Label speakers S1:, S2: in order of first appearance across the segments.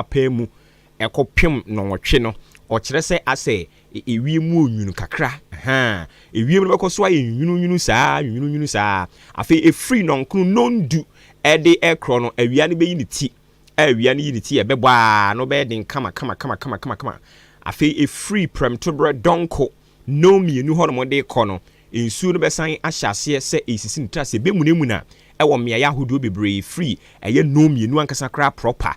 S1: apaa mu ɛkɔpem nnɔnwɔtwe no, ɔkyerɛ sɛ asɛ ewiem mu onwunu kakra. Ahaa, ewiem no bɛkɔ so ayɛ nwununwunu saa, nwununwunu saa. Afei ɛfiri nnɔnkron, nnɔndu de rekorɔ no, awia no bɛyi ne ti. A awia no yi ne ti a, ɛbɛbɔ ara na ɔbɛyɛ den kama kama kama kama kama kama. Afei ɛfiri prɛmtoberɛ dɔnko nnɔnmienu hɔnom de rekɔ no, nsuo no bɛsan ahyɛ aseɛ sɛ ɛresisi ne tiri ase, ɛbɛmunamuna wɔ mmeaeɛ ahodoɔ bebree firi ɛyɛ nnɔnmienu ankasa koraa proper.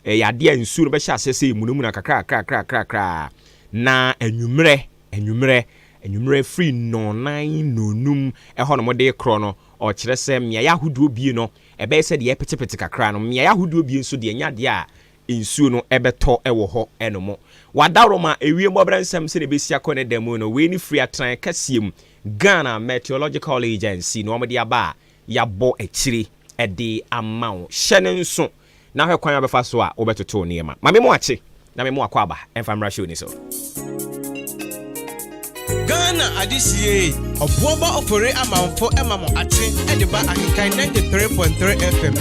S1: Ɛyɛ adeɛ a nsuo no bɛhyɛ aseɛ sɛ ɛmunamuna kakra kakra kakra kakra na anwummerɛ, anwummerɛ, anwummerɛ firi nnɔnnan, nnɔnnum hɔnom de rekorɔ no, ɔkyerɛ sɛ mmeaeɛ ahodoɔ bie no, ɛbɛyɛ sɛ deɛ ɛrepetepete kakra no, mmeaeɛ ahodoɔ bie nso deɛ ɛnyɛ adeɛ a nsuo no bɛtɔ wɔ hɔ nom. W'adaworoma, ewiem bɔberɛ nsɛm sɛdeɛ ɛbɛsi akɔ ne da mu no, wei ne firi atenaeɛ kɛseɛ mu, Ghana Meteorological Agency na wɔde aba a yɛabɔ akyire de ama wo. Hyɛ no nso na hwɛ kwan a wobɛfa so a wobɛtoto wo nneɛma. Ma me mo akye na me mo akwaaba mfa mmra show ni so.
S2: Ghana adehyeɛ Ɔboɔba Ofori Amanfo ma mo akye de ba Akenkan 93.3 FM.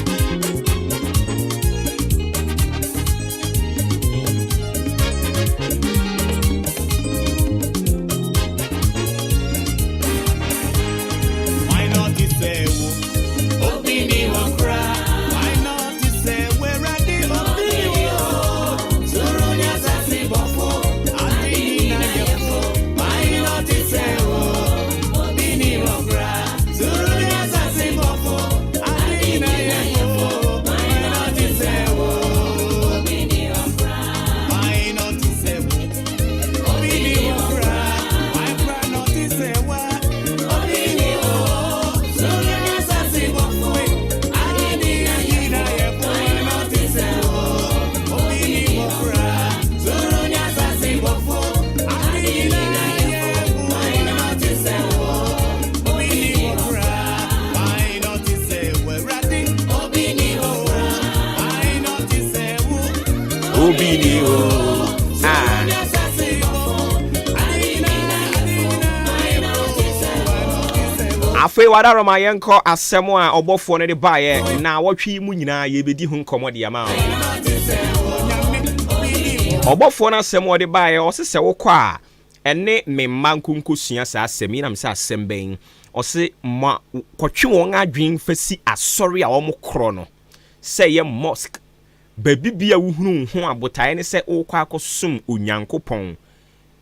S1: Obi ni o. Ah. Afei wadaroma yɛnkɔ asɛm a ɔbɔfoɔ no de baeɛ na wɔtwe mu nyinaa yɛbɛdi ho nkɔmmɔ de ama ɔbɔfoɔ no. Asɛm a ɔde baeɛ, ɔse sɛ wokɔ a, ɛne me mma nkonkosua saa asɛm yi. Nam sɛ asɛm bɛn? Ɔse ma kɔtwe wɔn adwene fa si asɔre a wɔn korɔ no, sɛ ɛyɛ mosque, baabi bi a wohunu wo ho a botaeɛ ne sɛ wokɔ akɔsom Onyankopɔn,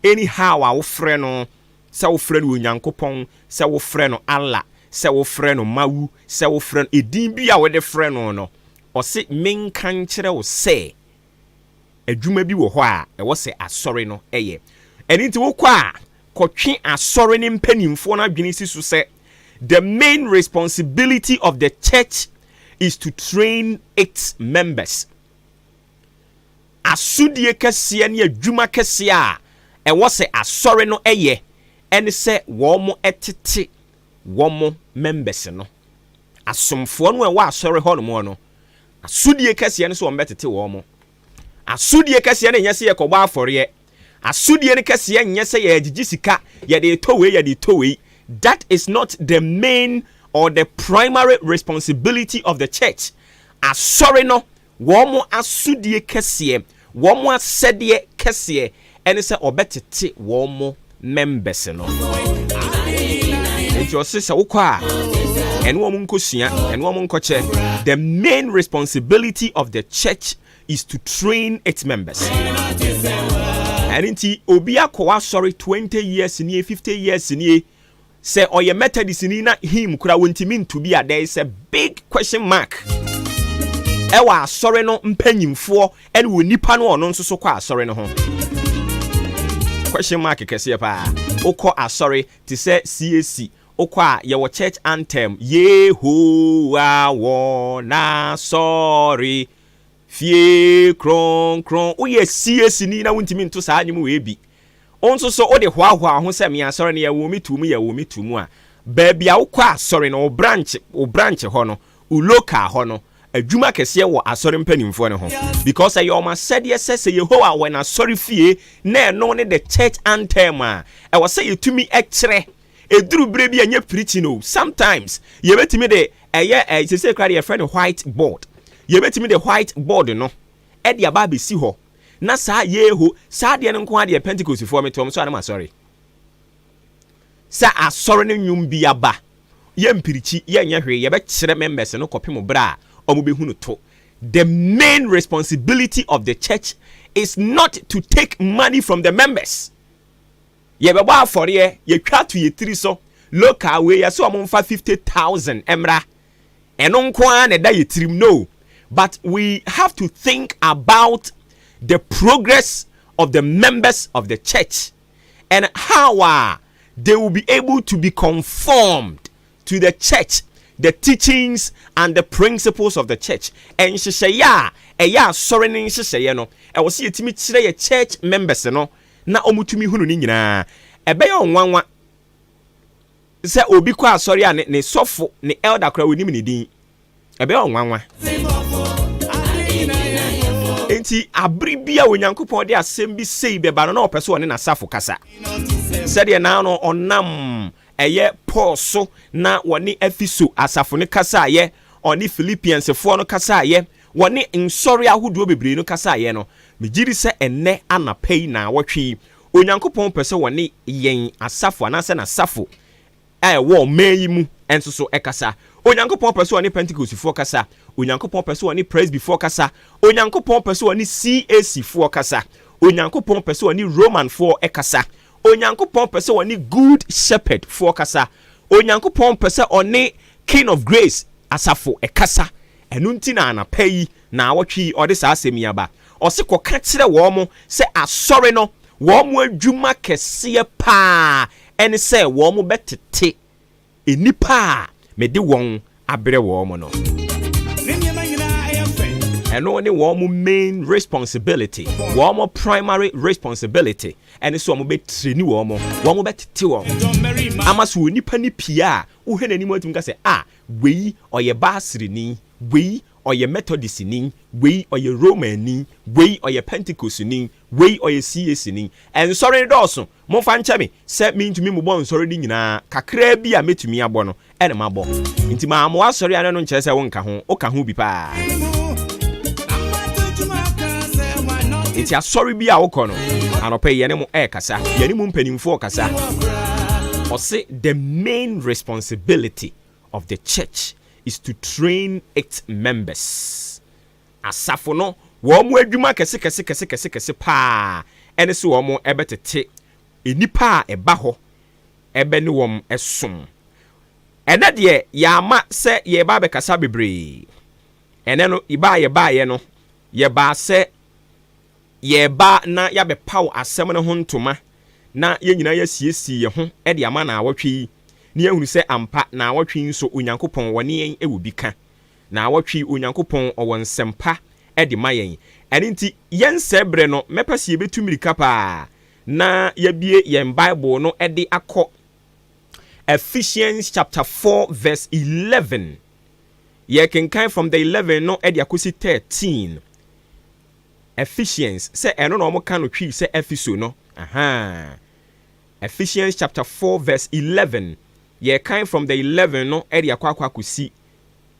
S1: anyhow a wofrɛ no, sɛ wofrɛ no Onyankopɔn, sɛ wofrɛ no Allah, sɛ wofrɛ no Mawu, sɛ wofrɛ no edin bi a wode frɛ no no, ɔse menka nkyerɛ wo sɛ adwuma bi wɔ hɔ a ɛwɔ sɛ asɔre no yɛ. Ɛno nti wokɔ a, kɔtwe asɔre no mpanimfoɔ no adwene si so sɛ the main responsibility of the church is to train its members. Asodie kɛseɛ ne adwuma kɛseɛ a ɛwɔ sɛ asɔre no yɛ ne sɛ wɔn tete wɔn members no. Asomfoɔ no a ɛwɔ asɔre hɔ nom no, asodie kɛseɛ ne sɛ wɔn bɛtete wɔn. Asodie kɛseɛ no nyɛ sɛ yɛkɔbɔ afɔreɛ. Asodie no kɛseɛ nyɛ sɛ yɛgyegye sika, yɛde tɔ wei, yɛde tɔ wei. That is not the main or the primary responsibility of the church. Asɔre no, wɔn asodie kɛseɛ, wɔn asɛdeɛ kɛseɛ ɛne sɛ ɔbɛtete wɔn members no. Nti ɔse sɛ wokɔ a, ɛne wɔn nkɔsua, ɛne wɔn nkɔkyɛ. The main responsibility of the church is to train its members. Ɛno nti obi akɔ asɔre 20 years nie, 50 years nie, sɛ ɔyɛ Methodist ni na hymn kora wɔntumi nto bi a, there is a big question mark ɛwɔ asɔre no mpanyimfoɔ ɛne wɔ nipa no ɔno nso so kɔ asɔre no ho. Question mark kɛseɛ paa. Wokɔ asɔre te sɛ CAC, wokɔ a yɛwɔ church anthem, "Yehowa wɔ n'asɔre fie kronkron". Woyɛ CAC ni na wontumi nto saa nnwom wei bi, wo nso so wode hoahoa ho sɛ me asɔre no yɛwɔ me tu mu, yɛwɔ me tu mu a, baabi a wokɔ asɔre no, wo branch hɔ no, wo local hɔ no, adwuma kɛseɛ wɔ asɔre mpanimfoɔ no ho, because ɛyɛ ɔmo asɛdeɛ sɛ Yehowa wɔ n'asɔre fie na ɛno ne the church anthem a ɛwɔ sɛ yɛtumi ɛkyerɛ. Ɛduru berɛ bi a ɛnyɛ preaching o, sometimes yɛbɛtumi de ɛyɛ ɛ sese kora de yɛfrɛ no white board, yɛbɛtumi de white board no. de aba abɛsi hɔ na saa yeho saa adeɛ no nko adeɛ. Pentecostfoɔ, metɔm so a ne ma sɔre sɛ asɔre no nnwom bi aba, yɛmpirikyi, yɛnyɛ hwee, yɛbɛkyerɛ members no kɔpem berɛ a ɔmo bɛhu no to. The main responsibility of the church is not to take money from the members. Yɛbɛbɔ afɔreɛ, yɛtwa to yɛ tiri so local wei, yɛsɛ ɔmo nfa 50,000 mmra, ɛno nko ara na ɛda yɛ tirim no, but we have to think about the progress of the members of the church and how they will be able to be conformed to the church, the teachings and the principles of the church. Nhyehyɛeɛ a ɛyɛ asɔre ne nhyehyɛeɛ no, ɛwɔ sɛ yɛtumi kyerɛ yɛ church members no na ɔmotumi hunu ne nyinaa. Ɛbɛyɛ ɔnwanwa sɛ obi kɔ asɔre a ne sɔfo, ne elder koraa onim ne din. Ɛbɛyɛ ɔnwanwa. Nti abere bi a Onyankopɔn de asɛm bi sei bɛba no, na ɔpɛ sɛ ɔne n'asafo kasa, sɛdeɛ naa no ɔnam ɛyɛ Paul so na wɔne Efiso asafo no kasaayɛ, ɔne Philippiansfoɔ no kasaayɛ, wɔne nsɔre ahodoɔ bebree no kasaayɛ no. Megye di sɛ ɛnnɛ anapa yi na wɔtwe yi, Onyankopɔn pɛ sɛ wɔne yɛn asafo anaasɛ n'asafo a ɛwɔ ɔman yi mu nso so ɛkasa. Onyankopɔn pɛ sɛ ɔne Pentecostfoɔ kasa, Onyankopɔn pɛ sɛ ɔne Presbyfoɔ kasa, Onyankopɔn pɛ sɛ ɔne CAC foɔ kasa, Onyankopɔn pɛ sɛ ɔne Romanfoɔ ɛkasa, Onyankopɔn pɛ sɛ ɔne Good Shepherd foɔ kasa, Onyankopɔn pɛ sɛ ɔne King of Grace asafo ɛkasa. Ɛno nti na anapa yi na awɔtwe yi ɔde saa asɛm yi aba. Ɔse kɔka kyerɛ wɔn mo sɛ asɔre no, wɔn mo adwuma kɛseɛ paa ɛne sɛ wɔn mo bɛtete nnipa a mede wɔn abrɛ wɔn mo no. Ɛno ne wɔn mo main responsibility, wɔn mo primary responsibility, ɛne sɛ wɔn bɛtireni wɔn mo, wɔn mo bɛtete wɔn ama so onipa ne pie a wohwɛ n'anim atumi ka sɛ, a wei ɔyɛ Baasireni, wei ɔyɛ Methodistni, wei ɔyɛ Romani, wei ɔyɛ Pentecostni, wei ɔyɛ CAC ni. Ɛnsɔre dɔɔso, momfa nkyɛ me sɛ mentumi mobɔ nsɔre no nyinaa. Kakraa bi a mɛtumi abɔ no ɛne mabɔ. Nti maamoa asɔre a no nkyerɛ sɛ wonka ho, woka ho bi paa. Nti asɔre bi a wokɔ no, anɔpɛ yi yɛne mo ɛrekasa, yɛne mu mpanimfoɔ kasa. Ɔse the main responsibility of the church is to train its members. Asafo no, wɔn mo adwuma kɛse kɛse kɛse kɛse kɛse paa ɛne sɛ wɔn mo ɛbɛtete nnipa a ɛba hɔ ɛbɛ ne wɔn ɛsom. Ɛnɛ deɛ, yɛama sɛ yɛba abɛkasa bebree. Ɛnɛ no, yɛbaa yɛbaayɛ no, yɛbaa sɛ yɛba na yɛabɛpaw asɛm no ho ntoma na yɛn nyinaa yɛasiesie yɛn ho de ama naawɔtwe yi, na yɛahunu sɛ ampa naawɔtwe yi nso Onyankopɔn wɔne yɛn wɔ bi ka. Naawɔtwe yi Onyankopɔn ɔwɔ nsɛmpa de ma yɛn. Ɛno nti yɛnsɛ berɛ no, mɛpɛ sɛ yɛbɛtu mmirika paa na yɛabie yɛn Bible no de akɔ Ephesians chapter 4 verse 11. Yɛkenkan from the 11 no de akɔsi 13. Ephesians, sɛ ɛno na wɔn ka no Twi sɛ Efeso no aha. Ephesians chapter 4 verse 11, yɛkan from the 11 no de akɔ akɔsi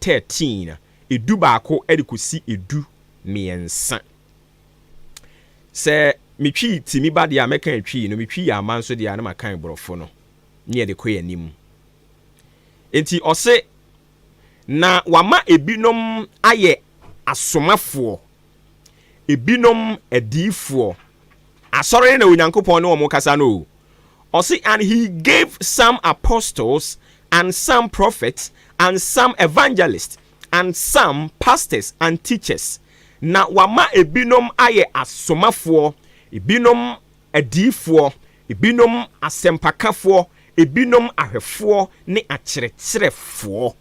S1: 13, 11 de kɔsi 13. Sɛ metwi timi ba deɛ a, mɛka Twi no, metwi yɛ ama nso deɛ a, na makan Borɔfo no ne yɛde kɔ yɛn anim. Nti ɔse na wama ebinom ayɛ asomafoɔ, ebinom adiifoɔ. Asɔre na Onyankopɔn ne wɔn kasa no o. Ɔse, "And he gave some apostles and some prophets and some evangelists and some pastors and teachers." Na wama ebinom ayɛ asomafoɔ, ebinom adiifoɔ, ebinom asɛmpakafoɔ, ebinom ahwɛfoɔ ne akyerɛkyerɛfoɔ,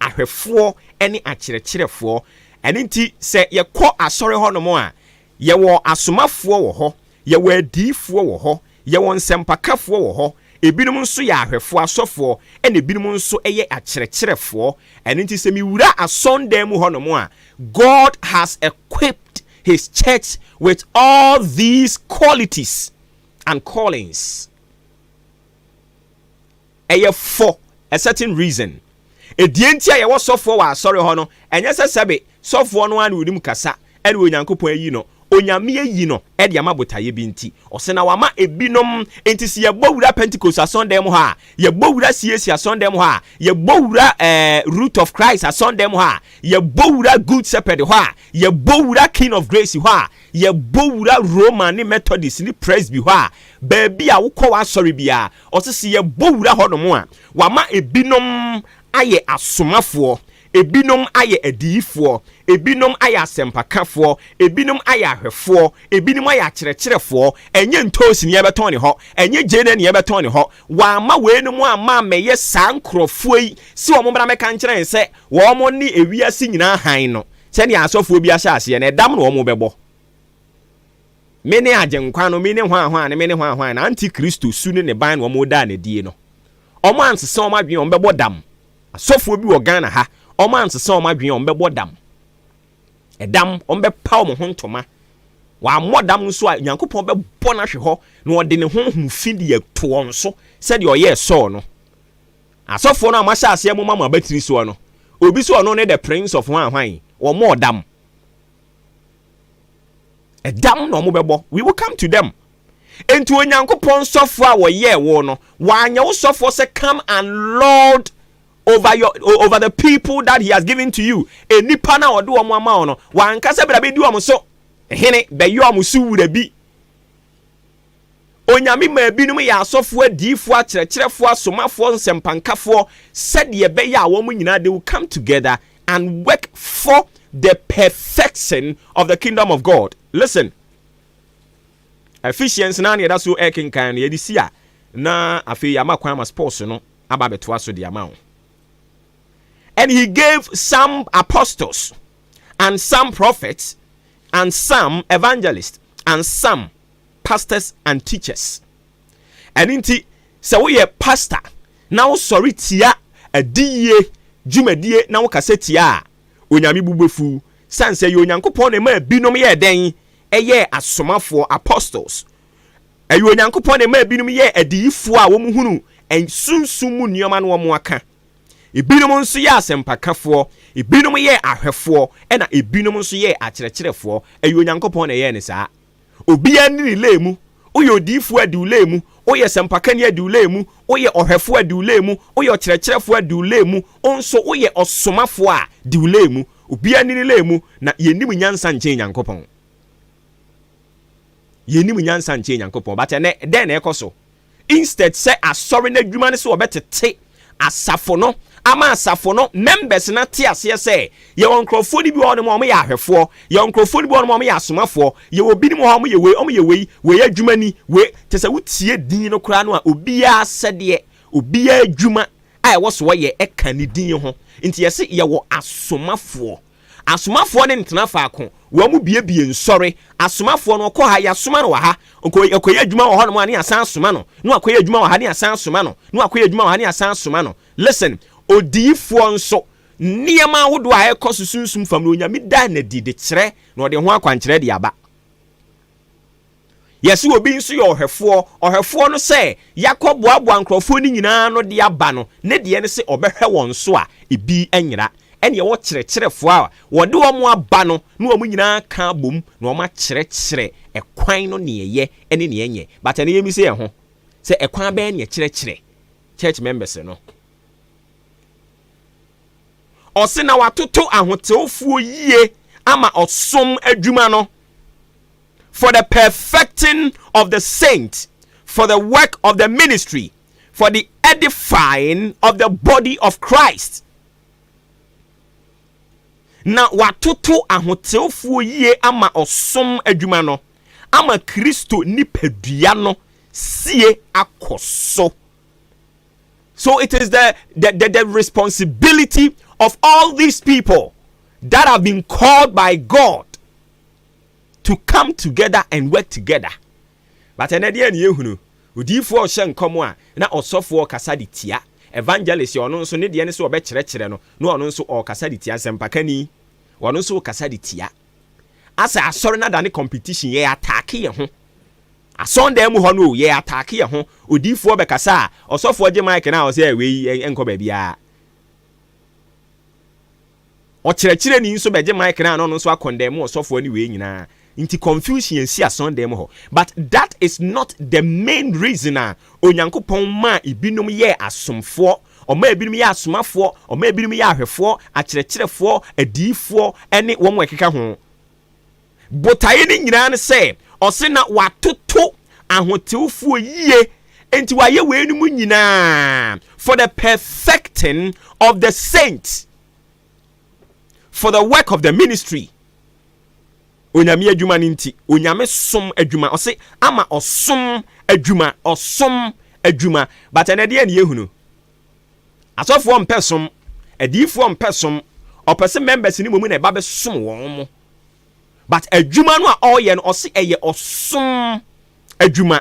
S1: ahwɛfoɔ ne akyerɛkyerɛfoɔ. Ɛno nti sɛ yɛkɔ asɔre hɔnom a, yɛwɔ asomafoɔ wɔ hɔ, yɛwɔ adiifoɔ wɔ hɔ, yɛwɔ nsɛmpakafoɔ wɔ hɔ, ebinom nso yɛ ahwɛfoɔ, asɔfoɔ, ɛna ebinom nso yɛ akyerɛkyerɛfoɔ. Ɛno nti sɛ miwura asɔndan mu hɔnom a, God has equipped his church with all these qualities and callings. Ɛyɛ for a certain reason. Edie nti a yɛwɔ sɔfoɔ wɔ asɔre hɔ no, ɛnyɛ sɛ sɛbe sɔfoɔ no ara na onim kasa. ɛna Onyankopɔn ayi no. Onyame ayi no de ama botaeɛ bi nti. Ɔse na wama ebinom. Enti se yɛbɔ wura Pentecost asɔndɛn mu hɔ a, yɛbɔ wura CAC asɔndɛn mu hɔ a, yɛbɔ wura eh, Root of Christ asɔndɛn mu hɔ a, yɛbɔ wura Good Shepherd hɔ a, yɛbɔ wura King of Grace hɔ a, yɛbɔ wura Roman ne Methodist ne Presby hɔ a, baabi a wokɔ w'asɔre biara, ɔse se yɛbɔ wura hɔ nom a, wama ebinom ayɛ asomafoɔ, ebinom ayɛ adiyifoɔ, ebinom ayɛ asɛmpakafoɔ, ebinom ayɛ ahwɛfoɔ, ebinom ayɛ akyerɛkyerɛfoɔ. Ɛnyɛ ntoosi na yɛbɛtɔn ne hɔ, ɛnyɛ gyeene na yɛbɛtɔn ne hɔ. Wɔamma weinom amma ammɛyɛ saa nkurɔfoɔ yi sɛ wɔn mmra mmɛka nkyerɛ yɛn sɛ wɔn ne ewiase nyinaa hann no, sɛdeɛ asɔfoɔ bi ahyɛ aseɛ no, ɛdam na wɔbɛbɔ. Me ne Agyenkwa no, me ne hwan hwan ne me ne hwan hwan na antikristo su ne ne ban na wɔdaa no adie no. Wɔn ansesa wɔn adwene, wɔbɛbɔ dam. Asɔfoɔ bi wɔ Ghana ha, wɔn ansesa wɔn adwene, wɔn bɛbɔ dam. Ɛdam, wɔn bɛpa wɔn ho ntoma. Wɔammɔ dam nso a, Nyankopɔn bɛbɔ no ahwe hɔ na ɔde ne honhom fi de ato wɔn so sɛdeɛ ɔyɛɛ Saul no. Asɔfoɔ no a moahyɛ aseɛ moma mo abatiri soɔ no, obi sɛ ɔno ne the prince of hwan hwan, wɔmmɔɔ dam. Ɛdam na wɔn bɛbɔ. We will come to them. Enti Onyankopɔn sɔfoɔ a wɔyɛɛ wo no, wanyɛ wo sɔfoɔ sɛ come and lord over your over the people that he has given to you. Enipa na ɔde wɔn ama wo no, wanka sɛ bra bɛdi wɔn so hene, bɛyɛ wɔn so wura bi. Onyame maa binom yɛ asɔfoɔ, adiyifoɔ, akyerɛkyerɛfoɔ, asomafoɔ, nsɛmpankafoɔ, sɛdeɛ ɛbɛyɛ a wɔn nyinaa they will come together and work for the perfection of the kingdom of God. Listen. Ephesians na yɛda so ɛkenkan no yɛde si a na afei yɛama kwan ma sports no aba abɛtoa so de ama wo. And he gave some apostles and some prophets and some evangelists and some pastors and teachers. Ɛno nti sɛ woyɛ pastor na wosɔre tia adiyie dwumadie na wokasa tia a, Onyame bu bɛfu sane sɛ yɛ Onyankopɔn na ɛma binom yɛ dɛn ɛyɛ asomafoɔ, apostles. Ɛyɛ Onyankopɔn na ɛma binom yɛ adiyifoɔ a wɔn hunu sunsum mu nneɛma no wɔn aka. Ebinom nso yɛ asɛmpakafoɔ, ebinom yɛ ahwɛfoɔ, ɛna ebinom nso yɛ akyerɛkyerɛfoɔ. Ɛyɛ Onyankopɔn na ɛyɛɛ ne saa. Obiara ni ne lane mu. Woyɛ odiyifoɔ adi wo lane mu, woyɛ sɛmpakani adi wo lane mu, woyɛ ɔhwɛfoɔ adi wo lane mu, woyɛ ɔkyerɛkyerɛfoɔ adi wo lane mu, wo nso woyɛ ɔsomafoɔ a di wo lane mu. Obiara ni ne lane mu, na yɛnim nyansa nkyɛn Nyankopɔn. Yɛnim nyansa nkyɛn Nyankopɔn. But ɛnɛ dɛn na ɛkɔ so? Instead sɛ asɔre no adwuma no sɛ wɔbɛtete asafo no ama asafo no members na te aseɛ sɛ yɛwɔ nkurɔfoɔ no bi wɔ hɔnom a wɔyɛ ahwɛfoɔ, yɛwɔ nkurɔfoɔ no bi wɔ hɔnom a wɔyɛ asomafoɔ, yɛwɔ binom wɔ hɔ a wɔyɛ wei, wɔyɛ wei, wei adwuma ni, wei te sɛ wotie din no koraa no a, obiara sɛdeɛ obiara adwuma a ɛwɔ so wɔyɛ ɛka ne din ho. Nti yɛse yɛwɔ asomafoɔ. Asomafoɔ ne ntena faako, wɔn mu biebie nsɔre. Asomafoɔ no ɔkɔ ha, yɛasoma no wɔ ha, ɔkɔyɛ adwuma wɔ hɔnom a ne yɛasan asoma no, na wakɔyɛ adwuma wɔ ha ne yɛasan asoma no, na wakɔyɛ adwuma wɔ ha ne yɛasan asoma no. Listen, odiyifoɔ nso, nneɛma ahodoɔ a ɛkɔ so sunsum fam no, Onyame da n'adi de kyerɛ na ɔde ho akwankyerɛ de aba. Yɛsi obi nso yɛ ɔhwɛfoɔ. Ɔhwɛfoɔ no sɛ yakɔ boaboa nkurɔfoɔ no nyinaa no de aba no, ne deɛ no sɛ ɔbɛhwɛ wɔn so a ebi nyera. Ɛne ɛwɔ kyerɛkyerɛfoɔ a wɔde wɔn aba no na wɔn nyinaa ka abom na wɔn akyerɛkyerɛ ɛkwan no neɛ ɛyɛ ɛne neɛ ɛnyɛ. But ɛno yɛmi sɛ yɛn ho sɛ ɛkwan bɛyɛ neɛ kyerɛkyerɛ church members no. Ɔse na watoto ahotewfoɔ yie ama ɔsom adwuma no, for the perfecting of the saint, for the work of the ministry, for the edifying of the body of Christ. Na watoto ahotewfoɔ yie ama ɔsom adwuma no, ama Kristo nipadua no sie akɔ so. So it is the responsibility of all these people that have been called by God to come together and work together. But ɛnɛ deɛ ne yɛhunu, odiyifoɔ ɔhyɛ nkɔm a, na ɔsɔfoɔ kasa de tia. Evangelist, ɔno nso ne deɛ ne sɛ ɔbɛkyerɛkyerɛ no, na ɔno nso ɔrekasa de tia. Nsɛmpakani, ɔno nso kasa de tia. Asɛ asɔre no adane competition, yɛ attack yɛ ho. Asɔndan mu hɔ no, yɛ attack yɛ ho. Odiyifoɔ bɛkasa a, ɔsɔfoɔ gye mic na ɔsɛ wei ɛnkɔ baabiara. Ɔkyerɛkyerɛni nso bɛgye mic no a na ɔno nso akɔndɛm ɔsɔfoɔ ne wei nyinaa. Nti confusion asi asɔndan mu hɔ. But that is not the main reason a Onyankopɔn maa ebinom yɛɛ asomfoɔ, ɔmaa ebinom yɛɛ asomafoɔ, ɔmaa ebinom yɛɛ ahwɛfoɔ, akyerɛkyerɛfoɔ, adiyifoɔ ne wɔn a ɛkeka ho. Botaeɛ no nyinaa ne sɛ ɔse na watoto ahotewfoɔ yie, enti wayɛ weinom nyinaa for the perfecting of the saints, for the work of the ministry. Onyame adwuma no nti, Onyame som adwuma, ɔse ama ɔsom adwuma, ɔsom adwuma. But ɛnɛ deɛ ne yɛhunu, asɔfoɔ mpɛ som, adiyifoɔ mpɛ som, ɔpɛ sɛ members no mmom na ɛba bɛsom wɔn mo. But adwuma no a ɔreyɛ no, ɔse ɛyɛ ɔsom adwuma.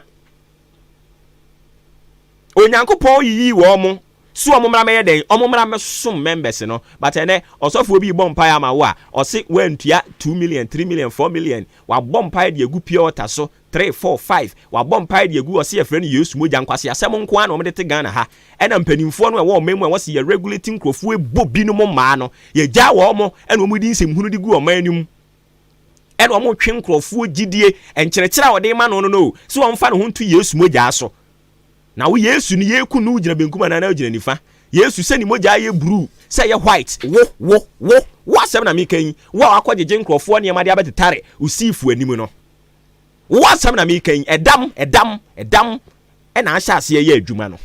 S1: Onyankopɔn yiyii wɔn mo so wɔn mmra mɛyɛ dɛn? Wɔn mmra mɛsom members no. But ɛnɛ ɔsɔfoɔ bi bɔ mpaeɛ ama wo a, ɔse wantua 2 million, 3 million, 4 million, wabɔ mpaeɛ de agu pure water so 3, 4, 5, wabɔ mpaeɛ de agu, ɔse yɛfrɛ no Yesu mogya. Nkwaseasɛm nko ara na wɔde te Ghana ha. Ɛna mpanimfoɔ no a ɛwɔ ɔman mu a wɔse yɛ regulate nkurɔfoɔ bɔ binom mmaa no, yɛgyaa wɔn mo ɛna wɔn di nsɛmhunu de gu ɔman no mu. Ɛna wɔn twe nkurɔfoɔ gyidie nkyerɛkyerɛ a wɔde ma no no no sɛ wɔmfa ne ho nto Yesu mogya so. Na wo Yesu no yɛku no, wogyina benkum anaa na wogyina nifa? Yesu sɛ ne mogya yɛ bruu sɛ ɛyɛ white, wo wo wo wo asɛm na meka yi, wo a wakɔgyegye nkurɔfoɔ nneɛma de abɛtetare wo siifo anim no, wo asɛm na meka yi. Ɛdam ɛdam ɛdam ɛna ahyɛ aseɛ yɛ adwuma no.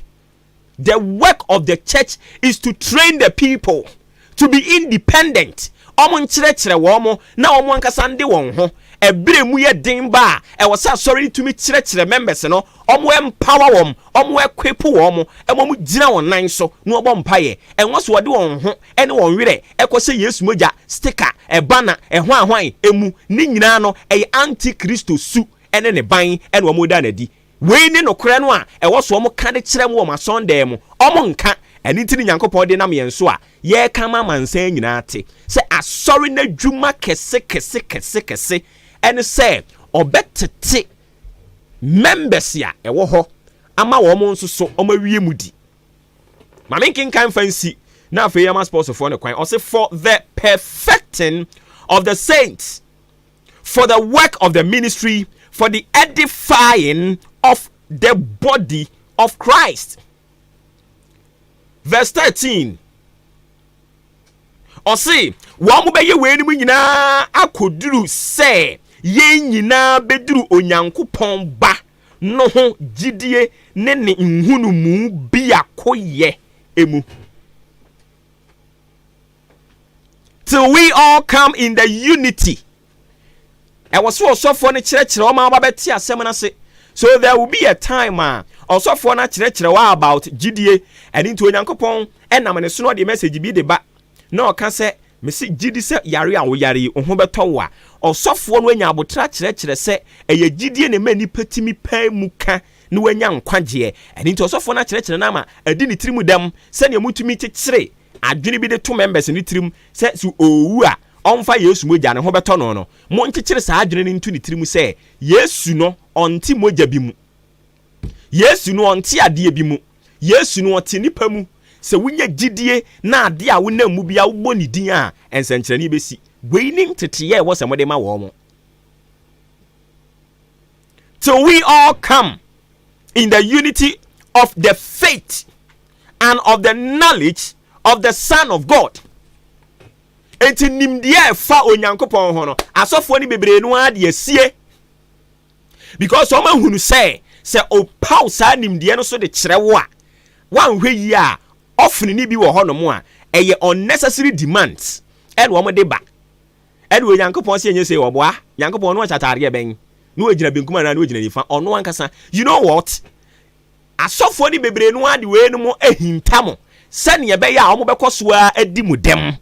S1: The work of the church is to train the people to be independent. Ɔmo nkyerɛkyerɛ wɔn mo na wɔn ankasa nde wɔn ho. Ɛberɛ mu yɛ den ba a, ɛwɔ sɛ asɔre no tumi kyerɛkyerɛ members no, ɔmo empower wɔn, ɔmo equip wɔn mo, ɛma ɔmo gyina wɔn nan so na wɔbɔ mpaeɛ. Ɛnwɔ so wɔde wɔn ho ɛne wɔn werɛ ɛkɔ sɛ Yesu mogya sticker ɛbana ɛho ahwan emu ne nyinaa no, ɛyɛ anti-Kristo su ɛne ne ban ɛna wɔn da n'adi. Wei ne nokorɛ no a ɛwɔ so ɔmo ka de kyerɛ mo wɔ mo asɔndan mu, ɔmo nka. Ɛno nti ne Nyankopɔn de nam yɛn so a yɛreka ma amansan nyinaa te sɛ asɔre n'adwuma kɛse kɛse kɛse kɛse ɛne sɛ ɔbɛtete members a ɛwɔ hɔ ama wɔn nso so wɔn awie mu di. Maame nkenkan fa nsi na afei yɛma sportsfoɔ no kwan. Ɔse for the perfecting of the saints, for the work of the ministry, for the edifying of the body of Christ. Verse 13, ɔse wɔn mo bɛyɛ wei no mu nyinaa akɔduru sɛ yɛn nyinaa bɛduru Onyankopɔn Ba no ho gyidie ne ne nhunumu biakoyɛ emu, till we all come in the unity. Ɛwɔ so ɔsɔfoɔ no kyerɛkyerɛ wɔn a wɔabɛte asɛm no ase. So there will be a time a ɔsɔfoɔ no akyerɛkyerɛ wɔn about gyidie. Ɛne nti Onyankopɔn ɛnam ne so na ɔde message bi de ba na ɔka sɛ, mesi gyidi sɛ yare a woyare yi wo ho bɛtɔ wo a, ɔsɔfoɔ no anya abotra kyerɛkyerɛ sɛ ɛyɛ gyidie na ɛma nipa tumi pae mu ka na wanya nkwagyeɛ. Ɛne nti ɔsɔfoɔ no akyerɛkyerɛ no ama adi ne tirim dɛm, sɛnea mutumi kyekyere adwene bi de to members ne tirim sɛ so ɔwu a ɔmfa Yesu mogya ne ho bɛtɔ no no, monkyekyere saa adwene no nto ne tirim sɛ Yesu no ɔnte mogya bi mu, Yesu no ɔnte adeɛ bi mu, Yesu no ɔte nipa mu. Sɛ wonya gyidie na adeɛ a wonam mu bia wobɔ ne din a, nsɛnkyerɛnne bɛsi. Wei ne nteteyɛ ɛwɔ sɛ mode ma wɔn mo, till we all come in the unity of the faith and of the knowledge of the Son of God. Enti nimdeɛ a ɛfa Onyankopɔn ho no, asɔfoɔ no bebree no ara de asie because wɔn ahunu sɛ sɛ ɔpaw saa nimdeɛ no so de kyerɛ wo a, wanhwɛ yie a, ɔfene ne bi wɔ hɔnom a ɛyɛ unnecessary demands ɛna wɔn de ba. Ɛna Onyankopɔn sɛ ɛnyɛ sɛ ɔboa Nyankopɔn no ɔhyɛ ataadeɛ bɛn na ɔgyina benkum anaa na ɔgyina nifa ɔno ankasa. You know what, asɔfoɔ no bebree no ara de wei no mo ahinta mo sɛnea ɛbɛyɛ a wɔn bɛkɔ so ara adi mo dɛm.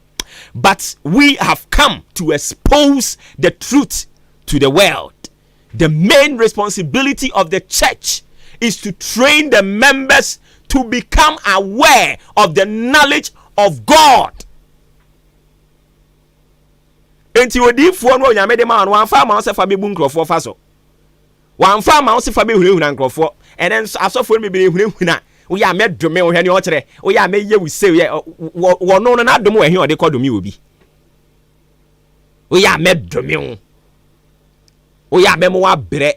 S1: But we have come to expose the truth to the world. The main responsibility of the church is to train the members to become aware of the knowledge of God. Enti odiifoɔ no, Onyame de ma no, wamfa ama wo sɛ fa bɛbu nkurɔfoɔ fa so, wamfa ama wo sɛ fa bɛhunahuna nkurɔfoɔ. Ɛnɛ nso asɔfoɔ no bebree hunahuna. Woyɛ a mɛdome wo, hwɛ nea ɔkyerɛ, woyɛ a mɛyɛ wo se yɛ wɔno no n'adom wɔ ɛhe ɔde kɔ dome obi. Woyɛ a mɛdome wo. Woyɛ a mɛma woabrɛ.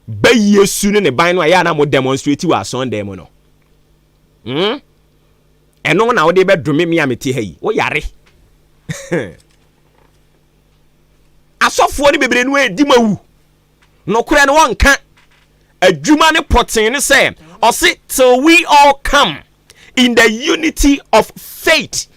S1: Bayie su ne ne ban no a ɛyɛ a na mo demonstrate wɔ asɔndan mu no. Hmm? Ɛno na wode bɛdome me a mete ha yi. Woyare. Asɔfoɔ no bebree no adi ma wu. Nokorɛ no wɔnka. Adwuma no pɔtee ne sɛ ɔse till we all come in the unity of faith.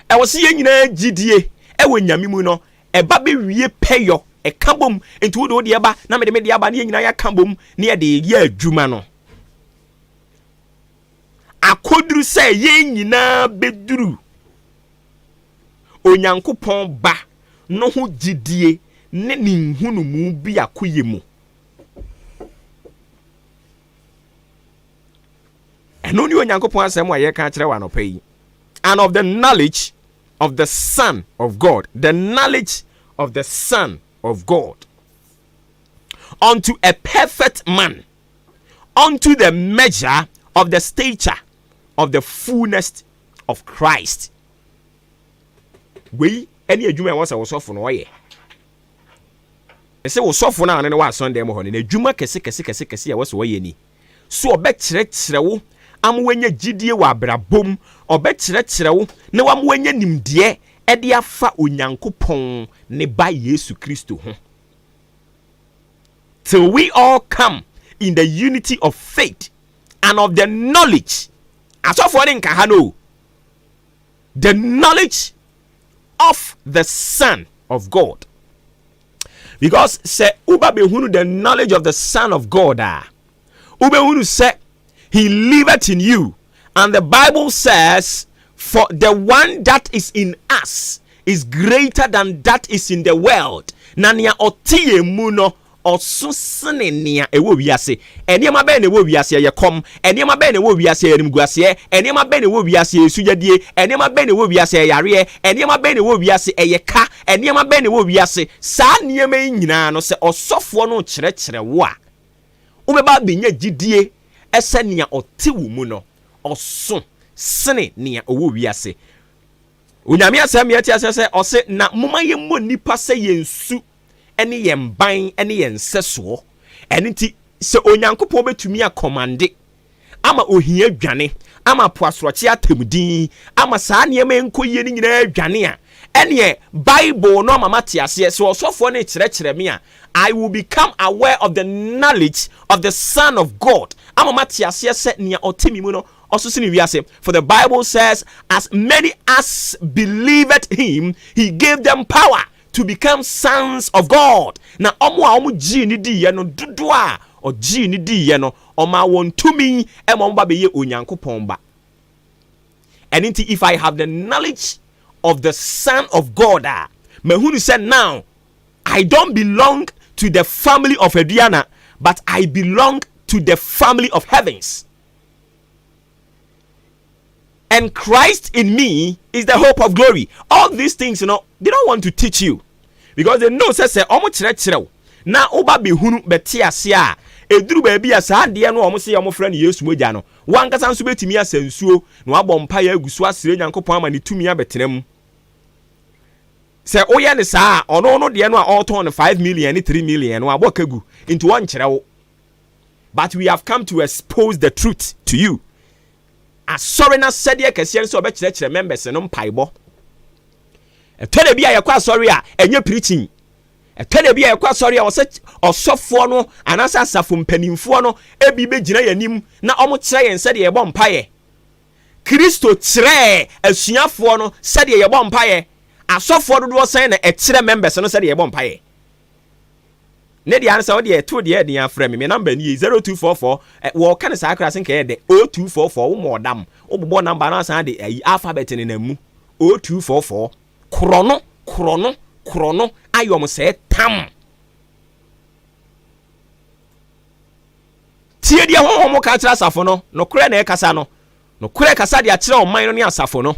S1: Ɛwɔ sɛ yɛn nyinaa gyidie ɛwɔ Nyame mu no ɛba bɛwie pɛyɔ, ɛka bom. Nti wode wo deɛ ba na mede me deɛ aba ne yɛn nyinaa yɛaka bom ne yɛde yɛ adwuma no. Akɔduru sɛ yɛn nyinaa bɛduru Onyankopɔn Ba no ho gyidie ne ne nhunumu biakoyɛ mu. Ɛno ne Onyankopɔn asɛm a yɛka akyerɛ wɔ anɔpa yi. And of the knowledge of the Son of God, the knowledge of the Son of God, unto a perfect man, unto the measure of the stature of the fullness of Christ. Wei ne adwuma a ɛwɔ sɛ wosɔfo no ɔyɛ. Ɛsɛ wosɔfo no a ɔne no wɔ asɔndan mu hɔ no, n'adwuma kɛse kɛse kɛse kɛse a ɛwɔ sɛ ɔyɛ ni. So ɔbɛkyerɛkyerɛ wo ama woanya gyidie wɔ abrabɔ mu, ɔbɛkyerɛkyerɛ wo na wama woanya nimdeɛ de afa Onyankopɔn ne Ba Yesu Kristo ho. Till we all come in the unity of faith and of the knowledge. Asɔfoɔ ne nka ha no. The knowledge of the Son of God. Because sɛ woba bɛhunu the knowledge of the Son of God a, wobɛhunu sɛ he liveth in you. And the Bible says, for the one that is in us is greater than that is in the world. Na nea ɔte yɛn mu no, ɔso sene nea ɛwɔ wiase. Nneɛma bɛn na ɛwɔ wiase? Ɛyɛ kɔm. Nneɛma bɛn na ɛwɔ wiase? Ɛyɛ animguaseɛ. Nneɛma bɛn na ɛwɔ wiase? Ɛyɛ sugyadie. Nneɛma bɛn na ɛwɔ wiase? Ɛyɛ yareɛ. Nneɛma bɛn na ɛwɔ wiase? Ɛyɛ ka. Nneɛma bɛn na ɛwɔ wiase? Saa nneɛma yi nyinaa no, sɛ ɔsɔfoɔ no rekyerɛkyerɛ wo a, wobɛba abɛnya gyidie sɛ nea ɔte wo mu no, ɔso sene nea ɔwɔ wiase. Onyame asɛm yɛte aseɛ sɛ ɔse, na momma yɛmmɔ nnipa sɛ yɛn su ne yɛn ban ne yɛn nsɛsoɔ. Ɛno nti, sɛ Onyankopɔn bɛtumi akɔmande ama ohia adwane, ama po asorɔkye atam din, ama saa nneɛma yi nkɔ yie no nyinaa adwane a, ɛneɛ Bible no ama mate aseɛ, sɛ ɔsɔfoɔ no rekyerɛkyerɛ me a, I will become aware of the knowledge of the Son of God, ama mate aseɛ sɛ nea ɔte me mu no, ɔso sene wiase. For the Bible says, as many as believed him, he gave them power to become sons of God. Na wɔn a wɔgyee no diiɛ no, dodoɔ a ɔgyee no diiɛ no, ɔmaa wɔn tumi ma wɔba bɛyɛ Onyankopɔn ba. Ɛno nti, if I have the knowledge of the Son of God a, mahunu sɛ now I don't belong to the family of Aduana, but I belong to the family of heavens. And Christ in me is the hope of glory. All these things, they don't want to teach you because they know sɛ sɛ ɔmo kyerɛkyerɛ wo na woba bɛhunu bɛte ase a, ɛduru baabi a saa adeɛ no a ɔmo sɛ ɔmo frɛ no Yesu mogya no, wankasa nso bɛtumi asa nsuo na wabɔ mpaeɛ agu so asrɛ Nyankopɔn ama ne tumi abɛtena mu. Sɛ woyɛ ne saa a, ɔno no deɛ no a ɔretɔn no 5 million ne 3 million no abɔ ka gu, nti wɔnkyerɛ wo. But we have come to expose the truth to you. Asɔre no asɛdeɛ kɛseɛ no sɛ ɔbɛkyerɛkyerɛ members no mpaebɔ. Ɛtɔ da bi a yɛkɔ asɔre a, ɛnyɛ preaching. Ɛtɔ da bi a yɛkɔ asɔre a, ɔsɛ ɔsɔfoɔ no anaasɛ asafo mpanimfoɔ no ebi bɛgyina yɛn anim na wɔn kyerɛ yɛn sɛdeɛ yɛbɔ mpaeɛ. Kristo kyerɛɛ asuafoɔ no sɛdeɛ yɛbɔ mpaeɛ. Asɔfoɔ dodoɔ sɛn na ɛkyerɛ members no sɛdeɛ yɛbɔ mpaeɛ? Ne deɛ ansa wo deɛ to deɛ ɛden afrɛ me me number nie 0244 ɛ wɔka no saa koraa se nka ɛyɛ dɛ 0244 wo mɔ ɔdam wo bobɔ number no asan de ayi alphabet ne nam mu 0244 korɔ no korɔ no korɔ no ayɔm sɛɛ tam. Tie deɛ Honhom ka kyerɛ asafo no, nokorɛ na ɛkasa no, nokorɛ kasa de akyerɛ ɔman no ne asafo no.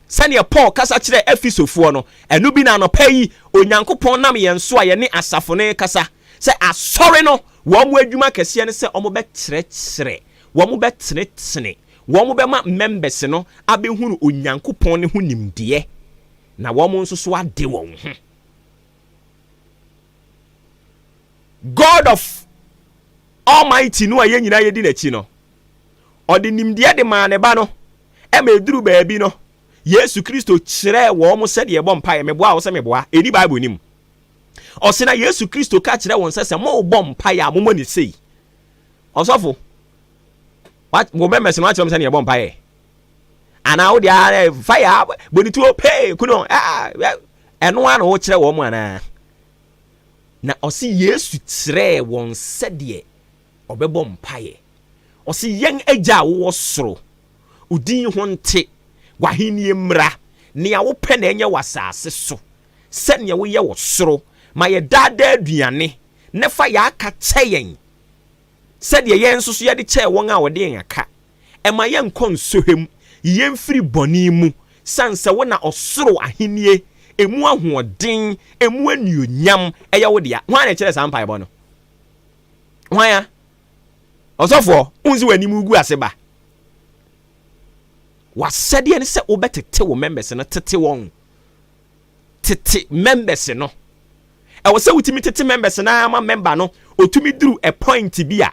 S1: Sɛdeɛ Paul kasa kyerɛɛ Efesofoɔ no, ɛno bi na anɔpa yi Onyankopɔn nam yɛn so a yɛne asafo no rekasa sɛ asɔre no, wɔn adwuma kɛseɛ ne sɛ wɔbɛkyerɛkyerɛ, wɔbɛtenetene, wɔbɛma members no abɛhunu Onyankopɔn no ho nimdeɛ. Na wɔn nso so ade wɔn ho. God of Almighty no a yɛn nyinaa yɛdi n'akyi no, ɔde nimdeɛ de maa ne ba no ɛma ɛduru baabi no, Yesu Kristo kyerɛɛ wɔn sɛdeɛ ɛbɔ mpaeɛ. Meboa wo sɛ meboa, ɛni Bible no mu. Ɔse na Yesu Kristo ka kyerɛ wɔn sɛ sɛ mobɔ mpaeɛ a mommɔ ne sei. Ɔsɔfo, wo members no akyerɛ m sɛdeɛ ɛbɔ mpaeɛ anaa wode ara fire bonituo pee kuno ɛno ara na wokyerɛ wɔn anaa? Na ɔse Yesu kyerɛɛ wɔn sɛdeɛ ɔbɛbɔ mpaeɛ. Ɔse yɛn agya a wowɔ soro, wo din ho nte, w'ahennie mmra, nea wopɛ na ɛnyɛ wɔ asase so sɛnea woyɛ wɔ soro. Ma yɛ daa daa aduane, na fa yɛn aka kyɛ yɛn sɛdeɛ yɛn nso so yɛde kyɛɛ wɔn a wɔde yɛn aka. Mma yɛnnkɔ nsɔhwɛ mu, yi yɛn firi bɔne mu, sane sɛ wo na ɔsoro ahennie, emu ahoɔden, emu anuonyam yɛ wo dea. Hwan na ɛkyerɛɛ saa mpaebɔ no? Hwan a? Ɔsɔfoɔ, wohu sɛ w'anim regu ase ba? W'asɛdeɛ ne sɛ wobɛtete wo members no, tete wɔn. Tete members no. Ɛwɔ sɛ wotumi tete members no ara ma member no ɔtumi duru a point bi a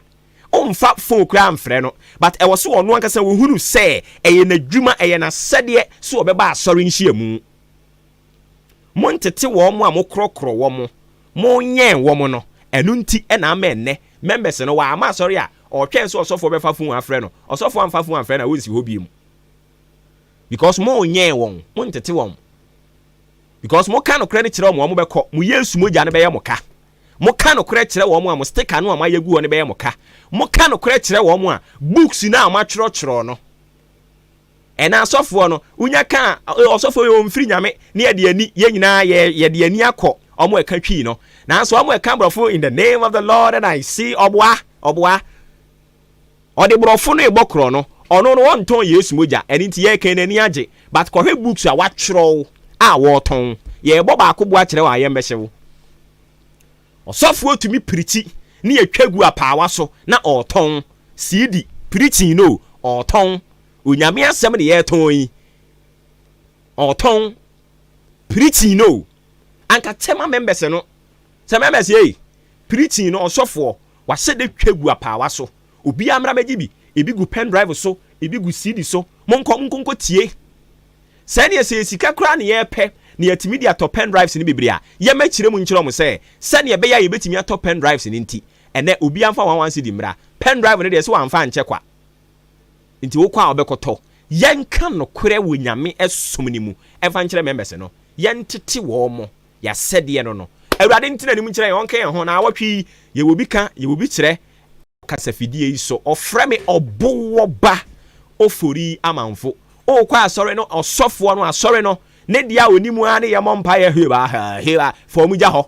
S1: ɔmfa phone koraa mfrɛ no, but ɛwɔ sɛ ɔno ankasa ɔhunu sɛ ɛyɛ n'adwuma, ɛyɛ n'asɛdeɛ sɛ ɔbɛba asɔre nhyiamu. Montete wɔn a mokorɔkorɔ wɔn, monyɛn wɔn no, ɛno nti na ama ɛnnɛ members no wɔamma asɔre a ɔretwɛn sɛ ɔsɔfoɔ bɛfa phone afrɛ no, ɔsɔfoɔ amfa phone amfrɛ no a ɔnsi hɔ biom because monyɛn wɔn, montete wɔn. Because mo ka nokorɛ no kyerɛ wɔn a, wɔn bɛkɔ, mo Yesu mogya no bɛyɛ mo ka. Mo ka nokorɛ kyerɛ wɔn a, mo sticker no a mo ayɛ gu hɔ no bɛyɛ mo ka. Mo ka nokorɛ kyerɛ wɔn a, books no a mo atwerɛtwerɛ no. Ɛna asɔfoɔ no, wonya ka a, ɔsɔfoɔ yi ɔmfiri Nyame, ne yɛde ani, yɛn nyinaa yɛ, yɛde ani akɔ wɔn a ɛka twii no. Nanso wɔn a ɛka borɔfo, in the name of the Lord and I see, ɔboa, ɔboa. Ɔde brɔfo no rebɔ korɔ no, ɔno no ɔntɔn Yesu mogya, ɛno nti yɛreka yi n'ani agye, but kɔhwɛ books a watwerɛw a wɔretɔn, yɛrebɔ baako bo akyerɛ wo a yɛmbɛhye wo. Ɔsɔfoɔ tumi pirikyi ne yɛtwa gu apaawa so na ɔretɔn, CD, preaching no o, ɔretɔn, Onyame asɛm ne yɛretɔn yi, ɔretɔn, preaching no o, anka kyɛ ma members no, sɛ members ei, preaching no ɔsɔfoɔ Wahyɛ da twa gu apaawa so. Obiara mmra mmɛgye bi. Ebi gu pen drive so, ebi gu CD so. Monkɔ, monkɔ nkɔtie. Sɛ ɛneɛ sɛ yɛ sika koraa na yɛrepɛ na yɛatumi de atɔ pen drives no bebree a, yɛmmɛkyerɛ mu nkyerɛ wɔn sɛ, sɛdeɛ ɛbɛyɛ a yɛbɛtumi atɔ pen drives no nti, ɛnnɛ obiara mfa one one cedi mmra. Pen drive no deɛ sɛ wamfa ankyɛ kwa nti wokɔ a wobɛkɔtɔ. Yɛnka nokorɛ wɔ Nyame som no mu mfa nkyerɛ members no. Yɛntete wɔn. Y'asɛdeɛ no no. Awurade ntena anim nkyerɛ yɛn, ɔnka yɛn ho. Naawɔtwe yi, yɛwɔ bi ka, yɛwɔ bi kyerɛ. Kasafidie yi so. Ɔfrɛ me ɔbowɔ ba, ofori amanfo. Wokɔ asɔre no, ɔsɔfoɔ no, asɔre no, ne deɛ a ɔnim ara ne yɛmmɔ mpaeɛ heba heba, fa wɔn gya hɔ.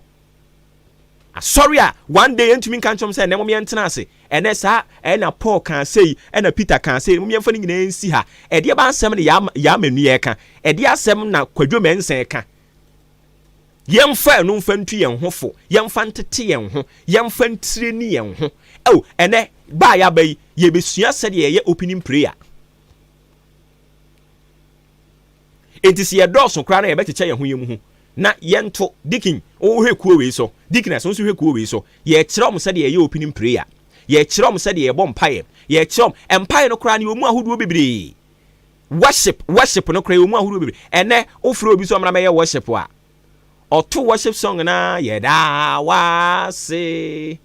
S1: Asɔre a one day yɛntumi nka nkyerɛ wɔn sɛ ɛnɛ mom yɛntena ase, ɛnɛ saa ɛna Paul kaa sei, ɛna Peter kaa sei, mom yɛmfa ne nyinaa nsi ha. Ɛdeɛ ba asɛm na Yaa Manu ɛka? Ɛdeɛ asɛm na Kwadwo Mensah ɛka? Yɛmfa ɛno mfa ntu yɛn ho fo, yɛmfa ntete yɛn ho, yɛmfa ntireni yɛn ho. Oh, ɛnɛ, ba a yɛaba yi, yɛbɛsua sɛdeɛ yɛyɛ opening prayer. Enti sɛ yɛdɔɔso koraa na yɛbɛkyekyɛ yɛn ho yɛn mu ho, na yɛnto, Deacon, wohwɛ kuo wei so, Deaconess, wo nso hwɛ kuo wei so. Yɛkyerɛ wɔn sɛdeɛ yɛyɛ opening prayer. Yɛkyerɛ wɔn sɛdeɛ yɛbɔ mpaeɛ. Yɛkyerɛ wɔn, mpaeɛ no koraa no, yɛwɔ mu ahodoɔ bebree. Worship, worship no koraa ɛwɔ mu ahodoɔ bebree. Ɛnɛ wofrɛ obi sɛ ɔmmra mɛyɛ worship a, ɔto worship song no ara, yɛda w'ase.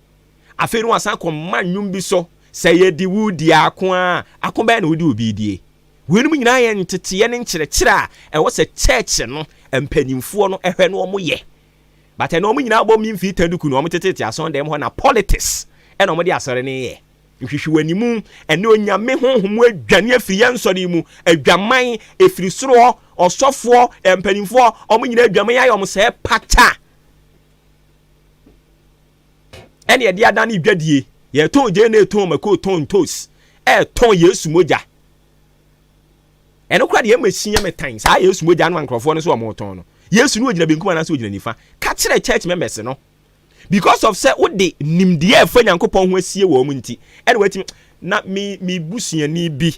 S1: Afei no wasan kɔ ma nnwom bi so, sɛ yɛde wo di ako a, ako bɛn na wode obi die? Weinom nyinaa yɛ nteteeɛ ne nkyerɛkyerɛ a ɛwɔ sɛ church no mpanimfoɔ no hwɛ na wɔyɛ. But ɛnɛ wɔn nyinaa bɔ mimfii taduku na wɔtetete asɔndɛm hɔ na politics ɛna wɔde asɔre no yɛ. Nhwehwɛwanimu, ɛne Onyame honhom adwane afiri yɛn nsɔre yi mu, adwaman, ɛfiri soro hɔ, ɔsɔfoɔ, mpanimfoɔ, wɔn nyinaa adwaman ayɛ wɔn sɛɛ pata. Ɛne ɛde adane dwadie, yɛtɔn gyeene, tɔn mako, tɔn ntos, ɛtɔn Yesu mogya. Ɛno koraa deɛ ɛma ɛsi me tan, saa Yesu mogya no a nkurɔfoɔ no so wɔn tɔn no. Yesu no ogyina benkum anaasɛ ogyina nifa. Ka kyerɛ church members no. Because of sɛ wode nimdeɛ a ɛfa Nyankopɔn ho asie wɔn nti, ɛna watumi, na me, me busuani bi,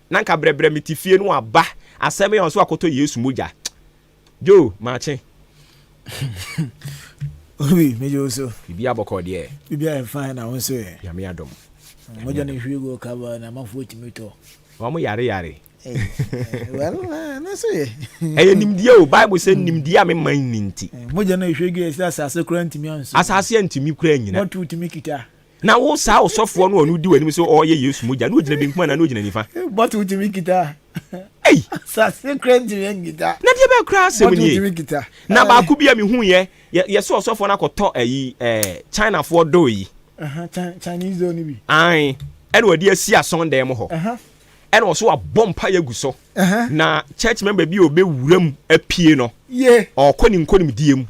S1: na nka brɛbrɛ mete fie no waba, asɛm yɛ ɔnso akɔtɔ Yesu mogya. Joe, maakye.
S3: Obi, megye wo so.
S1: Biribi abɔkɔ deɛ.
S3: Biribi ayɛ fine na wo nso ɛ.
S1: Nyame adom.
S3: Mogya no hwie gu ɔkaba na amanfoɔ tumi tɔ.
S1: Wɔn yare yare.
S3: Well, ne so yɛ.
S1: Ɛyɛ nimdeɛ o, Bible sɛ nimdeɛ a mema nni nti.
S3: Mogya no hwie gu yɛ sɛ asase koraa ntumi anso.
S1: Asase antumi koraa nyina.
S3: Bɔtol tumi kita.
S1: Na wo saa ɔsɔfoɔ no a ɔno di w'anim sɛ ɔreyɛ Yesu mogya na ɔgyina benkum anaa na ɔgyina nifa?
S3: Bɔtol tumi kita.
S1: Ei!
S3: Asase koraa ntumi nkita.
S1: Na deɛ bɛn koraa asɛm
S3: Bɔtol
S1: nie?
S3: tumi kita.
S1: Na baako bi a mehuiɛ, yɛ yɛsɛ ɔsɔfoɔ no akɔtɔ ayi ɛɛ Chinafoɔ doo yi.
S3: Aha, Chinese doo no bi.
S1: Ae, ɛna ɔde asi asɔndan mu hɔ.
S3: Aha.
S1: Ɛna ɔso wabɔ mpaeɛ agu so.
S3: Aha.
S1: Na church member bi a ɔbɛwura mu apue no,
S3: Ye.
S1: ɔkɔ ne nkonimdie mu,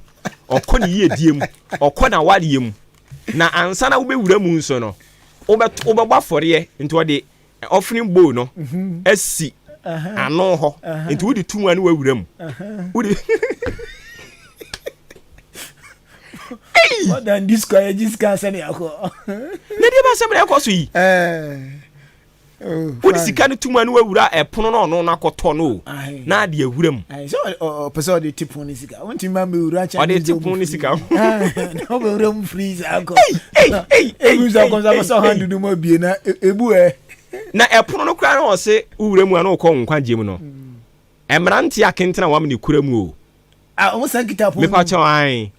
S1: ɔkɔ ne yiedie mu, ɔkɔ n'awareɛ mu. Na ansa na wobɛwura mu nso no, wobɛto wobɛbɔ afɔreɛ, nti ɔde offering bowl no asi ano hɔ, nti wode to mu a ne wawura mu. Wode Ei!
S3: More than this kwa yɛgye sika sɛne akɔ.
S1: Na deɛ bɛasɛm na ɛkɔ so yi.
S3: Oh,
S1: Wode sika no tum a ne wawura ɛpono na ɔno no akɔtɔ no o na ade awura mu.
S3: Sɛ ɔpɛ sɛ ɔde te pon no sika wontumi ma mewura kyɛ
S1: ɔde te pon no sika
S3: na wobɛwura mu firi saa kɔ ebi nso akɔnsa kɔsɛ ɔha dudu mu abie na ebu ɛ.
S1: Na ɛpono no koraa na ɔse wowura mu a na wokɔ nkwagye mu no mmerante akentena wam ne kura mu o.
S3: Ah, wɔn san kita pon.
S1: Mepa kyɛw ae.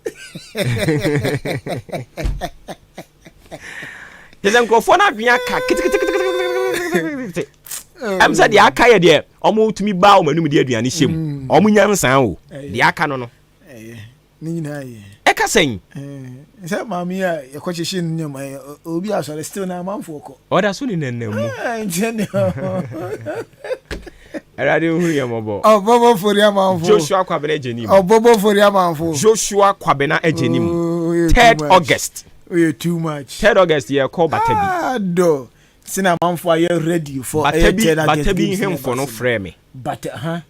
S1: Kyɛ sɛ nkurɔfoɔ no adwene aka keteketeketekete. Ɛm sɛ deɛ aka yɛ deɛ wɔn tumi ba wɔn anum de aduane hyɛ mu. Wɔn nyansa o. Deɛ aka no no.
S3: Ne nyinaa yɛ.
S1: Ɛka sɛn?
S3: Sɛ maame yi a yɛkɔkyehye no nneɛma yi, obi asɔre still na amanfoɔ kɔ.
S1: Ɔda so nenam mu.
S3: Nkyɛn ne
S1: Awurade nhunu yɛn mmɔbɔ.
S3: Ɔbɔbɔ fori amanfo.
S1: Joshua Kwabena Agyenim.
S3: Ɔbɔbɔ fori amanfo.
S1: Joshua Kwabena Agyenim.
S3: Oh,
S1: 3rd August.
S3: Oyɛ too much.
S1: 3rd August yɛ kɔ Batabi.
S3: Ah, do. Sina amanfo ayɛ ready for
S1: ɛyɛ 3rd August. Batabi nhemfo no frɛ me.
S3: Bata, huh?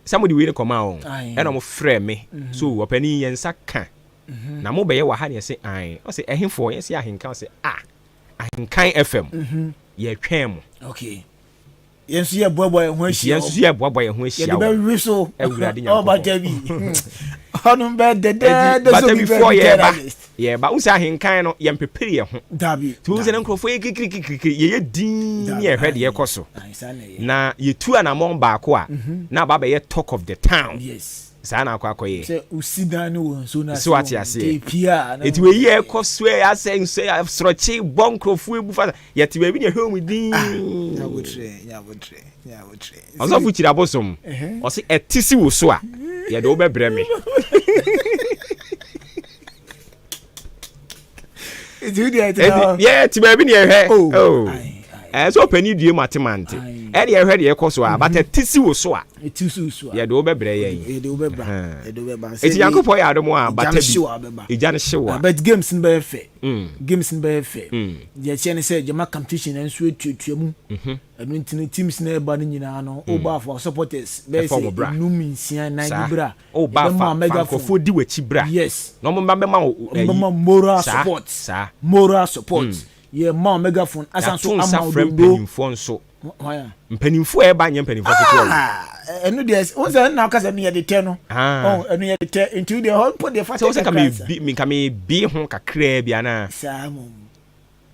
S1: Sɛ mode wei no kɔmaa wɔn, ɛna wɔn frɛɛ me, so ɔpanin yɛn nsa ka, na mo bɛyɛ wɔ ha na yɛse ae, ɔse ɛhefoɔ, yɛse Ahenkan, ɔse ah, Ahenkan FM, yɛtwɛn mo.
S3: Okay. Yɛn nso yɛboaboa yɛn ho ahyia
S1: Yɛn nso yɛboaboa yɛn ho ahyia
S3: wɔn. Yɛde bɛwe so.
S1: Awurade Nyankopɔn.
S3: Ɔbata bi. Ɔnom bɛ dɛdɛɛdɛ so bi bɛ
S1: bi yɛba. Yɛba. Wo sɛ ahenkan no yɛmpepere yɛn ho.
S3: Dabi.
S1: Nti wo sɛ ne nkurɔfoɔ yɛ kirikirikiri yɛyɛ din ne yɛhwɛ deɛ ɛkɔ so. Na yɛtu anamɔn baako a na aba bɛyɛ talk of the town.
S3: Yes.
S1: Saa na akɔ akɔyɛ.
S3: Sɛ osi dan no wɔ nsuo no ase.
S1: So ate aseɛ. Nti wei yɛ ɛkɔ so ɛ asɛ nso asorɔkye bɔ nkurɔfoɔ ebu fa yɛte baabi na yɛhwɛ wɔn din.
S3: Ah, nyabotrɛ, nyabotrɛ, nyabotrɛ.
S1: Ɔsɔfo kyiri abosom. Ɔse ɛte si wo so a yɛde wo bɛbrɛ me.
S3: Nti wo deɛ ɛte hɔ.
S1: Yɛ te baabi na yɛhwɛ. Oh. Ɛɛ sɛ ɔpɛni due mu ate mante. Ɛde yɛhwɛ deɛ ɛkɔ so a but ɛte si wo so a.
S3: Ɛte si wo so a.
S1: Yɛde wo bɛbrɛ yɛn.
S3: Yɛde wo bɛbra. Yɛde wo bɛba.
S1: Eti Nyankopɔn yɛ adom a bata bi. Egya no hye wo a.
S3: But games no bɛyɛ fɛ. Games no bɛyɛ fɛ. Deɛ ɛkyɛ ne sɛ gyama competition nso etuatua mu. Ɛno nti no teams na ɛba no nyinaa no woba afa supporters bɛyɛ sɛ enum nsia nan bi bra.
S1: Woba afa fa nkurɔfoɔ di w'akyi bra.
S3: Yes.
S1: Na wɔn mma bɛma wo
S3: ɛyi. Wɔn bɛma moral support.
S1: Saa.
S3: Moral support. Yɛ ma wo megaphone asan so
S1: ama
S3: wo dodo.
S1: Yɛato nsa frɛ mpanimfoɔ nso. Mpanimfoɔ a ɛba nyɛ mpanimfoɔ ketewa
S3: o. Ɛno deɛ wo sɛ ɛna ɔka sɛ ɛno yɛde tɛ no. Ɛno yɛde tɛ nti deɛ hɔ mpo deɛ fa tɛ kakra
S1: nsa. Sɛ wo sɛ nka me ho kakraa bi anaa.
S3: Saa mmom.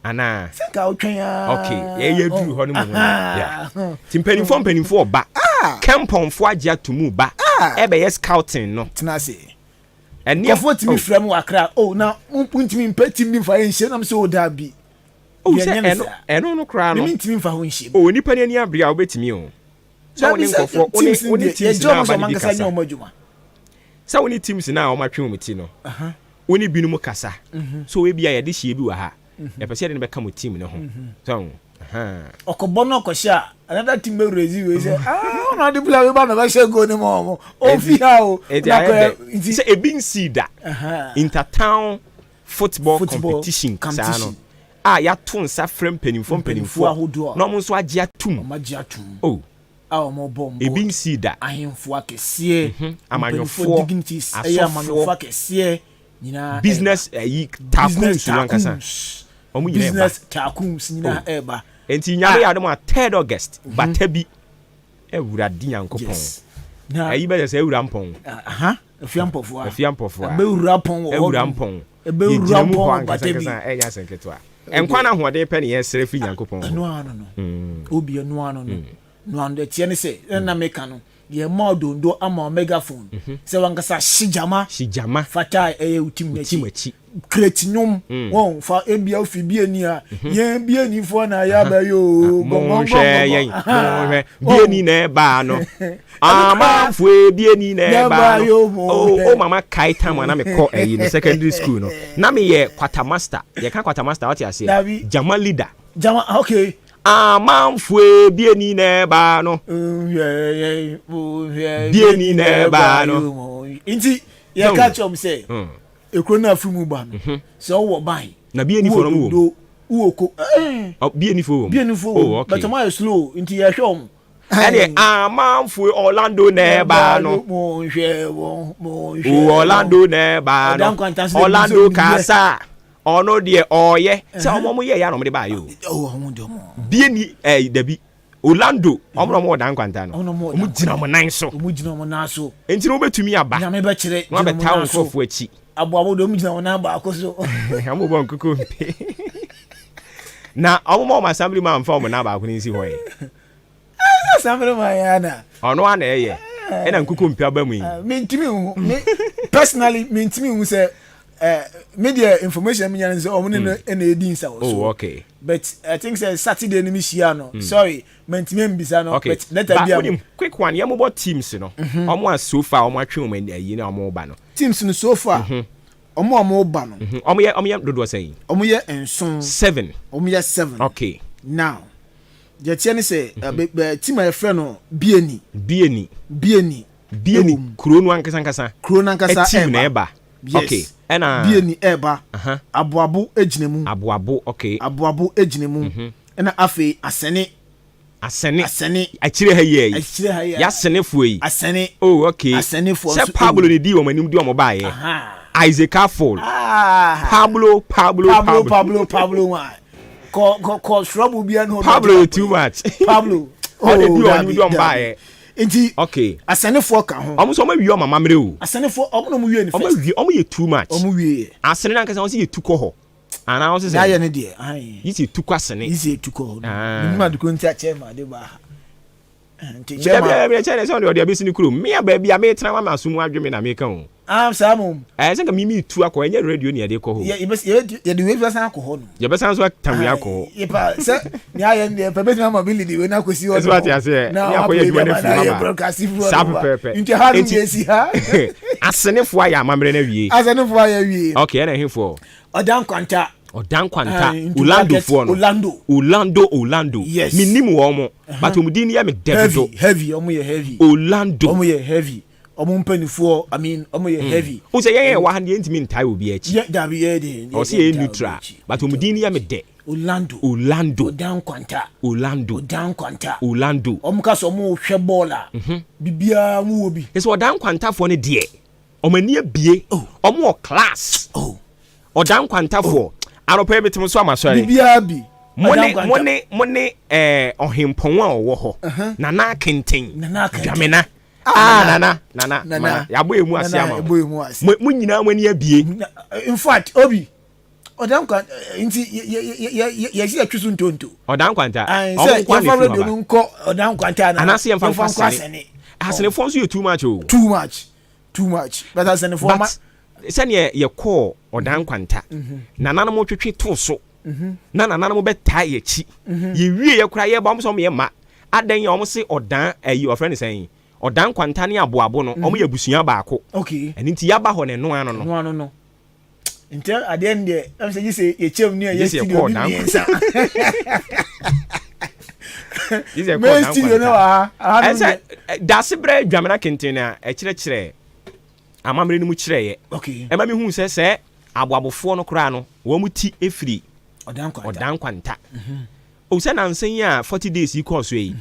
S1: Anaa.
S3: Sɛ nka wotwɛn aa.
S1: Ok, yɛyɛ duru hɔ no mu yeah. Ti mpanimfoɔ mpanimfoɔ ɔba. Kɛmpɔnfoɔ agye ato mu ba. Ɛbɛyɛ scouting no.
S3: Tena ase. Nkurɔfoɔ tumi frɛ me wɔ Accra, oh na montumi mpɛ team bi mfa yɛ nhyia nam sɛ oh daabi.
S1: Oh sɛ ɛno ɛno no koraa no.
S3: Mimi ntumi mfa ho nhyia
S1: mu. Oh nipa ni ani abere a wobɛtumi o. Sɛ wo ne nkurɔfoɔ wo ne wo ne teams na aba ne bi kasa. Sɛ wo ne teams na wɔn atwe wɔn ti no. Wo ne binom kasa. So ebi a yɛde hyia bi wɔ ha. Yɛpɛ sɛ yɛde no bɛka mo team no ho. So
S3: Ɔkɔbɔ no ɔkɔhyɛ a another team bɛ raise wei sɛ ah ɔna ɔde player wei ba na ɔbɛhyɛ goal ne ma ɔmo ɔnfi ha o.
S1: Eti ayɛ dɛ sɛ ebi nsii da intertown football competition saa no a yɛato nsa frɛ mpanimfoɔ mpanimfoɔ na wɔn nso agye atum.
S3: Wɔn agye atum.
S1: Oh.
S3: A wɔn bɔ mbɔ.
S1: Ebi nsii da.
S3: Ahemfo akɛseɛ.
S1: Amanyɔfoɔ.
S3: Dignities ɛyɛ amanyɔfoɔ akɛseɛ nyinaa.
S1: Business ɛyi tycoons no ankasa. Wɔn nyinaa ɛba.
S3: Business tycoons nyinaa ɛba.
S1: Nti Nyame yɛ adom a 3rd August bata bi Awurade Nyankopɔn.
S3: Yes.
S1: Ayi bɛyɛ sɛ awura mpɔn.
S3: Aha, afia mpɔfoa.
S1: Afia mpɔfoa.
S3: Ɛbɛwura pɔn wɔ hɔ.
S1: Awura mpɔn.
S3: Ɛbɛwura
S1: Yɛgyina mu
S3: pɔn
S1: hɔ
S3: wɔ bata bi.
S1: ankasa ɛnyɛ asɛm ketewa. Nkwa no ahoɔden pɛ ne yɛsrɛ firi Nyankopɔn
S3: Ɛno
S1: hɔ.
S3: ano no. Obi ɛno ano no. No ano ɛteɛ ne sɛ ɛna meka no yɛma ɔdondo ama megaphone sɛ wankasa hye gyama
S1: Hye gyama.
S3: fata a ɛyɛ wo team
S1: Team
S3: n'akyi.
S1: akyi.
S3: Create nnwom wɔn fa ebia ofi bieni a yɛn bienifoɔ na yɛaba yi o.
S1: Monhwɛ yɛn, monhwɛ. Bieni na ɛbaa no. Amanfoɔ bieni na ɛbaa no. Oh, oh mama kae time a na mekɔ ɛyi no secondary school no. Na meyɛ quarter master. Yɛka quarter master wote aseɛ.
S3: Dabi.
S1: Gyama leader.
S3: Gyama, okay.
S1: Amanfoɔ bieni na ɛbaa no.
S3: Monhwɛ yɛn, monhwɛ
S1: Bieni na ɛbaa no.
S3: Nti yɛka kyerɛ wɔn sɛ ekuro no afiri mu ba no sɛ ɔwɔ ban.
S1: Na bienifoɔ no mo wɔ mu.
S3: Wowɔ ko.
S1: Oh, bienifoɔ wɔ mu.
S3: Bienifoɔ wɔ
S1: Oh,
S3: mu.
S1: okay.
S3: But ɔmo ayɛ slow nti yɛhwɛ wɔn.
S1: Ɛne amanfoɔ Orlando na ɛbaa no.
S3: Monhwɛ wɔn, monhwɛ
S1: O
S3: wɔn.
S1: Orlando na ɛbaa
S3: Ɔda
S1: no.
S3: nkwanta so de
S1: Orlando
S3: bi nso
S1: kasa. Ɔno deɛ ɔyɛ. Sɛ ɔmo yɛ yɛ na ɔmo de baayɛ o.
S3: Oh, ɔmo de ɔmo.
S1: Bieni ɛɛ dabi. Orlando ɔmo na ɔmo wɔ dan nkwanta no.
S3: Ɔmo na ɔmo wɔ
S1: Ɔmo
S3: dan
S1: gyina ɔmo nan so.
S3: Ɔmo gyina ɔmo nan so.
S1: Nti na wobɛtumi aba.
S3: Nyame bɛkyerɛ
S1: Na
S3: gyina ɔmo
S1: wabɛta wo
S3: nan so.
S1: nkurɔfoɔ akyi.
S3: Aboabo de ɔmo gyina ɔmo nan baako so.
S1: Ɔmo bɔ nkoko mpe. Na ɔmo ma ɔmo assembly man mfa ɔmo nan baako ne nsi hɔ yi.
S3: Assembly man yɛ ana.
S1: Ɔno ana ɛyɛ. Ɛna nkoko mpe aba mu yi.
S3: Mentumi nhu. Me personally mentumi nhu sɛ me deɛ information mi nya ne sɛ ɔmo ne no ɛna edi nsa wɔ so.
S1: Oh, okay.
S3: But I think sɛ Saturday ni mi hyia no. Sorry, mentumi mbisa no.
S1: Okay.
S3: But later
S1: Ba
S3: bi a
S1: wonim quick one yɛn mobɔ teams no. Ɔmo a so far ɔmo atwe ɔmo ani ayi na ɔmo ba no.
S3: Teams no so far. Ɔmo a ɔmo ba no.
S1: Ɔmo yɛ dodoɔ sɛn?
S3: Ɔmo yɛ 7.
S1: 7.
S3: Ɔmo yɛ 7. Now, deɛ teɛ ne sɛ team a yɛfrɛ no Bieni.
S1: Bieni.
S3: Bieni.
S1: Bieni
S3: Ɛwɔ mu.
S1: kuro no ankasa ankasa.
S3: Kuro no ankasa
S1: Team na
S3: ɛɛba.
S1: ɛba.
S3: Yes.
S1: Okay. Ɛna
S3: Bieni ɛɛba.
S1: Aha.
S3: Aboabo gyina mu.
S1: Aboabo, okay.
S3: Aboabo gyina mu. Ɛna afei Asɛne.
S1: Asɛne.
S3: Asɛne.
S1: Akyire ha yi.
S3: Akyire ha yi.
S1: Yasenefoɔ yi.
S3: Asɛne.
S1: Oh, okay.
S3: Asɛnefoɔ
S1: Sɛ
S3: nso
S1: Pablo
S3: ɛwɔ mu.
S1: ne di wɔn anim di wɔn baayɛ.
S3: Aha.
S1: Isaac Afful.
S3: Ah.
S1: Pablo, Pablo,
S3: Pablo,
S1: Pablo.
S3: Pablo, Pablo wa. Kɔ kɔ kɔ srɔbo bi ɛnu.
S1: Pablo too much.
S3: Pablo.
S1: Ɔde di wɔn
S3: dabi,
S1: anim di wɔn
S3: dabi.
S1: baayɛ.
S3: Nti
S1: Okay.
S3: asɛnefoɔ ka ho.
S1: Ɔmo nso ɔmo awie ɔmo amammerɛ o.
S3: Asɛnefoɔ ɔmo na ɔmo wie ni
S1: Ɔmo
S3: first.
S1: awie, ɔmo yɛ too much.
S3: Ɔmo wie yɛ.
S1: Asene nankasa wɔn sɛ yɛ tu kɔ hɔ. Anaa wɔn sɛ
S3: N'ayɛ
S1: sɛ
S3: ne deɛ. Ayi.
S1: yi sɛ tu kɔ asene.
S3: Yi sɛ etu kɔ hɔ.
S1: Ah.
S3: Minnu adukuro nti akyɛ ma ade ba ha. Nti
S1: Dabi
S3: chairman.
S1: dabi kyɛn sɛ ɔde abɛsi ne kurom. Mmea baabi a metena ma ma so mu adwe me na meka o.
S3: Ah, saa mo.
S1: Ɛyɛ sɛ nka mimi tu akɔ ɛnyɛ radio ne yɛde kɔ hɔ.
S3: Yɛ yɛbɛ yɛde wei fi san akɔ hɔ no.
S1: Yɛbɛsan so atam wei akɔ hɔ.
S3: Yɛ pa sɛ ní ayɛ ní deɛ pɛ bɛtumi ama bi lidi wei n'akɔsi hɔ.
S1: Ɛsɛ wate aseɛ.
S3: Na
S1: Ne akɔyɛ adwuma no
S3: wapɛ
S1: afiri hɔ
S3: yɛ
S1: aba.
S3: broadcast firi hɔ
S1: Saa
S3: no ba.
S1: pɛpɛɛpɛ.
S3: Nti ha no
S1: Enti-
S3: yɛ si ha.
S1: Asenefoɔ ayɛ amammerɛ no awie.
S3: Asɛnefoɔ ayɛ wie.
S1: Okay, ɛna ɛhefoɔ?
S3: Ɔda nkwanta.
S1: Ɔda nkwanta.
S3: Ah, into
S1: Orlandofoɔ no.
S3: Orlando.
S1: Orlando, Orlando.
S3: Yes.
S1: Menim wɔn mo. But wɔn din yɛ me dɛ
S3: Heavy
S1: dodo.
S3: heavy, ɔmo yɛ heavy.
S1: Orlando.
S3: Ɔmo yɛ heavy. Ɔmo mpanyinfoɔ, I mean, ɔmo yɛ heavy.
S1: O sɛ yɛn yɛ wɔ ha deɛ ntumi ntae obi akyi.
S3: Yɛ dabi yɛ de.
S1: Ɔsɛ yɛ neutral. But wɔn din yɛ me dɛ.
S3: Orlando.
S1: Orlando.
S3: Ɔda nkwanta.
S1: Orlando.
S3: Ɔda nkwanta.
S1: Orlando.
S3: Ɔmo ka sɛ ɔmo hwɛ bɔɔl a. Bibiara ɔmo wɔ bi.
S1: Sɛ ɔda nkwantafoɔ no deɛ ɔmo ani abie.
S3: Oh.
S1: Ɔmo wɔ class.
S3: Oh.
S1: Ɔda nkwantafoɔ. Anɔpɛ yi metem so ama sɔre.
S3: Bibiara bi.
S1: Mo
S3: Ɔda
S1: ne
S3: nkwanta.
S1: mo ne ɔhempɔn a ɔwɔ hɔ. Nana Akenten.
S3: Nana Akenten.
S1: Dwamena. Ah, nana nana
S3: Nana.
S1: nana yabɔ emu ase
S3: Nana,
S1: ama
S3: yɛbɔ emu ase.
S1: mo nyinaa mo ani abie.
S3: In fact, obi ɔda nkwan nti yɛ yɛ yɛ yɛsi yɛtwi so ntonto.
S1: Ɔda nkwanta.
S3: Ayi
S1: Ɔmo
S3: sɛ
S1: nkwa na
S3: yɛfa
S1: efiri
S3: radio
S1: hɔ ba.
S3: no nkɔ ɔda nkwanta ana
S1: Anaasɛ yɛmfa nkɔ
S3: nkɔ
S1: Asene.
S3: Asene.
S1: Asenefoɔ nso yɛ too much o.
S3: Too much, too much, but asɛnefoɔ ma.
S1: But sɛneɛ yɛkɔɔ ɔda nkwanta, nananom twetwe too so na nananom bɛtaa yɛ akyi, yɛwie yɛ koraa yɛba ɔmo sɛ ɔmo yɛ ma adan yɛ ɔmo se ɔdan ayi ɔfrɛ ne sɛn ɔdan nkwanta ne aboabo no, ɔmo yɛ abusua baako. Ɛno nti yɛaba hɔ ne noa no.
S3: No ano no nti adeɛ no deɛ ɛm sɛ gye sɛ yɛkyɛm ne
S1: Gye
S3: ɛyɛ
S1: sɛ
S3: studio
S1: yɛkɔɔ
S3: bi
S1: dan
S3: mmiɛnsa.
S1: Gye sɛ yɛkɔɔ
S3: Main
S1: dan
S3: studio no
S1: nkwanta.
S3: wɔ ha aha no.
S1: Ɛsɛ
S3: Deɛ
S1: daase berɛ Dwamena Kenten a ɛkyerɛkyerɛ amammerɛ no mu kyerɛeɛ ɛma mehu sɛ aboabofoɔ no koraa no wɔn mu ti efiri
S3: ɔdan nkwanta.
S1: Ɔdan nkwanta o sɛ nansa yi a 40 days yi kɔɔ so yi,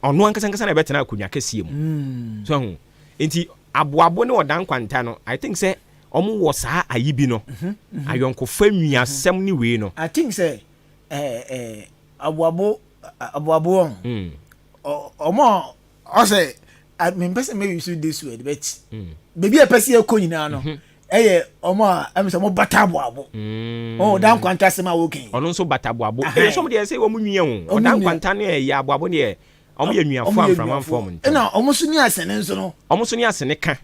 S1: ɔno ankasa ankasa na ɛbɛtena akonnwa kɛseɛ mu so ho. Nti aboabo ne ɔdan nkwanta no, I think sɛ ɔmo wɔ saa ayi bi no, ayɔnkofa nwiasɛm ne wei no.
S3: I think sɛ ɛɛ ɛɛ aboabo aboabo wɔn ɔmo a ɔsɛ Mempɛ sɛ mɛ use this word, but baabi a ɛpɛ sɛ yɛkɔ nyinaa no, ɛyɛ ɔmo a ɛmi sɛ ɔmo bata aboabo. Ɔda Nkwanta asɛm a wɔkɛn.
S1: Ɔno nso bata aboabo. Ɛyɛ sɛ ɔmo deɛ sɛ ɔmo nwia o. Ɔda Nkwanta ne ɛyɛ aboabo deɛ, ɔmo yɛ nnuafo a mframa mfa ɔmo ntam.
S3: Ɛna ɔmo nso ne asene nso no.
S1: Ɔmo nso ne asene ka.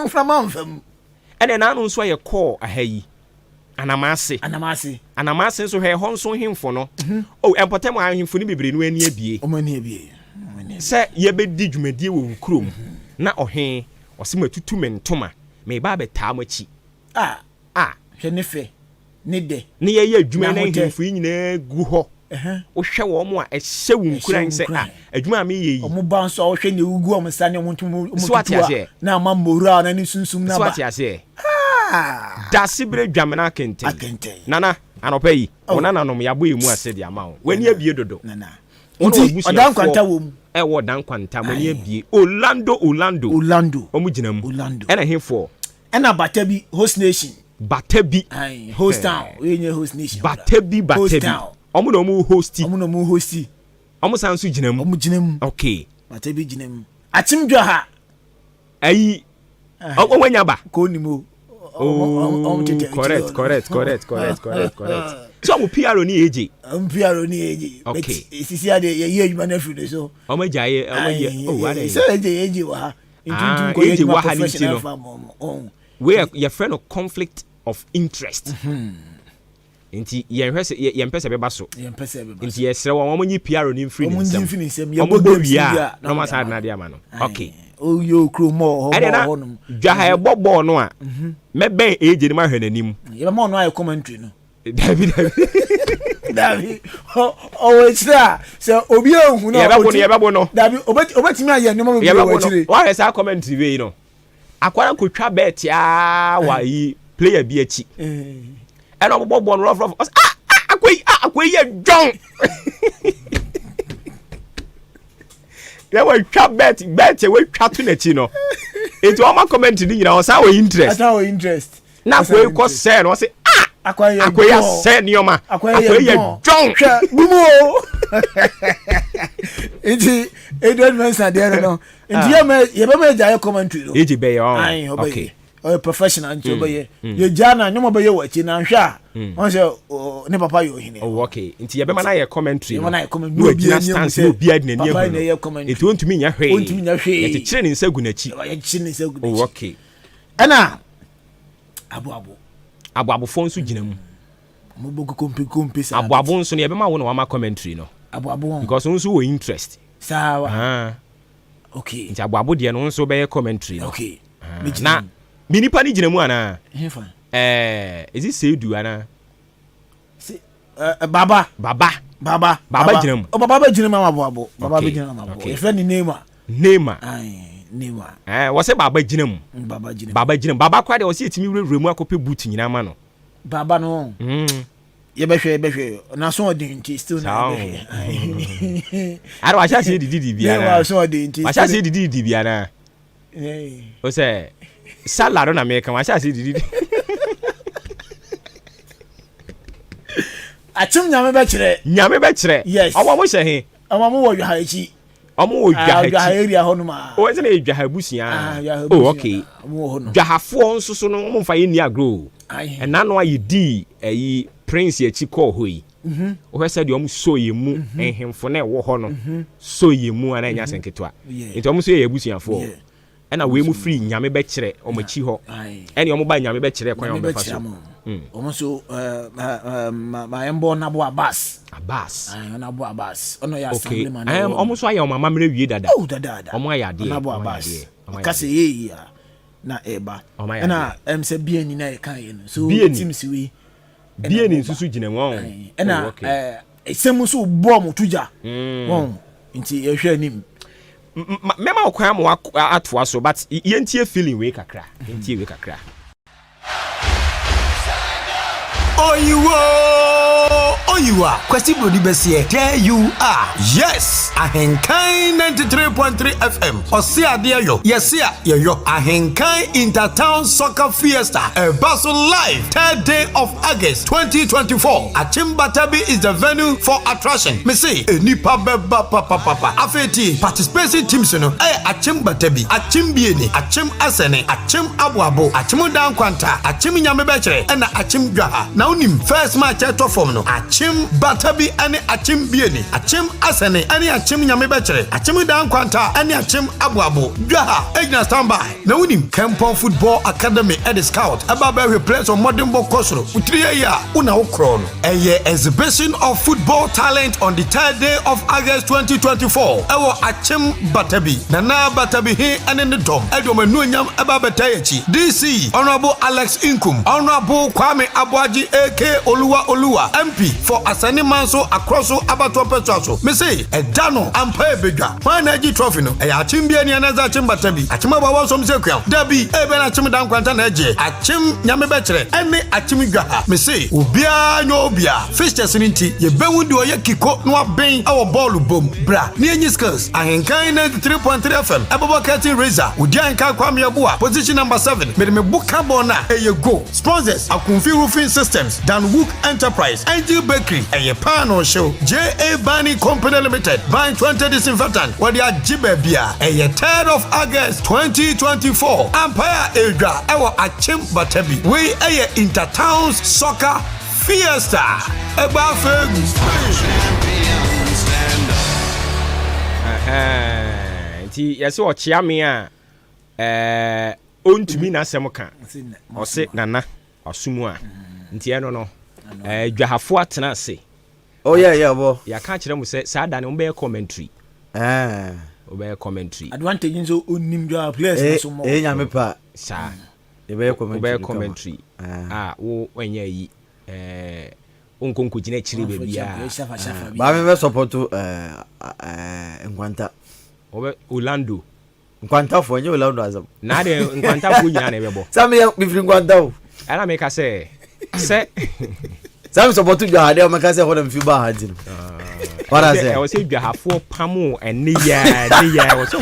S3: Mframa mfa mu.
S1: Ɛna n'ano nso ayɛ kɔɔ aha yi. Anamase.
S3: Anamase.
S1: Anamase nso, hwɛ ɛhɔ nso hemfo no. O mpɔtam ahemfo no bebree no ani abie.
S3: Ɔmo ani abie.
S1: Sɛ yɛbɛdi dwumadie wɔ wo kurom na ɔhe ɔsɛ matutu me ntoma meba abɛtaa mo akyi.
S3: A.
S1: A.
S3: Hwɛ ne fɛ ne dɛ.
S1: Ne yɛyɛ adwuma na ahemfo yi nyinaa gu hɔ. Wohwɛ wɔn mo a, ɛhyɛ wo nkuran sɛ a adwuma a meyɛ yi.
S3: Ɔmo ba nso a, wɔhwɛ nea egugu ɔmo nsa ne ɔmo ntoma ɔmo tutu a, na ama mmowura na ne sunsum
S1: na ba. So ate aseɛ? Dasebere Dwamena Akenten.
S3: Akenten.
S1: Nana, anɔpa yi, wo nananom yɛabɔ yɛn mu ase de ama wo. W'ani abie dodo.
S3: Nana. Nti Ɔda Nkwanta wɔ mu.
S1: Ɛwɔ Ɔda Nkwanta, mo ani abie. Orlando, Orlando.
S3: Orlando.
S1: Wɔn gyina mu.
S3: Orlando.
S1: Ɛna hefoɔ?
S3: Ɛna Bata bi, host nation.
S1: Bata bi.
S3: Ayi, host town. Oye nye host nation.
S1: Bata bi, Bata
S3: Host
S1: bi.
S3: town.
S1: Wɔn na wɔn hosti.
S3: Wɔn na wɔn hosti.
S1: Wɔn san nso gyina mu.
S3: Wɔn gyina mu.
S1: Okay.
S3: Bata bi gyina mu. Akyemdwa ha.
S1: Ayi, wɔn anya ba.
S3: Ko ni mu.
S1: Oh, correct, correct, correct, correct, correct, correct. So ɔmo PRO ni AJ.
S3: Ɔmo PRO ni AJ.
S1: Okay.
S3: Sisi ade yɛ yɛ adwuma n'afiri ne so.
S1: Ɔmo agya yɛ, ɔmo yɛ, oh, adɛ.
S3: Sɛ AJ AJ wɔ ha.
S1: Ah, AJ wɔ ha ne ti no. Wei yɛfrɛ no conflict of interest. Nti yɛnhwɛ sɛ yɛmpɛ sɛ ɛbɛba so. Nti yɛsrɛ wɔn, wɔn nyi PRO ni mfiri ne nsam.
S3: Wɔn
S1: bɔ wie a na wɔn asan ade ama no. Okay.
S3: Oyɛ okuro mɔ hɔ
S1: mɔ
S3: hɔ nom.
S1: Dwa ha ɛbɔ bɔɔl no a, mɛbɛn AJ no mahwɛ n'anim.
S3: Yɛbɛma ɔno ayɛ commentary no.
S1: Dabi, dabi.
S3: Dabi, ɔwɔ akyire a sɛ obi ehu na
S1: yɛbɛbo no, yɛbɛbo no.
S3: Dabi, obetumi ayɛ nneɛma bebree wɔ akyire.
S1: Wahwɛ saa commentary wei no, akwara nkotwa bɛɛte aa wɔ ayi player bi akyi, ɛna ɔbɔbɔ bɔɔl no rɔfrɔf, ɔsɛ ah ah, akɔyi ah, akɔyi yɛ dwɔn yɛ wɔatwa bet bet wɔatwa to n'akyi no. Nti wɔn ma commentary ni nyinaa, ɔsan wɔ interest.
S3: Ɔsan wɔ interest.
S1: Na akɔyi kɔ sɛɛ no, ɔsɛ ah, akɔyi asɛ nneɛma, akɔyi yɛ dwɔn.
S3: Hwɛ bumu o. Nti Edward Mensah deɛ no, nti yɛ mɛ yɛ bɛ mɛ gya yɛ commentary no.
S1: Egye bɛyɛ ɔn.
S3: Okay, ɔyɛ professional nti ɔbɛyɛ. Yɛ gya na nneɛma bɛyɛ wɔ akyi na nhwɛ a wɔn sɛ ne papa yɛ ɔhene.
S1: Oh, okay, nti yɛbɛma no ayɛ commentary no.
S3: Yɛbɛma no ayɛ commentary
S1: na wagyina stance na obiara de n'ani
S3: papa
S1: ahu
S3: na ɛyɛ
S1: no
S3: commentary.
S1: Nti ontumi nyɛ hwee.
S3: Ontumi nyɛ hwee.
S1: Yɛkyekyere ne nsa gu n'akyi.
S3: Yɛkyekyere ne nsa gu n'akyi.
S1: Oh, okay.
S3: Ɛna aboabo.
S1: Aboabofoɔ nso gyina mu.
S3: Ɔmo bɔ kompe kompe saa.
S1: Aboabo nso no, yɛbɛma wo na wama commentary no.
S3: Aboabo wɔn.
S1: Because wo nso wɔ interest.
S3: Saa wa.
S1: Ah.
S3: Okay.
S1: Nti aboabo deɛ no, wo nso bɛyɛ commentary no.
S3: Okay.
S1: Ah, na me nipa no gyina mu anaa?
S3: Hefa?
S1: Ɛɛ, is it Seidu anaa?
S3: Se ɛɛ Baba.
S1: Baba.
S3: Baba.
S1: Baba gyina mu.
S3: O, Baba bɛ gyina mu ama aboabo. Baba bɛ gyina mu ama aboabo.
S1: Okay.
S3: Yɛfrɛ ne Neymar.
S1: Neymar.
S3: Ayi, Neymar.
S1: Ɛɛ, wɔsɛ Baba gyina mu.
S3: Baba gyina mu.
S1: Baba gyina mu. Baba koraa deɛ, wɔsɛ yɛtumi wurawura mu akɔpɛ boot nyinaa ma no.
S3: Baba no. Yɛbɛhwɛ, yɛbɛhwɛ n'aso ɔden nti still na yɛbɛhwɛ.
S1: Ara wahyɛ aseɛ didi bi
S3: ana?
S1: Neymar
S3: aso ɔden nti.
S1: Wahyɛ aseɛ didi di bi ana? O sɛ salad na meka, wahyɛ aseɛ didi.
S3: Akyem Nyame bɛkyerɛ.
S1: Nyame bɛkyerɛ.
S3: Yes.
S1: Ɔmo ɔmo hyɛ he?
S3: Ɔmo wɔ Dwaha akyi.
S1: Ɔmo wɔ Dwaha akyi.
S3: Dwaha area hɔ nom a.
S1: O, ɛsɛ na yɛ Dwaha abusua.
S3: Ah, Dwaha
S1: Oh,
S3: abusua.
S1: okay.
S3: Ɔmo wɔ hɔ nom.
S1: Dwahafoɔ nso so no, ɔmo nfa yɛ nni agorɔ o. Ɛna no a yɛdii ɛyi Prince akyi kɔɔ hɔ yi. Wohwɛ sɛ deɛ ɔmo sɔ yɛ mu, nhemfo na ɛwɔ hɔ no sɔ yɛ mu ana ɛnyɛ asɛm ketewa. Nti ɔmo nso yɛ abusuafoɔ. Ɛna wei mu firi Nyame bɛkyerɛ ɔmo akyi hɔ. Ɛne ɔmo ba Nyame bɛkyerɛ kwan a ɔmo bɛfa so.
S3: Ɔmo nso ɛɛ ma yɛn bɔ Nabo Abbas.
S1: Abbas.
S3: Nabo Abbas. Ɔno yɛ
S1: Okay.
S3: assemblyman.
S1: Ɔmo nso ayɛ ɔmo amammerɛ wie dada.
S3: Oh, dadaada.
S1: Ɔmo ayɛ adeɛ.
S3: Nabo
S1: Ɔmo ayɛ
S3: Abbas.
S1: adeɛ. Ɔmo ayɛ
S3: Ɔka sɛ
S1: adeɛ.
S3: yɛ a na ɛba.
S1: Ɔmo ayɛ
S3: Ɛna
S1: adeɛ.
S3: ɛm sɛ BNI na yɛka yɛ no. So
S1: BNI.
S3: teams wei.
S1: BNI nso so gyina mu ɔn.
S3: Ɛna
S1: Oh, okay.
S3: ɛsɛm nso bɔ ɔmo to gya. Wɔn nti yɛhwɛ anim.
S1: Mɛma wo kwan ama atoa so, but yɛntie feeling wei kakra. Yɛntie wei kakra.
S2: Oyiwo, oyiwo.
S4: you are. Kwasi Broni bɛseɛ, there you are. Yes, Ahenkan 93.3 FM. Ɔse adeɛ yɔ, yɛse a yɛyɔ. Ahenkan Intertown Soccer Fiesta. Ɛba so live, third day of August 2024. Akyem Batabi is the venue for attraction. Mese, enipa bɛba papapapa. Afei tie, participating teams no, ɛyɛ Akyem Batabi, Akyem Bieni, Akyem Asɛne, Akyem Aboabo, Akyem Dankwanta, Akyem Nyame Bɛkyerɛ, ɛna Akyem Dwaha. Na wonim, first match ɛtɔ fam no, Akyem Batabi ɛne Akyem Bieni, Akyem Asɛne ɛne Akyem Nyame Bɛkyerɛ, Akyem Dankwanta ɛne Akyem Aboabo. Dwaha egyina standby. Na wonim, Kempon Football Academy ɛde scout ɛba bɛhwɛ players on mmɔdenbɔ kɔ soro. Wotiri yɛ yi a, wona wokorɔ no. Ɛyɛ exhibition of football talent on the third day of August 2024. Ɛwɔ Akyem Batabi. Nana Batabi he ɛne ne dɔm ɛde wɔn anuonyam ɛba bɛta akyi. DC Honourable Alex Inkum, Honourable Kwame Aboagye AK Oluwa Oluwa, MP for Asani Manso Akroso Abatoɔ Pɛsoa so. Mese ɛda no ampa ebedwa. Hwan na agye trophy no? Ɛyɛ Akyem Biani anaasɛ Akyem Batabi? Akyem Aboabo nsom sɛ kuam. Dabi, ebe na Akyem Dankwanta na agye. Akyem Nyame Bɛkyerɛ ɛne Akyem Dwaha. Mese obiara nyɛ obia. Fixtures no nti, yɛbɛhu deɛ ɔyɛ kiko na waben ɛwɔ bɔɔlo bom. Bra, ne yɛnyi skills. Ahenkan 93.3 FM ɛbɛbɔ curtain raiser. Odi Ahenkan Kwame Aboa, position number 7. Mede me bo ka bɔɔl no a, ɛyɛ go. Sponsors, Akumfi Roofing Systems, Danwook Enterprise, Angel Bakery, ɛyɛ Paano Hyew, J.A. Bani Company Limited, Ban 20 Disinfectant, wɔde agye baabi a ɛyɛ 3rd of August 2024. Ampire edwa ɛwɔ Akyem Batabi. Wei ɛyɛ Intertowns Soccer Fiesta. Ɛba afei.
S1: Nti yɛsɛ ɔkyea me a ɔntumi n'asɛm ka, ɔse nana ɔsom a nti ɛno no dwahafo atena ase.
S5: Oh yeah, bɔ.
S1: Yɛaka kyerɛ mo sɛ saa da no wobɛyɛ commentary. Wobɛyɛ commentary.
S3: Advantage nso onim dwa players no so mɔ.
S5: Eh, nyame pa.
S1: Saa.
S5: Yɛbɛyɛ commentary.
S1: Wobɛyɛ commentary a wo ɛnyɛ yi wonkɔ nkɔgyina akyire baabiaa.
S5: Baa mi bɛ support Nkwanta.
S1: Wɔbɛ Orlando.
S5: Nkwantafoɔ nyɛ Orlando asɛm.
S1: Na de Nkwantafoɔ nyinaa na ɛbɛbɔ.
S5: Sɛ meyɛ mefiri Nkwanta o.
S1: Ɛna meka sɛ
S5: Sɛ mi support dwa ha deɛ, ɔmɛka sɛ ɛhɔ na mefi baa ha nti no. Wada sɛ.
S1: Ɛwɔ sɛ dwahafoɔ pam ɛne yɛ ɛne yɛ ɛwɔ sɛ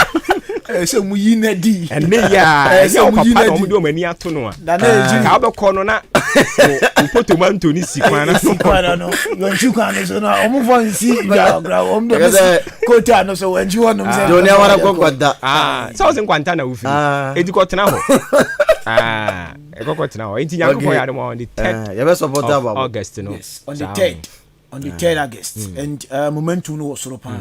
S3: ɛsɛ mu yi na di.
S1: Ɛne yɛ a ɛnyɛ wo papa na ɔmo de ɔmo ani ato no a ka wobɛkɔ no na wo potomanto ne si kwan
S3: no. Si kwan no, wɔnkyi kwan no so na ɔmo fɔ nsi dwa ɔkra ɔmo de bɛsi koota no so wɔnkyi hɔ nom sɛ.
S5: Joni awara kɔ Nkwanta.
S1: Sɛ ɔsɛ Nkwanta na wofiri eti kɔ tena hɔ, ɛkɔkɔ tena hɔ. Nti Nyankopɔn yɛ adom on the third
S5: yɛbɛ support
S1: of August no.
S3: Yes, on the third, on the 3rd August, and momentum no wɔ soro paa.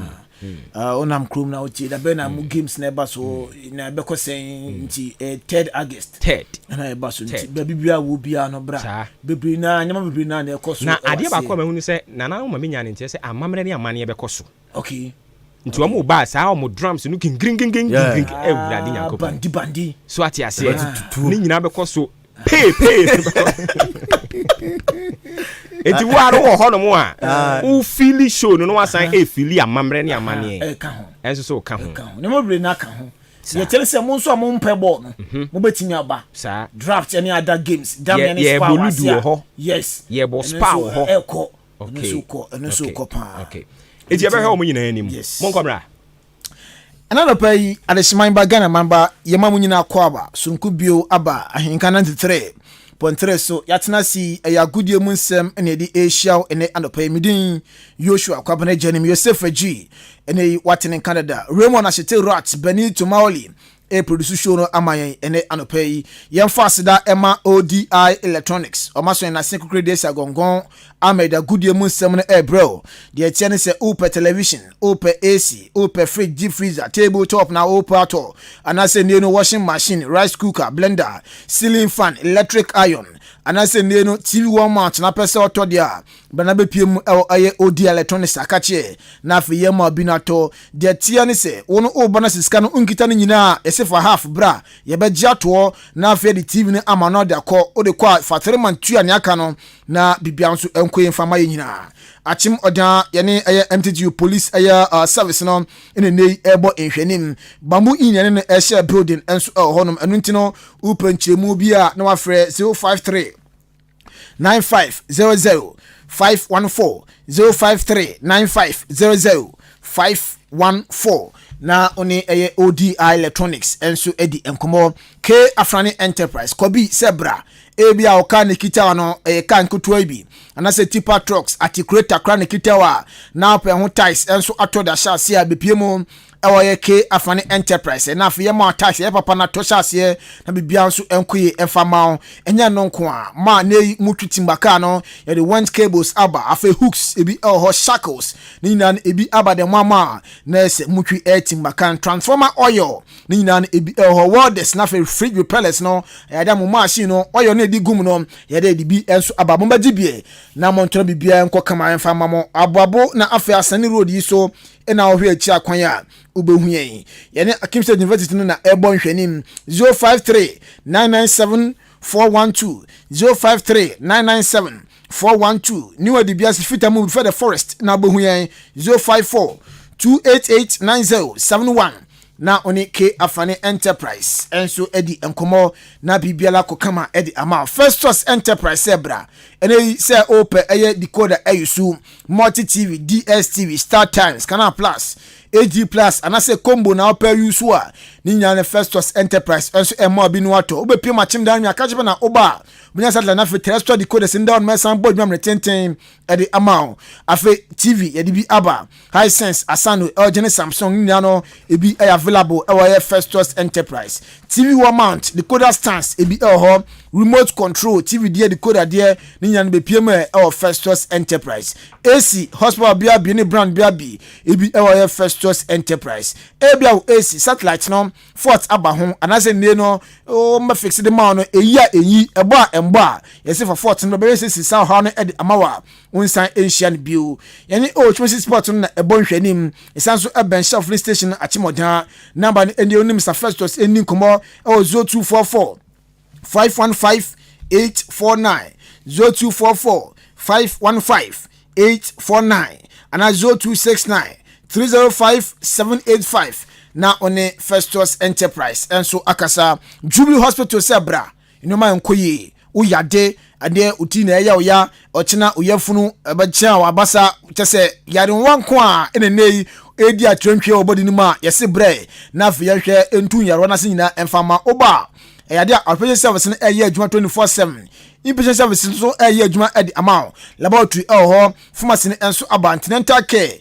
S3: Wonam kurom na wotie da bɛn na mo games na ɛba so na ɛbɛkɔ sɛn. Nti 3rd August
S1: third
S3: ɛna ɛba so. Nti baabi biara wɔ biara no, bra. Bebree na nneɛma bebree na ɛkɔ so.
S1: Na adeɛ baako a mahunu sɛ nana ma menya ne nteɛ sɛ amammerɛ ne amanneɛ bɛkɔ so. Nti wɔn ba saa wɔn drums no kinkirinkinkin, Awurade Nyankopɔn.
S3: Bandi bandi.
S1: So ate aseɛ, ne nyinaa bɛkɔ so pee pee. Eti wo ara wɔ hɔnom a wo feel show no na wasan efeel amammerɛ ne amanneɛ.
S3: Ɛka ho.
S1: Ɛnso so ka ho.
S3: Ɛka ho, nneɛma bebree na aka ho. Yɛkyerɛ sɛ mo nso a mo mpɛ bɔɔl no, mo bɛtumi aba. Draft ɛne other games, dame ne spa
S1: wɔ ase a hɔ. Yɛbɔ spa wɔ hɔ.
S3: Ɛkɔ ɛno nso kɔ, ɛno nso kɔ paa.
S1: Eti yɛbɛhwɛ wɔn nyinaa anim. Monkɔ mmra.
S3: Ɛna nɔpɛ yi, adehyeman ba, Ghana man ba, yɛma mo nyinaa kɔ aba sononko bio aba Ahenka 93.3 so. Yɛatena ase yi, ɛyɛ agodie mu nsɛm ɛna yɛde ɛrehyia wo ɛnɛ anɔpa yi. Medin Joshua Kwabena Gyanim Yosef Agyi ɛnɛ yi wate ne nka dada. Raymond Ahyete Rat Benito Maoli ɛreproduce show no ama yɛn ɛnɛ anɔpa yi. Yɛmfa aseda ɛma ODI Electronics, ɔma so yɛn nase kokore de asi agɔngɔn ama yɛde agodie mu nsɛm no ɛrebrɛ o. Deɛ ɛteɛ ne sɛ wopɛ television, wopɛ AC, wopɛ fridge, deep freezer, table top na wopɛ atɔ, anaasɛ nnie no washing machine, rice cooker, blender, ceiling fan, electric iron, anaasɛ nnie no TV wall mount na pɛ sɛ ɔtɔ deɛ a, bɛna bɛpie mu ɛwɔ ɛyɛ OD Electronics akakyeɛ na afei yɛ ma obi no atɔ. Deɛ teɛ ne sɛ wo no woba no sɛ sika no nkita no nyinaa, yɛsɛ fa half bra, yɛbɛgye atoɔ na afei de TV no ama no de akɔ. Wode kɔ a, fa 3 month tua nea aka no na biribia nso ɛnkɔ yɛ mfa ma yɛ nyinaa. Akyem Ɔdan yɛne ɛyɛ MTTU police ɛyɛ service no ɛna nne yi ɛrebɔ nhwɛnim. Bamboo Inn yɛne no ɛhyɛ building nso ɛwɔ hɔnom. Ɛno nti no wopɛ nkyerɛmu bi a na wafrɛ 053. 9500 514 053 9500 514 na ɔne ɛyɛ ODI Electronics nso adi nkɔmmɔ. K Afrane Enterprise kɔbi sɛ bra, ebi a ɔka ne kita no ɛyɛ kaa nketewa bi anaasɛ tipper trucks, articulator kora ne kita a na apɛ ho tyres nso atɔ da hyɛ aseɛ a bepie mu ɛwɔ yɛ K Afrane Enterprise. Na afei yɛma tyres ɛyɛ papa na atɔ hyɛ aseɛ na biribiara nso nkɔ yie ɛmfa ma wo. Ɛnyɛ no nko a ma ne yi mu twi timber kaa no, yɛde winch cables aba, afei hooks ebi ɛwɔ hɔ, shackles ne nyinaa no ebi aba dɛm ama a na ɛsɛ mu twi ɛyɛ timber kaa. Transformer oil ne nyinaa no ebi ɛwɔ hɔ, welders na afei fridge repellers no, ɛyɛ dɛ mo machine no oil no edi gum no, yɛde de bi nso aba. Mo bɛgye bie na mo ntɔn biribiara nkɔ kama ɛmfa ma mo. Aboabo na afei Asane Road yi so ɛna ɔhwɛ akyi akwan a wobɛhu yɛn. Yɛne Akim State University no na ɛbɔ nhwɛnim. 053 997 412, 053 997 412. New Adibiase fita mu before the forest na wobɛhu yɛn. 054 288 9071 na ɔne K Afane Enterprise ɛnso adi nkɔmmɔ na biribiara kɔ kama ɛde ama. Festus Enterprise sɛ bra ɛnɛ yi sɛ ɔpɛ ɛyɛ decoder, ɛyɛ so Multi TV, DStv, Star Times, Canal Plus, AG Plus anaasɛ combo na ɔpɛ yi so a, ne nyinaa ne Festus Enterprise ɛnso ɛmɔ bi no atɔ. Wobɛpie mu akyem dan mi akakyɛ na ɔba a wonya satellite na afei terrestrial decoders nda ɔno mɛsan bɔ adwuma mmerɛ tenten ɛde ama wo. Afei TV yɛde bi aba, Hisense, Asano, LG ne Samsung ne nyinaa no ebi ɛyɛ available ɛwɔ yɛ Festus Enterprise. TV wall mount, decoder stands ebi ɛwɔ hɔ, remote control TV deɛ, decoder deɛ ne nyinaa no bepie mu ɛwɔ Festus Enterprise. AC horsepower bia bi ne brand bia bi ebi ɛwɔ yɛ Festus Enterprise. Ebi a AC satellite no fault aba ho anaasɛ nnie no wɔn fix de ma no, eyi a eyi ɛbɔ a ɛmbɔ a yɛsɛ fa fault no bɛyɛ sɛ sisa ɔhaw no ɛde ama wa nsan nhyia no bio. Yɛne o twemasi sport no na ɛbɔ nhwɛnim. Ɛsan so ɛbɛn Shell filling station Akyemɔdan. Number no ɛni onim Mr Festus ɛni nkɔmɔ ɛwɔ 0244 515 849, 0244 515 849 anaa 0269 305 785 na ɔne Festus Enterprise ɛnso akasa. Jubilee Hospital sɛ bra, nneɛma nkɔ yie, woyade adeɛ oti na ɛyɛ ɔya, ɔkyena oyɛfunu ɛbɛkyɛn a wabasa kyɛ sɛ yarewa nko a ɛna nne yi edi atwerɛntwerɛ wɔ bɔdi no mu a, yɛsi brɛ na afei yɛhwɛ ntu yarewa n'ase nyinaa ɛmfa ma ɔba. Ɛyɛ adeɛ a outpatient service no ɛyɛ adwuma 24/7, inpatient service nso ɛyɛ adwuma ɛde ama wo. Laboratory ɛwɔ hɔ, pharmacy no nso aba. Antenatal care,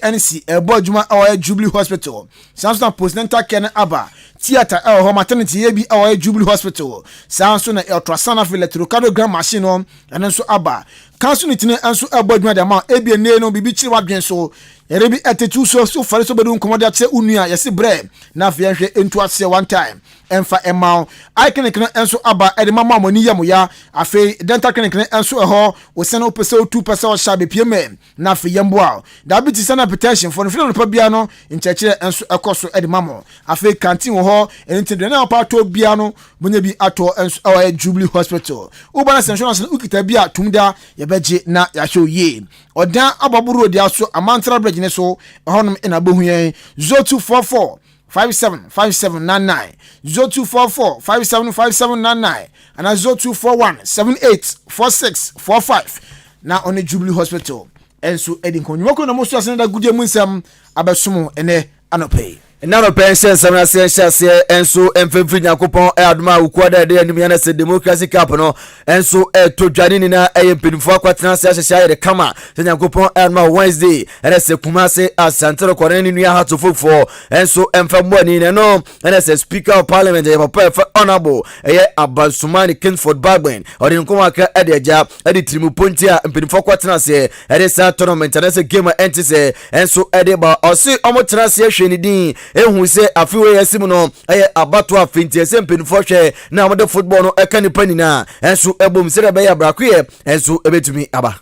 S3: ANC ɛbɔ adwuma ɛwɔ Jubilee Hospital. Saa nso na postnatal care no aba. Theatre ɛwɔ hɔ, maternity yɛ bi ɛwɔ Jubilee Hospital. Saa nso na ultrasound, afei electrocardiogram machine no ɛno nso aba. Council unit no nso ɛbɔ adwuma de ama. Ebi enie no biribi kyerɛ wadwen so, yɛrɛ bi ɛtete so so fari so bɛdu nkɔmɔ de akyerɛ unua, yɛsi brɛ na afei yɛhwɛ ntu aseɛ one time ɛmfa ɛma wo. Eye clinic no nso aba ɛde ma mo a mo ani yɛ mo ya. Afei dental clinic no nso ɛhɔ wosan wopɛ sɛ wotu pɛ sɛ ɔhyɛ abɛpie mɛ na afei yɛn boa. Diabetes and hypertension fo no firi nipa bia no nkyerɛkyerɛ nso ɛkɔ so ɛde ma mo. Afei canteen wɔ hɔ, ɛno nti deɛ na wɔpa atɔ bia no monya bi atɔ nso ɛwɔ Jubilee Hospital. Woba no sɛ insurance no wokita bi a tum da yɛbɛgye na yɛahyɛ yie. Ɔdan Abɔbo Road aso Amantra Bridge ne so ɛhɔnom ɛna bɛhu yɛn. 0244 575799, 0244 575799 ana 0241 784645 na ɔne Jubilee Hospital ɛnso ɛdi nkɔnyuma kuro na mo so asene da gudie mu nsɛm abɛsom ɛnɛ anɔpɛ yi.
S5: Ɛna nɔpɛ nhyɛ nsɛm no aseɛ nhyɛ aseɛ nso mfimfini Nyankopɔn adom a wokua da ɛde anim yɛn sɛ Democracy Cup no nso ɛtɔ dwa ne nyinaa ɛyɛ mpanimfoɔ akɔtena ase ahyehyɛ ayɛ de kama sɛ Nyankopɔn adom a Wednesday ɛna sɛ Kumase Asante kɔne ne nua hatofofoɔ nso ɛmfa mmɔ ani na ɛno ɛna sɛ Speaker of Parliament ɛyɛ papa ɛfɛ Honourable ɛyɛ Abansumani Kingsford Bagbin ɔde nkɔmɔ akra ɛde agya ɛde tirimu ponti a mpanimfoɔ akɔtena aseɛ ɛde saa tournament anaasɛ game a ɛnte sɛ ɛnso ɛde ba. Ɔse ɔmo tena aseɛ hwɛ ne din ehu sɛ afe wei ɛsi mu no ɛyɛ abato afe, nti ɛsɛ mpanimfoɔ hwɛ na wɔde football no ɛka nipa nyinaa ɛnso ɛbom sɛdeɛ ɛbɛyɛ abrakoyɛ ɛnso ɛbɛtumi aba.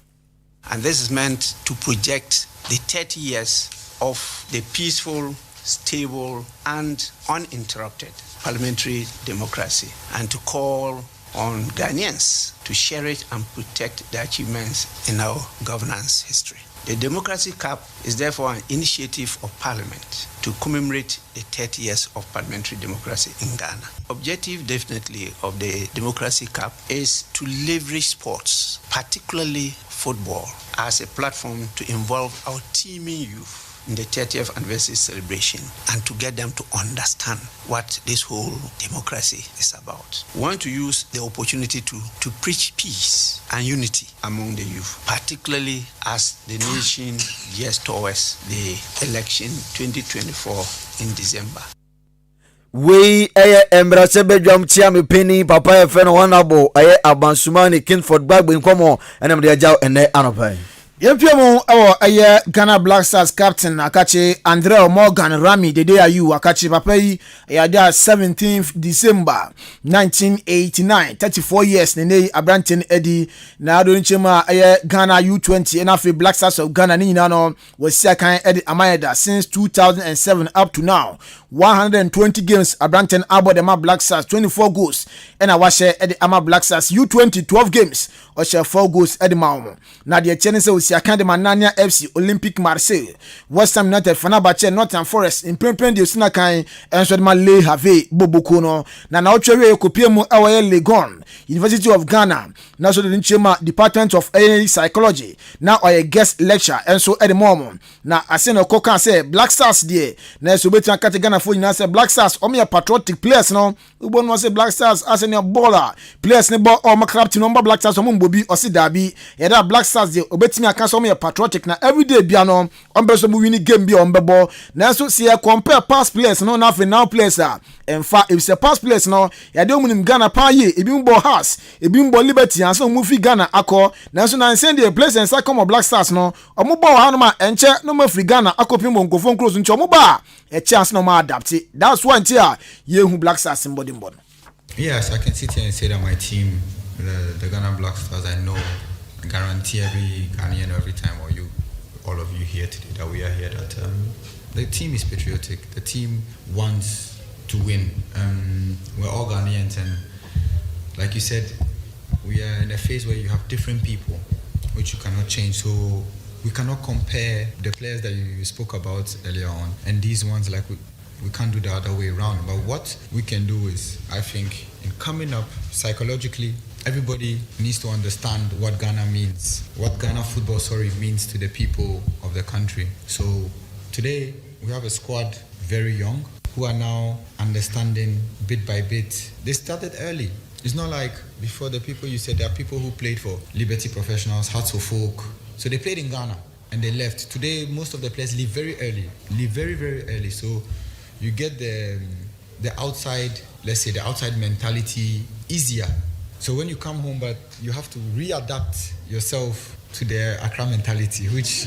S6: And this is meant to project the 30 years of the peaceful, stable, and uninterrupted parliamentary democracy and to call on Ghanaians to cherish and protect the achievements in our governance history. The Democracy Cup is therefore an initiative of Parliament to commemorate the 30 years of parliamentary democracy in Ghana. Objective definitely of the Democracy Cup is to leverage sports, particularly football, as a platform to involve our teeming youth in the 30th anniversary celebration and to get them to understand what this whole democracy is about. We want to use the opportunity to, to preach peace and unity among the youth, particularly as the nation gears towards the election 2024 in December.
S5: Wei yɛ mmarahyɛbadwam kyeame panin papa yɛfrɛ no Honourable ɛyɛ Abansumani Kingsford Gbagbe nkɔmmɔ ɛna mede agyaw ɛnɛ anɔpa yi.
S3: Yɛmpue mu wɔ ɛyɛ Ghana Black Stars captain akakye Andrell Morgan Rami Dede Ayew akakye papa yi ɛyɛ ade a 17th December 1989 34 years ne nɛ yi aberanteɛ no adi na ado no kyɛm a ɛyɛ Ghana U20 ɛna afei Black Stars of Ghana ne nyinaa no Wasi akan de ama yɛ da since 2007 up to now. 120 games aberanteɛ no abɔ de ama Black Stars, 24 goals ɛna wahyɛ de ama Black Stars. U20 12 games ɔhyɛ 4 goals de ma wɔn. Na deɛ ɛkyɛ ne sɛ osi akan de ma Nania FC, Olympique Marseille, West Ham United, Fenerbahce, Nottingham Forest. Mprempren deɛ osi n'akan nso de ma Le Havre Boboko no. Na naawɔtwe awie kɔpie mu ɛwɔ yɛ Legon University of Ghana na so de ne nkyerɛ ma Department of ɛyɛ Psychology na ɔyɛ guest lecture nso de ma wɔn. Na ase na ɔkɔ kaa sɛ Black Stars deɛ na ɛsɛ obetumi akate Ghanafoɔ nyinaa sɛ Black Stars wɔn yɛ patriotic players no wobɔ no ɔsɛ Black Stars asɛ nea bɔɔl a players ne bɔ ɔmo club team no ɔmo ba Black Stars ɔmo mbɔ bi ɔse daabi yɛda Black Stars deɛ obetumi aka sɛ ɔmo yɛ patriotic na everyday bia no ɔmo bɛ sɛ ɔmo win game bi a ɔmo bɛbɔ nanso sɛ yɛ compare past players no na afei now players a ɛmfa efisɛ past players no yɛde ɔmo nim Ghana paa yie ebi mo bɔ Hearts ebi mo bɔ Liberty ansa ɔmo fi Ghana akɔ nanso nansa deɛ players nsa kɔmɔ Black Stars no ɔmo bɔ wɔ hanom a ɛnkyɛ na ɔmo afiri Ghana akɔpem wɔ nkurɔfoɔ nkuro so nti ɔmo ba a ɛkyɛ ansa na ɔmo adapte that's why nti a yɛhu Black Stars mbɔdenbɔ no.
S7: Yes, I can sit here and say that my team, the, the Ghana Black Stars, I know, I guarantee every Ghanaian every time, or you, all of you here today, that we are here, that um, the team is patriotic. The team wants to win. Um, we're all Ghanaians, and like you said, we are in a phase where you have different people, which you cannot change. So we cannot compare the players that you spoke about earlier on and these ones like we, we can't do the other way around. But what we can do is, I think, in coming up psychologically, everybody needs to understand what Ghana means, what Ghana football, sorry, means to the people of the country. So today we have a squad very young who are now understanding bit by bit. They started early. It's not like before the people you said there are people who played for Liberty Professionals, Hearts of Oak. So they played in Ghana and they left. Today, most of the players leave very early, leave very, very early. So you get the, the outside, let's say the outside mentality easier. So when you come home, but you have to readapt yourself to the Accra mentality, which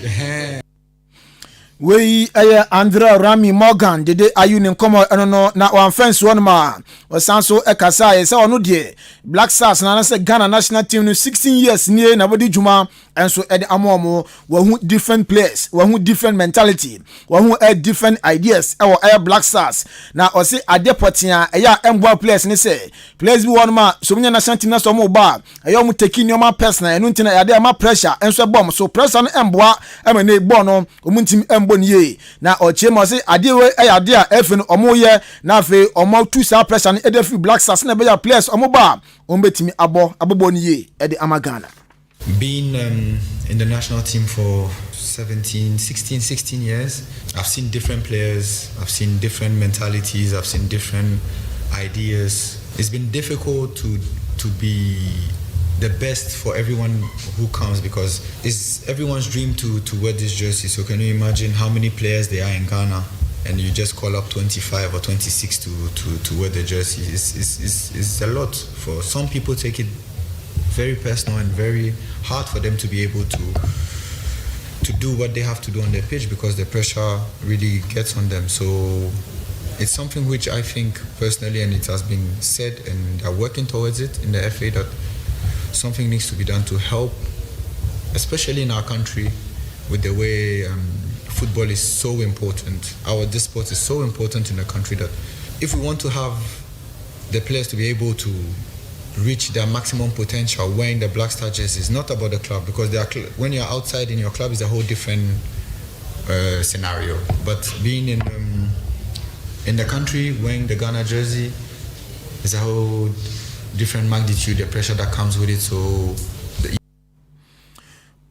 S3: Wei yɛ André Rami Morgan Dede Ayew ne nkɔmmɔ ɛno no na wamfa nsuo no ma ɔsan so ɛkasa yɛ sɛ ɔno deɛ Black Stars na anasɛ Ghana national team no 16 years nie na wɔde dwuma nso ɛde ama wɔn. Wɔho different players, wɔho different mentality, wɔho ɛ different ideas ɛwɔ ɛyɛ Black Stars na ɔse adeɛ pɔtee a ɛyɛ a ɛmboa players ne sɛ players bi wɔ nom a so wɔnya national team na sɛ wɔn ba a ɛyɛ wɔn take nneɛma personal ɛno nti na ɛyɛ adeɛ ɛma pressure nso ɛbɔ wɔn so pressure no ɛmboa ɛma ne bɔɔl no wɔn ntumi ɛmbɔ ne yie na ɔkyerɛ mu ɔse adeɛ wei ɛyɛ adeɛ a ɛfɛ no wɔn yɛ na afei wɔn atu saa pressure no ɛde afiri Black Stars na ɛbɛyɛ players wɔn ba a wɔn bɛtumi abɔ abɔbɔ no yie ɛde ama Ghana.
S7: Being um, in the national team for 17, 16, 16 years, I've seen different players, I've seen different mentalities, I've seen different ideas. It's been difficult to to be the best for everyone who comes because it's everyone's dream to to wear this jersey. So can you imagine how many players there are in Ghana? And you just call up 25 or 26 to, to, to wear the jersey. It's, it's, it's, it's a lot. For some people take it very personal and very hard for them to be able to to do what they have to do on the pitch because the pressure really gets on them. So it's something which I think personally, and it has been said, and they're working towards it in the FA that something needs to be done to help, especially in our country, with the way um, football is so important. Our this sport is so important in the country that if we want to have the players to be able to reach their maximum potential wearing the Black Star jerseys. Not about the club because they are cl- when you're outside in your club is a whole different scenario. But being in in the country wearing the Ghana jersey is a whole different magnitude. The pressure that comes with it. So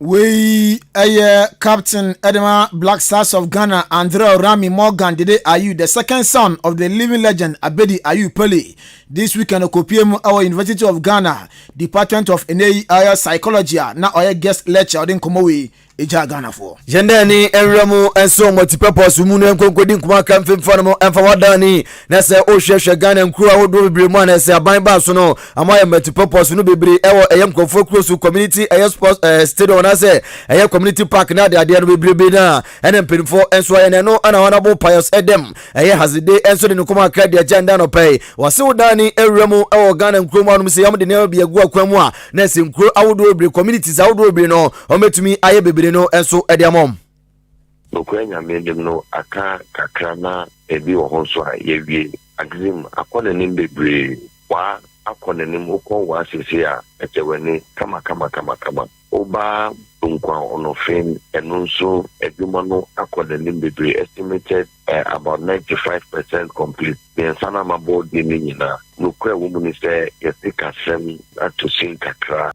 S3: Wei ɛyɛ captain ɛde ma Black Stars of Ghana, Andre Rami Morgan Dede Ayew, the second son of the living legend Abedi Ayew Pele. This weekend okopie mu ɛwɔ University of Ghana, Department of Eneyi ɛyɛ Psychology a na ɔyɛ guest lecture. Ɔde nkɔmɔ wei egya Ghanafoɔ.
S5: Yɛn dɛ ni nwura mu nso multipurpose mu no nkonkodi nkuma aka mfimfa no mu ɛmfa wadan na sɛ wohwɛhwɛ Ghana nkuro ahodoɔ bebree mu a, na sɛ aban baa so no ama yɛ multipurpose no bebree ɛwɔ ɛyɛ nkurɔfoɔ kuro so, community ɛyɛ sports stadium anaasɛ ɛyɛ community park na adeadeɛ no bebrebe no a ɛna mpanimfoɔ nso ayɛ no. Ɛno ɛna wɔn abo Pius Edem ɛyɛ Hasede nso de ne kɔn akra deɛ agya nda nɔpɛ yi wɔse wo dan ni awura mu ɛwɔ Ghana nkuro mu anom sɛ yɛn de nneɛma bi agu akwan mu a, na sɛ nkuro ahodoɔ bebree, communities ahodoɔ bebree no, wɔn bɛtumi ayɛ bebree no nso ɛde ama wɔn.
S8: Nokorɛ Nyame anim no, aka kakra na ebi wɔ hɔ nso a yɛawie. Axim akɔ n'anim bebree, Waa akɔ n'anim. Wokɔ Waa seesei a, ɛkyɛ w'ani kama kama kama kama. Woba Dunkwa Ɔnɔfen, ɛno nso adwuma no akɔ n'anim bebree, estimated about 95% complete. Mmiɛnsa no a mabɔ din no nyinaa, nokorɛ wɔ mu ne sɛ yɛse kasɛm ato sin kakra.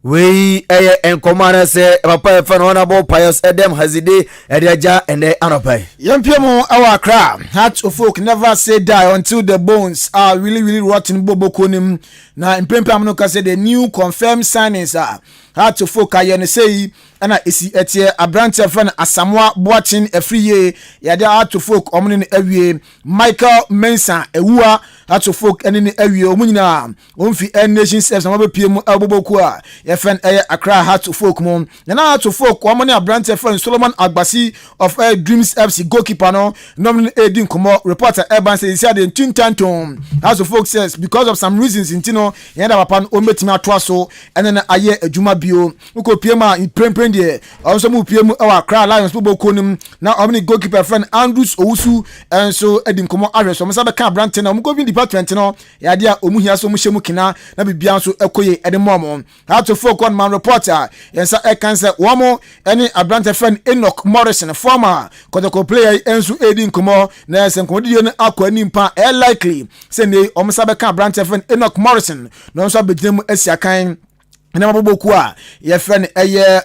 S5: Wei ɛyɛ nkɔmɔ ana sɛ papa yɛfɛ no Honorable Pius Edem Hazide ɛde agya ɛnɛ anɔpa
S3: yi. Yɛmpie mu ɛwɔ Accra. Hearts of Oak never say die until the bones are really really rotten. Boboko nim na mprempren no ka sɛ the new confirmed signings a Hearts of Oak ayɛ no sɛ yi ɛna esi ɛteɛ. Aberanteɛ fɛ no Asamoah Boakyen afiri yie, yɛde Hearts of Oak ɔmo ne no awie. Michael Mensah Ewua, Hearts of Oak ɛne no awie. Ɔmo nyinaa wɔn fi Air Nations FC na wɔbɛpie mu ɛwɔ a yɛfɛn ɛyɛ Accra Hearts of Oak mu. Nana Hearts of Oak wɔn ne aberanteɛ fɛn Solomon Agbasi of Dreams FC goalkeeper no nom no edi nkɔmɔ. Reporter ɛban sɛ esi ade ntintanton, Hearts of Oak says because of some reasons nti no yɛn da papa no wɔn bɛtumi atoa so ɛne no ayɛ adwuma bio. Wokɔ pie mu a, mprempren deɛ ɔno nso mu pie mu ɛwɔ Accra Lions football kuo no mu na ɔmo ne goalkeeper fɛn Andrews Owusu nso adi nkɔmɔ ahwɛ so ɔmo nsa bɛka aberante na ɔmo goalkeeping department no yɛ adeɛ a ɔmo hia so ɔmo hyɛ mu kina na biribiara nso ɛkɔ yie ɛde mɔ ɔmo. Hearts of Oak man report a yɛn nsa ɛka sɛ wɔn ɛne aberante fɛn Enoch Morrison, former Kɔtɔkɔ player yi nso ɛredi nkɔmɔ na ɛsɛ nkɔmɔdidie no akɔ anim pa. Ɛyɛ likely sɛ ne wɔn nsa bɛka aberante fɛn Enoch Morrison na ɔno nso abɛgyina mu asi akan nneɛma bɔbɔ a yɛfrɛ no ɛyɛ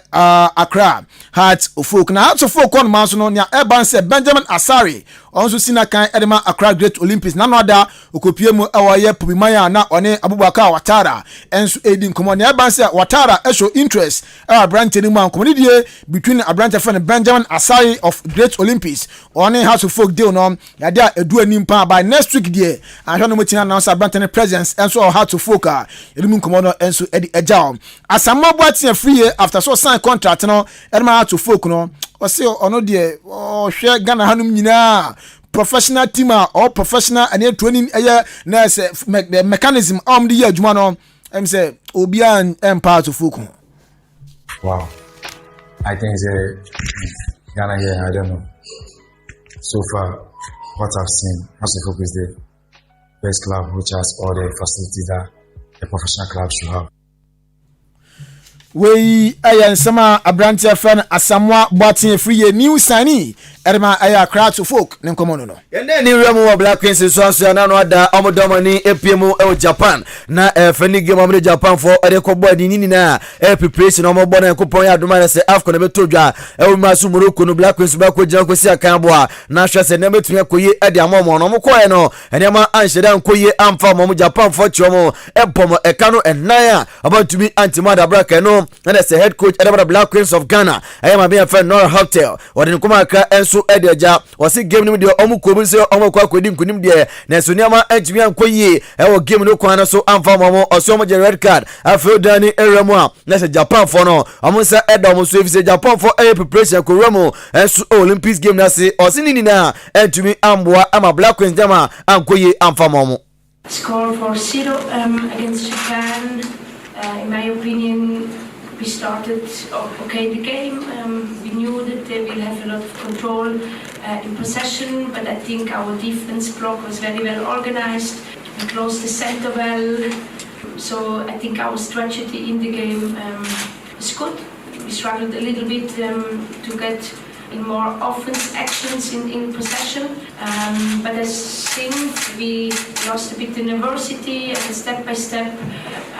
S3: Accra Hearts of Oak. Na Hearts of Oak kɔ noma nso no, nea ɛba sɛ Benjamin Asare, ɔno nso si n'akan ɛde ma Accra Great Olympics. Nano ada okopie mu ɛwɔ yɛ Pobiman a na ɔne Abubakar Watara ɛnso ɛredi nkɔmɔ. Nea ɛba sɛ Watara ɛsɔ interest ɛwɔ aberanteɛ no mu a nkɔmɔdidie between aberanteɛ fɛ no Benjamin Asare of Great Olympics ɔne Hearts of Oak deal no yɛade a ɛdu anim paa. By next week deɛ, ahwɛ no mɔtumi announce aberante no presence ɛnso wɔ Hearts of Oak a yɛde mu nkɔmmɔ no ɛnso ɛde agya hɔ. Asamoah Boateng afiri yie after so sign contract no ɛde ma Hearts of Oak no. Ɔse ɔno deɛ ɔhwɛ Ghana hanom nyinaa professional team a ɔwɔ professional ɛne training ɛyɛ na ɛsɛ mechanism a wɔde yɛ adwuma no sɛ obiara ɛmpa Hearts of Oak ho.
S9: Wow. I think the Ghana here, I don't know. So far, what I've seen, Hearts of Oak is the best club which has all the facilities that a professional club should have.
S3: Wei ɛyɛ nsɛm a aberanteɛ fɛ no Asamoah Boateng efiri yɛ new signing ɛde ma ɛyɛ Accra Hearts of Oak ne nkɔmɔ no.
S5: Yɛn dɛ ne wura mu wɔ Black Queens nso aso ɛna no ada ɔmo dɔm ani epie mu ɛwɔ Japan na ɛfɛ ne game ɔmo de Japan fo ɛde kɔ bɔ ɛdi ne nyinaa ɛyɛ preparation ɔmo bɔ na ɛkopɔn yɛ adoma yɛ sɛ AFCON ɛbɛtɔ dwa ɛwɔ mu aso Morocco no. Black Queens bɛkɔ gyina kɔsi akan aboa na ahwɛ sɛ nneɛma etumi akɔ yie ɛde ama ɔmo no. Ɔmo kɔɛ no, nneɛma anhyɛ dɛ ankɔ yie amfa ɔmo. Japan fo kyerɛ ɔmo ɛbɔ mo ɛka no ɛnan a ɔmo ntumi antimi adabra kɛ no. Ɛna sɛ head coach ɛde ma Black Queens of Ghana ɛyɛ maame yɛfɛ Nora Hotel, wɔde ne nkɔmɔ akra ɛnso ɛde agya. Wɔsi game no mu deɛ, ɔmo kɔ mu sɛ ɔmo kɔ akɔdi nkunim deɛ, nanso nneɛma ntumi ankɔ yie ɛwɔ game no kwan no so amfa ɔmo. Ɔsɛ ɔmo gye red card. Afei odan ne ewura mu a na sɛ Japan fo no ɔmo nsa ɛda ɔmo so efisɛ Japan fo ɛyɛ preparation kɔwura mu ɛnso Olympics game n'ase. Ɔsi ne nyinaa ɛntumi amboa ama Black Queens dɛm ankɔ yie amfa ɔmo.
S10: Score 4-0 against Japan. In my opinion, we started okay the game. We knew that they will have a lot of control in possession, but I think our defense block was very well organized. We closed the center well. So I think our strategy in the game um, was good. We struggled a little bit um, to get in more offense actions in, in possession. Um, but I think we lost a bit the nervosity and step by step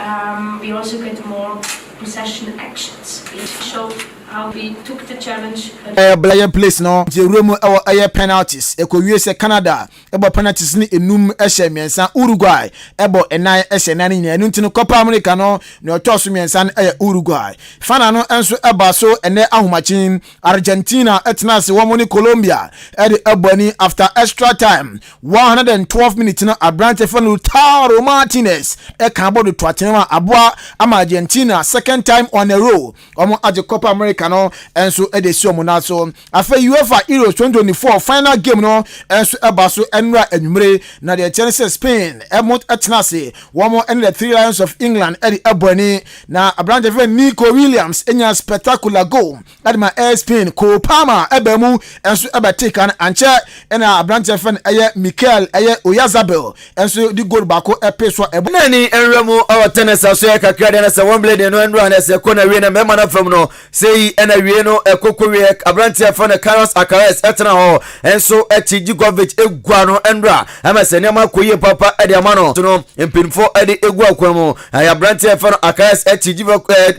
S10: um, we also get more possession actions. It showed how we took the challenge.
S3: Ɛyɛ place no nti ewura mu ɛwɔ ɛyɛ penalties ɛkɔwie sɛ Canada ɛbɔ penalties no enum ɛhyɛ mmiɛnsa Uruguay ɛbɔ ɛnan ɛhyɛ nan nyinaa ɛno nti no Copa America no nea ɔtɔ so mmiɛnsa no ɛyɛ Uruguay final no nso ɛba so ɛnɛ ahomakyen Argentina ɛtena ase wɔn ne Colombia ɛde ɛbɔ ani after extra time 112 minutes no aberante fɛ no Lautaro Martinez ɛka bɔ de to atene a aboa ama Argentina second time on a row wɔn agye Copa America no nso de esi wɔn nan so. Afei UEFA Euros 2024 final game no nso ɛba so nnura anwummere na deɛ ɛkyɛ ne sɛ Spain ɛmo ɛtena ase wɔn ne the Three Lions of England ɛde ɛbɔ ani na aberante fɛ Nico Williams enya spectacular goal ɛde ma Air Spain. Cole Palmer ɛbɛn mu nso ɛbɛte kan ankyɛ ɛna aberante fɛ no ɛyɛ Mikel ɛyɛ Oyarzabal nso de goal baako ɛpe so ɛbɔ.
S5: Nani nwura mu ɛwɔ tennis aso yɛ kakra deɛ na sɛ wɔn blade no nwura na sɛ kɔ na wie na mmarima no fam no sɛ yi ɛna wie no ɛkoko wie aberanteɛ fɛ no Carlos Alcaraz ɛtena hɔ nso ɛkyi Djokovic egua no nwura ɛma sɛ nneɛma kɔ yie papa ɛde ama no no mpanyinfoɔ ɛde egu akwan mu ɛyɛ aberanteɛ fɛ no Alcaraz ɛkyi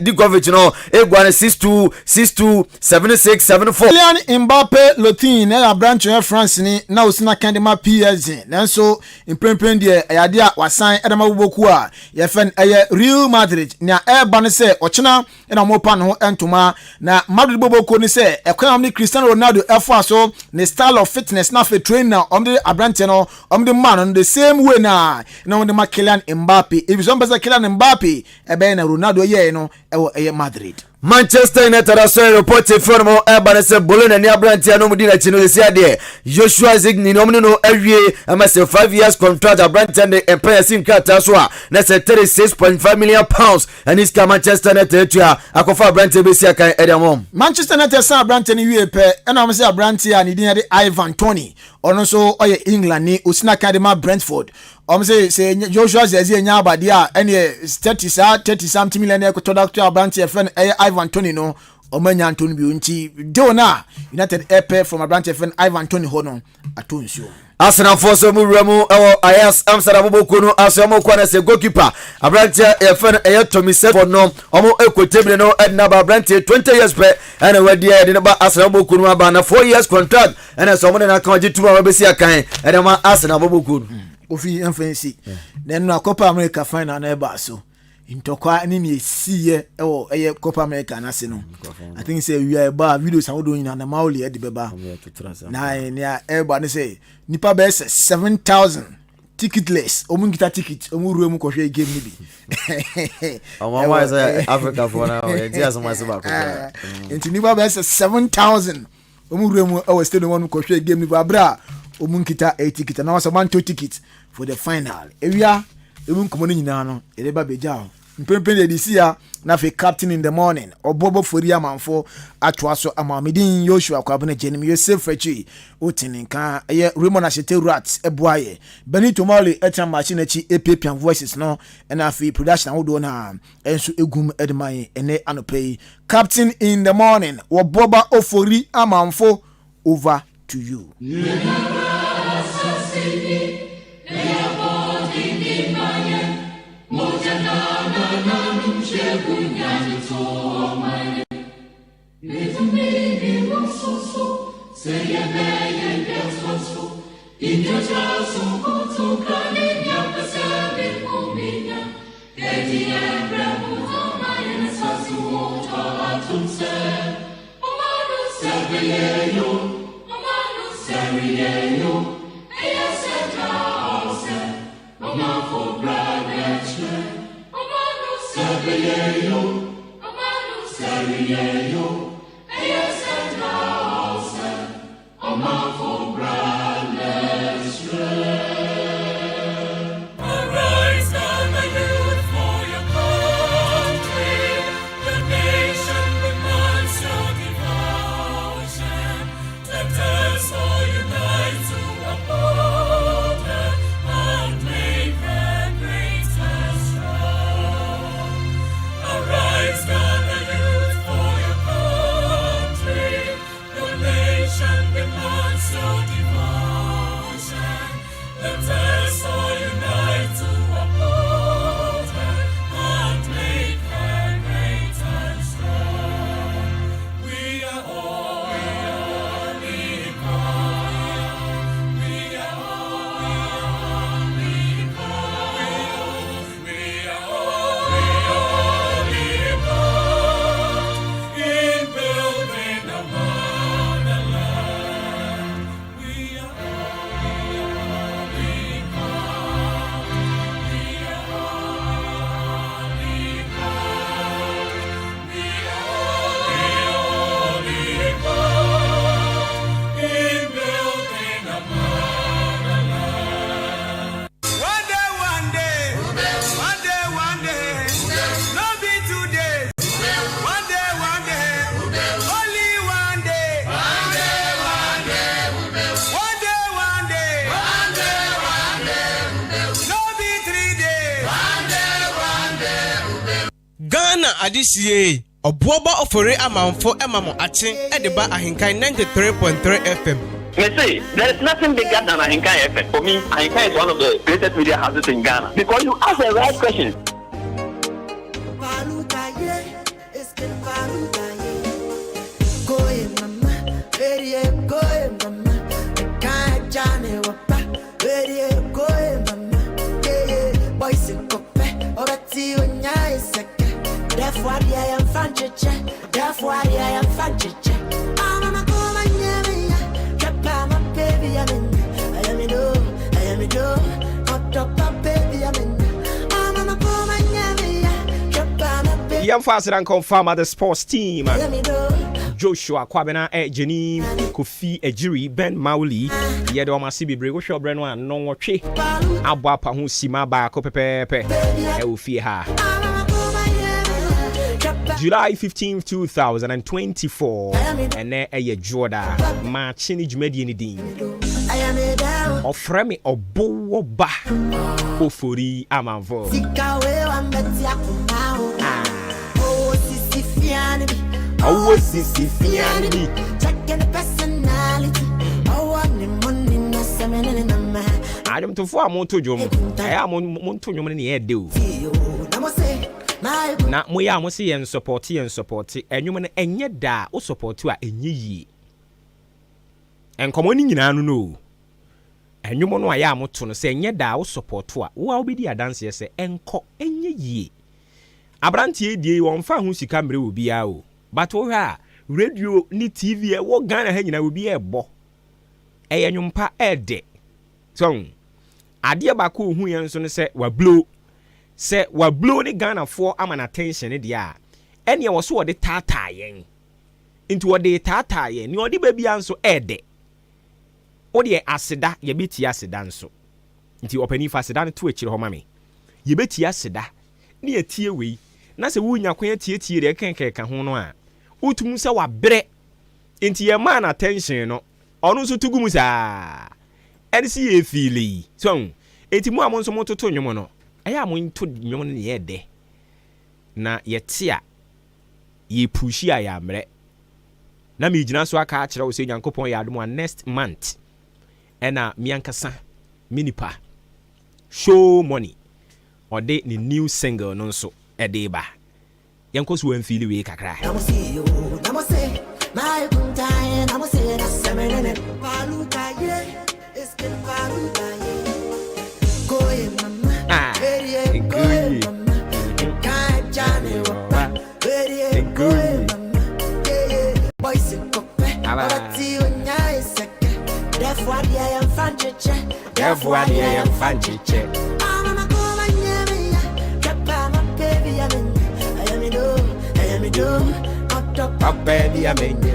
S5: Djokovic no egua no 6-2, 6-2, 7-6, 7-4.
S3: Kylian Mbappe Lottin ɛyɛ aberanteɛ ɔyɛ France ni na osi n'akan de ma PSG nanso mprempren deɛ ɛyɛ adeɛ a wasan ɛde ma bobɔkuo a yɛfɛ no ɛyɛ Real Madrid. Nea ɛreba no sɛ ɔkyena ɛna wɔn pa ne ho ntoma na Madrid bobɔkuo no sɛ ɛkwan a wɔn de Cristiano Ronaldo ɛfoa so ne style of fitness na afei training na wɔn de aberanteɛ no wɔn de ma no the same way na wɔn de ma Kylian Mbappe ebi sɛ wɔn pɛ sɛ Kylian Mbappe ɛbɛyɛ na Ronaldo yɛɛ no ɛwɔ ɛyɛ Madrid.
S5: Manchester United asɔre report efiri no ɛba ne sɛ Bologna ne aberanteɛ no mu di n'akyi no sisi adeɛ Joshua Zirkzee ne wɔn ne no awie ɛma sɛ 5 years contract aberanteɛ de mpɛn asi nkrataa so a na sɛ £36.5 million ɛne sika Manchester United atua akɔfa aberanteɛ bɛsi akan ɛde wɔn.
S3: Manchester United san aberanteɛ no wie pɛ ɛna wɔn sɛ aberanteɛ a ne din yɛ de Ivan Toney, ɔno nso ɔyɛ England ni, osina kan de ma Brentford. Wɔn sɛ sɛ Joshua Zirkzee nya abadeɛ a ɛneɛ 30 saa 30 something million ɛkɔtɔ da to aberanteɛ fɛ no ɛyɛ Ivan Toney no wɔn anya Toney bi nti deal na United ɛpɛ from aberanteɛ fɛ no Ivan Toney hɔ no ato nsuo.
S5: Arsenalfoɔ sɛ ɔmo wura mu ɛwɔ Ajax Amsterdam bɔbɔkuo no ase ɔmo kɔ no sɛ goalkeeper aberanteɛ yɛfɛ no ɛyɛ Tommy Setford no ɔmo ɛkɔ table no ɛde naba aberanteɛ 20 years pɛ ɛna wadi ɛde ne ba Arsenal bɔbɔkuo no aba na 4 years contract ɛna sɛ ɔmo de n'aka ɔgye tum a wɔbɛsi akan ɛde ma Arsenal bɔbɔkuo no.
S3: Kofi mfa nsi na ɛno na Copa America final na ɛba so ntɔkwa ne nea esiiɛ ɛwɔ ɛyɛ Copa America n'ase no. I think sɛ wia ɛba a videos ahodoɔ nyinaa na Mauli ɛde bɛba na nea ɛba ne sɛ nipa bɛyɛ sɛ 7,000 ticketless, ɔmo nkita ticket, ɔmo wura mu kɔhwɛ game ni bi.
S5: Ɔmo ayɛ sɛ Africa foɔ na yɛn ti asɛm ase baako koraa.
S3: Nti nipa bɛyɛ sɛ 7,000 ɔmo wura mu ɛwɔ stadium hɔ no kɔhwɛ game ni bi abere a ɔmo nkita ɛyɛ ticket na wɔsɛ ɔmo anto ticket for the final. Ewia emu nkɔmɔ no nyinaa no yɛde ba bɛgya hɔ mpempem deɛ de si ya na afei Captain in the Morning ɔbɔbɔ fori amanfo atoa so ama medin Joshua Kwabena Gyenim Yosef akyi wote ne nka ɛyɛ Raymond Ahyete Rat ɛboa yɛ Benito Mali ɛtena machine akyi epiapia voices no ɛna afei production ahodoɔ no a ɛnso egum ɛde ma yɛn ɛnɛ anɔpɛ yi. Captain in the Morning wɔbɔba ofori amanfo, over to you.
S11: Arise, Ghana youth, for your country. The nation demands your devotion. Let us all unite to uphold her and make her
S2: Ghana adehyeɛ Ɔboɔba Ofori Amanfo ma mo akye de ba Ahenkan 93.3 FM.
S12: Mese, there is nothing bigger than Ahenkan FM. For me, Ahenkan is one of the greatest media houses in Ghana because you ask the right questions.
S1: Yɛmfa aseda nkɔmfa ma the sports team Joshua Kwabena eh, Jenny Kofi Ejiri Ben Mauli yɛde wɔn ase bebree wohwɛ ɔbrɛ no a nnɔnwɔtwe abɔ apa ho sima baako pɛpɛɛpɛ ɛwɔ fie ha. July 15, 2024 ɛnɛ ɛyɛ dwoɔda maakye ne dwumadie no din ɔfrɛ me ɔbowɔ ba Ofori Amanfo. Ɔwɔ sisi fia bi. Adwomtofoɔ a moto dwom, ɛyɛ a monto nnwom no ne ɛyɛ de o. Na moyɛ a mo se yɛn sɔpɔte yɛn sɔpɔte ɛnwom no ɛnyɛ da a wo sɔpɔte a ɛnyɛ yie. Nkɔmɔ no nyinaa no no o. Ɛnwom no a yɛ a moto no sɛ ɛnyɛ da a wo sɔpɔto a wo a wobɛdi adanseɛ sɛ ɛnkɔ ɛnyɛ yie. Abranteɛ yi deɛ yi wɔnfa ho sika mmerɛ obiara o but wohwɛ a radio ne TV a ɛwɔ Ghana ha nyinaa obiara ɛbɔ. Ɛyɛ nwom pa ɛɛdɛ. So ahu? Adeɛ baako a ohuiɛ nso ne sɛ wablow. Sɛ wablow ne Ghanafoɔ ama no attention deɛ a ɛneɛ wɔ so wɔde taataa yɛn. Nti wɔde retaataa yɛn. Nea ɔde ba biara nso ɛɛdɛ. Wodeɛ aseda yɛbɛtie aseda nso. Nti ɔpanin fa aseda no to akyire hɔ ma me. Yɛbɛtie aseda ne yɛtie wei na sɛ wonya kwan atietie deɛ ɛkɛnkɛka ho no a, wotumi hu sɛ wabrɛ. Nti yɛmaa no attention no, ɔno nso to gu mu saa. Ɛne sɛ yɛ feeli yi. So ahu? Nti mo a mo nso mototo nnwom no, ɛyɛ a monto nnwom no nea ɛyɛ dɛ. Na yɛte a, yɛpuushi a yɛammrɛ. Na megyina so aka akyerɛ wo sɛ Nyankopɔn yɛ adom a next month ɛna me ankasa me nipa Show Money ɔde ne new single no nso de reba. Yɛnkɔ so mfeeli wei kakra. Ah, ɛnkɔ yie. Ɛnkɔ yie. Aba. Therefore adeɛ yɛmfa nkyekyɛ. Papa bi a menyɛ.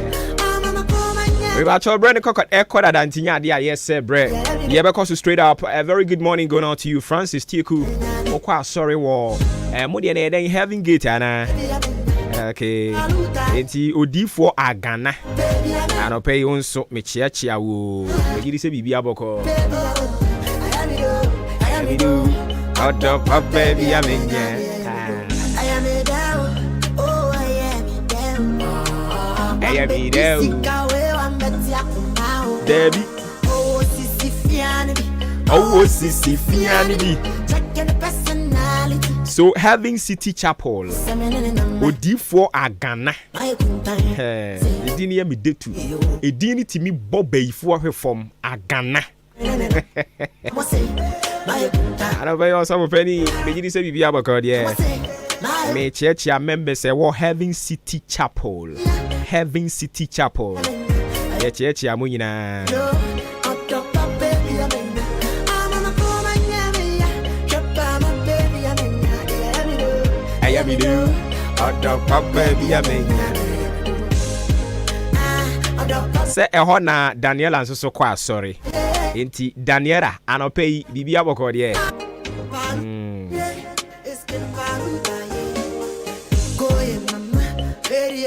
S1: Mebakyɛw brɛ ne kɔkɔ ɛkɔ dada nti nyɛ adeɛ a yɛsɛ brɛ yɛbɛkɔ so straight up. A very good morning going out to you Francis Tieku. Wokɔ asɔre wɔ eh, mo deɛ na yɛdɛn Heaven Gate anaa? Okay. Nti odiifoɔ Agana Anɔpa yi wo nso mekyeakyea wo. Megye di sɛ biribi abɔkɔ. Ɔdɔ papa bi a menyɛ. Ɛyɛ mi dɛ o. Dabi. Ɔwɔ sisi fia ni bi. So Heaven City Chapel, odiifoɔ Agana. Ɛɛ, edin no yɛ me detu. Edin no tumi bɔ bayifoɔ hwe fam. Agana. Anɔpa yi ɔsɔfo panin, megye di sɛ biribi abɔkɔ deɛ. Mekyeakyea members ɛwɔ Heaven City Chapel. Heaven City Chapel. Yɛkyeakyea mo nyinaa. Ɛyɛ me do ɔdɔ papa bi a menya. Sɛ ɛhɔ na Daniela nso so kɔ asɔre. Enti Daniela, anɔpa yi biribi abɔkɔ deɛ. Mm.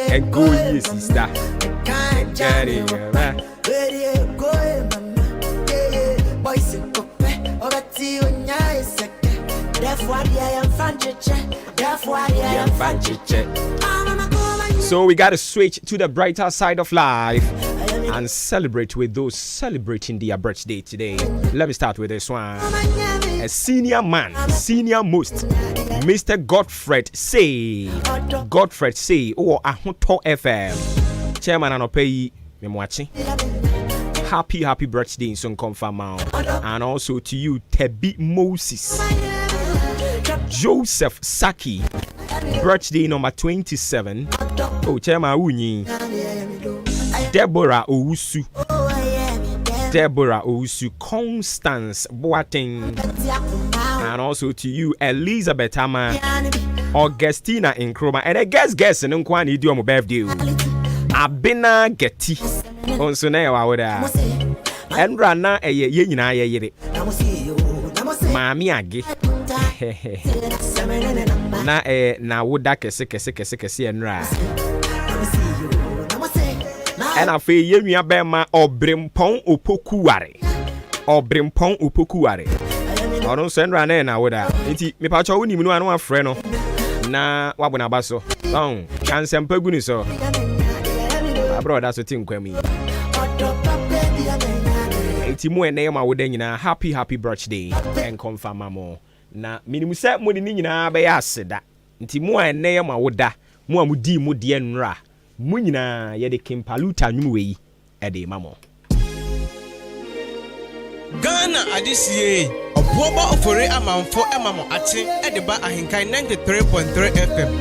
S1: Ɛnkɔ yie sista. So we got to switch to the brighter side of life and celebrate with those celebrating their birthday today. Let me start with this one. A senior man, senior most, Mr. Godfred Say. Godfred Say, oh, Ahoto FM. Chairman anɔpa yi, me mo akye. Happy, happy birthday nso nkɔmfa ma And also to you, Tebi Moses. Joseph Saki, birthday number 27. Oh, Chairman wunyi. Deborah Owusu. Deborah Owusu, Constance Boateng. And also to you, Elizabeth Ama, Augustina Nkrumah. And a guest guest in Nkwani di birthday. Abena Getty. Nso na ɛwɔ awoda. Ɛnora na ɛyɛ yɛn nyinaa yɛ yere. Maame Age. Na ɛyɛ na woda kɛse kɛse kɛse kɛse ɛnora. Ɛna afei yɛn nua bɛrima Ɔbrempɔn Opokuware. Ɔbrempɔn Opokuware. Ɔno nso ɛnora na ɛyɛ na woda. Nti mepakyɛ wonim no a na wafrɛ no na wabɔ n'aba so. Ɔn, ka nsɛmpa gu ne so. Abrɛ ɔda so te nkwa mu yi. Nti mu ɛnɛ yɛ ma woda nyinaa happy happy birthday ɛnkɔmfa ma mo. Na menim sɛ mode ne nyinaa bɛyɛ aseda. Nti mo a ɛnɛ yɛ ma woda, mo a modii mo deɛ nnora, mo nyinaa yɛde Kimpaluta nnwom wei ɛde ma mo.
S2: Ghana adesie ɔboɔba ofori amanfo ɛma mo akye ɛde ba Ahenkan 93.3 FM.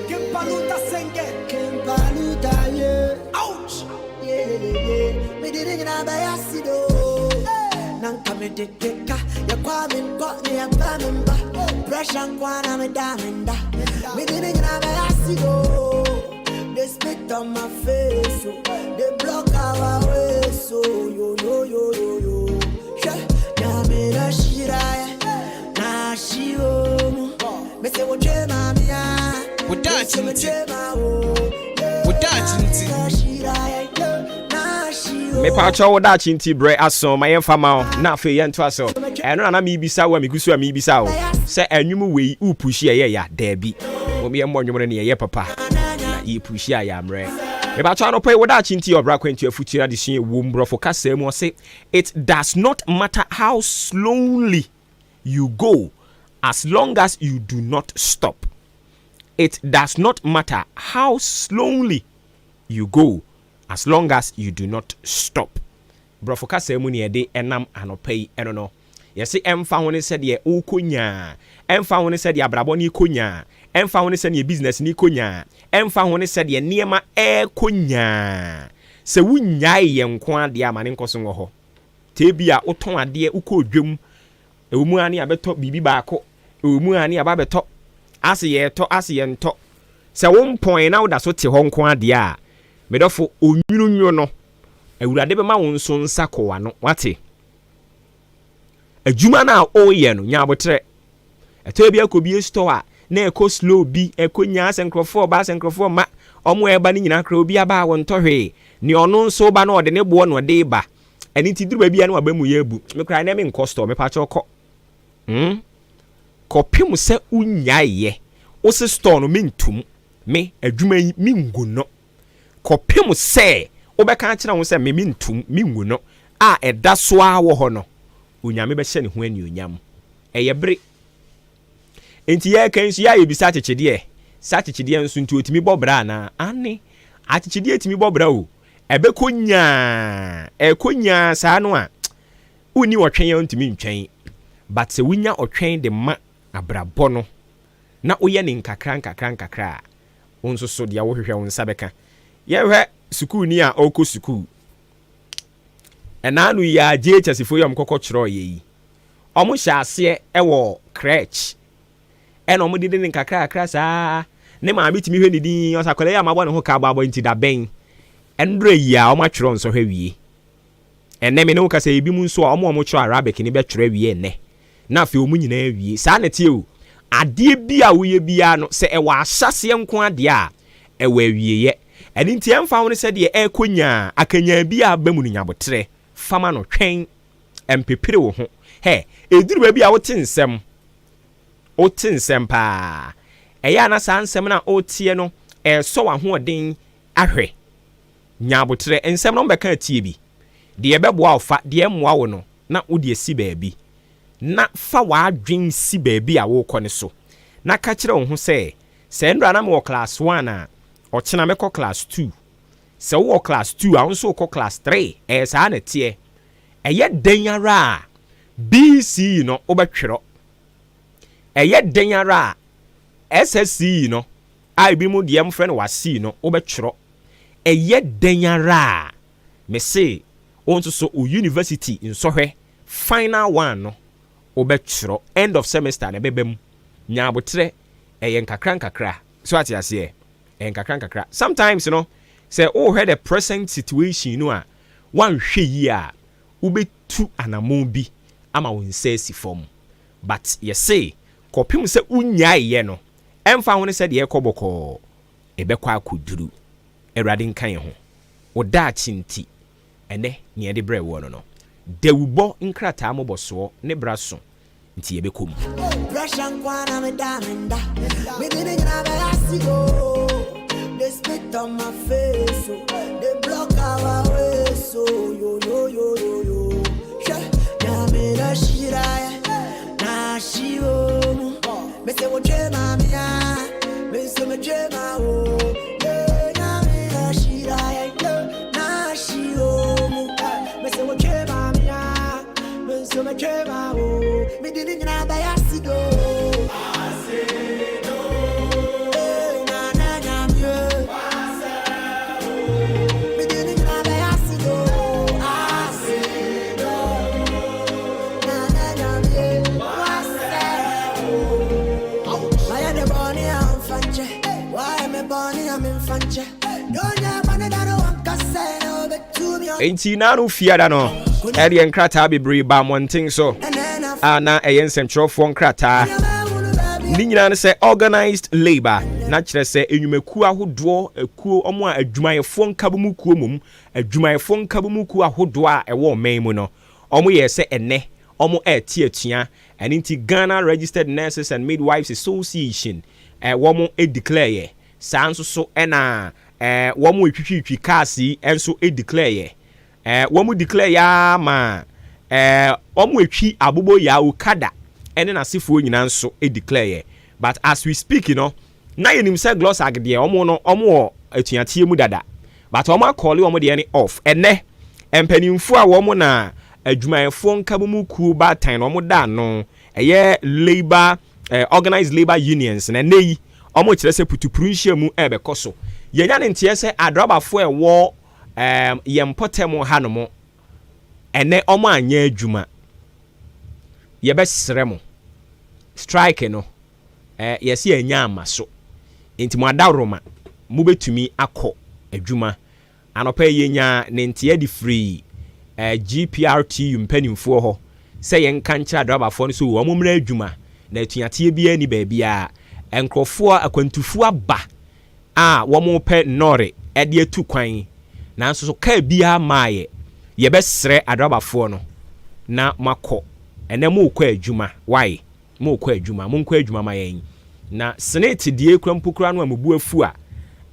S13: Kimpaluta senge, Kimpaluta yeah. Ouch! Yeah, yeah, yeah. Me did it in a bayasido. Nanka me did deka. Ya kwa me kwa ni ya pa me mba. Pressure nkwa me da me nda. Me did it in a bayasido. They spit on my face, so they block our way, so yo yo yo yo yo. Yeah, ya me na shira, na shiro. Me say wo jema mi ya.
S2: Wo daakye nti. Wo daakye nti.
S1: Mepaakyɛ wo daakye nti berɛ aso ma yɛmfa ma wo na afei yɛntoa so. Ɛno na na meebisa wo a megu so a meebisa wo sɛ ɛnwom wei wopush ɛyɛ ya daabi. Mom yɛmmɔ nnwom no ne yɛyɛ papa na yɛpush a yɛammerɛ. Mepaakyɛ anɔpa yi wo daakye nti ɔbra kwantu afutuo adesua ɛwɔ mu borɔfo kasa mu ɔse it does not matter how slowly you go as long as you do not stop. It does not matter how slowly you go as long as you do not stop. Borɔfo kasa mu ne yɛde ɛnam anɔpa yi ɛno no. Yɛse ɛmfa ho ne sɛdeɛ wokɔ nyaa, ɛmfa ho ne sɛdeɛ abrabɔ ne kɔ nyaa, ɛmfa ho ne sɛdeɛ business ne kɔ nyaa, ɛmfa ho ne sɛdeɛ nneɛma ɛɛkɔ nyaa. Sɛ wonyae yɛ nko adeɛ ama ne nkɔ so wɔ hɔ. Tee bi a wotɔn adeɛ wokɔ dwam, ɛwɔ mu a ne abɛtɔ biribi baako, ɛwɔ mu a ne aba abɛtɔ, ase yɛtɔ ase yɛntɔ. Sɛ wo mpɔn na woda so te hɔ nko adeɛ a, medɔfo onwununwu no, Awurade bɛma wo nso nsa kɔ w'ano, wate? Adwuma no a ɔreyɛ no, nya abotrɛ. Ɛtɔ bi akɔ bie store a, na ɛkɔ slow bi, ɛkɔ nyaa sɛ nkurɔfoɔ ɔba sɛ nkurɔfoɔ ma, ɔmo ɛba no nyinaa koraa obi aba a wɔntɔ hwee. Nea ɔno nso ba na ɔde ne boɔ na ɔde ba. Ɛno nti duru baabi a na waba mu yɛ abu. Me koraa ɛnɛ menkɔ store, mepakyɛw kɔ. Kɔpem sɛ wonyaeɛ. Wo se store no mentum. Me, adwuma yi mengu no. Kɔpem sɛ wobɛka akyerɛ wo sɛ me mentum, mengu no, a ɛda so ara wɔ hɔ no, Onyame bɛhyɛ ne ho anuonyam. Ɛyɛ bere. Enti yɛreka nso yɛ a yɛbisa akyekyedeɛ. Sɛ akyekyedeɛ nso nti ɔtumi bɔ bra anaa? Aane, akyekyedeɛ tumi bɔ bra o. Ɛbɛkɔ nyaa, ɛkɔ nyaa saa no a, wonni ɔtwɛn a wontumi ntwɛn. But sɛ wonya ɔtwɛn de ma abrabɔ no, na woyɛ ne nkakra nkakra nkakra a, wo nso so deɛ wohwehwɛ wo nsa bɛka. Yɛhwɛ sukuuni a ɔrekɔ sukuu. Ɛnaa no yi a JHS foɔ yi a ɔmo kɔkɔ kyerɛw yɛ yi, ɔmo hyɛ aseɛ ɛwɔ crèche. Ɛna ɔmo dede ne nkakra kakra saa. Ne maame tumi hwɛ ne din, ɔsɛ akwadaa yi a mabɔ ne ho ka abɔ abɔ nti da bɛn. Ɛndrɛ yi a ɔmo atwerɛ nsɔhwɛ wie. Ɛnɛ me ne wo kasa ebi mu nso a ɔmo a ɔmo kyerɛ Arabic ne bɛtwerɛ wie ɛnɛ. Na afei ɔmo nyinaa wie. Saa na ɛteɛ o. Adeɛ bi a woyɛ biara no, sɛ ɛwɔ ahyɛseɛ nko adeɛ a, ɛwɔ awieeɛ. Ɛno nti ɛmfa ho ne sɛdeɛ ɛrekɔ nyaa, akanyan bi a aba mu no nyabotrɛ. Fama no twɛn. Ɛmpepere wo ho. Hɛ, ɛduru baabi a wote nsɛm. Wote nsɛm paa. Ɛyɛ a na saa nsɛm no a woteɛ no ɛresɔ w'ahoɔden ahwɛ. Nya aboterɛ. Nsɛm no wɔbɛka atie bi. Deɛ ɛbɛboa wo fa, deɛ ɛmmoa wo no na wode asi baabi. Na fa w'adwene si baabi a worekɔ no so. Na ka kyerɛ wo ho sɛ, Sɛ nnora na mewɔ class one a, ɔkyena mɛkɔ class two. Sɛ wowɔ class two a, wo nso wokɔ class three. Ɛyɛ saa na ɛteɛ. Ɛyɛ dɛn ara a, BCE no wobɛtwerɛ. Ɛyɛ dɛn ara a, SSCE no a ebinom deɛ wɔfrɛ no WASSCE no wobɛtwerɛ. Ɛyɛ dɛn ara a, mese wo nso so wo university nsɔhwɛ final one no wobɛtwerɛ. End of semester no ɛbɛba mu. Nya aboterɛ, ɛyɛ nkakra nkakra. So ate aseɛ? Ɛyɛ nkakra nkakra. Sometimes no, sɛ wohwɛ the present situation no a, woanhwɛ yie a, wobɛtu anammɔn bi ama wo nsa asi fam. But yɛse kɔpem sɛ wonyaeɛ no, ɛmfa ho ne sɛdeɛ ɛrekɔ bɔkɔɔ, ɛbɛkɔ akɔduru. Awurade nka yɛn ho. Wo daakye nti, ɛnnɛ nea yɛde brɛɛ woɔ no no, dawubɔ nkrataa mmobɔsoɔ ne bra so nti yɛbɛkɔ mu.
S13: Pressure nkoaa na me da me nda Me de ne nyinaa bɛyɛ acid oh They spit on my face oh They block our way so yo yo yo yo yo Hwɛ Nyame na hyira yɛ na hyira mu Me se wo dwe ma me a Me nso me dwe ma wo Yeah Nyame na hyira yɛ na hyira mu Me se wo dwe ma me a Me nso me dwe ma wo Me de ne nyinaa bɛyɛ acid oh Eh, na na Nyame Me de ne nyinaa bɛyɛ acid oh Acid oh Na na Nyame Oh Mayɛ de bɔne a mfa nkyɛ Wayɛ me bɔne a memfa nkyɛ Donya bɔne da no wankasa na wobɛtumi
S1: Enti naano fiada no, ɛdeɛ nkrataa bebree ba mmɔnten so a na ɛyɛ nsɛmtwerɛfoɔ nkrataa. Ne nyinaa ne sɛ organized labour, na kyerɛ sɛ nnwumakuo ahodoɔ, akuo, wɔn a adwumayɛfoɔ nkabomu kuo mmom, adwumayɛfoɔ nkabomu kuo ahodoɔ a ɛwɔ ɔman mu no, wɔyɛɛ sɛ ɛnnɛ wɔrete atua. Ɛno nti Ghana Registered Nurses and Midwives Association, wɔn declare yɛ. Saa nso so na wɔn retwitwitwi cars yi nso declare yɛ. Wɔn declare yɛ ara ma wɔn retwi aboboyaa Okada ne n'asefoɔ nyinaa nso declare yɛ. But as we speak no, na yɛnim sɛ Glosag deɛ wɔn no wɔn wɔ atuateɛ mu dada. But wɔn akɔɔle wɔn deɛ no off. Ɛnnɛ, mpanimfoɔ a wɔn na adwumayɛfoɔ nkabomu kuo baatan no wɔn da ano, ɛyɛ labour organised labour unions no, ɛnnɛ yi wɔkyerɛ sɛ putupru nhyiamu rebɛkɔ so. Yɛanya ne nteɛ sɛ adrabafoɔ a ɛwɔ yɛn mpɔtam hanom ɛnnɛ wɔanyɛ adwuma. Yɛbɛsrɛ mo, strike no yɛse yɛanya amma so, nti mo adaworoma mobɛtumi akɔ adwuma. Anɔpa yi yɛnyaa ne nteɛ de firii GPRTU mpanimfoɔ hɔ sɛ yɛnka nkyerɛ adrabafoɔ no sɛ wɔn mmra adwuma na atuateɛ biara nni baabiara. Nkurɔfoɔ, akwantufoɔ aba a wɔrepɛ nnɔɔre de atu kwan nanso so kaa biara mmaeɛ. Yɛbɛsrɛ adrabafoɔ no na moakɔ. Ɛnnɛ morekɔ adwuma, wai? Morekɔ adwuma, monkɔ adwuma ma yɛn. Na Senate deɛ kura mpo koraa no a mo bo afu a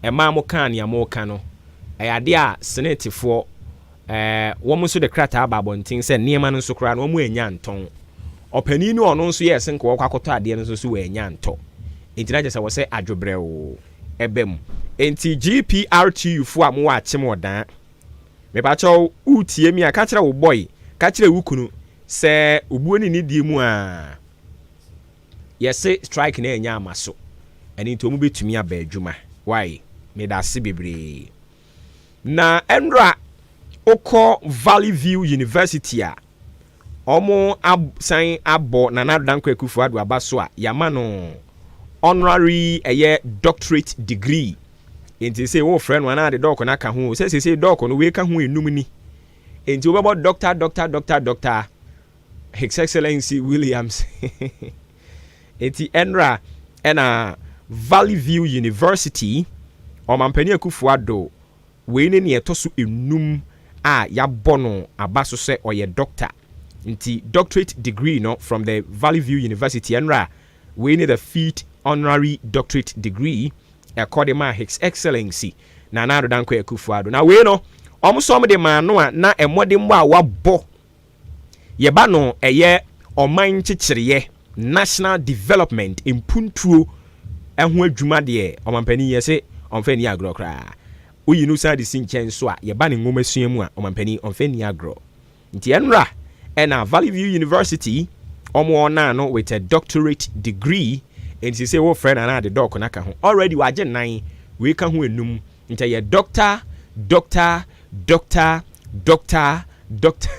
S1: ɛmaa mo kaa nea moreka no, ɛyɛ adeɛ a Senatefoɔ ɛɛ wɔn nso de krataa aba abɔnten sɛ nneɛma no nso koraa no wɔn annya antɔn. Ɔpanin no a ɔno nso yɛɛ sɛ nka ɔrekɔ akɔtɔ adeɛ no nso so wannya antɔ. Enti na kyerɛ sɛ wɔ sɛ adwobrɛw ɛba mu. Enti GPRTU foɔ a mowɔ Akyem Ɔdaa, mepakyɛw woretie me a ka kyerɛ wo boy, ka kyerɛ wo kunu sɛ obuo ne nidie mu a yɛse strike no annya amma so ɛno nti ɔmo bɛtumi aba adwuma wai medase bebree. Na ɛnora wokɔ Valley View University a ɔmo asan abɔ Nana Addo Dankwa Akufo Addo aba so a yama no honorary ɛyɛ doctorate degree nti sɛ wofrɛ no anaa de dɔɔko no aka ho sɛ sesei dɔɔko no wei ka ho enum ni. Enti wobɛbɔ Doctor, Doctor, Doctor, Doctor His Excellency Williams. Enti ɛnora ɛna Valley View University, Ɔmampanin Akufo Addo, wei ne nea ɛtɔ so enum a yɛabɔ no aba so sɛ ɔyɛ Doctor. Nti doctorate degree no from the Valley View University ɛnora wei ne the fifth honorary doctorate degree ɛkɔ de maa His Excellency Nana Addo Dankwa Akufo-Addo. Na wei no wɔn nso wɔn de maa no a na mmɔdenbɔ a wabɔ yɛba no ɛyɛ ɔman nkyekyereɛ, national development, mpuntuo ho adwuma deɛ ɔmampanin yɛse ɔmfa nni agorɔ koraa. Woyi no san de si nkyɛn nso a yɛba ne nwomasua mu a ɔmampanin ɔmfa nni agorɔ. Nti ɛnora ɛna Valley View University ɔmo ɔnaa no with a doctorate degree nti sesei wo frɛ no anaa de doc no aka ho already wagye nan wei ka ho enum nti ɛyɛ doctor doctor doctor doctor doctor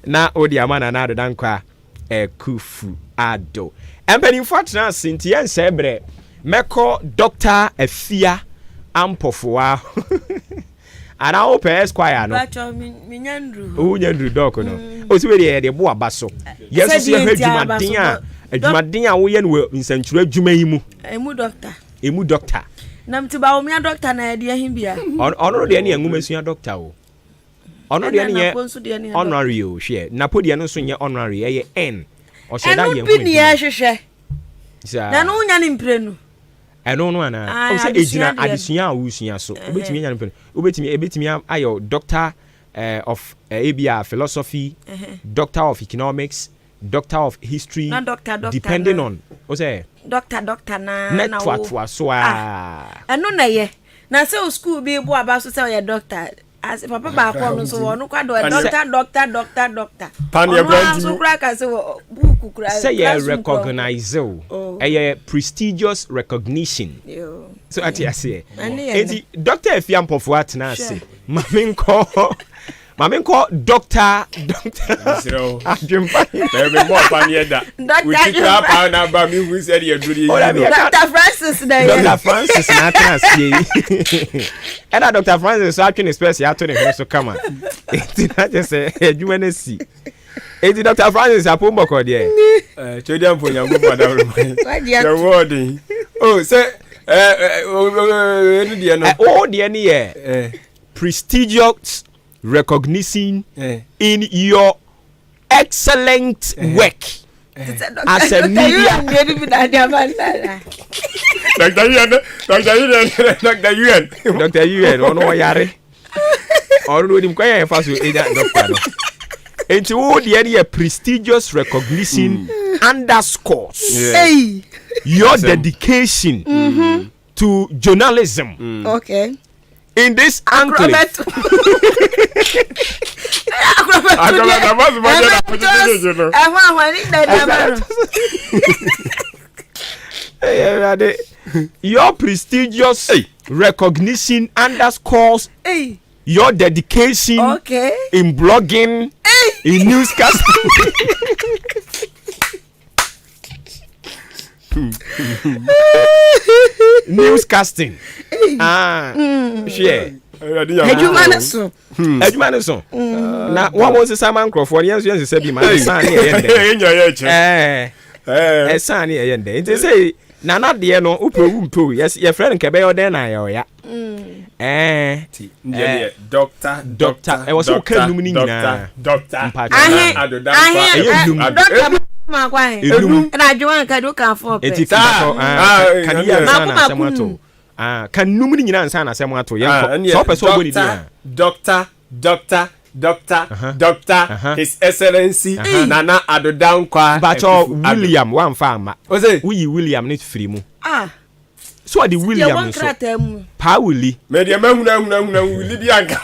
S1: na wode ama Nana Addo Dankwa Akufu Addo. Mpanimfoɔ atena ase nti yɛnsɛe berɛ. Mɛkɔ Doctor Afia Ampɔfoa anaa wopɛ Esquire no? Wonya nduru dɔk no. Mm. O sɛ wei deɛ yɛde bo aba so. Yɛn nso so yɛhwɛ adwumaden a adwumaden a woyɛ no wɔ nsɛntwerɛ adwuma yi mu.
S14: Emu dɔkta.
S1: Emu dɔkta.
S14: Na mte Bawumia dɔkta na yɛde ahi bia.
S1: Ɔno deɛ ne yɛ nwomasua dɔkta o. Ɔno deɛ no nyɛ honorary o hwɛ Napo deɛ no nso nyɛ honorary ɛyɛ N ɔhyɛ da yɛ ho
S14: adwuma. Ɛno bi ne yɛhwehwɛ. Na ɛno wonya ne mprenu.
S1: Ɛno no anaa? O sɛ egyina adesua a wosua so. Wobɛtumi anya no mprenu. Wobɛtumi ebɛtumi ayɛ doctor eh, of eh, ebi a philosophy, doctor of economics, doctor of history,
S14: na doctor, doctor
S1: depending
S14: na.
S1: on o sɛ.
S14: Doctor doctor na
S1: na wo. Na toatoa so
S14: aa. Ah, ɛno na ɛyɛ. Na sɛ o school bi bo aba so sɛ ɔyɛ doctor Ase papa baako ɔno nso wɔ ɔno kwa dɔ doctor doctor doctor doctor. Ɔno ara nso kura ka sɛ wɔ buuku kura.
S1: Sɛ yɛ recognize o, oh. ɛyɛ prestigious recognition. So ate aseɛ. Eti doctor Afia Mpɔfoɔ atena ase. Maame nkɔ. Maame nkɔ doctor doctor.
S15: Adwempa. Bɛɛ mi mɔ ɔpa ni ɛda. Wuti kura paa na ba mi hu sɛ deɛ duro deɛ yi no.
S14: Doctor Francis na yɛ.
S1: Doctor Francis na atena aseɛ yi. Ɛna Doctor Francis nso atwe ne spɛs ato ne hwene so kama. Eti na kyɛ sɛ adwuma no si. Eti Doctor Francis apom bɔkɔ deɛ.
S15: Ɛɛ twɛdeɛ mpo nyanko adaworo ma yi. Yɛ wɔɔden. O sɛ ɛɛ ɛɛ deɛ no.
S1: O deɛ no yɛ prestigious recognition in your excellent work as a media.
S15: Dr. UN, Dr. UN, Dr. UN.
S1: Dr. UN, ɔno ɔyare. Ɔno no onim kwan yɛ fa so enya doctor no. Nti wo deɛ no yɛ prestigious recognition mm. underscores
S14: yeah.
S1: your dedication mm -hmm. to journalism.
S14: Mm. Okay.
S1: In this enclave. Your prestigious hey. recognition underscores hey. your dedication
S14: okay.
S1: in blogging, hey. in newscasting. newscasting ah mm. hwɛ
S14: adwuma no so
S1: hmm. adwuma no so mm. na wɔn mo nsesa ma nkurɔfoɔ no yɛn nso yɛn nsesa bi ma ɛsan ne ɛyɛ ndɛ ɛsan ne ɛyɛ ndɛ nti sɛ nana deɛ no wopɛ owu mpɛ o yɛfrɛ no nkɛbɛyɛ ɔdɛn na ayɛ ɔya
S15: ɛɛ ɛɛ dɔkta
S1: dɔkta ɛwɔ sɛ woka num ne nyinaa
S15: dɔkta
S1: mpakyɛ ahe ɛyɛ num
S14: dɔkta mako ahe
S1: enum
S14: ɛna adwewa nka de woka afɔ pɛ
S1: eti saa kan yi ansa na asɛm ato kan num ne nyinaa ansa na asɛm ato yɛn kɔ sɛ ɔpɛ sɛ ɔbɔ ne din a
S15: dɔkta dɔkta Doctor, Doctor, His Excellency Nana Addo Dankwa
S1: Mpakyɛ William wamfa amma. Woyi William no firi mu.
S14: Ah.
S1: So ɔde William nso. Paa Willie.
S15: Mɛ deɛ mahunu ahunu ahunu ahunu Willie bi anka.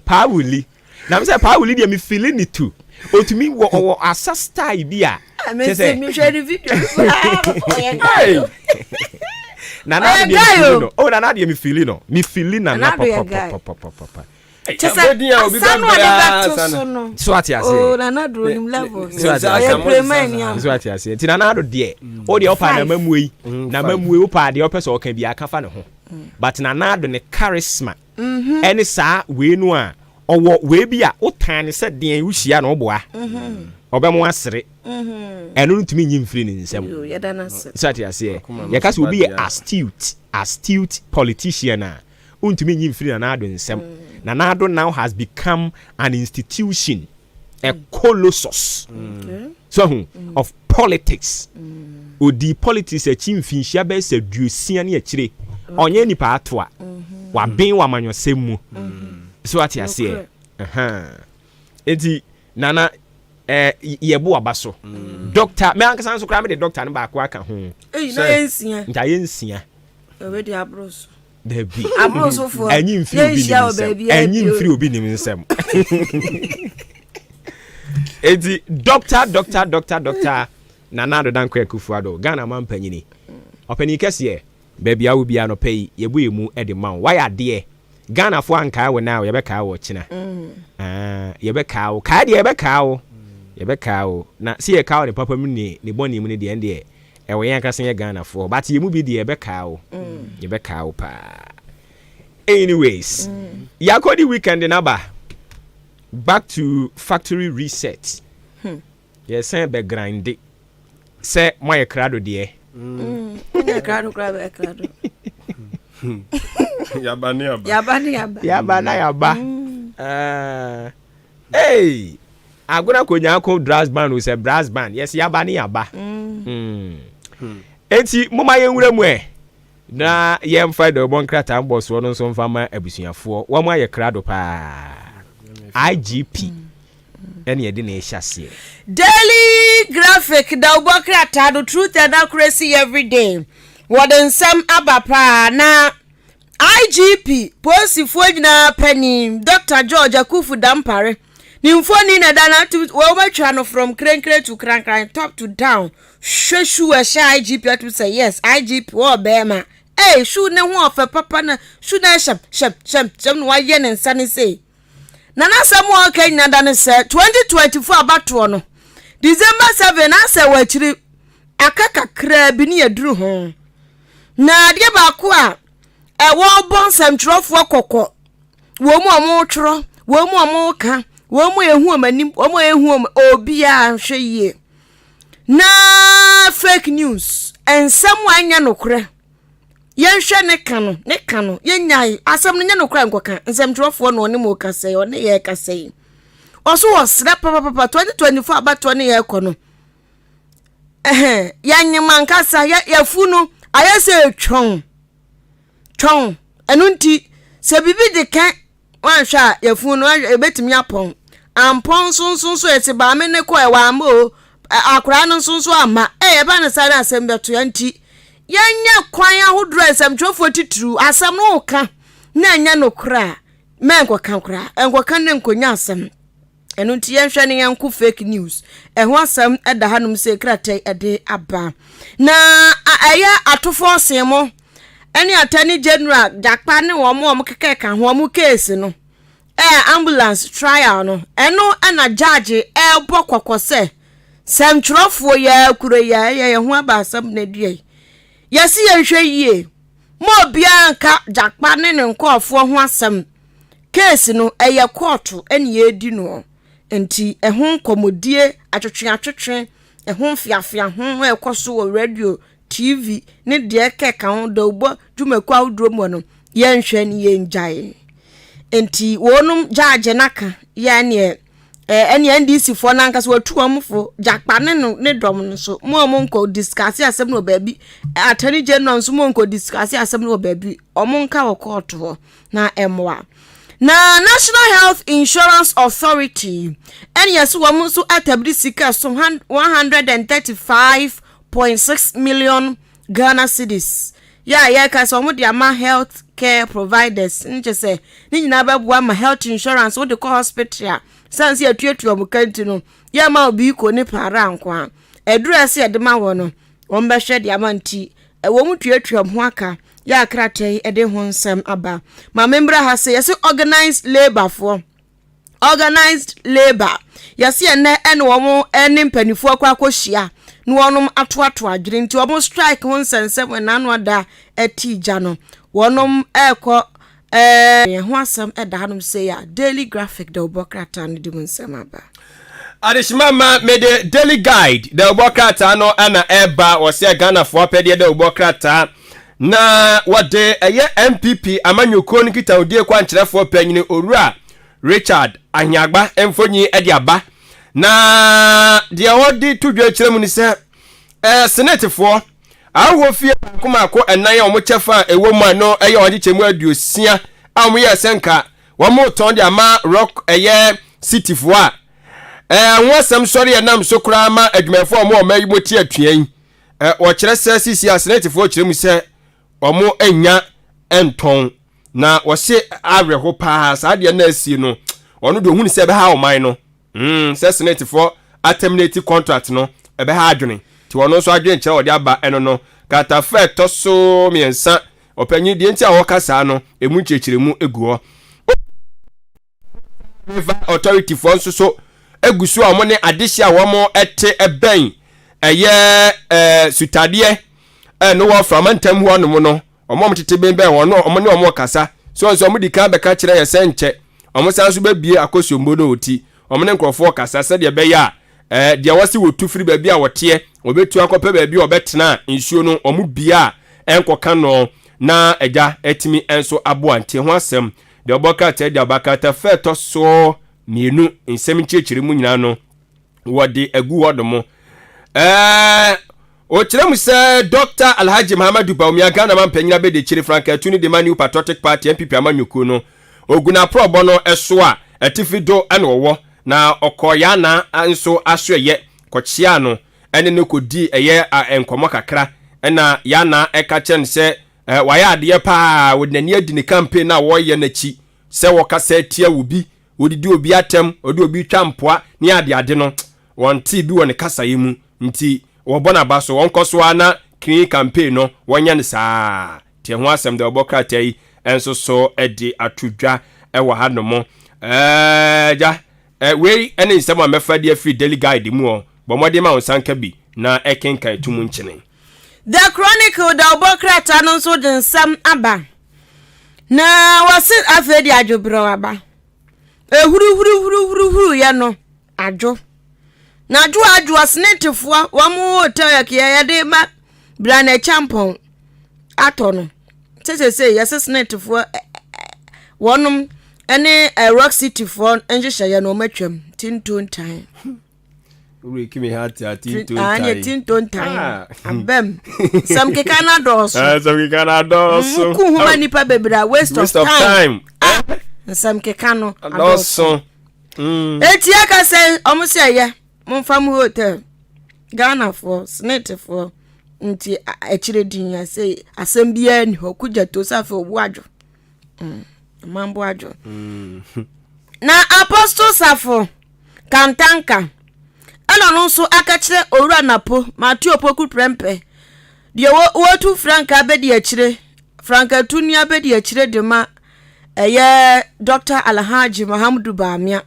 S1: Paa Willie. Na mi sɛ Paa Willie deɛ mi fili ne tu. Otumi wɔ ɔwɔ asa style bi a.
S14: Ah, mi sɛ mi hwɛ ne video. Ɔyɛ guy o.
S1: Nana deɛ mi fili no. Oh Nana deɛ mi fili no. Mi fili Nana pɔpɔpɔpɔpɔpɔ.
S14: Kyɛ sɛ asa no ɔde bɛto so no.
S1: So ate aseɛ.
S14: Oh Nana Addo onim levels. So ate aseɛ. Ɔyɛ prema ni
S1: ama. So ate aseɛ. Nti Nana Addo deɛ mm. o deɛ ɔpa na mamue yi. Mm, na mamue o pa deɛ ɔpɛ sɛ ɔka bi aka fa ne ho. Mm. But Nana Addo ne charisma. Mm-hmm. Ɛne saa wei no a ɔwɔ wei bi a wotan ne sɛ deɛn wohyia na ɔboa. Mm-hmm. Ɔbɛmo asere. Mm-hmm. Ɛno no ntumi nyi mfiri ne nsam. So ate aseɛ. Yɛka sɛ obi yɛ astute astute politician a. Wontumi nyi mfiri Nana Addo nsam. Nana Addo now has become an institution, a colossus. So ahu of politics. Odii politics akyi mfinhyia bɛyɛ sɛ 60 ne akyire. Ɔnyɛ nipa atoa. Waben wɔ amanyɔsɛm mu. So ate aseɛ. Enti Nana eh, yɛbo aba so. Doctor, me ankasa nso koraa mede doctor no baako aka ho.
S14: Eyi na yɛ nsia.
S1: Nti ayɛ nsia.
S14: Ɔbɛdi aboro so.
S1: Dabi.
S14: Aboro sofoɔ.
S1: Ɛnyi mfiri obi nim nsɛm. Ɛnyi mfiri obi nim nsɛm. Eti doctor doctor doctor doctor Nana Addo Dankwa Akufo-Addo Ghana man panyini. Ɔpanin kɛseɛ baabi a wɔ biara nɔpɛ yi yɛbɔ yɛn mu de ma wo. Wayɛ adeɛ. Ghanafoɔ ankae wo now yɛbɛkae wo ɔkyena. Ah, yɛbɛkae wo. Kae deɛ yɛbɛkae wo. Yɛbɛkae wo. Na sɛ yɛkae wo ne papa mu ne ne bɔne mu no deɛ ɛndeɛ ɛwɔ yɛn ankasa yɛ Ghanafoɔ but yɛn mu bi deɛ yɛbɛkae wo. Yɛbɛkae wo paa. Anyways, yɛakɔdi weekend no aba. Back to factory reset. Yɛsan bɛ grinde. Sɛ moayɛ krado deɛ.
S14: Wonyɛ krado koraa bɛyɛ krado.
S15: Yaba ne yaba.
S14: Yaba ne yaba.
S1: Yaba na yaba. Ah. Hey! Agona Konyako brass band o sɛ brass band. Yes, yaba ne yaba. Mm. Enti moma yɛnwura mu ɛ. Na yɛmfa dawubɔ nkrataa mbɔsoɔ no nso mfa ma abusuafoɔ. Wɔn ayɛ krado paa. IGP ɛne yɛde na ɛhyɛ aseɛ.
S14: Daily Graphic dawubɔ krataa no Truth and Accuracy Everyday wɔde nsɛm aba paa na IGP polisifoɔ nyinaa panin Dr. George Akuffo Dampare ne mfoni na ɛda no atum wɔatwa no from krenkren to krankran top to down hwɛ shoe ɛhyɛ IGP atum sɛ yes IGP wɔ bɛrima ee shoe ne ho ɔfɛ papa na shoe na ɛhyɛm hyɛm hyɛm hyɛm na wayɛ ne nsa ne sei Na n'asɛm a ɔka nyina da ne sɛ 2024 abatoɔ no December 7 asɛ wɔ akyiri aka kakraa bi ne yɛduru ho. Na adeɛ baako a ɛwɔ bɔ nsɛmtwerɛfoɔ kɔkɔ wɔn mu a wɔretwerɛ wɔn mu a wɔreka wɔn mu a ɛhu wɔn anim wɔn mu a ɛhu wɔn obiara nhwɛ yie na fake news nsɛm a ɛnyɛ nokorɛ Yɛnhwɛ ne ka no, ne ka no, yɛnyae asɛm no nyɛ nokorɛ nkɔka. Nsɛmtwerɛfoɔ na ɔne mo kasa yi, ɔne yɛ kasa yi. Ɔso ɔsrɛ papapapa 2024 abatoɔ ne yɛrekɔ no. Ɛhɛn, yɛanyem ankasa, yɛ yɛfu no ayɛ sɛ twɔn, twɔn. Ɛno nti, sɛ biribi de kɛ Woanhwɛ a yafunu no ebetumi apɔn. Ampɔn nso nso nso ɛte baame ne kɔ ɛwɔ ama o akwaraa no nso nso amma. Ɛyɛ ɛba no saa na asɛm bɛto yɛn nti yɛnyɛ kwan ahodoɔ a nsɛmtwerɛfoɔ titiriw asɛm no woka na ɛnyɛ nokorɛ a mɛnkɔka koraa ɛnkɔka ne nkɔnya asɛm. Ɛno nti yɛnhwɛ ne yɛnko fake news ɛho asɛm ɛda hanom sɛ krataa yi ɛde aba na ɛyɛ atofoɔ sen mo ɛne attorney general Jakpa ne wɔn a wɔn keka ka ho wɔn case no ɛɛ ambulance trial no ɛno ɛna judge ɛrebɔ kɔkɔ sɛ sɛntwerɛfoɔ yɛ akuro yɛ ɛyɛ yɛn ho aba asɛm na dua yi yɛsi yɛnhwɛ yie mo obiara nka Jakpa ne ne nkɔɔfoɔ ho asɛm Case no ɛyɛ kɔɔto ɛne yɛredi noɔ nti ɛho nkɔmɔdie, atwetwe atwetwe, ɛho mfeafea ho ɛrekɔ so wɔ radio, TV ne deɛ ɛkɛka ho dawubɔ dwumakuo ahodoɔ mu no yɛnhwɛ ne yɛngyae. Nti wɔnom gyaagye no aka yɛ ɛneɛ ɛne NDC foɔ no ankasa wɔatu wɔn fo gyakpa ne no ne dɔm no so mo a mo nkɔ discuss asɛm no wɔ baabi attorney general nso mo nkɔ discuss asɛm no wɔ baabi wɔn nka wɔ kɔɔto hɔ. na ɛmmoa. Na National Health Insurance Authority ɛne yɛse wɔn nso atabiri sika so 135.6 million Ghana cedis yɛ a yɛka sɛ wɔn de ama health care providers nkyɛ sɛ ne nyinaa bɛboa ma health insurance wode kɔ hospital a sane sɛ yɛtuatua wɔn ka nti no yɛma obi kɔ ne paara nko a aduru a ɛsɛ yɛde ma wɔn no wɔn bɛhwɛ de ama nti Ɛwɔ mu tuatua ho aka yɛ a krataa yi de ho nsɛm aba. Ma membra ha sɛ yɛse organized labour foɔ. Organized labour. Yɛse ɛnɛ ɛne wɔn ɛne mpanimfoɔ akɔ akɔhyia na wɔnom atoato adwene nti wɔn strike ho nsɛnsɛm ɛnaano ada ɛte gya no wɔnom ɛrekɔ Ɛɛ ho asɛm da hanom sei a Daily Graphic dawubɔ krataa no de mu nsɛm aba.
S15: Adehyema ma mede Daily Guide dawubɔ krataa no na ɛreba. Wɔsɛ Ghanafoɔ apɛdeɛ dawubɔ krataa. Na wɔde ɛyɛ NPP amanyɔkuo no nkitahodie kwankyerɛfoɔ panyini Owura Richard Ahiagba mfonyin de aba. Na deɛ wɔde to dwa kyerɛ mu ne sɛ ɛɛ Senetefoɔ ahohoɔ fie mmaako mmaako ɛnan a wɔn kyɛfa a ɛwɔ mu a no ɛyɛ wɔn akyekyɛ mu 60 a wɔyɛɛ sɛ nka wɔretɔn de ama Rock ɛyɛ Cityfoɔ a ɛɛ ho asɛm sɔre ɛnam so koraa ma adwumayɛfoɔ a wɔn wɔ ɔman yi mu te atua yi. Wɔkyerɛ sɛ seesei a Senɛtefoɔ kyerɛ mu sɛ wɔn nnya ntɔn na wɔse awerɛho paa saa deɛ na asie no ɔno deɛ ohunu sɛ ɛbɛha ɔman no mm, sɛ Senɛtefoɔ aterminate contract no ɛbɛha adwene nti ɔno nso adwene kyerɛ wɔde aba ɛno no kratafa ɛtɔ so mmiɛnsa ɔpanyin deɛ nti a wɔka saa no emu nkyerɛkyerɛmu egu hɔ. River Authority foɔ nso so gu so a wɔn ne adehye a wɔn te bɛn ɛyɛ ɛɛ sutadeɛ ɛno wɔ frama ntam hɔ nom no wɔn a wɔtete bɛn bɛn wɔn no wɔn ne wɔn kasa so nso wɔn di kan bɛka kyerɛ yɛ sɛ nkyɛ wɔn san so bɛbie akosombo no ɔti wɔn ne nkurɔfoɔ kasa sɛdeɛ ɛbɛyɛ a ɛɛ deɛ wɔsi wɔtu firi baabi a wɔteɛ wɔbɛtu akɔpɛ baabi a wɔbɛtena nsuo no wɔn bia a ɛnkɔka no na agya atumi nso aboa nti ho asɛm Deɛ ɔbɔ krataa di aba kratafa a ɛtɔ soɔ mmienu nsɛm nkyerɛkyerɛ mu nyinaa no wɔde agu hɔ nom. Ɛɛ ɔkyerɛ mu sɛ Dr. Alhaji Muhammadu Bawumia Ghana mampanyin abɛdiakyire frankaatu no de ma New Patriotic Party NPP amanyɔkuo no ɔgu n'aporɔbɔ no so a atifi do na ɔwɔ na ɔkɔɔ Yana nso asoɛyɛ kɔkyeaa no ɛne no kɔdii ɛyɛ nkɔmmɔ kakra ɛna Yana ɛka kyerɛ no sɛ Eh, wayɛ adeɛ paa, wɔde n'ani adi ne campaign no a wɔreyɛ no akyi, sɛ wɔkasa tia obi, wɔdidi obi atɛm, wɔde obi twa mpoa ne adeade no, wɔntee bi wɔ ne kasaeɛ mu, nti wɔbɔ n'aba so, wɔnkɔ so ara na clean campaign no wɔnyɛ no saa. Nti ɛho asɛm deɛ wɔbɔ krataa yi nso so de ato dwa wɔ ha nom. Eh, gya, eh, wei ne nsɛm a mɛfa de afiri Daily Guide mu ɔ, bɔ mmɔden ma wo nsa nka bi na ɛkenkan to mu nkyene.
S14: The Chronicle dawubɔ krataa no nso de nsɛm aba, na wɔse afei de adwobrɛw aba. Ehuruhuruhuruhuruhuruiɛ no, adwo. Na adwo a adwo asenetefoɔ wɔn hotel yɛ yɛde ma Brana Acheampong atɔ no. Sɛ sese yɛse senetefoɔ wɔnom ne Rock Cityfoɔ nhyehyɛeɛ no wɔn atwam tintontan.
S15: Wureki me heart a tinto
S14: ntan. Ah, tinto ntan. Ah. Abam. Sɛm keka na dɔɔso.
S15: Ah, sɛm keka na dɔɔso.
S14: Ku ho ma nipa bebree a waste of time.
S15: time.
S14: Ah, nsɛm keka no
S15: adɔɔso.
S14: Mm. Eti aka sɛ ɔmo sɛ ɛyɛ momfa mo hotel. Ghanafoɔ, Senate-foɔ nti akyire din asɛ asɛm biara ni hɔ kugya to sɛ afei ɔbo adwo. Mm. Ɔmanbo adwo. Mm. Na Apostle Safo Kantanka, ɛna ɔno nso aka kyerɛ Owura Napo, Matthew Opoku Prempeh, deɛ wɔtu frankaa bɛdi akyire, frankaatuni abɛdi akyire de ma ɛyɛ Dr. Alhaji Mahamudu Bawumia,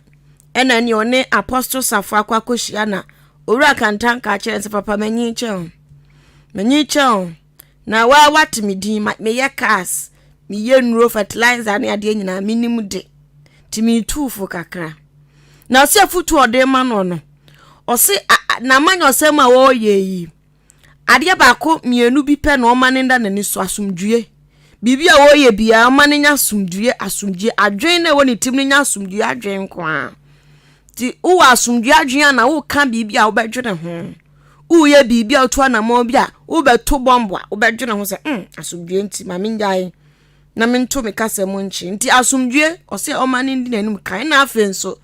S14: ɛna ɛne ɔne Apostle Safo akɔ akɔhyia na Owura Kantanka akyerɛ sɛ papa m'anyi kyɛn o, m'anyi kyɛn o, na wa wate me din, meyɛ cars, meyɛ nnuro, fertilizer ne adeɛ nyinaa menim de. Nti metuu fo kakra. Na ɔse afotu a ɔde ma no no, ɔse n'amanyɔsɛm a ɔreyɛ yi, adeɛ baako mmienu bi pɛ na ɔma ne nda n'ani so asomdwie. Biribi a ɔreyɛ biara ɔma no nya asomdwie asomdwie adwene na ɛwɔ ne tirim no nya asomdwie adwene nko ara. Nti wowɔ asomdwie adwene a na woka biribi a wobɛdwene ho. Woyɛ biribi a wotu anammɔn bi a wobɛto bɔmbo a wobɛdwene ho sɛ mm asomdwie nti ma mengyae. na mento me kasa mu nkye. Nti asomdwie, ɔsɛ ɔma no ndi n'anim kan. Na afei nso,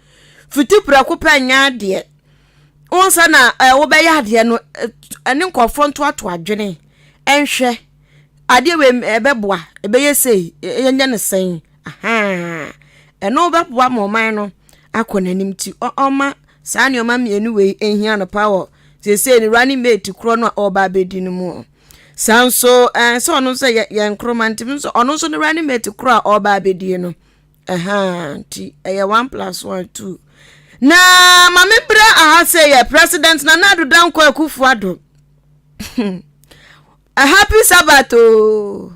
S14: fiti prɛko pɛ nyɛ adeɛ. Wohu sɛ na eh, wobɛyɛ adeɛ no, ɛne nkurɔfoɔ ntoato adwene. Ɛnhwɛ, adeɛ wei ɛbɛboa, ɛbɛyɛ sei, yɛnyɛ no sɛn. Ahaa. Ɛno bɛboa ma ɔman no akɔ n'anim nti ɔma saa nneɛma mmienu wei nhia no paa wɔ seesei ne running mate korɔ no a ɔreba abɛdi no mu. Saa nso ɛɛ sɛ ɔno nso yɛ yɛn nkroma nti nso ɔno nso ne running mate korɔ a ɔreba abɛdie no ɛhaa nti ɛyɛ 1 + 1 2. Na maame brɛ aha sɛ yɛ President Nana Addo Dankwa Akufo-Addo. A happy Sabbath ooo.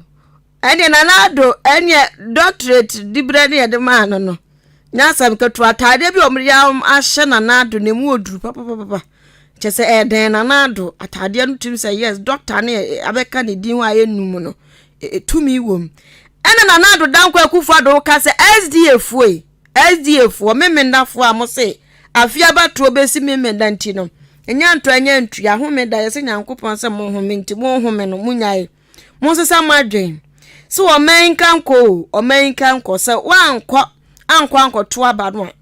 S14: Ɛneɛ Nana Addo ɛneɛ doctorate dibrɛ ne yɛde maa no no. Nyɛ asɛm ketewa ataadeɛ bi a wɔde ahyɛ Nana Addo na emu oduru papapapa. Kyɛ sɛ ɛdɛn Nana Addo ataadeɛ no tim sɛ yes doctor ne abɛka ne din ho a ɛnum no. Tumi wom. Ɛna Nana Addo Dankwa Akufo Addo ka sɛ SDA foɔ yi, SDA foɔ, Memendafoɔ a mo se afe abatoɔ bɛsi Memenda nti no, ɛnyɛ ntɔ ɛnyɛ ntua, homeda yɛsɛ Nyankopɔn sɛ mo home nti mo home no, mo nyae. Mo nsesa mo adwen. Sɛ ɔman nka nkɔ o, ɔman nka nkɔ, sɛ woankɔ ankɔ ankɔto aba no a,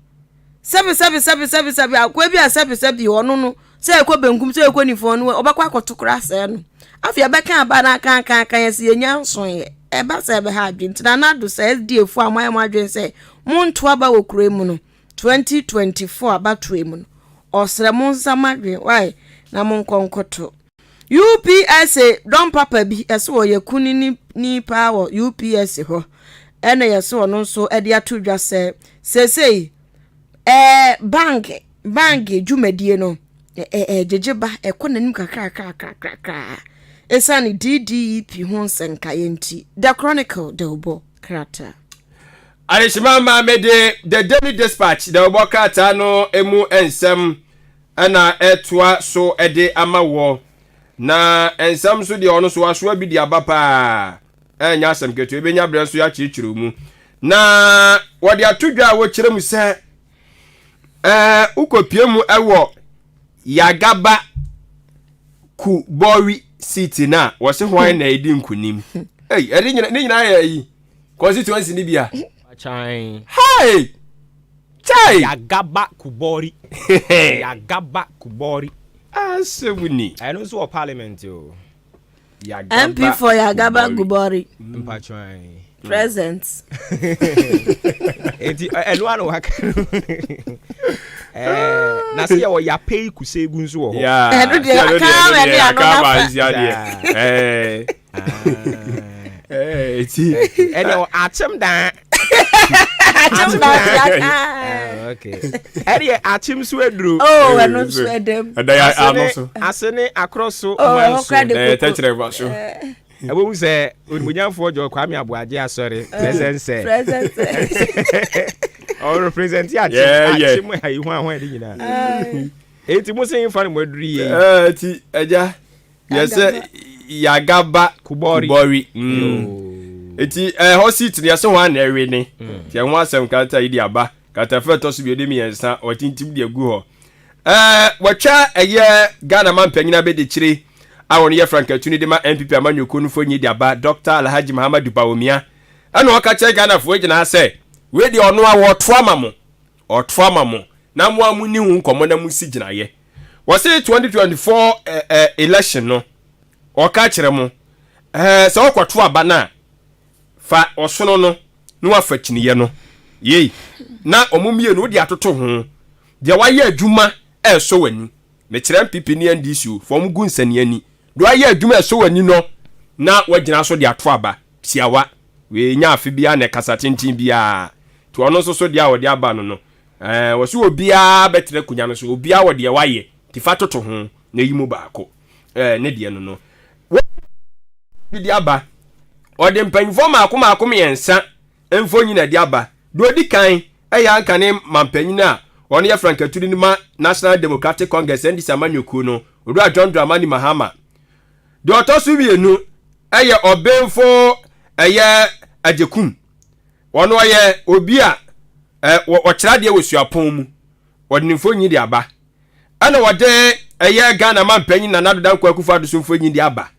S14: Sɛbi sɛbi sɛbi sɛbi sɛbi akoa bi a sɛbi sɛbi ɔno no sɛ ɛkɔ benkum sɛ ɛkɔ nifa ɔno ɔbɛkɔ akɔto koraa sɛɛ no. Afei ɛbɛka aba no aka aka aka yɛ sɛ yɛnya nsoeɛ. Ɛba sɛ ɛbɛha adwene nti Nana Addo sɛ SDA foɔ a moayɛ mo adwene sɛ monto aba wɔ kuro yi mu no 2024 abatoɔ yi mu no ɔsrɛ monsesa mo adwene why na monkɔ nkɔto. UPSA dɔm papa bi ɛsɛ ɔyɛ kunini ni paa wɔ UPSA hɔ ɛna yɛsɛ ɔno nso ɛde ato dwa sɛ seesei ɛɛ bank bank dwumadie no ɛɛ gyegye ba ɛkɔ n'anim kakrakrakrakra ɛsiane DDEP ho nsɛnkaeɛ nti. The Chronicle dawubɔ krataa.
S15: Adehyema maame de The Daily Dispatch dawubɔ krataa no mu nsɛm na ɛtoa so de ama woɔ. Na nsɛm nso deɛ ɔno nso wasoa bi de aba paa. Ɛnyɛ asɛm ketewa, ɛbɛnya berɛ nso yɛakyerɛkyerɛ mu. Na wɔde ato dwa a wɔkyerɛ mu sɛ ɛɛ wokɔpie mu ɛwɔ Yagaba Kubɔwi seat no a wɔse hwan na ɛdi nkonim. Ei, ɛde nyina ne nyinaa yɛ ayi constituency no bia. Hey! Chai!
S1: Yagaba Kubori. Yagaba Kubori.
S15: Asɛm ni.
S1: Ɛno nso wɔ parliament o.
S15: Yagaba
S14: MP for Yagaba Kubori.
S1: Mpatwan.
S14: Present.
S1: Enti ɛno ano waka no. Na sɛ yɛwɔ Yapei Kusegu nso wɔ hɔ.
S14: Ɛno deɛ aka ɛne ano nafa.
S1: Ɛne akyem daa.
S14: Akyem daa.
S1: Ɛdeɛ akyem so aduro.
S14: Oh, ɛno nso ɛdɛm.
S15: Ɛda yɛ ano so.
S1: Ase ne akorɔ so oh, man so.
S15: Ɛyɛ tɛkyerɛ so.
S1: Ɛbɛhu sɛ onimonyamfoɔ John Kwame Aboagye asɔre present sɛ.
S14: Present sɛ.
S1: Ɔrepresent akyem akyem ayi ho ahoa ɛde nyinaa. Eti mo se nfa no mo aduru yie.
S15: Ɛɛ ti ɛgya. Yɛsɛ yagaba
S1: kubɔri.
S15: Kubɔri. Mm. Eti ɛhɔ eh, seat no yɛsɛ ho ana ɛwe ne. Mm. Ti ɛho asɛm krataa yi de aba. Kratafa ɛtɔ so mmienu mmiɛnsa wɔtintim de agu hɔ. Ɛɛ wɔtwa ɛyɛ Ghana mampanyin abɛdikyire a wɔn yɛ frankatuni de ma NPP amanyɔkuo no fonyi de aba Dr. Alhaji Muhammadu Bawumia. Ɛna ɔka kyerɛ Ghanafoɔ gyina ha sɛ wei deɛ ɔno a wɔto ama mo. Ɔto ama mo na mo a monni ho nkɔmmɔ na monsi gyinaeɛ. Wɔse 2024 eh, eh, election no, ɔka kyerɛ mo eh, sɛ wokɔto aba no a, fa ɔsono no na wafa kyiniiɛ no. Yei, na wɔn mmienu wode atoto ho. Deɛ wayɛ adwuma ɛresɔ w'ani. Mekyerɛ NPP ne NDC o, fa wɔn gu nsania ani. Deɛ wayɛ adwuma ɛresɔ w'ani no, na wagyina so de ato aba. Tiawa. Wei nyɛ afe biara na ɛkasa tenten biara. Nti ɔno nso so deɛ a ɔde aba no no, ɛɛ wɔsi obiara bɛtena akonnwa no so, obiara wɔ deɛ wayɛ, nti fa toto ho na yi mu baako. Ɛɛ ne deɛ no no. Wɔde de aba. Ɔde mpanyinfoɔ mmaako mmaako mmiɛnsa mfonyin na ɛde aba. Deɛ ɔdi kan ɛyɛ anka ne mampanyin a ɔno yɛ frankatuni no ma National Democratic Congress NDC amanyɔkuo no, Owura John Dramani Mahama. Deɛ ɔtɔ so mmienu yɛ ɔbenfo ɛyɛ Agyekum. Ɔno ɔyɛ obi a ɔkyerɛ adeɛ wɔ suapɔn mu. Ɔde ne mfonyin de aba. Ɛna ɔde ɛyɛ Ghana mampanyin Nana Addo Dankwa Akufo-Addo so mfonyin de aba.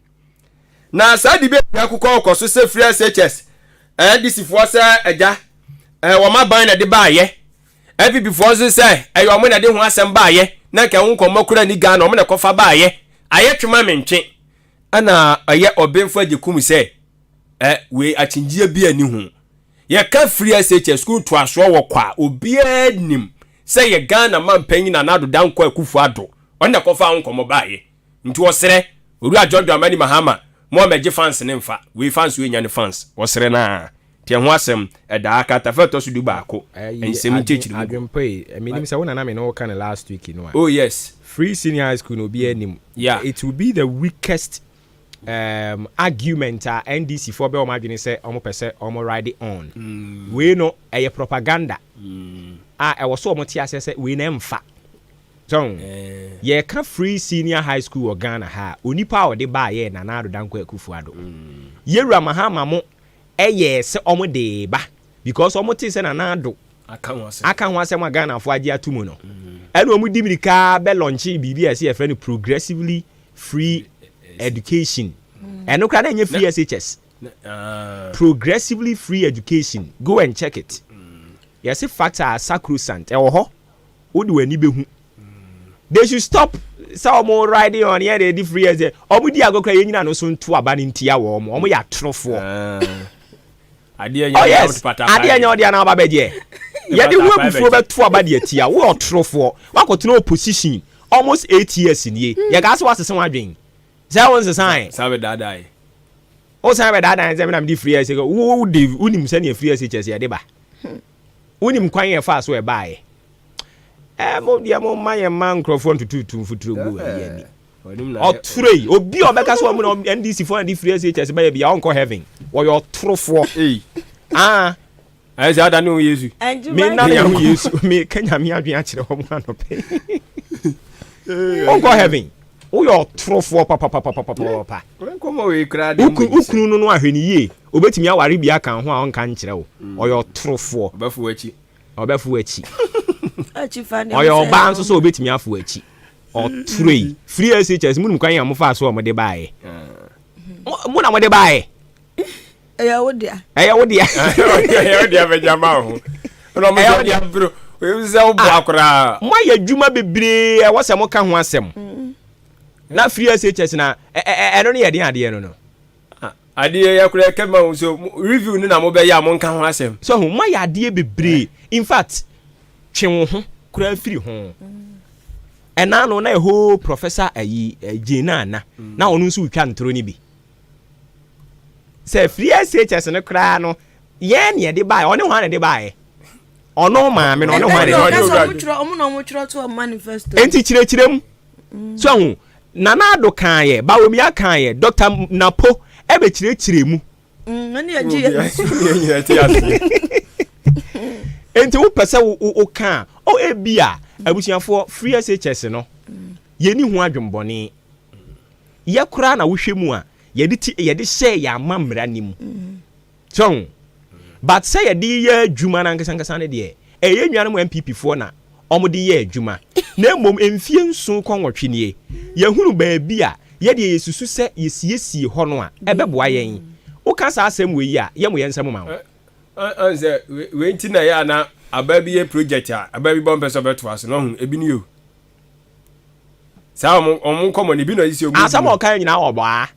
S15: Na saa debate yi akokɔ kɔ so sɛ free SHS NDC foɔ sɛ agya wɔn aban na ɛde baayɛ. NPP foɔ nso sɛ ɛyɛ wɔn na ɛde ho asɛm baayɛ na nka ɛho nkɔmmɔ koraa ni Ghana wɔn na ɛkɔfa baayɛ. Ayɛ twe ma mentwe. Ɛna ɛyɛ ɔbenfo Agyekum sɛ ɛ wei akyingyeɛ bi ani ho. Yɛka free SHS sukuu ntoasoɔ wɔ kwa a obiara nim sɛ yɛ Ghana mampanyin Nana Addo Dankwa Akufo Addo ɔno na ɛkɔfaa ho nkɔmmɔ baayɛ. Nti ɔsrɛ Owura John Dramani Mahama mo a mɛgye fans no mfa wei fans wei nya ne fans ɔsrɛ no aa. Nti ɛho asɛm ɛda ha kratafa ɛtɔ so dubaako nsɛm nkyɛkyerɛ mu.
S1: Adwempa yi, menim sɛ wo na na me ne wo ka no last week no a.
S15: Oh yes.
S1: Free senior high school no obiara nim.
S15: Yeah.
S1: It will be the weakest um, argument a NDC foɔ bɛ wɔn adwene sɛ wɔn pɛ sɛ wɔn ride on. Wei no ɛyɛ propaganda a ɛwɔ so wɔn te aseɛ sɛ wei no ɛmfa. So yɛka free senior high school wɔ Ghana ha a, onipa a ɔde baeɛ yɛ Nana Addo Dankwa Akufo-Addo. Yɛwura Mahama mo ɛyɛɛ sɛ ɔmo de ba because ɔmo tee sɛ Nana Addo
S15: aka ho asɛm
S1: aka ho asɛm a Ghanafoɔ agye ato mu no, ɛna ɔmo di mirika bɛ launche biribi a yɛsɛ yɛfrɛ no progressively free education. Ɛno koraa na ɛnyɛ free SHS. Progressively free education, go and check it. Yɛse facts are sacrosanct, ɛwɔ hɔ, wode w'ani bɛhu. They should stop sɛ ɔmo riding on yɛn de di free SHS. Ɔmo di agorɔ koraa yɛn nyina no so nto aba no ntia wɔn, ɔmo yɛ atorofoɔ.
S15: Adeɛ nyɛ
S1: Oh yes, adeɛ nyɛ ɔdeɛ na ɔba bɛgyeɛ. Yɛde ho abufuo bɛto aba de atia wo ɔtorofoɔ. Wakɔtena opposition almost 8 years nie. Yɛkaa sɛ wasesa w'adwen. Sɛ wo nsesae.
S15: San bɛdaadaa yɛ.
S1: Wo san bɛdaadaa yɛ sɛ me na mede free SHS. Wo de wonim sɛnea free SHS yɛde ba. Wonim kwan yɛ faa so ɛbaeɛ. Ɛ mo deɛ mo ma yɛn ma nkurɔfoɔ ntututu mfuturo gu ani ani. Ɔtoro yi, obi a ɔbɛka sɛ wɔn na NDC foɔ na de free SHS bɛyɛ bia ɔnkɔ heaven. Wɔyɛ ɔtorofoɔ. Ah.
S15: Ayɛ sɛ ada ne ho Yesu.
S1: Me na ne ho Yesu. Me ka nyame adwene akyerɛ wɔn anɔpɛ. Ɔnkɔ heaven. Woyɛ ɔtorofoɔ papapapapapa. Wokunu no no ahwɛ ne yie. Obetumi aware bi aka ho a ɔnka nkyerɛ wo. Ɔyɛ ɔtorofoɔ.
S15: Ɔbɛfo akyi.
S1: Ɔbɛfo akyi. Ɔyɛ ɔbaa nso sɛ obetumi afo akyi. Ɔtoro yi. Free SHS mu nim kwan a mofaa so a wɔde baeɛ. Mo na mode baeɛ.
S14: Ɛyɛ wo dea.
S1: Ɛyɛ wo dea.
S15: Ɛyɛ wo dea bɛgya ma wo ho. Ɛna ɔmo sɛ ɔde aburo. Sɛ wo boa koraa.
S1: Mo ayɛ adwuma bebree ɛwɔ sɛ mo ka ho asɛm. Na free SHS na ɛno ne yɛ den adeɛ no no.
S15: Adeɛ yɛ koraa ɛkɛ ma wo so review no na mo bɛyɛ a mo nka ho asɛm.
S1: So ho mo ayɛ adeɛ bebree. In fact twe wo ho koraa firi ho. Ɛna no na ɛhoo professor ayi Jane Nana na ɔno nso retwa ntoro no bi. Sɛ free SHS no koraa no yɛn na yɛde baeɛ ɔne hwan na ɛde baeɛ ɔno maame no ɔne hwan na ɛde
S14: baeɛ.
S1: Enti kyerɛkyerɛ mu so ahu Nana Addo kaeɛ Bawumia kaeɛ Dr. Napo ɛbɛkyerɛkyerɛ mu. Enti wopɛ sɛ woka a o ebi a abusuafoɔ free SHS no yɛni ho adwembɔne yɛ koraa na wohwɛ mu a yɛde ti yɛde hyɛɛ yɛn amammra no mu. So ho? But sɛ yɛde yɛ adwuma no ankasa ankasa no deɛ, ɛyɛ yɛn nuanom NPP foɔ na wɔde yɛ adwuma. Na mmom mfie nson kɔ nwɔtwe nie, yɛahunu baabi a yɛdeɛ yɛsusu sɛ yɛsiesie hɔ no a, ɛbɛboa yɛn. Woka saa asɛm wei yi a, yɛmmo yɛn nsam ma wo.
S15: Ɔn sɛ wei nti na ɛyɛ a na abaa bi yɛ project a, abaa bi bɔ mpɛ sɛ ɔbɛtoa so no, ɔho, ebi nie o. Saa ɔmo ɔmo nkɔmɔ no ebi na ɔsisi ɔmo.
S1: Asɛm a ɔka nyinaa ɔbɔ aa.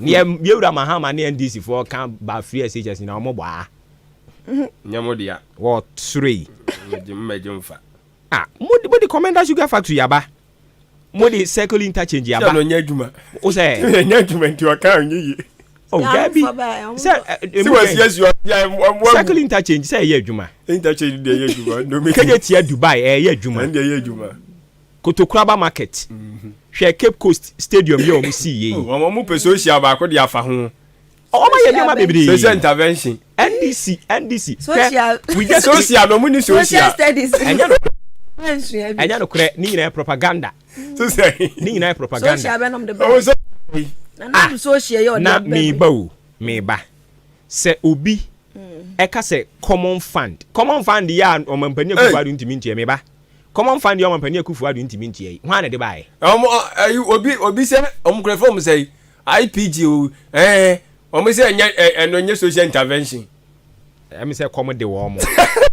S1: Neɛ yɛwura Mahama ne NDC foɔ ka ba free SHS nyinaa ɔmo bɔ aa.
S15: Nyɛ mo dea.
S1: Wɔ soro yi.
S15: Mmɛgye mmɛgye mfa.
S1: Ah mo de mo de Commenda sugar factory aba. Mo de circle interchange aba.
S15: Sɛ no nyɛ adwuma.
S1: Wo sɛ.
S15: Nyɛ adwuma nti ɔka ɔnyɛ yie.
S1: Oh dabi. Sɛ
S15: emu yɛ.
S1: Circle interchange sɛ ɛyɛ adwuma.
S15: Interchange deɛ ɛyɛ adwuma.
S1: Kɛnyɛ tia Dubai ɛyɛ adwuma.
S15: Ɛn deɛ ɛyɛ adwuma.
S1: Kotokuraba market. Hwɛ Cape Coast stadium yɛ wɔn si yie yi.
S15: Wɔn wɔn pɛ social baako de afa ho.
S1: Wɔn ayɛ nneɛma bebree.
S15: Social intervention.
S1: NDC NDC.
S14: Social.
S1: We just
S15: social na wɔn ni social.
S14: Social studies.
S1: Ɛnyɛ no. Ɛnyɛ no korɛ ne nyinaa yɛ propaganda. Ne nyinaa yɛ propaganda.
S14: Social bɛ nom de bɛ.
S1: Ah na meba o meba sɛ obi ɛka sɛ common fund common fund yɛ a ɔmampanin Akufo Addo ntumi ntua meba common fund yɛ ɔmampanin Akufo Addo ntumi ntua yi hwan na ɛde baeɛ.
S15: Ɔmo ɛyi obi obi sɛ ɔmo kura fɔm sɛ IPG o ɛɛ ɔmo sɛ ɛnyɛ ɛno nyɛ social intervention.
S1: Ɛmi sɛ kɔm de wɔn mo.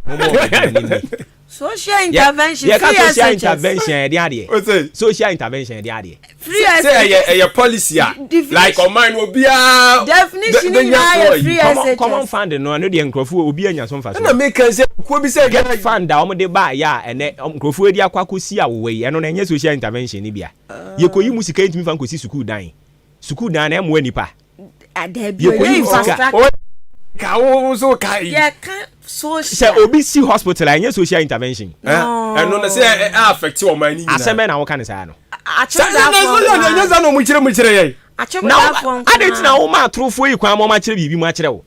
S1: Mo mo aduane ni.
S14: Social intervention
S1: free SHS. Social intervention ɛde adeɛ. Social intervention ɛde adeɛ.
S14: Free SHS.
S15: Sɛ ɛyɛ ɛyɛ policy a like ɔman no obiara.
S14: Definition nyinaa yɛ free SHS.
S1: Common fund no ɛno deɛ nkurɔfoɔ obi anya so nfa so.
S15: Ɛna mi kan sɛ kuo bi sɛ.
S1: Get fund a wɔn de ba yɛ a ɛnɛ nkurɔfoɔ adi akɔ akɔsi awowa yi ɛno na ɛnyɛ social intervention ni bia. Yɛkɔ yi mu sika yɛntumi fa nkɔsi sukuu dan. Sukuu dan na ɛmoa nipa.
S14: Yɛkɔyi
S1: mu sika.
S15: Ka wo nso ka yi.
S14: Yɛka social.
S1: Sɛ obi si hospital a ɛnyɛ social intervention.
S15: Ɛno na sɛ ɛ affect ɔman ni nyinaa.
S1: Asɛm bɛn na woka ne saa no.
S15: Sɛ ɛnyɛ saa na ɔmo kyerɛ mu kyerɛ yɛn.
S1: Na adɛn nti na woma atorofoɔ yi kwan ma wɔakyerɛ biribi mu akyerɛ wo?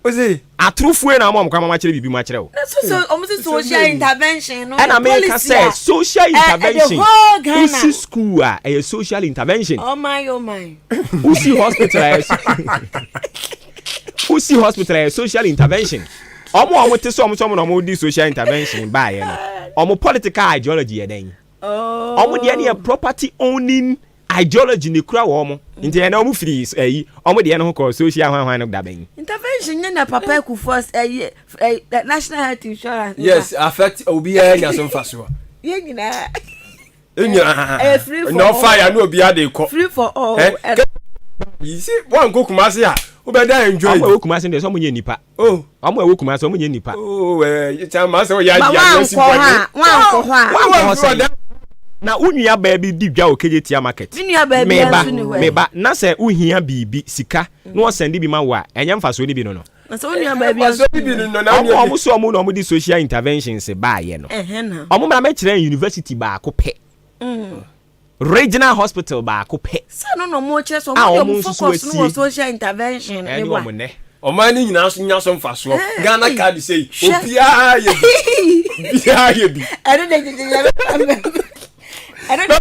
S1: Atorofoɔ yi na woma wɔn kwan ma wɔakyerɛ biribi mu akyerɛ wo.
S14: Social intervention no
S1: ɛna meka sɛ social intervention wosi school a ɛyɛ social intervention.
S14: Oh my oh my.
S1: Wosi hospital a ɛyɛ wosi hospital a ɛyɛ social intervention. Wɔn a wɔte sɛ wɔn sɛ wɔn na wɔn di social intervention baayɛ no wɔn political ideology yɛ dɛn? Wɔn deɛ no yɛ property owning Ideology na ekura wɔn nti ɛnɛ wɔn firi ɛyi wɔn deɛ no ho kɔ social hwan hwan no da bɛn.
S14: Intervention nye na papa Kufuor ɛyi ɛ national health insurance.
S15: Yes affect obiara nya so mfasoɔ.
S14: Yɛn nyinaa.
S15: Nyinaa.
S14: Ɛyɛ free for all.
S15: Na ɔfa ya na obiara de kɔ.
S14: Free for all.
S15: Ɛ yi si wɔn nkɔ Kumasi a wobɛda enjoy.
S1: Wɔn a ɛwɔ Kumasi deɛ sɛ wɔn nyɛ nipa.
S15: Oh.
S1: Wɔn a ɛwɔ Kumasi wɔn nyɛ nipa.
S15: Oh ɛɛ eh, kyɛn maa sɛ ɔyɛ adi adi ɛsi bɔ
S14: ne. Wankɔ hɔ a.
S1: Wankɔ hɔ sɛn. Na wo nua baa bi di dwa wɔ Kejetia market.
S14: Me nua baa bi nso ni hɔ.
S1: Meba na sɛ wohia biribi sika na wɔsɛnde bi ma wo a ɛnyɛ mfasoɔ no bi no no.
S14: Na sɛ wo nua baa bi nso
S15: ni hɔ.
S1: Wɔn a wɔn so wɔn na wɔn de social interventions baayɛ no. Wɔn mmra mɛkyerɛ university baako pɛ.
S14: Mm.
S1: Regional hospital baako pɛ.
S14: Sɛ no na ɔmo kyerɛ sɛ ɔmo de ɔmo focus no wɔ social intervention
S1: ne
S14: wa.
S1: Ɛne ɔmo nɛ.
S15: Ɔman no nyinaa so nya so mfasoɔ. Ghana card sei obiara yɛ bi. Obiara yɛ bi.
S14: Ɛno de gyegye yɛ bɛ. Ɛno de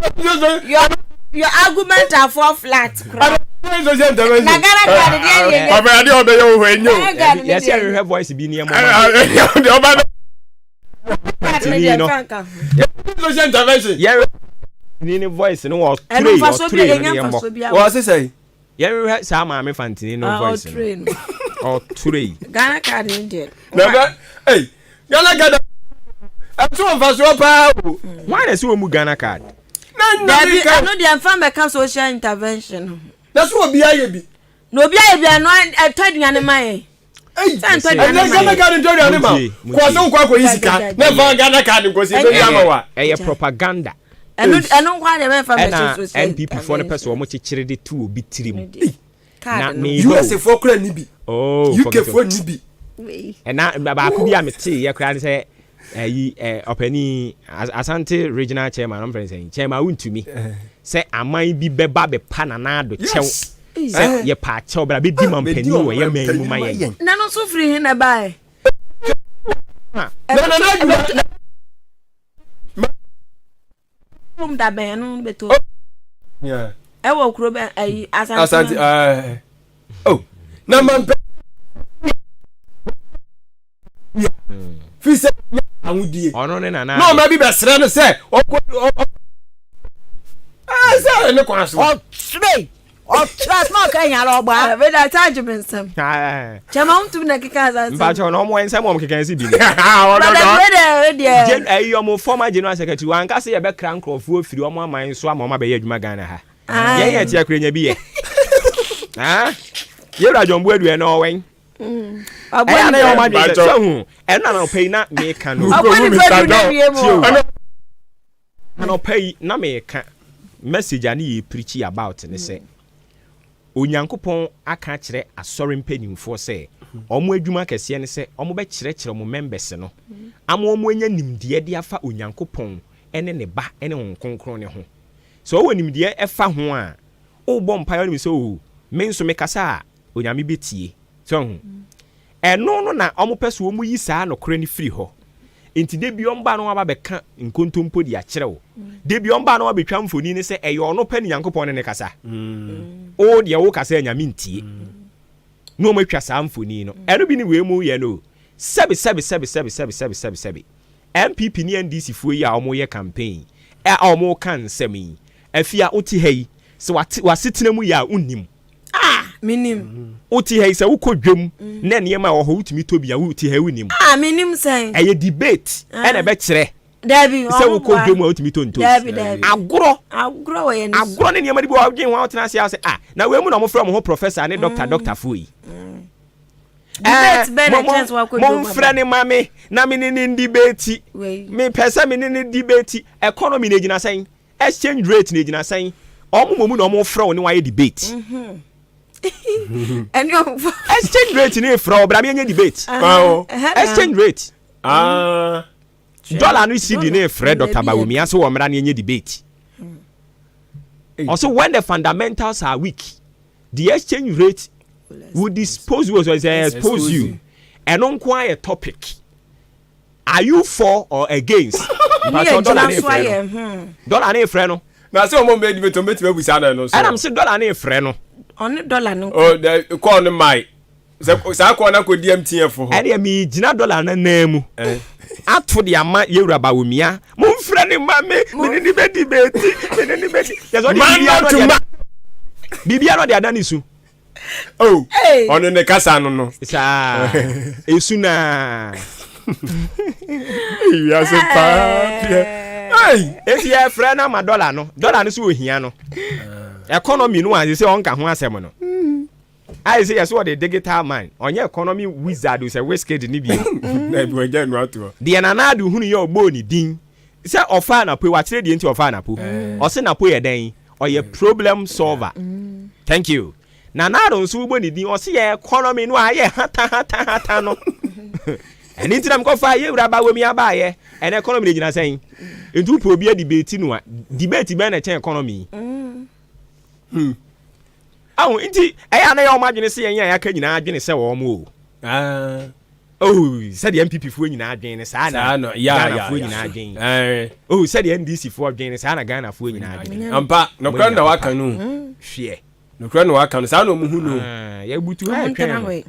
S14: your your argument are fall flat kora.
S15: Social intervention.
S14: Na Ghana card deɛ yɛ yɛ.
S15: Ɔbɛn adeɛ ɔbɛyɛ wo hɔ enyo.
S1: Yɛsɛ ɛhwehwɛ voice bi ni ɛmɔ.
S15: Ɔbɛn bɛ.
S1: Tini no.
S15: Social intervention.
S1: Yɛn ni ne voice no wɔ ture wɔ ture no ne yɛn bɔ.
S15: Wɔ sisɛ yi.
S1: Yɛn hwɛ saa maame fantini no voice no. Ɔture yi.
S14: Ghana card ni deɛ.
S15: Na bɛ ɛy Ghana card ɛto nfasoɔ paa o.
S1: Wɔn na ɛsɛ wɔn mu Ghana card.
S14: Dabi ɛno deɛ nfa mɛka social intervention ho.
S15: Na so obi ayɛ bi.
S14: Na obi ayɛ bi ano ɛtɔ aduane ma yɛn. Sɛ ntɔ aduane ma yɛn.
S15: Ghana card ntɔ aduane ma. Kɔ sɛ wokɔ akɔyi sika na ɛfa Ghana card nkɔsi ɛbɛyi ama wa.
S1: Ɛyɛ propaganda.
S14: Ɛno ɛno nkwa deɛ mɛnfa mɛhyɛ social.
S1: Ɛna NPP foɔ no pɛ sɛ wɔn kyekyere de to obi tirim.
S14: Na
S15: US foɔ kura ni bi.
S1: Oh,
S15: UK foɔ ni bi.
S1: Ɛna baako bi a mete yɛ koraa ne sɛ ɛyi ɛ ɔpanin Asante regional chairman ɔmo fɛn sɛn chairman wuntumi sɛ aman bi bɛba bɛpa Nana Addo kyɛw sɛ yɛ pa akyɛw bra bɛdi ma mpanin wɔ yɛ man mu ma yɛn.
S14: Na no nso firi he na ɛbaeɛ?
S15: Na Nana Addo
S14: Kurom da bɛn no bɛtɔ. Ɛwɔ kuro bɛn ayi asante.
S15: Asante ɛɛ oh na ma mpɛ. Fi sɛ ahodie.
S1: Ɔno ne nana.
S15: Na ɔma bi bɛsrɛ no sɛ ɔkɔ ɔ ɛɛ sɛ ne kwan so.
S13: Ɔkyerɛ ɔkyerɛ asɛm a ɔka nyara ɔgba.
S14: Ɛbɛ da taa gye me nsɛm. Kyɛma wo ntumi na keka asa nsɛm.
S1: Mpakyɛw na ɔmo nsɛm ɔmo keka nsi bi ni.
S14: Brother wei deɛ wei deɛ.
S1: Gen ɛyi ɔmo former general secretary wanka sɛ yɛbɛkra nkorɔfoɔ firi ɔmo aman so ama ɔmo abɛyɛ adwuma Ghana ha. Yɛn yɛ tia kura nya bi yɛ. Ah, Yɛwura John Boadu ɛna ɔwɛn. Ɛyɛ na yɛ ɔmo adwene sɛ sɛ hu ɛno na anɔpa yi na meka no.
S14: Ɔbɔ nipa du na wie mu.
S1: Anɔpa yi na meka message a ne yɛ preachi about ne sɛ Onyankopɔn aka akyerɛ asɔre mpanimfoɔ sɛ wɔn adwuma kɛseɛ ne sɛ wɔbɛkyerɛkyerɛ wɔn members no ama wɔn anya nimdeɛ de afa Onyankopɔn ne ne ba ne Honhom Kronkron no ho. Sɛ wɔwɔ nimdeɛ ɛfa ho a, wobɔ mpaeɛ wonim sɛ oo me nso mekasa a Onyame bɛtie. So ahu? Ɛno no na wɔpɛ sɛ wɔyi saa nokorɛ no firi hɔ. Nti da bi wɔba na wɔaba bɛka nkontompo de akyerɛ wo. Da bi wɔba na wɔabɛtwa mfoni no sɛ ɛyɛ ɔno pɛ ne Nyankopɔn ne no kasa. Wo deɛ wo kasa a Nyame ntie. Na wɔatwa saa mfoni no. Ɛno bi ne wei mu yɛ no o. Sɛbe sɛbe sɛbe sɛbe sɛbe sɛbe sɛbe sɛbe. NPP ne NDC foɔ yi a wɔyɛ campaign a wɔka nsɛm yi, afie a wote ha yi, sɛ w'asetena mu yɛ a wonnim.
S14: Ah, menim.
S1: Wote ha yi sɛ wokɔ dwam na nneɛma a ɛwɔ hɔ wotumi tɔ bi a wote ha yi wonim.
S14: Ah, menim sɛn.
S1: Ɛyɛ debate ɛna ɛbɛkyerɛ.
S14: Dabi,
S1: sɛ wokɔ dwam a wotumi tɔ ntos.
S14: Dabi, dabi.
S1: Agorɔ.
S14: Agorɔ wɔ yɛn
S1: so. Agorɔ ne nneɛma de bi wɔ wodwen ho a wotena ase a sɛ ah na wei mu na wɔfrɛ wɔn ho professor ne doctor doctor foɔ yi.
S14: Debate bɛn na kyɛn sɛ wakɔ dwam aba.
S1: Momfrɛ ne ma me na me ne ne ndebate. Mepɛ sɛ me ne ne debate. Economy na egyina sɛn? Exchange rate na egyina sɛn? Wɔn mmom na wɔn frɛ wo ne wɔayɛ debate. Exchange rate ne frɛ wo bra me nyɛ debate. Exchange rate.
S15: Ah.
S1: Dollar no cedi ne frɛ Dr. Bawumia sɛ wɔn mmra ne nyɛ debate. Ɔsɛ when the fundamentals are weak. The exchange rate will dispose you, sɛ expose you. Ɛno nko ara yɛ topic. Are you for or against? Mpatsɔ dɔla ne efrɛ no. Dɔla ne efrɛ no.
S15: Na sɛ ɔmo mbɛ debate ɔmo betumi abusa no ɛno so.
S1: Ɛna mse dɔla ne efrɛ no.
S14: Ɔne dɔla no.
S15: Oh, dɛ kɔɔ no mae. Sɛ saa kɔɔ no akɔ di MTN fo hɔ.
S1: Ɛdeɛ mi gyina dɔla no nan mu ato de ama yɛwura Bawumia. Momfrɛ ne ma me, me ne ne bɛ debate, me ne ne bɛ di. Yɛ sɛ ɔde biribiara no ɔde biribiara no ɔde ada ne su.
S15: Oh, ɔno ne kasa no no.
S1: Saa, esu naa.
S15: Wiase paa deɛ.
S1: Eti yɛfrɛ no ama dɔla no, dɔla no so ohia no. Economy no a sɛ ɔnka ho asɛm no. Ayɛ sɛ yɛsɛ ɔde digital man, ɔnyɛ economy wizard sɛ Wizkid ne bio. Deɛ Nana Addo hunu yɛ ɔbɔɔ ne din sɛ ɔfaa Napo, wakyerɛ deɛ nti ɔfaa Napo. Ɔse Napo yɛ dɛn? Ɔyɛ problem solver. Thank you. Nana Addo nso wobɔ ne din ɔse yɛ economy no a ayɛ hata hata hata no. Ɛno nti na mekɔfaa yɛwura Bawumia baayɛ. Ɛnɛ economy no gyina sɛn? Nti wopɛ obi a debate no a, debate bɛn na ɛkyɛn economy yi? Hmm. Ahu, nti ɛyɛ a na ɛyɛ wɔn adwene sɛ yɛn a yɛaka nyinaa adwene sɛ wɔn o.
S15: Ah.
S1: Oh, sɛdeɛ NPP foɔ nyinaa adwene no saa na Ghana foɔ nyinaa adwene. Oh, sɛdeɛ NDC foɔ adwene no saa na Ghana foɔ nyinaa adwene.
S15: Ampa, nɔkorɛ na waka no.
S1: Hmm. Hweɛ.
S15: Nɔkorɛ na waka no, saa na ɔmo hu no.
S1: Ah, yɛbutu ha ɛtwɛn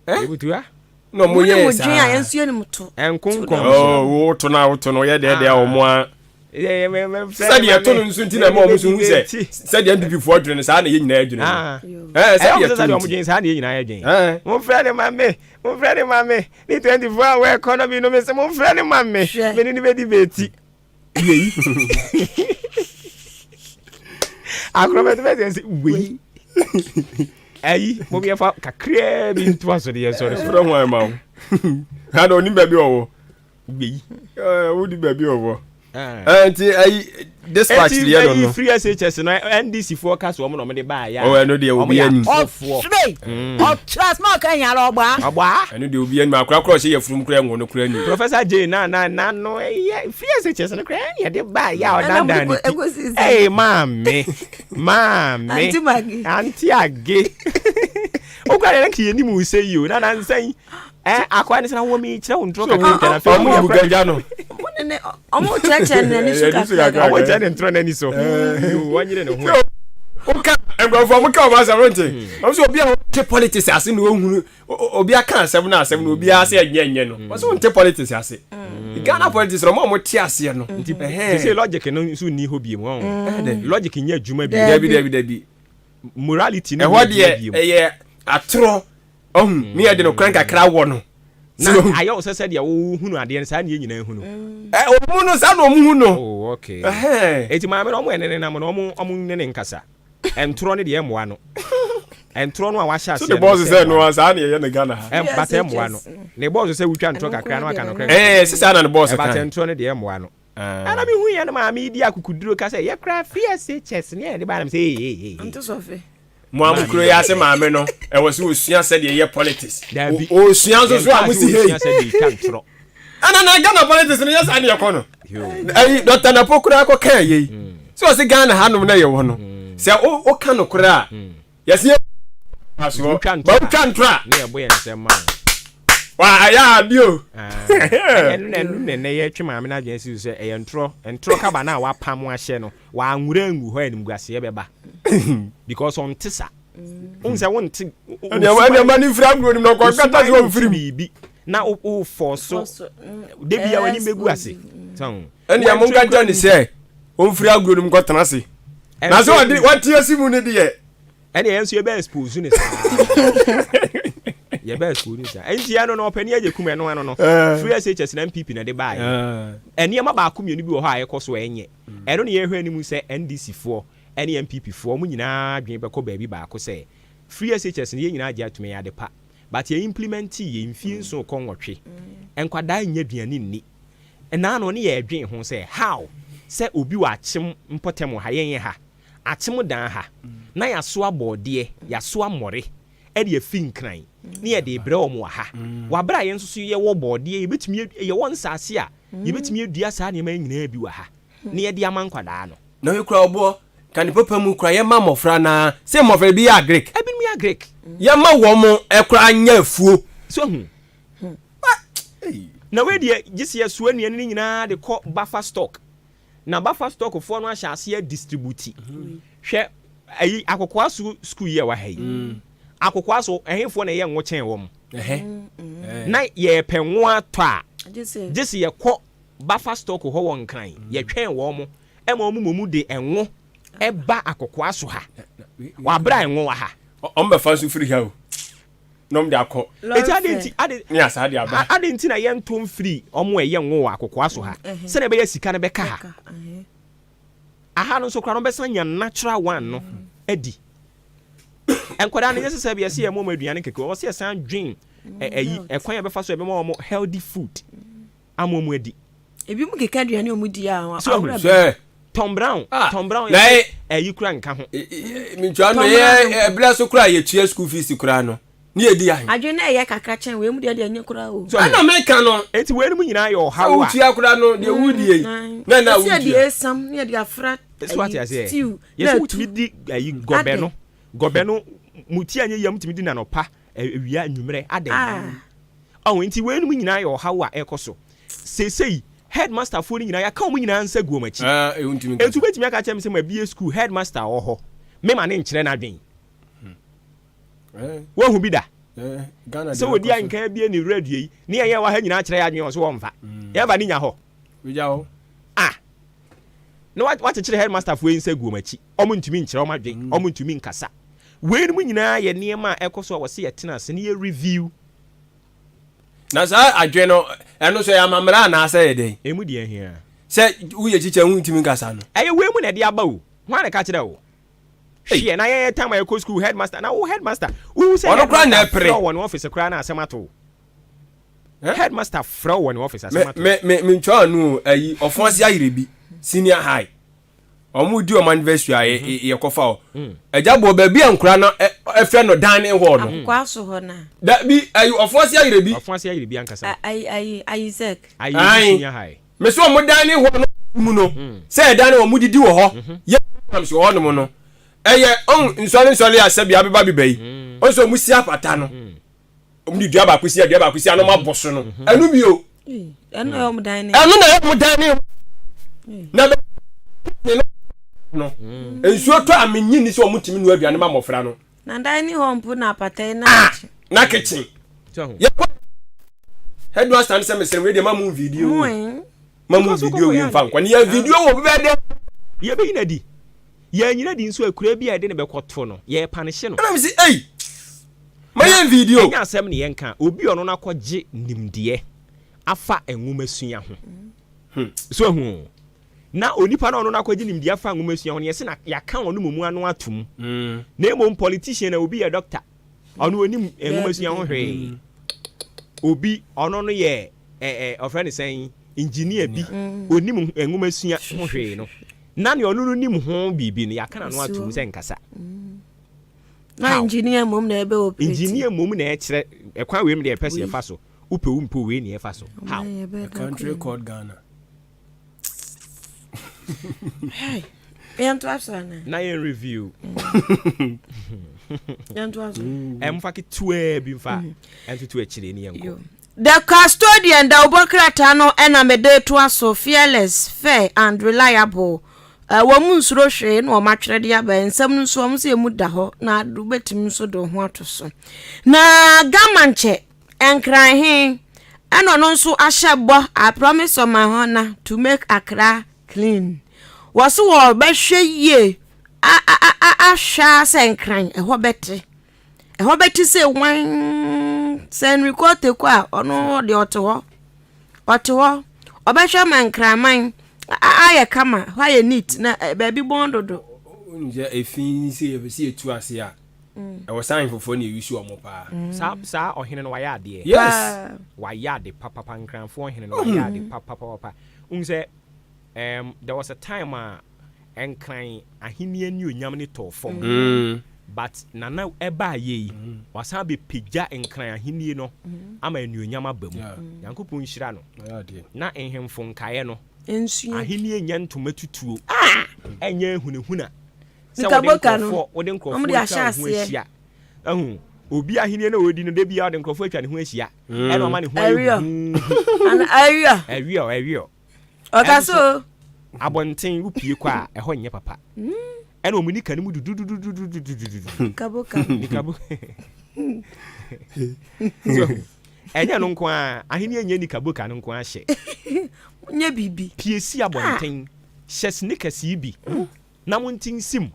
S1: no. Yɛbutu ha.
S15: Na ɔmo yɛ saa.
S14: Mo dwen a yɛn nso yɛnim to.
S1: Ɛnkonkɔn.
S15: Oh, woto no a woto no yɛ deɛ deɛ ɔmo a. Sɛdeɛ ɛto no nso nti na ɛma ɔmo nso hu sɛ sɛdeɛ NPP foɔ dwene no saa na yɛn nyinaa dwene no.
S1: Ah.
S15: Ɛɛ sɛdeɛ
S1: ɛto no nti. Saa na yɛn nyinaa dwene. Momfrɛ ne ma me, momfrɛ ne ma me, ne 24 hour economy no me se momfrɛ ne ma me, me ne ne bɛdi bɛti. Wei. Akorɔ bɛtɛ bɛtɛ sɛ wei. Ayi, mo yɛfa kakraa bi ntoa so de yɛn sɔre so.
S15: Frɛ ho ayɛ ma wo. Ha na onim baabi ɔwɔ.
S1: Wei.
S15: Wodi baabi ɔwɔ. Nti ayi dispatch deɛ no no.
S1: Free SHS no NDC foɔ ka so wɔn na wɔn de baa ya.
S15: Ɔwɔ ɛno deɛ obi anim.
S14: Ɔtwe ɔtwe asoma ɔka nyara ɔbaa.
S1: Ɔbaa.
S15: Ɛno deɛ obi anim akora kora ɔhyɛ yɛ furum kora ɛnwo no kora anim.
S1: Professor Jane na na na no ɛyɛ free SHS no kora ɛne ɛde baa ya ɔdandan ne ti. Ɛy maame maame.
S14: Auntie Maggie.
S1: Auntie Age. Okura deɛ na nka yɛ nim wo sɛ yi o na na nsɛn. Ɛ akwa ne sɛ na wɔ mi kyerɛ wo ntorɔ kakra ntwa na afei
S15: ɔmo bu ganja no.
S14: Ɔmo kyerɛkyerɛ n'ani so kakra.
S1: Ɔmo kyerɛ ne ntorɔ n'ani so. Wɔnyere ne ho.
S15: Woka nkurɔfoɔ ɔmo ka ɔmo asɛm nte. Ɔmo sɛ obi a ɔte politics ase na ohunu obi aka asɛm na asɛm na obi ase ɛnyɛ ɛnyɛ no. Ɔsɛ ɔnte politics ase. Ghana politics no ɔmo a ɔmo te aseɛ no.
S1: Nti sɛ logic no nso nni hɔ biem wɔn. Logic nyɛ adwuma bi.
S15: Dabi dabi dabi.
S1: Morality no nyɛ adwuma biem.
S15: Ɛhɔ deɛ ɛyɛ atorɔ. Ɔhu, ne yɛde nokorɛ nkakra wɔ no.
S1: Na ayɛ wo sɛ sɛdeɛ wohunu adeɛ no, saa na yɛn nyinaa hu no.
S15: Ɛ, wɔn no, saa na wɔn hu no.
S1: Oh, okay. Eti maame no, wɔn ɛne ne nam no, wɔn, wɔn ne ne nkasa. Ntorɔ no deɛ ɛmmoa no. Ntorɔ no a wahyɛ aseɛ
S15: no. So ne bɔɔso sɛ ɛno saa na yɛyɛ no Ghana ha.
S1: Ɛm, but ɛmmoa no. Ne bɔɔso sɛ wotwa ntorɔ kakra na waka nokorɛ kakra.
S15: Ɛɛ, sɛ saa na ne bɔɔso
S1: kan. But ntorɔ no deɛ ɛmmoa no. Ɛna me hu yɛ no maame yi di akukuduro ka sɛ yɛkura free SHS ne yɛde ba na me sɛ ee ee ee.
S14: Nto sɔfe.
S15: Mo a mo kuro yi ase maame no ɛwɔ sɛ osua sɛdeɛ yɛ politics.
S1: Dabi.
S15: Osua nso so a mo si hei.
S1: Osua sɛdeɛ etwa ntorɔ.
S15: Ɛna na Ghana politics no yɛ saa ne yɛkɔ no. Ɛyi Dr. Napo koraa kɔ kaa yei. Sɛ ɔse Ghana hanom na yɛwɔ no. Sɛ wo ka no koraa a. Yɛsi yɛ asoɔ. Ba wotwa ntorɔ a.
S1: Ne yɛbɔ yɛn nsɛm ma wo.
S15: Wa ayɛ ade o.
S1: Ɛno na ɛno na ɛnɛ yɛtwe maame no adwene si so sɛ ɛyɛ ntorɔ. Ntorɔ kaba no a wapam ahyɛ no, wanwura angu hɔ a animguaseɛ bɛba. Because ɔnte sa. Wohu sɛ wonte.
S15: Nneɛma no mfiri agorɔ nim na ɔkɔ nkata sɛ ɔmfiri mu.
S1: Biribi na wofɔ so. Da bia w'anim bɛgu ase.
S15: Ɛnea monka nkyerɛ no sɛ ɔmfiri agorɔ no mu nkɔtena ase. Na sɛ ɔde wate asi mu no deɛ.
S1: Ɛnea yɛn nso yɛbɛ expose ne saa. Yɛbɛ expose ne saa. Ɛnti ɛno no ɔpɛni agye kum ɛno ano no. Free SHS na NPP na ɛde baeɛ. Nneɛma baako mmienu bi wɔ hɔ a ɛkɔ so a ɛnyɛ. Ɛno na yɛhwɛ anim sɛ NDC foɔ ɛne NPP foɔ wɔn nyinaa adwene bɛkɔ baabi baako sɛ free SHS no yɛn nyinaa agye atum ɛyɛ ade pa. But yɛ implementi yɛ mfie nson kɔ nwɔtwe. Nkwadaa nnya aduane nni. Ɛnaa no ne yɛɛdwen ho sɛ how sɛ obi wɔ akyem mpɔtam wɔ ha yɛn yɛ ha, akyem dan ha na yasoa bɔɔdeɛ, yasoa mmɔre ɛde afi nkran ne yɛde rebrɛ wɔn wɔ ha wɔ aberɛ a yɛn nso so yɛwɔ bɔɔdeɛ yɛbɛtumi yɛwɔ nsaase a yɛbɛtumi adua saa nneɛma yi nyinaa bi wɔ ha na yɛde ama nkwadaa no.
S15: Na wei koraa ɔboɔ. Ka ne papa mu kora yɛma mmɔfra na sɛ mmɔfra bi yɛ agric.
S1: Ebinom yɛ agric.
S15: Yɛma wɔn kora nyɛ afuo.
S1: So ahu. Na wei deɛ gye sɛ yɛsoa nnuane no nyinaa de kɔ buffer stock. Na buffer stock foɔ no ahyɛ aseɛ distribute. Hwɛ ayi akokoa so school yi a ɛwɔ ha yi. Akokoa so ɛhefoɔ na ɛyɛ ngo kyɛn wɔn? Na yɛrepɛ ngo atɔ a gye sɛ yɛkɔ buffer stock hɔ wɔ Nkran. Yɛtwɛn wɔn ma wɔn mmom de ngo ba akokoa so ha. Wɔ abere a ngo wɔ ha.
S15: Wɔn bɛfa nso firi ha o. Na wɔn de akɔ.
S1: Eti adi nti adi
S15: ne asa de aba.
S1: Adi nti na yɛntɔ mfiri wɔn a ɛyɛ ngo wɔ akokoa so ha. Sɛdeɛ ɛbɛyɛ sika no bɛka ha. Aha no nso koraa no wɔbɛsan nya natural one no adi. Nkwadaa no nyɛ sɛ sɛ bi yɛsɛ yɛma wɔn aduane kɛkɛ, wɔsɛ yɛsan dwen ɛyi ɛkwan a yɛbɛfa so yɛbɛma wɔn healthy food ama wɔn adi.
S14: Ebi mu keka aduane a wɔn di a
S1: So ahu sɛ Tom Brown ah, Tom Brown yɛ ɛyi kura nka ho.
S15: Ntua no yɛ ɛbrɛ so kura yɛtua school fees kura no ne yɛ di ahe.
S14: Adwene na ɛyɛ kakra kyɛn wei mu deɛ deɛ nye koraa o.
S15: Ɛna meka no.
S1: Eti wei mu nyinaa yɛ ɔhaw
S15: a. Sɛ wotua koraa no deɛ wodie yi. Na na wotua.
S14: Ɛsɛ yɛde esam ne yɛde afra
S1: ayi stew na etu. Yɛsɛ wotumi di ayi gɔbɛ no gɔbɛ no mu ti anyɛ yam tumi di na nɔpa awia anwummerɛ adɛn. Ɔho nti wei nom nyinaa yɛ ɔhaw a ɛkɔ so. Seesei headmaster foɔ no nyinaa yɛaka wɔn nyinaa nsa gu wɔn akyi. Enti wobɛtumi aka akyerɛ me sɛ mabie school headmaster wɔ hɔ mema no nkyerɛ n'adwen. Woahu bi da? Sɛ ɔdi anka abie ne radio yi ne yɛn yɛ wɔ ha nyinaa kyerɛ yɛ adwene wɔ so wɔmfa. Yɛmfa ne nya hɔ. Ah! Na wakyekyere headmaster foɔ yi nsa gu wɔn akyi. Wɔn ntumi nkyerɛ wɔn adwen, wɔn ntumi nkasa. Weinom nyinaa yɛ nneɛma a ɛkɔ so a wɔse yɛtena ase na yɛ review.
S15: Na saa adwene no, ɛno nso ɛyɛ amammerɛ anaasɛ ɛyɛ dɛn?
S1: Emu deɛ hia.
S15: Sɛ woyɛ kyikya wontumi nkasa no.
S1: Ɛyɛ wei mu na ɛde aba o. Hwan na ɛka kyerɛ wo? Hweɛ na yɛn time a yɛkɔ school headmaster na wo headmaster wohu sɛ headmaster frɛ wo wɔ ne office koraa na asɛm ato wo. Headmaster frɛ wo wɔ ne office asɛm ato wo.
S15: Me me me ntwa ano o ayi ɔfɔn ase ayerɛ bi senior high. Wɔn di wɔn anniversary a mhm. yɛkɔfa hɔ. Mm. Agya bɔ baabi a nkura no ɛfɛ no dining hall no.
S14: Akokɔ aso hɔ na.
S15: Dabi ayi ɔfɔn ase ayerɛ bi.
S1: Ɔfɔn ase ayerɛ bi ankasa.
S14: Ayi ayi ayi zɛk.
S1: Ayi senior high.
S15: Mesi wɔn dining hall no mu no mm. sɛ ɛdan no wɔn didi wɔ hɔ mhm. yɛ programs wɔ hɔnom no ɛyɛ ɔn nsɔre nsɔre a sɛbi abeba beba yi mm. ɔn sɛ wɔn si apata no wɔn de dua baako si dua baako si anam abɔ so no ɛnu bi o
S14: ɛno na ɛyɛ wɔn dan ne
S15: ɛno na ɛyɛ wɔn dan ne na bɛ no nsuo tɔ a menyi ni sɛ wɔn tumi nua aduane ma mmɔfra no.
S14: Na dan ne hɔ mpo na apata yi na
S15: ah, kitchen. Na kitchen. Yɛ kɔ headmaster no sɛ mesrɛ wei deɛ ma mu video. Ma mu video wei mfa nkɔ. Ne yɛ video wɔ bi bɛyɛ dɛ.
S1: Yɛbɛyi no adi. Yɛanyina di nso akuraa bi a yɛde no bɛkɔto no, yɛrepanehye no.
S15: Ɛna mese ei, ma yɛn video.
S1: Ɛnyɛ asɛm ne yɛnka, obi a ɔno no akɔgye nimdeɛ afa nwomasua ho. Hmm. So ahu o? Na onipa no a ɔno no akɔgye nimdeɛ afa nwomasua ho no, yɛse na yɛaka ɔno mmom ano atom. Hmm. Na mmom politician na obi yɛ doctor, ɔno onim nwomasua ho hwee. Obi, ɔno no yɛ ɛ ɛ ɔfrɛ no sɛn, engineer bi, onim nwomasua ho hwee no. Na nea ɔno no nim ho biribi no, yɛaka n'ano atom sɛ nkasa.
S14: Na engineer mmom na ɛbɛ operate.
S1: Engineer mmom na ɛkyerɛ ɛkwan wei mu deɛ yɛpɛ sɛ yɛfa so. Wopɛ wo mpɛ wei na yɛfa so. How?
S15: A country called Ghana.
S14: Hey, yɛntoa so ana?
S1: Na yɛn review.
S14: Yɛntoa so.
S1: Ɛmfa ketewaa bi mfa ɛntoto akyire ne yɛnkɔ.
S14: The Custodian dawubɔ krataa no na mede retoa so, Fearless, Fair and Reliable. Wɔn nsuro hwee na wɔn atwerɛ de aba. Nsɛm no nso wɔn sɛ emu da hɔ na wobɛtumi nso de wo ho ato so. Na Gamankyɛ Nkran he ɛna ɔno nso ahyɛ bɔ I promise on my honor to make Accra clean. Wɔse wɔbɛhwɛ yie ahwɛ ara sɛ Nkran ɛhɔ bɛte. Ɛhɔ bɛte sɛ wann. Sɛ Henry Quartey kɔ a, ɔno deɛ ɔte hɔ. Ɔte hɔ. Ɔbɛhwɛ ma nkraman ayɛ kama, hɔ ayɛ neat na baabi bɔn dodo.
S15: Wonim sɛ efi sɛ yɛpɛ sɛ yɛtu ase a, mm. ɛwɔ sɛ ahemfofoɔ na ɛyi so ɔmo paa.
S1: Mm. Saa saa ɔhene no wayɛ adeɛ.
S15: Yes.
S1: Wayɛ ade papapa nkranfoɔ ɔhene no wayɛ ade papapapa. Wohu sɛ um, there was a time a Nkran ahenni anuonyam no tɔɔ fam. But Nana ɛbaa yɛ yi, wasan abɛpagya Nkran ahenni no ama anuonyam aba mu. Nyankopɔn nhyira no. Na nhemfo nkaeɛ no, ahenni nyɛ ntoma tutuo, ɛnyɛ ahunahuna. Sɛ wode nkurɔfoɔ wode nkurɔfoɔ atwa wo ho ahyia. Ahu obi ahenni na ɔredi no da biara ɔde nkurɔfoɔ atwa ne ho ahyia. Ɛna ɔma ne ho ayɛ huhuuhu.
S14: Ɛwiɔ.
S1: Ɛwiɔ ɛwiɔ.
S14: Ɔka so.
S1: Abɔnten wopie kɔ a ɛhɔ nyɛ papa. Ɛna wɔn nika no mu dudududududududu.
S14: Nikaboka.
S1: Nikabo. So ɛnyɛ no nko ara ahenni nyɛ nikaboka no nko ara hyɛ.
S14: Nyɛ biribi.
S1: Pie si abɔnten hyɛ sneakers yi bi. Na monte nsi mu.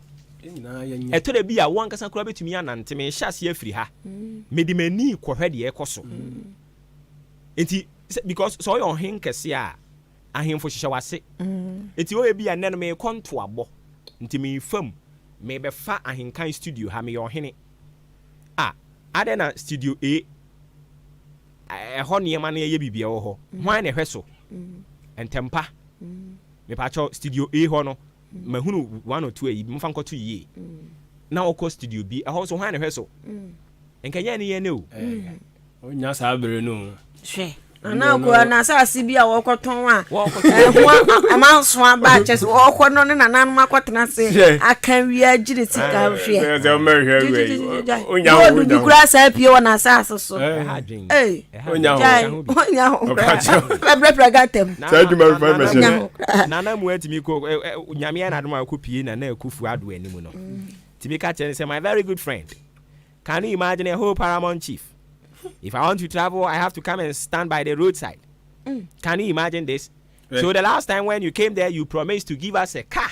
S1: Ɛtɔ da bi a, wo ankasa koraa bɛtumi anante. Merehyɛ aseɛ afiri ha. Mede m'ani rekɔhwɛ deɛ ɛrekɔ so. Nti, because sɛ ɔyɛ ɔhen kɛseɛ a, ahemfo hyehyɛ w'ase. Nti ɔyɛ bi a, nnɛ no merekɔ ntoabɔ. Nti merefa mu. Merebɛfa ahenkan studio ha. Meyɛ ɔhene. Ah, adɛn na studio A, ɛhɔ nneɛma no yɛ biribi ɛwɔ hɔ? Hwan na ɛhwɛ so? Ntɛmpa. Mepakyɛw studio A hɔ no mahunu one or two ayi bi momfa nkɔto yie na ɔkɔ studio B ɛhɔ nso hwan na ɛhwɛ so nka nyɛ ne yɛn ne o.
S15: Ɔnya saa bere no.
S14: Hwɛ nana akora na asase bi a wɔkɔtɔn a ɛho amanso aba akyɛ sɛ wɔkɔ no ne nananom akɔtena ase aka wie agye ne sika hwɛ gold bi koraa saa pie wɔ n'asase so Hey,
S15: Onya ho.
S14: Onya ho. Bɛbrɛbrɛ gata mu.
S15: Saa adwuma bi fa mɛhyɛ.
S14: Onya ho.
S1: Nana mu atumi kɔ nyame yɛ n'adom a ɔkɔ pie Nana Akufo Addo anim no. Tumi ka kyerɛ no sɛ my very good friend, can you imagine a whole paramount chief? If I want to travel, I have to come and stand by the roadside. Mm. Can you imagine this? So the last time when you came there, you promised to give us a car.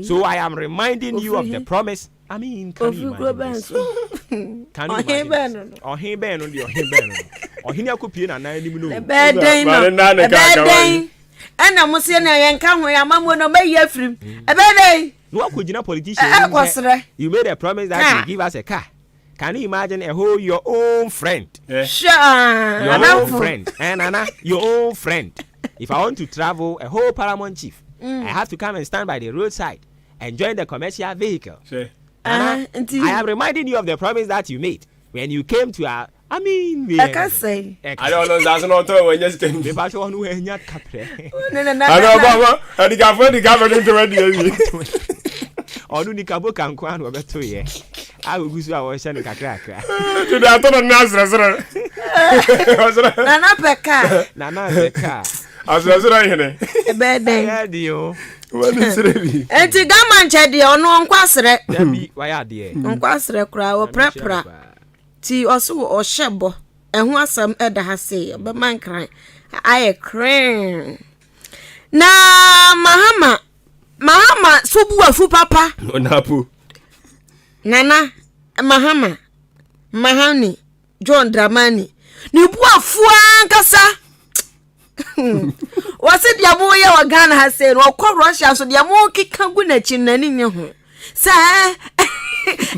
S1: So I am reminding you of the promise. I mean, can you imagine this? Can you imagine this? Ɔhen bɛn no deɛ ɔhen bɛn no. Ɔhene akɔpie na nan anim no.
S14: Ɛbɛɛ dɛn no? Ɛbɛɛ dɛn? Ɛna mo se na yɛn ka ho yɛn amamuo no ɔbɛyi afirim. Ɛbɛɛ dɛn?
S1: Na wakɔgyina politician anim sɛ you made a promise that you give us a car. Can you imagine a whole your own friend?
S14: Sure.
S1: Your own friend. Eh, Nana, your own friend. If I want to travel, a whole paramount chief, mm. I have to come and stand by the roadside and join the commercial vehicle.
S15: Sure.
S1: Nana, uh, I am reminding you of the promise that you made when you came to our I mean,
S14: ɛka sɛn.
S15: Ade ɔno nsaase na ɔtɔ wɔ nyɛ sika ni.
S1: Mepa sɛ ɔno ɛnya kaprɛ.
S15: Ade ɔbɔ ɔbɔ ɛdikafo ɛdikafo ɛdi ntoma di awie.
S1: Ɔno nika boka nko ano ɔbɛto yɛ a ogu so a wɔhyɛ no kakrakra.
S15: Ti de atɔ na ne asrɛsrɛ.
S14: Nana pɛ kaa.
S1: Nana pɛ kaa.
S15: Asrɛsrɛ hene.
S14: Ɛbɛyɛ dɛn.
S1: Ɛyɛ de o.
S15: Wọ́n ní srɛ bi.
S14: Eti gama nkyɛ deɛ ɔno ɔnkɔ asrɛ.
S1: Dabi wayɛ adeɛ.
S14: Ɔnkɔ asrɛ koraa ɔprapra. Nti ɔse ɔhyɛ bɔ ɛho asɛm ɛda ha sei ɔbɛma nkran ayɛ krɛn na mahama mahama so bu afu papa
S15: ɔnapo
S14: nana mahama mahani john dramani ne bu afu ankasa wɔse deɛ moyɛ wɔ ghana ha sei no ɔkɔ russia so deɛ mokeka gu n'akyi no n'ani nye ho sɛ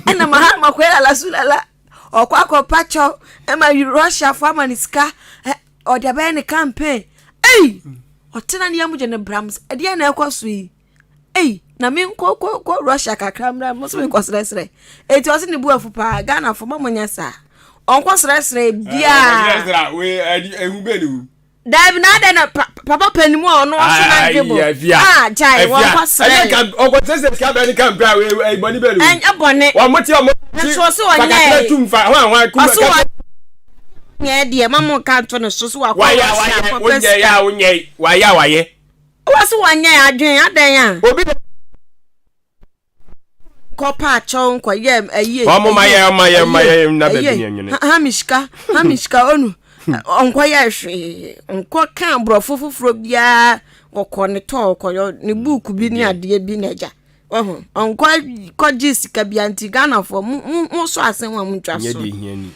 S14: ɛna mahama kɔyɛ lalasulala ɔkɔ akɔpa kyɛw ɛma russiafoɔ ama ne sika ɔde abɛyɛ ne campaign ei ɔtena ne yam gye ne bram ɛdeɛ na ɛkɔ so yi Ei na me nkɔ kɔ kɔ Russia kakra mmra mo so me kɔ srɛsrɛ. Eti ɔse ne bu afu paa Ghana fo ma mo nyɛ saa. Ɔnkɔ srɛsrɛ biaa.
S15: Srɛsrɛ we ɛdi ehu bɛ ne wu.
S14: Dabi na adɛn na papa panimu a ɔno ɔso na ndwe bo. Ah gyae wɔnkɔ srɛ.
S15: Ɛnyɛ ka ɔkɔ srɛsrɛ sika bɛ ne ka mpɛ a we ɛyi bɔne bɛ ne wu.
S14: Ɛnyɛ bɔne.
S15: Wɔn mo te ɔmo ti
S14: Nso ɔse ɔnyɛ.
S15: fakakra tum fa hwan hwan kum.
S14: Ɔse ɔnyɛ deɛ ma mo nka nto ne so so wakɔ
S15: Wayɛ
S14: Russia
S15: wayɛ
S14: akɔpɛ
S15: wonyɛ
S14: sika.
S15: yɛ a wonyɛ wayɛ a wayɛ.
S14: Wɔ se wɔnyɛ adwen adɛn a.
S15: Obi na.
S14: Kɔ pa akyɛw nkɔ yɛ ɛyie.
S15: Wɔn ma yɛ ɔma yɛ ɔma yɛ nna baabi ne ɛnwene.
S14: Hamishka hamishka onu ɔnkɔ yɛ hwee ɔnkɔ ka aborɔfo foforɔ biara ɔkɔ ne tɔ ɔkɔ yɔ ne buuku bi ne adeɛ bi na agya ɔho ɔnkɔ kɔgye sika bia nti Ghanafoɔ mo mo mo so asɛm a mo ntwa so ɛne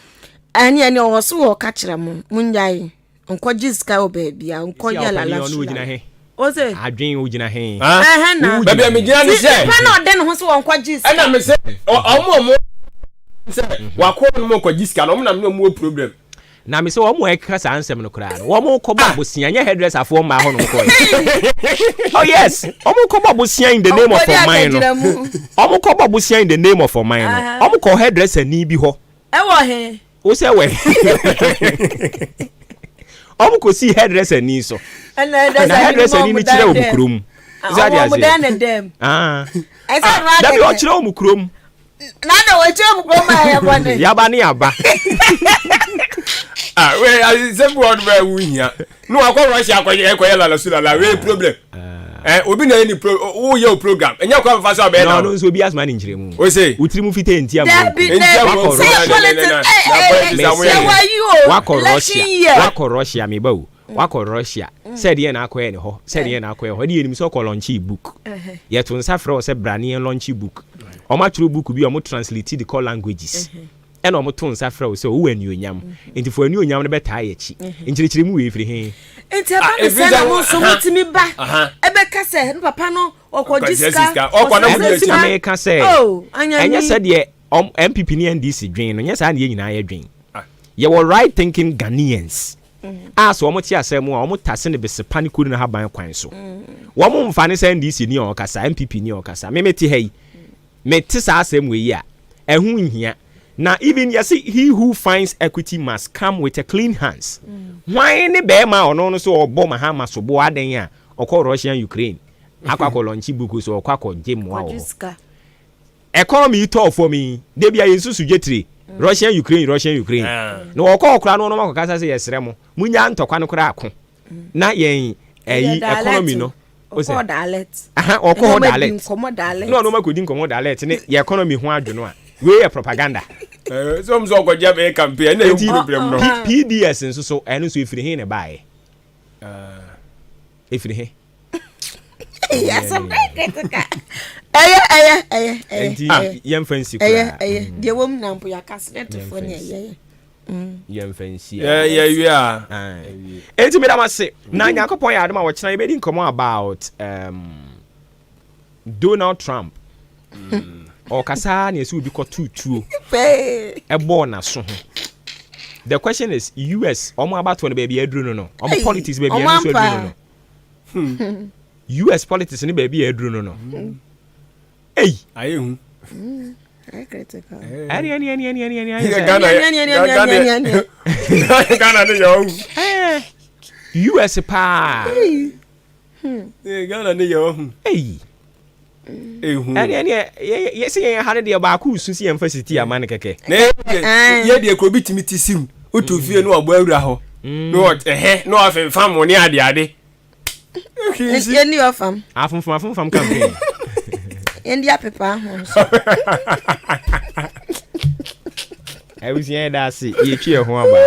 S14: ɛne ɔwɔ so wɔ ɔka kyerɛ mo mo nyae. Nkɔgye sika wɔ baabi a nkɔ yɛ lala
S1: ɔno ogyina he
S14: ose
S1: adwen ogyina he
S14: ɛhɛn na
S15: baabi a megyina ne sɛ
S14: nipa na ɔde ne ho sɛ wɔnkɔgye sika
S15: ɛna me sɛ ɔmo ɔmo sɛ wakɔ no mo kɔgye sika no ɔmo na me ne ɔmo wɔ problem
S1: na me sɛ wɔn a ɛka saa nsɛm no koraa no wɔn kɔbɔ ah. abosia nyɛ hairdresser foɔ mmaa hɔ nom kɔɛ oh yes wɔn kɔbɔ abosia in the name of ɔman no wɔn kɔbɔ abosia in the name of ɔman no wɔn kɔ hairdresser ni bi hɔ
S14: Ɛwɔ he?
S1: Wo sɛ wɛ? Ɔmo kɔ sii hairdresser ni so.
S14: Ɛna
S1: Na hairdresser ni no kyerɛ ɔmo kurom.
S14: Ɔmo dɛn ne dɛm.
S1: Ah. Dabi ɔkyerɛ wɔn kurom.
S14: Na na wɔkyerɛ wɔn kurom a ɛyɛ bɔne.
S1: Yaba ne yaba.
S15: Ah, wei asɛm bi wɔ hɔ bɛyɛ wo hia. Ne wakɔ Russia akɔyɛ ɛkɔyɛ lalasu lala wei problem. Eh, obi na ɛni pro wo yɛ o program. Ɛnyɛ kwan fa so abɛyɛ na.
S1: Na ɔno nso obi asoma ne nkyerɛ mu.
S15: O se.
S1: Wo tiri mu fita nti amu.
S14: Dabi dabi sɛ politics eh eh sɛ wayi o.
S1: Wakɔ Russia. Wakɔ Russia me ba o. Wakɔ Russia sɛ deɛn na akɔyɛ ne hɔ sɛ deɛn na akɔyɛ hɔ ɛne yɛnim sɛ ɔkɔ lɔnkyee book yɛto nsa frɛ wo sɛ bra ne yɛn lɔnkye book ɔmo atwerɛ book bi a ɔmo translate de kɔ languages ɛna ɔmo to nsa frɛ wo sɛ wowɔ anuonyam nti fo anuonyam no bɛtaa yɛ akyi nkyerɛkyerɛ mu wei firi he?
S14: Nti ɛba ne sɛ na mo nso motumi ba ɛbɛka sɛ ne papa no ɔkɔgye sika
S1: ɔkɔsrɛ sika na meka sɛ ɛnyɛ sɛ deɛ NPP ne NDC dwen no nyɛ saa na yɛn nyinaa yɛdwen yɛwɔ right thinking Ghanaians a sɛ wɔte asɛm a wɔtase no besepa ne kuru no haban kwan so. Wɔmfa no sɛ NDC ni a ɔkasa, NPP ni a ɔkasa. Me mete ha yi, mete saa asɛm wei yi a, ɛho nhia. Na even yɛse he who finds equity must come with a clean hands. Hwan ne bɛrima a ɔno no so ɔbɔ Mahama soboɔ adɛn a ɔkɔ Russia Ukraine akɔ akɔ lɔnkye buku so ɔkɔ akɔgye mmoa wɔ hɔ. Economy yi tɔɔ fam yi, da bi a yɛn susu dwetire, Russian Ukraine, Russian Ukraine. Na wɔkɔ hɔ koraa no wɔn akɔkasa sɛ yɛsrɛ mo, munya ntɔkwa no koraa ko. Na yɛn ɛyi economy no.
S14: Ɔkɔ dialect.
S1: Aha, ɔkɔ hɔ dialect. Na ɔno akɔdi nkɔmɔ dialect ne yɛ economy ho adwene a. Wei yɛ propaganda.
S15: Sɛ ɔmo sɛ ɔkɔgye abɛyɛ campaign ɛna ɛhu problem no.
S1: PDS nso so ɛno nso efiri he na ɛbaeɛ? Efiri he?
S14: Asɛm bɛyɛ critical. Ɛyɛ ɛyɛ ɛyɛ ɛyɛ.
S1: Nti yɛmfa nsi
S14: koraa. Ɛyɛ ɛyɛ deɛ wɔm na mpo yɛaka senɛtefoɔ ne ɛyɛ yɛ.
S1: Yɛmfa nsi.
S15: Yɛ wie a.
S1: Enti meda mo ase. Na Nyankopɔn yɛ adom a wɔkyena yɛbɛdi nkɔmmɔ about um, Donald Trump. Ɔkasa na ɛsɛ obi kɔto tuo ɛbɔɔ n'aso ho. The question is US wɔn abatoɔ no baabi aduru no no wɔn politics baabi ɛno nso aduru no no. Hmm. US politics ne baabi a aduru no no. Ei.
S15: Ayɛ hu.
S1: Ɛne ɛne ɛne ɛne ɛne ɛne ayɛ sɛ.
S15: Ghana Ghana Ghana ne yɛ ɔhu.
S1: US paa.
S15: Ghana ne yɛ ɔhu.
S1: Ei. Ehu. Ɛne ɛne yɛ sɛ yɛn ha no deɛ baako su si yɛn fa siti ama no kɛkɛ.
S15: Na yɛ deɛ kuro bi tumi ti sim wotu fie no wabɔ awura hɔ. Na ɛhɛ na wafemfam wo ne ade ade.
S14: Yɛn ni ɔfam.
S1: Afomfam afomfam campaign.
S14: Yɛn di apepa ho nso.
S1: Abusua yɛ da ase yɛtwi yɛ ho aba.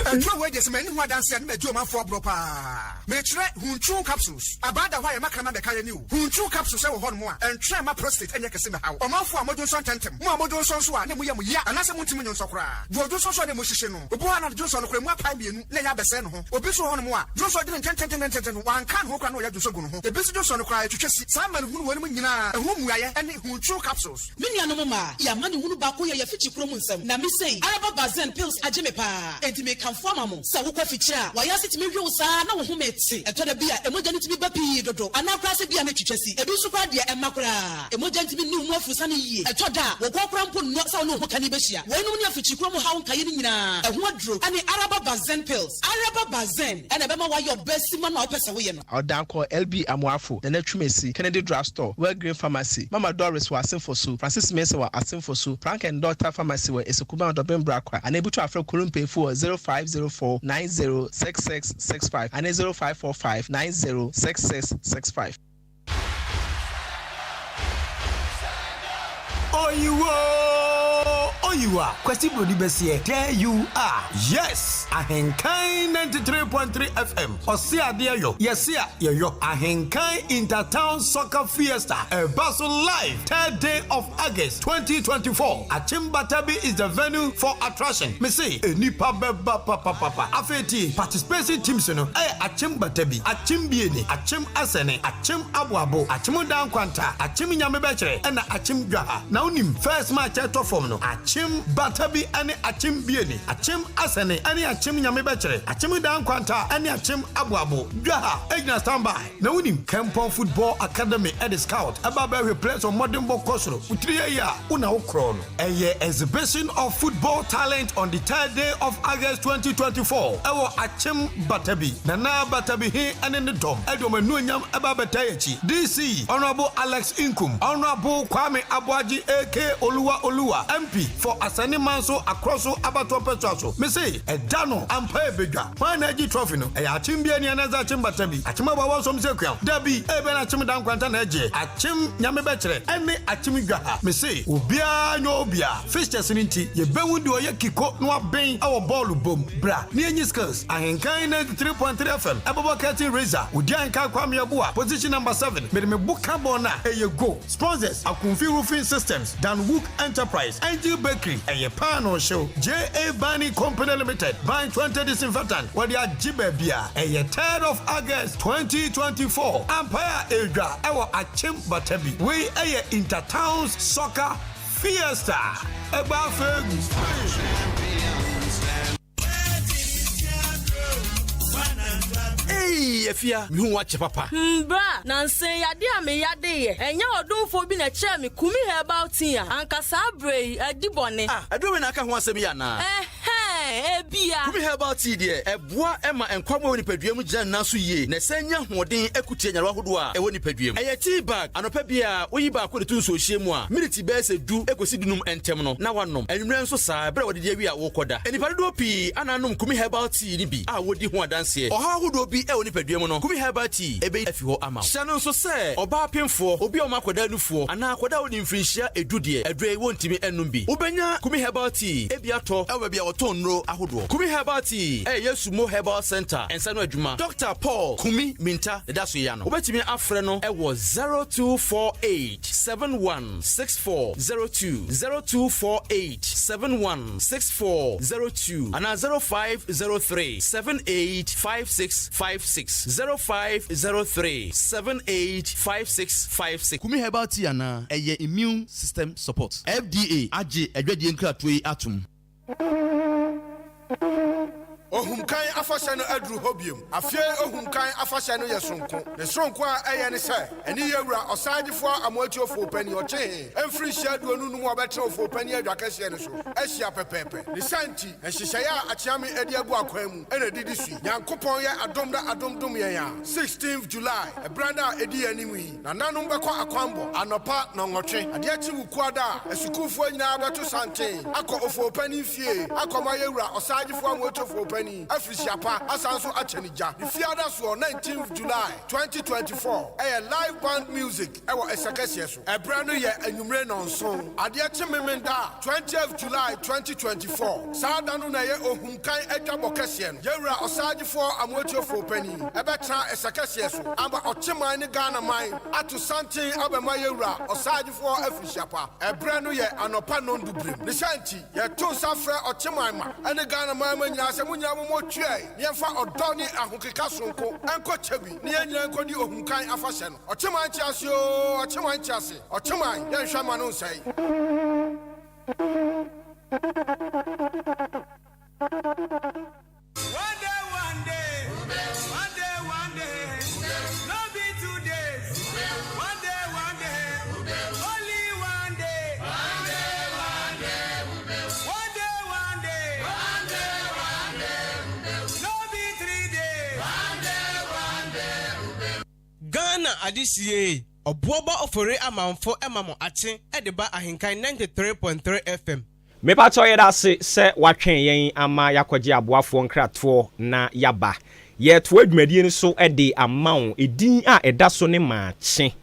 S16: Aduro wei deɛ sɛ manni ho adanseɛ a ne madi ɔmanfoɔ aborɔ paa. Mekyerɛ Huntru capsules. Abaa da hɔ a yɛma kraman bɛka yɛn ni o. Huntru capsules wɔ hɔnom a ɛntwɛn mma prostate nyɛ kɛse mmɛhaw ɔmanfoɔ a modwonsɔ ntɛmntɛm. Mo a modwonsɔ nso a na emu yɛ mo ya anaasɛ montumi nnwonsɔ koraa. Deɛ ɔdwonsɔ nso a na emu hyehye no. Obi wɔ hɔ a na dwonsɔ no koraa emu apae mmienu na ɛyɛ abɛsɛe ne ho. Obi nso wɔ hɔnom a dwonsɔ de no ntɛntɛntɛntɛntɛm no wanka ne ho koraa na ɔyɛ dwonsɔ gu ne ho. Ebi nso dwonsɔ no koraa ɛtwitwa si. Saa amanehunu weinom nyinaa ɛho mmuaeɛ ne Huntru capsules.
S17: Me nuanom mmaa, yɛn amanehunu baako yɛ yɛn afikyikuro mu nsɛm. Na me sei, Araba Bazen pills agye me paa. Enti mekamfo ama mo. Sɛ wokɔ afikyire a, w'ayaase tumi hwe wo saa na wo home te. Ɛtɔ da bi a, mogya no tumi ba pii dodo, anaa koraa sɛ bi a na ɛtwitwa si. Ebi nso koraa deɛ, ɛmma koraa. Mogya ntumi nni wo mu afurusane yie. Ɛtɔ da a, wo kɔn koraa mpo nnɔ sɛ wo ne wo hokani bɛhyia. Weinom ne afikyikuro mu haw nkaeɛ no nyinaa, ɛho aduro ne Araba Bazen pills. Araba Bazen na ɛbɛma woayɛ ɔbaa simma no a wopɛ sɛ woyɛ no.
S2: Ɔdankɔ, LB Amoafo, Nana Twumasi, Kennedy Drug Store, Well Green Pharmacy, Mama Doris wɔ Asemfosu, Francis Mensah wɔ Asemfosu, Frank and Daughter Pharmacy wɔ Esekuban Ɔdɔben Brakwa, anaa ebutu afrɛ Kuru mpanyimfo wɔ 0504 90 6665 anaa 0545 90 6665.
S4: Oyiwoo Oyiwa Kwasi Broni Bɛseɛ there you are yes Ahenkan 93.3 FM Ɔse adeɛ yɔ yɛse a yɛyɔ Ahenkan Inter-Town Soccer Fiesta ɛba so live third day of August 2024 Akyem Batabi is the venue for attraction Mese nnipa bɛba papapapa Afei tie participation teams no ɛyɛ Akyem Batabi, Akyem Bieni, Akyem Asɛne, Akyem Aboabo, Akyem Dankwanta, Akyem Nyamebɛkyerɛ ɛna Akyem Dwaha Na wonim first match a ɛtɔ fam no Akyem. Akyem Batabi ne Akyem Bieni, Akyem Asɛne ne Akyem Nyame Bɛkyerɛ, Akyem Daa Nkwanta ne Akyem Aboabo. Dwaha gyina standby. Na wonim, Kempɔn Football Academy de scout ba bɛhwɛ players wɔn mmɔdenbɔ kɔ soro. Wo tiri yɛ yie a, wo na wokorɔ no. Ɛyɛ Exhibition of Football Talent on the third day of August 2024 ɛwɔ Akyem Batabi. Nana Batabi he ne ne dɔm de wɔn anuonyam ba abɛtaa yɛn akyi. DC, Honourable Alex Nkum, Honourable Kwame Aboagye aka Oluwa Oluwa, MP for Asani Manso Akorɔso Abatoɔ Mpɛsoa so. Mese, ɛda no ampa ɛbɛdwa. Hwan na agye trophy no? Ɛyɛ Akyem Biani anaasɛ Akyem Batabi? Akyem Aboabo Nsom sɛ Kuam? Dabi, ebia na Akyem Dankwanta na agyeɛ. Akyem Nyame Bɛkyerɛ ɛne Akyem Dwaha. Mese obiara nyɛ obiara. Fixtures no nti, yɛbɛhu deɛ ɔyɛ kiko na waben wɔ bɔɔlo bɔ mu. Bra na yɛnyi skills. Ahenkan 93.3 FM ɛbɛbɔ curtain raiser. Odi Ahenkan Kwame Yeboah, position number 7. Mede me bo ka bɔɔl no a, ɛyɛ goal. Sponsors, Akumfi Roofing Systems, Dan Wook Enterprise, Angel Bakery, Ɛyɛ Paanoo Hyew, JA Bani Company Limited, Ban 20 Disinfectant, wɔde agye baabi a ɛyɛ 3rd of August 2024, Ampae a ɛredwa ɛwɔ Akyem Batabi. Wei ɛyɛ Inter-Towns Soccer Fiesta. Ɛbɔ afei gu.
S18: Eii Afia, mehu wo akyɛ papa.
S19: Hmm bra, nansa yi ade a me yade yɛ, ɛnyɛ ɔdomfoɔ bi na ɛkyerɛɛ me Kumi herbal tea a, anka saa berɛ yi adi bɔne.
S18: Ah, aduro wei na aka ho asɛm yi anaa?
S19: Ɛhɛn, ebia.
S18: Kumi herbal tea deɛ, ɛboa ma nkwammoa a ɛwɔ nipadua mu gyina ne nan so yie na ɛsan nya ahoɔden ko tia nyarewa ahodoɔ a ɛwɔ nipadua mu. Ɛyɛ tea bag, anɔpa biara woyi baako de to nsuohyeɛ mu a, miniti bɛyɛ sɛ du kɔsi dunum ntɛm no na woanom. Anwummerɛ nso saa, berɛ a wadidi awie a worekɔda. Nnipa dodoɔ pii a na anom Kumi Herbal Tea no bi a wɔdi ho adanseɛ. Ɔhaw ahodoɔ bi wɔ nipadua mu no, Kumi Herbal Tea bɛyi afi hɔ ama wo. Hyɛ no nso sɛ ɔbaa pemfoɔ, obi a ɔma akwadaa nufoɔ, anaa akwadaa a ɔdi mfirinhyia edu deɛ, aduro yi wɔntumi nnom bi. Wobɛnya Kumi Herbal Tea bi atɔ wɔ baabi a wɔtɔn nnuro ahodoɔ. Kumi Herbal Tea yɛ Yɛsumo Herbal Centre nsa ano adwuma. Dɔkta Paul Kumi Minta na ɛda so yi ano. Wobɛtumi afrɛ no wɔ 0248 71 6402, 0248 71 6402 anaa 0503 78 5656, 0503 78 5656.
S20: Kumi herbal tea anaa? Ɛyɛ immune system support. FDA agye adwadie nkratoɔ yi atom.
S16: Ohumkan afahyɛ no aduru hɔ biom. Afei Ohumkan afahyɛ no yɛ soronko. Ne soronko a ɛyɛ ne sɛ, ɛne Yɛwura Ɔsaagyefoɔ Amoatio Foopani Ɔkyehe mfirinhyia 25 a ɔbɛtena Ofoopani adwa kɛseɛ no so ahyia pɛpɛɛpɛ. Ne saa nti, nhyehyɛeɛ a Akyeame de agu akwan mu na ɛdidi so yi. Nyankopɔn yɛ adom na adom dom yɛn a, 16th July, ɛberɛ no a ɛdi yɛn anim yi, Nananom bɛkɔ akwanbɔ anɔpa nnɔnwɔtwe. Adeɛ kye Wukuada a, asukuufoɔ nyinaa bɛto santen akɔ Ofoopani fie akɔma Yɛwura Ɔsaagyefoɔ Amoato Foopani afirihyia pa asan nso akyɛ no gya. Ne fiada soɔ, 19th July, 2024, ɛyɛ live band music wɔ Ɛsɛkɛseɛ so. Ɛberɛ no yɛ anwummere nnɔnson. Adeɛ kye Memenda, 20th July, 2024, saa da no na ɛyɛ Ohumkan adwabɔ kɛseɛ no. Yɛwura Ɔsaagyefoɔ Amoato Foopani bɛtena ɛsɛ kɛseɛ so ama Ɔkyeman ne Ghana man ato santen abɛma Yɛwura Ɔsaagyefoɔ afirihyia pa. Ɛberɛ no yɛ anɔpa nnɔndu berem. Ne saa nti, yɛto nsa frɛ Ɔkyeman ma ne Ghana man ma nyinaa sɛ mo nyinaa mommɔ tweae na yɛmfa ɔdɔ ne ahokeka sononko nkɔ Kyebi na yɛn nyinaa nkɔdi Ohumkan afahyɛ no. Ɔkyeman te ase oo, Ɔkyeman te ase, Ɔkyeman, yɛnhwɛ mma no nsɛe.
S11: One day, one day, one day, one day, no be two days. One day, one day, only one day. One day, one day, one day, one day, one day, one day, no be three days. One day, one day.
S2: Ghana adehyeɛ Ɔboɔba Ofori Amanfo ma mo akye de ba Ahenkan 93.3 FM.
S1: Mepakyɛw yɛdase sɛ woatwɛn yɛn ama yɛakɔgye aboafoɔ nkratoɔ na yɛaba. Yɛretoa dwumadie no so de ama wo. Edin a ɛda so ne Maakye.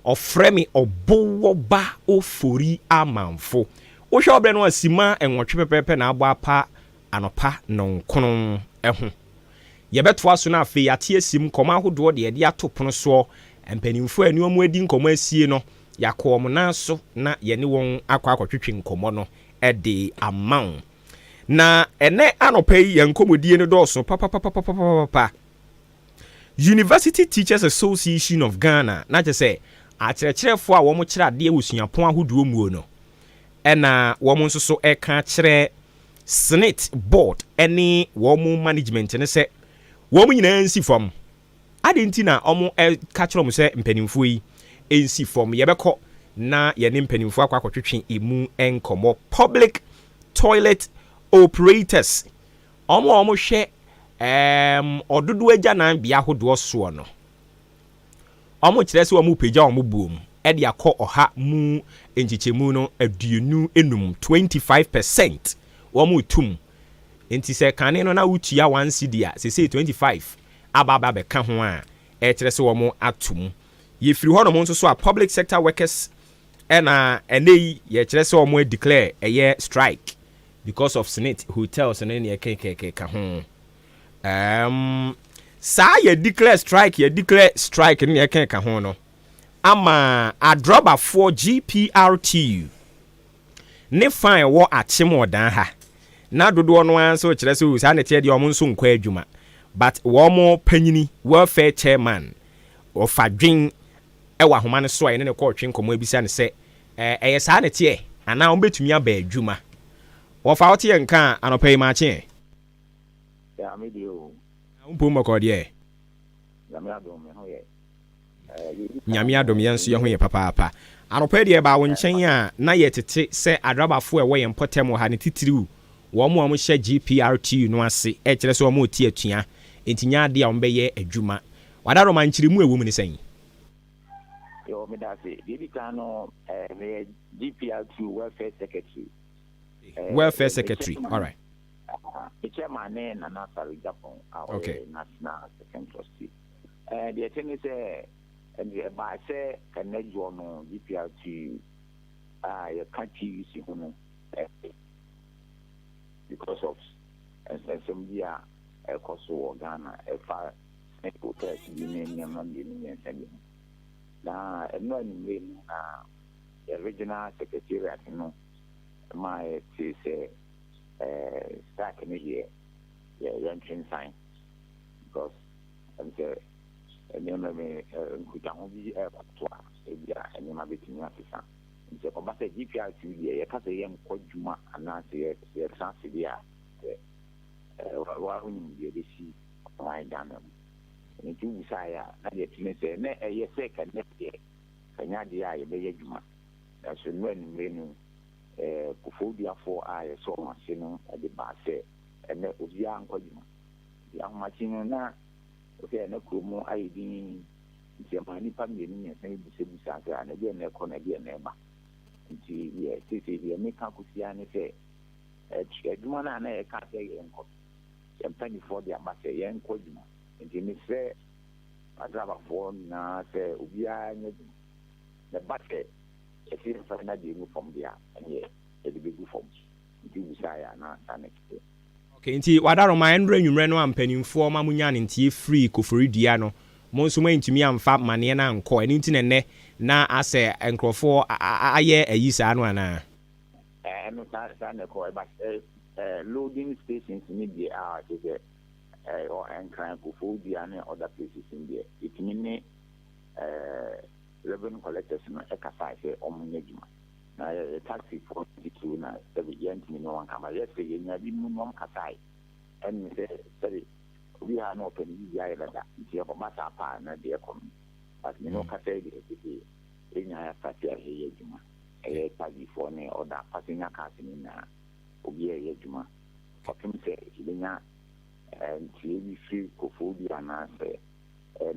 S1: Ɔfrɛ me Ɔbowɔba Ofori Amanfo. Wohwɛ wo berɛ no a simma nwɔtwe pɛpɛɛpɛ na abɔ apa anɔpa nnɔnkono ho. Yɛbɛtoa so na afei yɛate asim nkɔmmɔ ahodoɔ deɛ yɛde ato pono soɔ. Mpanimfoɔ a yɛne wɔn adi nkɔmmɔ asie no, yɛakɔ wɔn nan so na yɛne wɔn akɔ akɔtwetwe nkɔmmɔ no de ama wo. Na ɛnɛ anɔpa yi yɛn nkɔmmɔdie no dɔɔso papapapapapapa. University Teachers Association of Ghana, na kyerɛ sɛ akyerɛkyerɛfoɔ a wɔkyerɛ adeɛ wɔ suapɔn ahodoɔ muo no, Ɛna wɔn nso so ɛka kyerɛ SSNIT board ɛne wɔn management no sɛ wɔn nyinaa nsi fam. Adɛn nti na wɔka kyerɛ wɔn sɛ mpanimfoɔ yi nsi fam? Yɛbɛkɔ na yɛne mpanimfoɔ akɔ akɔtwetwe emu nkɔmmɔ. Public toilet operators, wɔn a wɔhwɛ um, ɔdodoɔ agyananbea ahodoɔ soɔ no, wɔkyerɛ sɛ wɔrepagya wɔn buo mu de akɔ ɔha mu nkyekyɛmu no 25, 25%, wɔretum. Nti sɛ kane no na wotua one cedi a, seesei 25 aba aba abɛka ho a ɛkyerɛ sɛ wɔn ato mu. Yɛfiri hɔnom nso so a public sector workers ɛna ɛnɛ yi yɛkyerɛ sɛ wɔn declare ɛyɛ strike because of SSNIT hotels no ne ɛkekekeka ho. Saa yɛ declare strike yɛ declare strike ne ɛkeka ho no ama adrɔbafoɔ GPRTU ne fan ɛwɔ Akyem Ɔdan ha na dodoɔ no ara nso kyerɛ sɛ saa ne teɛ deɛ wɔn nso nkɔ adwuma but wɔn panyini welfare chairman ɔfa dwen ɛwɔ ahoma no so a yɛne ne kɔɔtwe nkɔmmɔ ebisa ne sɛ ɛyɛ saa ne teɛ anaa wɔn bɛtumi aba adwuma. Wɔfa wote yɛ nka a anɔpa yi maakye.
S21: Ya me deɛ o.
S1: Wo mpom bɔkɔɔ deɛ?
S21: Nyame adom me ho yɛ.
S1: Nyame adom yɛn nso yɛn ho yɛ papaapa. Anɔpa yi deɛ yɛbaa wo nkyɛn a na yɛtete sɛ adrabafoɔ a ɛwɔ yɛn mpɔtam wɔ ha no titiriw wɔn a wɔhyɛ GPRTU no ase ɛkyerɛ sɛ wɔrete atua nti nyɛ adeɛ a wɔbɛyɛ adwuma. Wadaroma nkyerɛmu a ɛwɔ mu ne sɛn?
S21: Yo, meda ase. Deɛ ɛdi kan no, eh, meyɛ GPRTU Welfare Secretary.
S1: Eh, Welfare Secretary, alright.
S21: Me chairman ne Nana Asare Gyapong a ɔyɛ okay. National Second Trustee. Eh, deɛ ɛte ne sɛ ɛde ɛbaa sɛ ɛnɛ dwoɔ no GPRT a yɛka TUC ho no eh, because of nsɛnsɛm bi a ɛkɔ so wɔ Ghana ɛfa SSNIT hotels bi ne nneɛma mmienu mmiɛnsa bi ho. Na ɛno anwummere mu na yɛ regional secretariat no maa yɛtee sɛ eh, strike no deɛ yɛ yɛntwe nsan because ɛm sɛ nneɛma bi nkutaho bi ɛrekɔ so a ebi a nneɛma bɛtumi asesa. Nti ɛkɔba sɛ GPRT deɛ yɛka sɛ yɛnkɔ adwuma anaasɛ yɛtena ase deɛ a sɛ wa wonim deɛ ɛbɛsi ɔman Ghana mu. Ɛno nti wobusaeɛ a na deɛ ɛte ne sɛ na ɛyɛ sɛ kɛnɛ deɛ kanyɛ adeɛ a yɛbɛyɛ adwuma nanso nnora anwummere no Kofoɔduafoɔ a yɛsɔ wɔn ase no de baa sɛ ɛnnɛ obiara nkɔ adwuma. Nti ahomakye no na wohwɛ a na kuro mu ayɛ dinn. Nti ɛmaa nnipa mmienu mmiɛnsa bi busabusaa sɛ, na ɛdeɛn na ɛkɔ na ɛdeɛn na ɛba. Nti deɛ seesei deɛ meka kɔsi ara ne sɛ adwuma no a na yɛka sɛ yɛnkɔ no, yɛn mpanimfoɔ de aba sɛ yɛnkɔ adwuma. Nti mesrɛ adrabafoɔ nyinaa sɛ obiara nyɛ adwuma. Na ɛba sɛ Yɛse yɛmfa yɛn adeɛ ngu fam deɛ a, ɛneɛ yɛde bɛgu fam. Nti wobisaeɛ a, na saa na ɛteɛ.
S1: Ok, nti Wadaroma, ɛnora anwummerɛ no a mpaninfoɔ ma mo nyaa ne nteɛ firii Koforidua no, mo nso mo antumi amfa maneɛ no ankɔ, ɛno nti na ɛnnɛ na asɛ nkorɔfoɔ ayɛ ayi saa no anaa?
S21: Ɛno saa saa na ɛkɔɔ, but loading stations no deɛ a kyerɛ sɛ ɛwɔ Nkran, Koforidua ne other places no deɛ, yɛtumi ne Revenue collectors no kasae sɛ wɔn nyɛ adwuma. Na yɛ taxi foɔ no titiriw na sɛbe yɛntumi ne wɔn nka but yɛsɛ yɛnya bi mu ne wɔn kasae ɛne sɛ sɛbe obi ha na ɔpɛ ne biribi ayɛ dada nti ɛkɔba saa paa na deɛ ɛkɔ no but me ne wo kasa yi deɛ sese yɛn nyinaa yɛ asate a yɛyɛ adwuma ɛyɛ taxi foɔ ne ɔda passenger cars no nyinaa obi ɛyɛ adwuma kɔpem sɛ yɛbɛnya ntie bi firi kofoɔ bi anaasɛ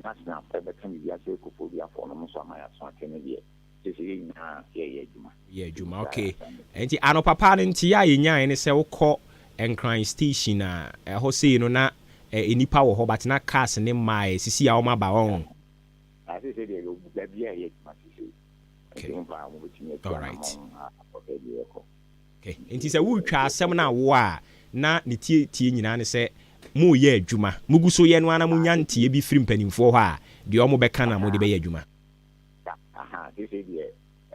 S21: National foɔ bɛka biribi akyerɛ Koforidua foɔ no, ɔmo nso ama yɛaso ate no deɛ, seesei yɛn nyinaa yɛreyɛ adwuma.
S1: Yɛ adwuma ok. Nti anɔpa paa no nteeɛ a yɛnyaeɛ ne sɛ wokɔ Nkran station a ɛhɔ sei no na nnipa wɔ hɔ but na cars no mmaeɛ, sisi a wɔn aba wɔn.
S21: Na seesei deɛ baabiara ɛyɛ adwuma seesei. Nti ho paa wɔn bɛtumi atu anamɔn akɔ baabi a yɛkɔ.
S1: Okay. Nti sɛ woretwa asɛm no awoɔ a, na ne tietie nyinaa ne sɛ moreyɛ adwuma. Mogu so yɛ no ara na monya nteɛ bi firi mpanimfoɔ hɔ a, deɛ wɔbɛka na mode bɛyɛ adwuma.
S21: Aha, seesei deɛ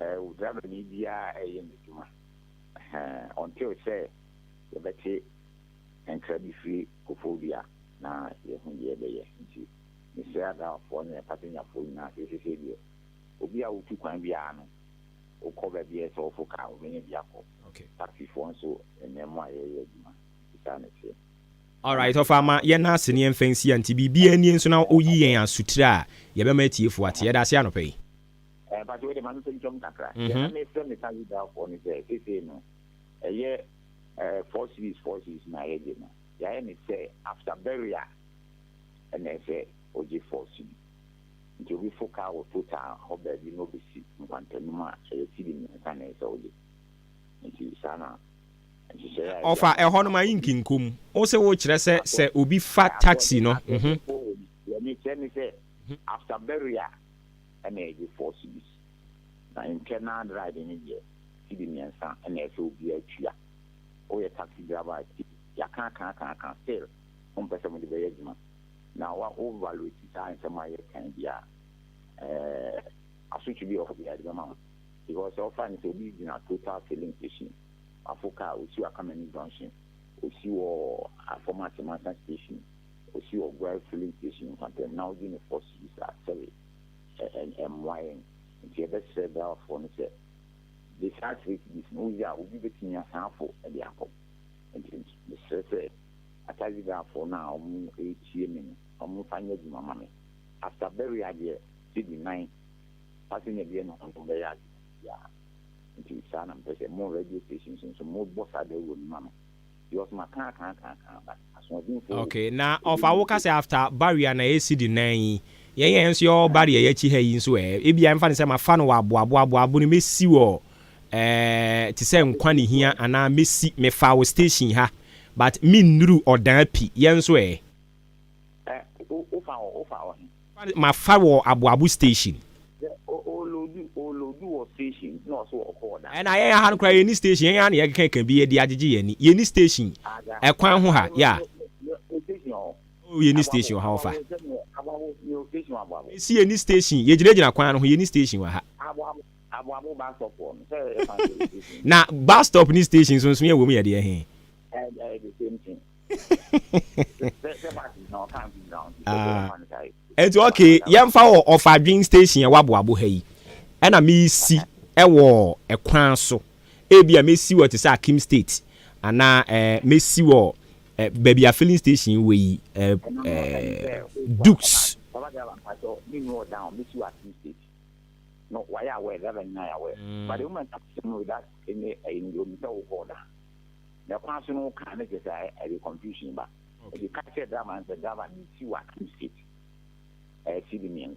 S21: eh, wo driverni biara ɛreyɛ n'adwuma. Ɛhɛn, until sɛ yɛbɛte nkra bi firi Koforidua na yɛahu deɛ yɛbɛyɛ. Nti mesrɛ adrawafoɔ ne passengerfoɔ nyinaa sɛ seesei deɛ obi a wotu kwan biara no, Wokɔ baabi a ɛsɛ sɛ wofo kaa a, wobɛnya bi akɔ. Taxifoɔ nso, ɛnnɛ mo a yɛyɛ adwuma, nti saa na ɛteɛ.
S1: Alright ɔfa ma yɛn ase ne yɛmfa nsi a nti biribiara nie nso na woyi yɛn asotire a yɛbɛma atiefoɔ ate. Yɛda ase anɔpa yi.
S21: Eh, mpakyɛ wei deɛ ma memfa ntwam kakra. Deɛ na mesrɛ me taxi driverfoɔ ne sɛ, seesei no, ɛyɛ eh, 4 cedis, 4 cedis na yɛgye no. Yɛayɛ no sɛ after burial ɛna ɛsɛ ogye 4 cedi. Nti obi fo car wɔ Total hɔ baabi na obesi nkwantanum a, ɛyɛ cedi 3 na ɛsɛ ogye. Nti saa na nhyehyɛeɛ a yɛde
S1: Ɔfa
S21: ama
S1: ɛhɔ no ma yɛnkinko mu. Wo se wokyerɛ sɛ sɛ obi fa taxi no, mhm.
S21: Deɛ mekyerɛ ne sɛ after burial ɛna yɛgye 4 cedis. Na internal ride no deɛ cedi 3 ɛna ɛsɛ obiara tua. Woyɛ taxi driver a tie, yɛaka aka aka aka still mompɛ sɛ mode bɛyɛ adwuma. Na wa wo evaluate saa nsɛm a yɛka yi deɛ a, ɛɛ asotwe bi wɔ hɔ biara yɛde bɛma wo. Because sɛ wofa no sɛ obi gyina Total filling station, wafo car, osi wɔ Akamani junction, osi wɔ Afɔm Atemansa station, osi wɔ Guel filling station Nkwantam na wogye no 4 cedis a, sɛbe ɛmmoa yɛn. Nti yɛbɛsrɛ driverfoɔ no sɛ de saa 3 cedis no woyi a obi bɛtumi asan afo de akɔ. Nti mesrɛ sɛ ataxi driverfoɔ no a wɔretie me no, wɔmfa nyɛ adwuma ma me. After burial deɛ, cedi 9 passenger bi ɛna ɔno bɛyɛ ade biara. Nti saa na mepɛ sɛ mo radio stations nso mobɔ saa dawuro no ma me because maka aka aka aka but asoɔdenfoɔ wɔ
S1: Okay, na ɔfa wo ka sɛ after barrier na ɛyɛ cedi 4 yi, yɛn yɛn nso yɛwɔ barrier yɛn akyi ha yi nso ɛ, ebia mfa no sɛ mafa no wɔ aboabo aboabo no mɛsi wɔ ɛɛ te sɛ nkwa ne hia anaa mɛsi mefa wɔ station ha but mennuru ɔdan pi yɛn nso ɛ.
S21: Ɛ wofa wɔ wofa wɔ he?
S1: Mafa wɔ aboabo station.
S21: Sɛ ɔload ɔload wɔ station na ɔso ɔkɔ ɔdan.
S1: Ɛna yɛn ha no koraa yɛnni station, yɛn ha na yɛkeka ka bi de agyegye yɛn ani. Yɛnni station ɛkwan ho ha, yeah.
S21: Station wɔ hɔ.
S1: Oh, yɛnni station wɔ ha ɔfa.
S21: Aboabo yɛ station wɔ Aboabo.
S1: Mesi yɛnni station, yɛgyinagyina kwan no ho, yɛnni station wɔ ha.
S21: Aboabo Aboabo bus stop hɔ no sɛ ɛfa sɛ station.
S1: Na bus stop ne station nso nso yɛ wɔ mu yɛ deɛ he?
S21: Ɛyɛ the same thing. Sɛ sɛ bus gyina hɔ car nso gyina hɔ nti sɛ ɛfa no saa yi.
S1: Nti okay, yɛmfa wɔ Ɔfadwen station ɛwɔ Aboabo ha yi, ɛna mesi ɛwɔ ɛkwan so. Ebia mesi wɔ te sɛ Akim State anaa ɛɛ mesi wɔ ɛ baabi a filling station wɔ yi ɛ ɛɛ Dukes.
S21: Papa driver mpakyɛw me nnu ɔdan o mesi wɔ Akim State no wayɛ aware driver nyinaa yɛ aware but the moment asɛm no without any ɛyi no deɛ onim sɛ wokɔ ɔdan na ɛkwan so no wokaa ne kyerɛ sɛ ɛde confusion ba nti ka kyerɛ driver no sɛ driver mesi wɔ Akim State ɛyɛ cedi 3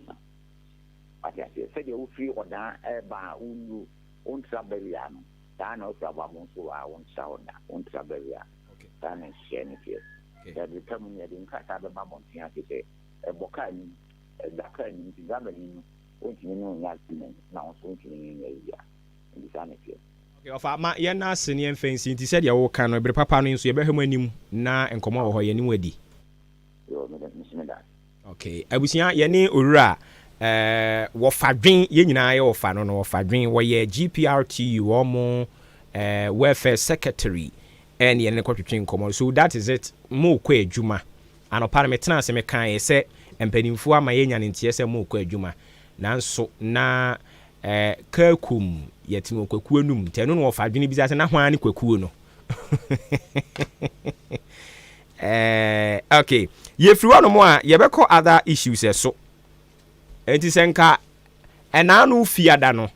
S21: wate aseɛ sɛdeɛ wofiri ɔdan ɛɛba a wonnu wontra barrier no saa na wofiri Aboabo nso a wontra hɔ da wontra barrier saa na nhyehyɛeɛ no teɛ. Yɛde ka mu no yɛde nkrataa bɛba abɔnten ase sɛ ɛbɔ kaa nim ɛda kaa nim nti driver ni no wontumi ne wo nyɛ agreement na wo nso wontumi ne no nyɛ yie a nti saa na ɛteɛ.
S1: Okay, ɔfa ma yɛn nan ase ne yɛmfa nsi nti sɛdeɛ woka no bere papa no nso yɛbɛhwɛ mo anim na nkɔmmɔ wɔ hɔ yɛne mo adi.
S21: Yo, me nso meda ase.
S1: Okay, abusua yɛne owura eh, wɔfa dwen yɛn nyinaa yɛ wɔfa no no wɔfa dwen wɔyɛ GPRTU wɔn mo eh, welfare secretary ɛne yɛne no kɔtwetwe nkɔmmɔ so that is it mo kɔ adwuma anɔpa no metena ase mekaeɛ sɛ mpanimfoɔ ama yɛnya ne nteɛ sɛ mo kɔ adwuma nanso na eh, kaakum yɛtene wɔ kwakuo anum nti ɛno na wɔfa dwene bisa sɛ na hwan ne kwakuo no eh, okay yɛfiri hɔ nom a yɛbɛkɔ other issues ɛso nti sɛ nka ɛnaa no fiada no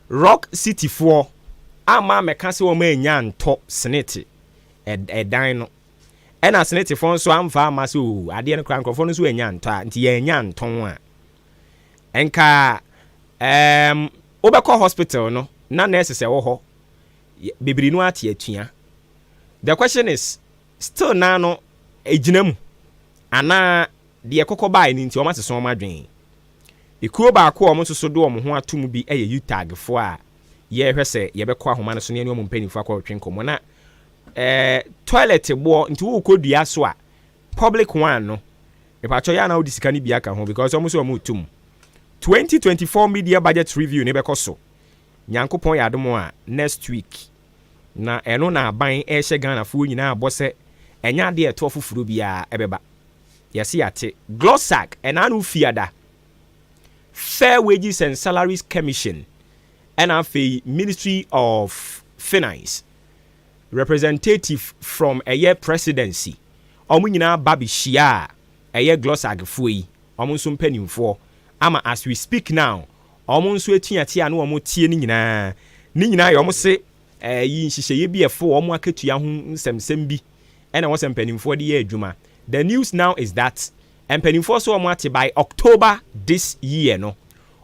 S1: Rock City foɔ ama mɛka sɛ wɔn anya ntɔ SSNIT ɛdan no ɛna SSNIT foɔ nso amfa ama sɛ o adeɛ no koraa nkurɔfoɔ no nso anya ntɔ a nti yɛanya ntɔn a nka wobɛkɔ hospital no na nurses ɛwɔ hɔ bebree no ate atua. The question is still naa no egyina mu anaa deɛ kɔkɔ baa no nti wɔn asesa wɔn adwene? Ekuo baako a wɔn nso so de wɔn ho ato mu bi yɛ UTAG foɔ a yɛrehwɛ sɛ yɛbɛkɔ ahoma no so ne wɔn mpanimfoɔ akɔtwe nkɔmmɔ na toilet boɔ nti wokɔ dua so a public one no ìpàtɔ yɛ ana wode sika no bi aka ho because wɔn nso wɔn retum. 2024 mid-year budget review ne bɛkɔ so Nyankopɔn yɛ adom a next week na ɛno na aban ɛrehyɛ Ghanafoɔ nyinaa bɔ sɛ ɛnyɛ adeɛ ɛtoɔ foforɔ biara ɛbɛba. Yɛse yɛate Glossac ɛna no fiada Fair Wages and Salaries Commission. Ɛna afei Ministry of Finance representative from ɛyɛ presidency, wɔn nyinaa ba bɛhyiaa ɛyɛ Glosag foɔ yi, wɔn nso mpanimfoɔ, ama as we speak now, wɔn nso atuateɛ a na wɔn teɛ no nyinaa, ne nyinaa yɛ wɔn se ɛyi nhyehyɛeɛ bi a ɛfo wɔn akatua ho nsɛmsɛm bi ɛna ɛwɔ sɛ mpanimfoɔ de yɛ adwuma. The news now is that mpanimfoɔ so wɔn ate by October this year no,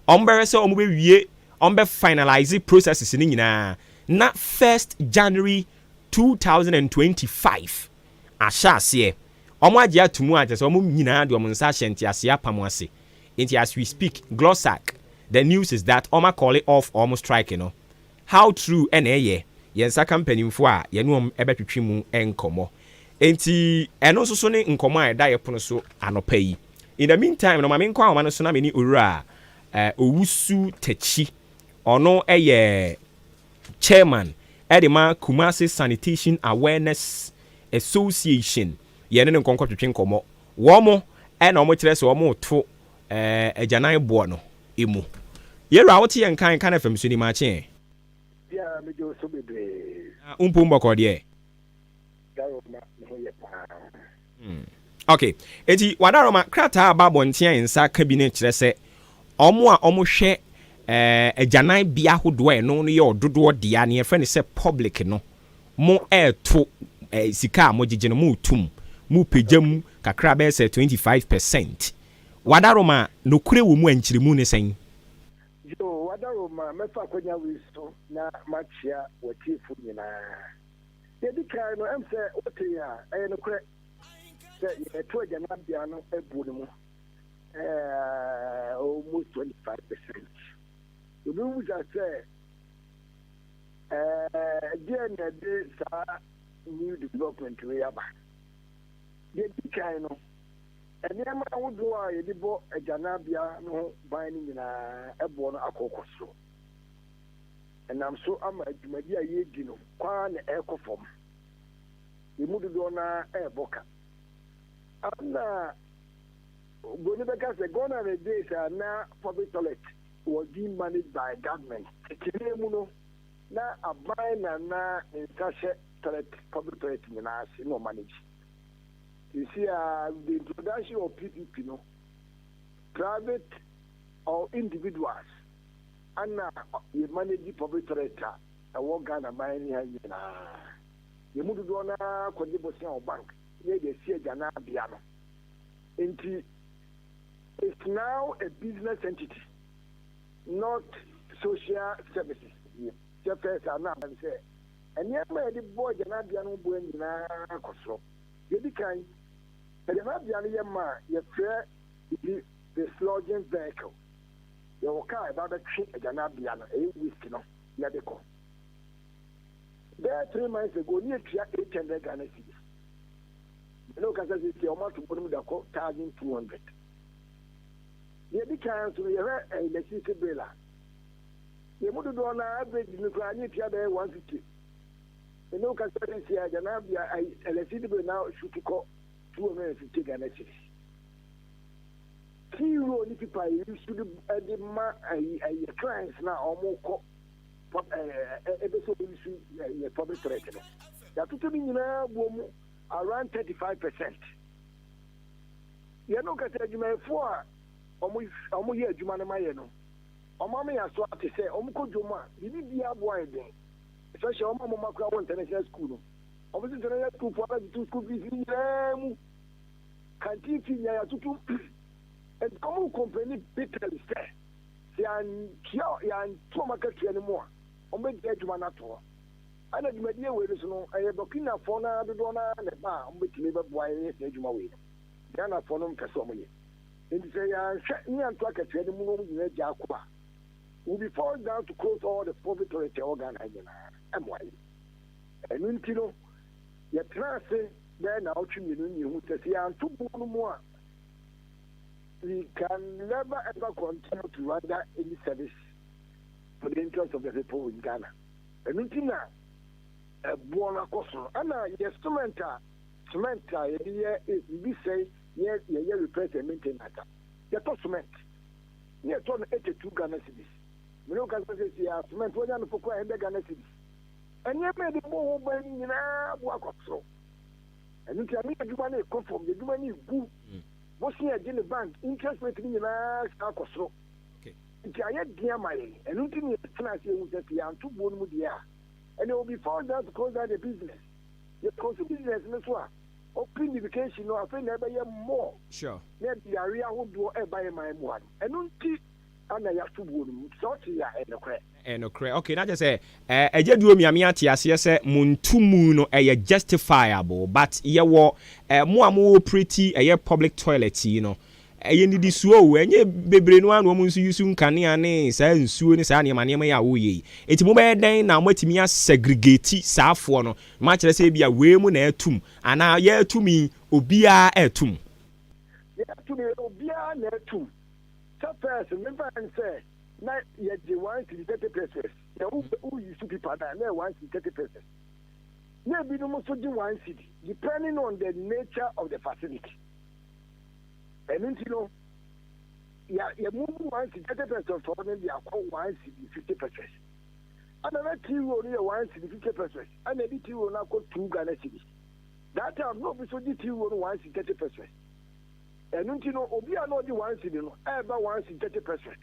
S1: wɔn bɛhwɛ sɛ wɔn bɛwie, wɔn bɛ finalize processes no nyinaa na first January 2025 ahyɛ aseɛ. Wɔn agye ato mu a kyerɛ sɛ wɔn nyinaa de wɔn nsa ahyɛ nteaseɛ apam ase. Nti as we speak, Glossac, the news is that wɔn acall off wɔn strike no. How true ɛna ɛyɛ? Yɛn nsa ka mpanimfoɔ a yɛne wɔn bɛtwetwe mu nkɔmmɔ. Nti ɛno nso so ne nkɔmmɔ a ɛda yɛ pono so anɔpa yi. In the meantime no, ma menkɔ ahoma no so na me ne Owura Owusu Takyi, ɔno yɛ chairman ɛde ma Kumasi Sanitation Awareness Association, yɛne ne nkɔnkɔ twetwe nkɔmmɔ. Wɔn mo ɛna wɔn kyerɛ sɛ wɔn reto agyanan boɔ no emu. Yɛwura, wote yɛn kan kan FM so ni maakye.
S6: Biara megye wo so bebree.
S1: Na wompom bɔkɔɔ deɛ?
S6: Daroma me ho yɛ paa.
S1: Ok, enti wadaroma krataa a aba abɔnten a yɛn nsa aka bi no kyerɛ sɛ wɔn a wɔhwɛ eh, agyanan bea ahodoɔ a ɛno no yɛ ɔdodoɔ dea, nea yɛfrɛ no sɛ public no, mo ɛreto eh, sika a mogyegye no, moreto mu, mopagya mu kakra bɛyɛ sɛ 25%. Wadaroma, nokorɛ wɔ mu a nkyerɛmu ne sɛn?
S6: Yoo, wadaroma, mɛfa akwanya wei so na makyea w'atiefo nyinaa. Deɛ ɛdi kan no, ɛm sɛ wotee a, ɛyɛ nokorɛ sɛ yɛto agyananbea no abuo no mu almost 25%. Obi bisa sɛ, ɛdeɛn na ɛde saa new development wei aba? Deɛ ɛdi kan no, nneɛma ahodoɔ a yɛde bɔ agyananbea no ho ban no nyinaa ɛboɔ no akɔ kɔ soro. Ɛnam so ama dwumadi a yɛredi no kɔ ara na ɛrekɔ fam. Yɛn mu dodoɔ no ara rebɔ ka. Ɛna Buroni bɛka sɛ gone are the days a na public toilet was being managed by government. Tete no mu no, na aban na na ne nsa hyɛ toilet, public toilet nyinaa ase na ɔmanage. Seesei a with the introduction of PPP no, private or individuals ana yɛ manage public toilet a ɛwɔ Ghana man ne ha nyinaa. Yɛn mu dodoɔ no ara kɔgye bosea wɔ bank na yɛde asi agyananbea no. Nti it's now a business entity not social services bio. Sɛ first a na aba ne sɛ nneɛma a yɛde bɔ agyananbea no ho boa nyinaa kɔ soro. Deɛ ɛdi kan, agyananbea no yɛ ma a yɛfrɛ biribi dislodging vehicle. Yɛwɔ kaa a ɛba bɛtwe agyananbea no, ɛyɛ waste no, na ɛde kɔ. Bɛyɛ 3 months ago, ne yɛtua 800 Ghana cedis. Mene wo kasa sisi a wɔn ato bɔ no mu da kɔ 1,200. Deɛ ɛdi kan nso no, yɛhwɛ electricity bill a, yɛn mu dodoɔ no average no koraa ne yɛtua bɛyɛ 150. Mene wo kasa sisi a agyananbea electricity bill na shoot kɔ 250 Ghana cedis. Key roll ne paper a yɛyi de de ma ɛyi ɛyɛ clients na wɔn kɔ ɛbɛ sɛ wɔyi so yɛ public toilet no, yɛatoto no nyinaa bɔ mu around 35%. Yɛn no kasa adwumayɛfoɔ a wɔn yɛ adwuma no ma yɛ no, wɔn ama yɛn aso ate sɛ wɔn kɔ dwom a biribi biara aboa yɛ den, especially wɔn a wɔn mma koraa wɔ international school no. Wɔn sɛ international school foɔ abɛtoto school fees no nyinaa mu, canteen fee nyinaa yɛatoto. Nti wɔn complain bitterly sɛ sɛ yɛantua yɛanto wɔn akatua no mu a, wɔn bɛgyae adwuma no ato hɔ. Ɛna dwumadie wei no so no, ɛyɛ Burkinafoɔ no ara dodoɔ no ara na ɛba a wɔbɛtumi bɛboa yɛn yɛ saa adwuma wei no. Ghanafoɔ no mpɛ sɛ wɔyɛ. Nti sɛ yɛanhwɛ ne yɛanto akatua no mu na wɔn nyinaa gyaa kɔ a, we will be forced down to close all the public toilet ɛwɔ Ghana ha nyinaa. Ɛmmoa yɛn. Ɛno nti no, yɛtena ase bɛyɛ naawɔtwe 2 ne yɛhu sɛ sɛ yɛanto boɔ no mu a, we can never ever continue to render any service for the interest of the people in Ghana. Ɛno nti na ɛboɔ no akɔ soro. Ɛna yɛ cement a cement a yɛde yɛ biribi sɛe yɛ yɛyɛ repairs and maintenance a, yɛtɔ cement ne yɛtɔ no 82 Ghana cedis. Me ne wo kasa seesei ara, cement woanya no fo koraa a 100 Ghana cedis. Nneɛma a yɛde bɔ ho ban no nyinaa bo akɔ soro. Ɛno nti ama yɛn adwuma no rekɔ fam, yɛn adwuma no regu. Bosea a yɛgye ne bank, interest rate no nyinaa san akɔ soro. Nti ayɛ den ama yɛn. Ɛno nti na yɛtena ase yɛhu sɛ sɛ yɛanto boɔ no mu deɛ a, ɛnna we'll be forced down to close down the business. Yɛ close business no so a, open defecation no afei na ɛbɛyɛ more.
S1: Sure.
S6: Na ɛde yareɛ ahodoɔ ɛreba yɛn man mu ha no. Ɛno nti na yɛato buo no mu. Nti sɛ wote yɛ a, ɛyɛ nokorɛ.
S1: Ɛyɛ nokorɛ. Okay, na kyerɛ sɛ eh, Agya Duo Miame ate aseɛ sɛ mo ntomu no ɛyɛ justifiable but yɛwɔ eh, mo a mo operate ɛyɛ public toilet yi no, ɛyɛ nnidisoɔ o, ɛnyɛ bebree no ara na wɔn nso use nkanea ne saa nsuo ne saa nneɛma nneɛma yi a woyɛ yi. Enti mobɛyɛ dɛn na moatumi a segregate saa foɔ no, moakyerɛ sɛ ebia wei mu na ɛtum anaa yɛretum yi obiara ɛretum?
S6: Yɛretum yi obiara na ɛtum. Sɛ first no memfa nsɛ na yɛgye one cedi 30 pesewas, sɛ wo use pipa no a na ɛyɛ one cedi 30 pesewas. Na ebinom nso gye one cedi depending on the nature of the facility. Ɛno nti no, yɛ yɛ move one cedi 30 pesewas hɔ no de akɔ one cedi 50 pesewas. Ɛna na tea roll no yɛ one cedi 50 pesewas, ɛna yɛde tea roll no akɔ two Ghana cedis. That time na obi nso gye tea roll no one cedi 30 pesewas. Ɛno nti no, obi a na ɔgye one cedi no ɛreba one cedi 30 pesewas.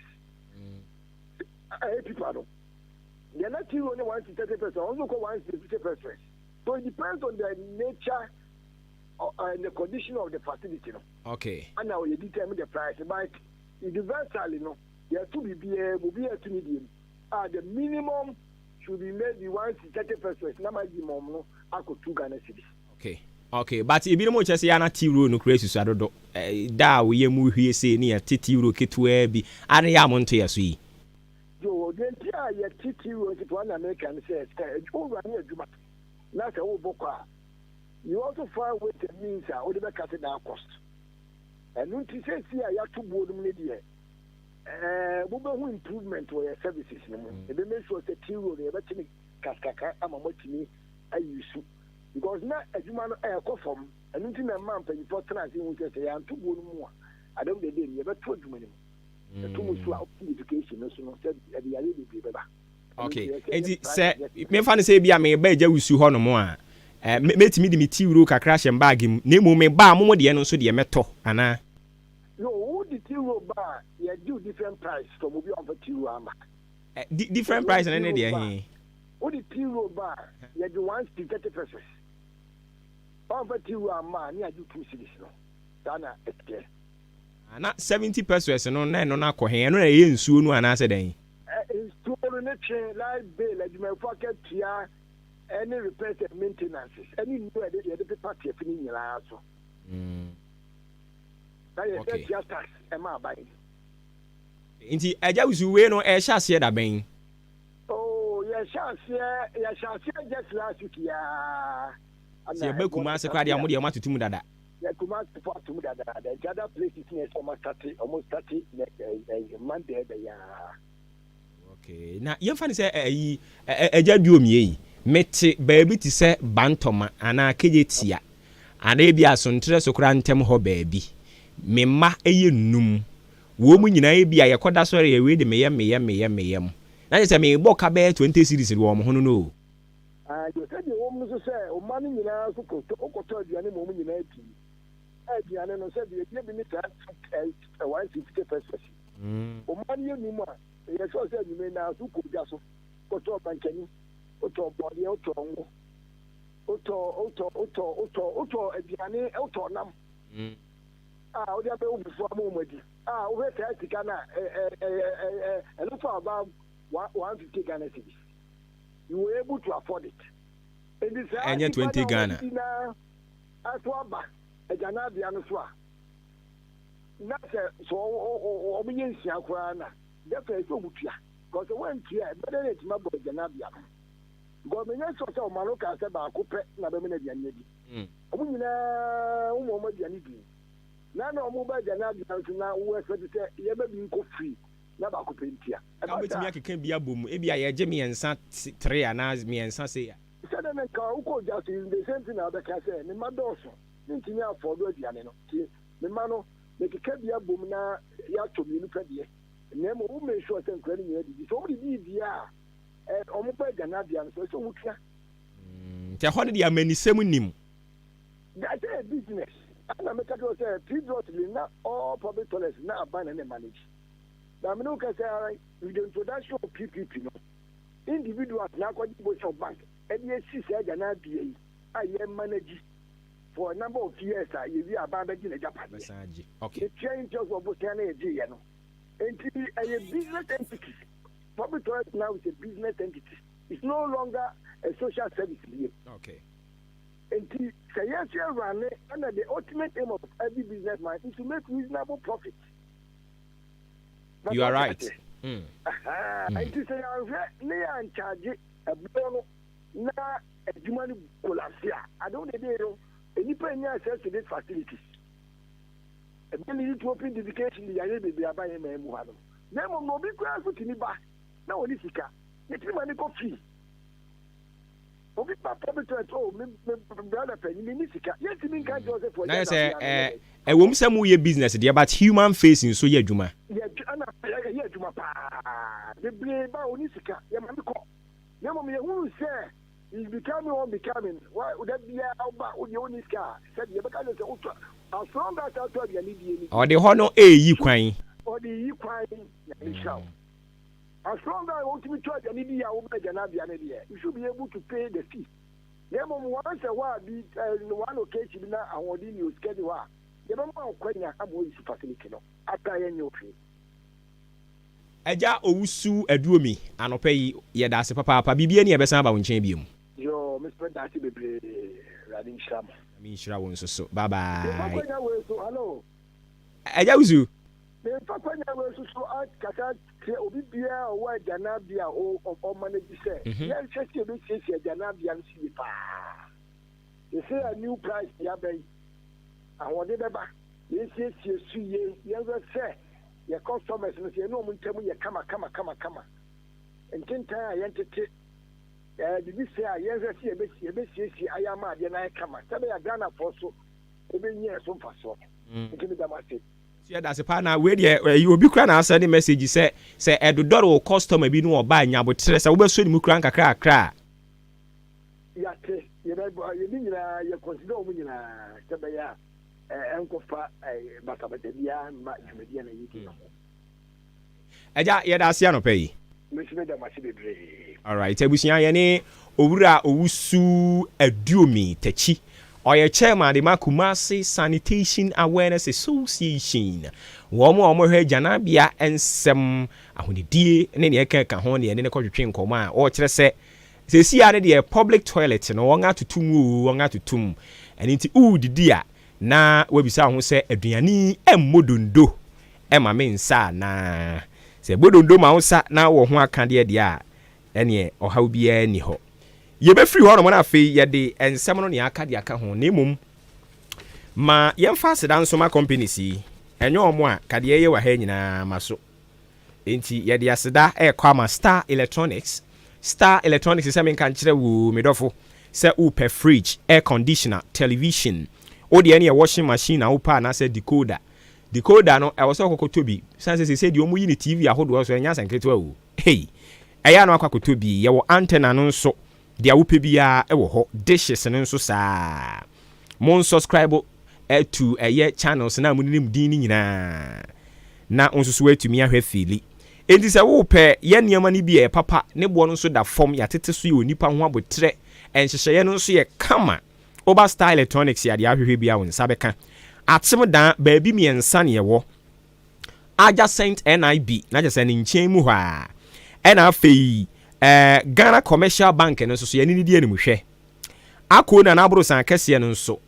S6: Ɛyɛ pipa no. Deɛ na tea roll no one cedi 30 pesewas, ɔno nso kɔ one cedi 50 pesewas. So it depends on the nature and the condition of the facility no.
S1: Okay.
S6: Ana ɔyɛ determine the price but universally no yɛto biribiara mu obiara to ne deɛ mu a the minimum should be maybe one cedi 30 pesewas na maximum no akɔ two Ghana cedis.
S1: Okay okay but ebinom kyerɛ sɛ yɛ ana tea roll no koraa susua dodo da a woyɛ mu hwie sei ne yɛte tea roll ketewaa bi ane yɛ a monto yɛ so yi.
S6: Yoo deɛ nti a yɛte tea roll nketewa na meka ne sɛ sɛ wo run adwuma na sɛ wobɔ kɔ a you also find ways and means a wode bɛ cut down cost. Ɛno nti seesei a yɛato buo no mu no deɛ ɛɛ mobɛhu improvement wɔ yɛ services no mu. Ebe make sure sɛ tea roll no yɛbɛte ne kakra ama moatumi ayi su because na adwuma no ɛrekɔ fam. Ɛno nti na ɛma mpanyinfoɔ tena ase hu sɛ sɛ yɛanto buo no mu a at the end of the day no yɛbɛto adwuma no mu. Ɛto mu so a education no so no sɛ ɛde yareɛ bebree bɛba.
S1: Okay, enti sɛ memfa no sɛ ebia mereba agya wusu hɔ nom a, eh, mɛtumi de me tea roll kakra ahyɛ me baage mu, na mmom meba a momo deɛ no nso deɛ mɛtɔ anaa?
S6: No, wo de tea roll ba a, yɛgye wo different price from obi a ɔmfa tea roll amma.
S1: Eh, di different price no ne deɛ he?
S6: Wo de tea roll ba a, yɛgye one cedi 30 pesewas. Ɔmfa tea roll amma a, ne yɛagye wo two cedis no. Saa na ɛteɛ.
S1: Ah, na 70 pesewas no, na ɛno no akɔ he? Ɛno na ɛyɛ nsuo no anaasɛ dɛn?
S6: Nsuo no ne twe, light bill, adwumayɛfoɔ akatua ne repairs and maintenances ne nnuro a yɛde yɛde pepa tiafi no nyinaa so. Na yɛsɛ tua tax ɛma aban.
S1: Nti agya wusu wei no ɛhyɛ aseɛ da bɛn?
S6: Oh, yɛhyɛ aseɛ yɛhyɛ aseɛ just last week yaa.
S1: Sɛ yɛba Kumase koraa deɛ ɔmo deɛ ɔmo atoto mu dada.
S6: Yɛ Kumasi fo atom dadaada nti other places na ɛsɛ ɔmo starte ɔmo starte nɛ Monday ɛbɛ yi aa.
S1: Okay na yɛmfa no sɛ ɛyi agya Duomie yi mete baabi te sɛ Bantɔma anaa Kejetia anaa ebi Asontrɛ so koraa ntɛm hɔ baabi me mma ɛyɛ num wɔn mu nyinaa ebi a yɛkɔ da sɔre yɛ wei de meyɛ meyɛ meyɛ meyɛ mo na kyerɛ sɛ mebɔ ka bɛyɛ 20 series wɔ wɔn ho no no o.
S6: Aane, sɛdeɛ ɛwɔ mu no nso sɛ wo mma no nyinaa nso kɔtɔ, wokɔtɔ aduane ma wɔn nyinaa di. Aduane no, sɛdeɛ ɛdeɛ bi ne saa one cedi fifty pesewas yi. Wo mma no yɛ num a, meyɛ sure sɛ anwummerɛ yi naa nso wokɔ dwa so kɔtɔɔ mankani, wotɔɔ bɔɔdeɛ, wotɔɔ ngo, wotɔɔ, wotɔɔ, wotɔɔ, wotɔɔ, wotɔɔ aduane, wotɔɔ nam a wode abɛwɔ fufuo ama wɔn adi. A wohwɛ saa sika no a, ɛ, ɛ, ɛ, ɛ, ɛno nso aba 150 Ghana cedis. You were able to afford it. Enti saa
S1: Ɛnyɛ
S6: nnipa no
S1: 20
S6: a
S1: Ghana.
S6: wɔdidi na ɛso aba agyananbea no so a, na sɛ sɛ wɔyɛ nsia koraa na definitely sɛ wɔtua. Because sɛ wɔantua a, ɛbɛyɛ dɛn na ɛtumi abɔ agyananbea no ho? Because menyɛ sure sɛ ɔma no kaa sɛ baako pɛ na bɛma no aduane adi. Wɔn nyinaa woma wɔn aduane di. Na na wɔba agyananbea no so na wo expect sɛ yɛma bi nkɔ free na baako pɛ ntia.
S1: Na wobɛtumi akeka bi abɔ mu, ebia yɛgye mmiɛnsa tere anaa mmiɛnsa sei a.
S6: Sɛdeɛ na nka wokɔ ogya so yi, the same thing na wobɛka sɛ, me mma dɔɔso, mentumi afford aduane no, nti me mma no, mekeka bi abom na yɛatɔ mmienu pɛ deɛ. Na mmom wo make sure sɛ nkwadaa no nyinaa didi. Sɛ wɔn didi wie a, ɛ wɔn ba agyanabea no so ɛsɛ wɔn tua.
S1: Nti ɛhɔ no deɛ amanisɛm nnim.
S6: That sɛ yɛ business. Ɛna meka kyerɛ wo sɛ previously na all public toilets na aban na na manage. Na me ne wo kasa ara yi, with the introduction of PPP no, individuals na akɔgye bosea wɔ bank ɛde asi saa agyanabea yi a yɛ manage for a number of years a yɛwie a aban bɛgye n'agyapadeɛ.
S1: Bɛsan agye. Okay.
S6: Yɛtua interest wɔ bosea na yɛgyeeɛ no. Enti ɛyɛ business entity. Public toilet now is a business entity. It's no longer a social service bio.
S1: Okay.
S6: Enti sɛ yɛn nso yɛ runne ɛna the ultimate aim of every business man is to make reasonable profit.
S1: You are right.
S6: Enti sɛ yɛanhwɛ ne yɛankyagye ɛboɔ no na adwuma no collapse a, at the end of the day no, nnipa nnya access to these facilities. Ɛbɛ lead to open defecation de yareɛ bebree aba yɛn man mu ha nom. Na mmom no obi koraa nso tumi ba na ɔne sika, yɛtumi ma no kɔ free. Obi ba public toilet, oh me me brother panyin me ni sika, yɛntumi nka nkyerɛ sɛ fo
S1: Na yɛ sɛ ɛɛ ɛwom sɛ moyɛ business deɛ but human face nso yɛ adwuma.
S6: Yɛ ɛna ɛyɛ adwuma paa. Bebree ba ɔni sika, yɛma no kɔ. Na mmom yɛhunu sɛ is becoming unbecoming. Wa da biara woba wo deɛ wonni sika a, sɛdeɛ yɛbɛka kyerɛ sɛ wotɔ as long as atɔ aduane die no.
S1: Ɔde hɔ no reyi kwan.
S6: Ɔde yi kwan, Nyame nhyira wo. As long as wotumi tɔ aduane di a wobɛ agyanabea no deɛ, you should be able to pay the fee. Na mmom once a while bi, eh, one occasion bi na ahoɔden ni o, sika ni hɔ a, yɛbɛma wo kwanya ama woayi so facility no. Ata yɛnyɛ wo hwee.
S1: Agya Owusu Aduomi, anɔpa yi, yɛda ase papaapa. Biribi ani a yɛbɛsan aba wo nkyɛn biom.
S6: Yoo, me nso meda ase bebree. Awurade nhyira mo.
S1: Nyame nhyira wo nso so. Bye
S6: Memfa
S1: bye.
S6: kwanya wei so, hello.
S1: Agya Owusu.
S6: Memfa kwanya wei so so akasa akyerɛ obi biara a ɔwɔ agyananbea a ɔmanage sɛ yɛnhwɛ sɛ yɛbɛsiesie agyananbea no so yie paa. Seesei a new price yi aba yi, ahoɔden bɛba. Yɛnsiesie so yie, yɛnhwɛ sɛ yɛ customers no sɛ yɛne wɔn ntam yɛ kama kama kama kama. Ntentan a yɛntete, ɛɛ biribi sɛ a yɛnhwɛ sɛ yɛbɛsiesie ayɛ ama adeɛ no ayɛ kama sɛ ɛbɛyɛ a Ghanafoɔ so ɛbɛnya ɛso mfasoɔ. Nti meda mo ase.
S1: So yɛda ase paa na wei deɛ ɛyi obi kura na asɛnde message sɛ sɛ ɛdodɔre wo customer bi no ɔba nyabotrɛ sɛ wobɛsɔ ne mu kura nkakra kakra a.
S6: Yɛate yɛbɛbɔ yɛne nyinaa yɛ consider wɔn nyinaa sɛ bɛyɛ a ɛnkɔfa basabasa biara mma dwumadi a na yɛdi no ho.
S1: Agya yɛda ase anɔpa yi.
S6: Me nso meda mo ase bebree.
S1: Alright abusua yɛne Owura Owusu Aduomi Takyi ɔyɛ chairman de ma Kumasi Sanitation Awareness Association wɔn a wɔhwɛ agyananbea nsɛm ahonidie ne nea ɛka ɛka ho ne yɛne no kɔtwetwe nkɔmmɔ a ɔrekyerɛ sɛ seesei ara no deɛ public toilet no wɔn atoto mu oo wɔn atoto mu ɛno nti woredidi a na woabisa wo ho sɛ aduane yi mmɔ dondo ma me nsa anaa? Sɛ ɛbɔ dondo ma wo nsa na wowɔ ho akadeɛ deɛ a, ɛneɛ ɔhaw biara nni hɔ. Yɛbɛfiri hɔnom na afei yɛde nsɛm no nea aka de aka ho. Na mmom ma yɛmfa aseda nso ma companies yi, ɛnyɛ wɔn a, ka deɛ ɛyɛ wɔ ha yi nyinaa ma so. Enti yɛde aseda rekɔ ama Star Electronics. Star Electronics sɛ menka nkyerɛ wo me dɔfo sɛ wopɛ fridge, air conditioner, television, wo deɛ ne yɛ washing machine na wopɛ anaasɛ decoder. Decoder no ɛwɔ sɛ wokɔkɔtɔ bi sane sɛ seesei deɛ wɔyi no TV ahodoɔ so ɛnyɛ asɛm ketewa o. Hey! Ɛyɛ a na wakɔ akɔtɔ bi. Yɛwɔ antenna no nso Deɛ wopɛ biara wɔ hɔ, dishes no nso saa. Mo nsubscribe to ɛyɛ channels no a monim din no nyinaa na wo nso so woatumi ahwɛ fiili. Enti sɛ wopɛ yɛ nneɛma no bi a ɛyɛ papa, ne boɔ no nso da fam, yɛatete so yɛ onipa ho aboterɛ, nhyehyɛeɛ no nso yɛ kama. Woba Star Electronics a deɛ ahwehwɛ biara wo nsa bɛka. Akyem dan, baabi mmiɛnsa na ɛwɔ. Adjacent NIB, na kyerɛ sɛ ne nkyɛn mu hɔ ara. Ɛna afei eh, Ghana Commercial Bank no nso so yɛne no di animhwɛ. Akoo Nana Aborosan kɛseɛ no nso,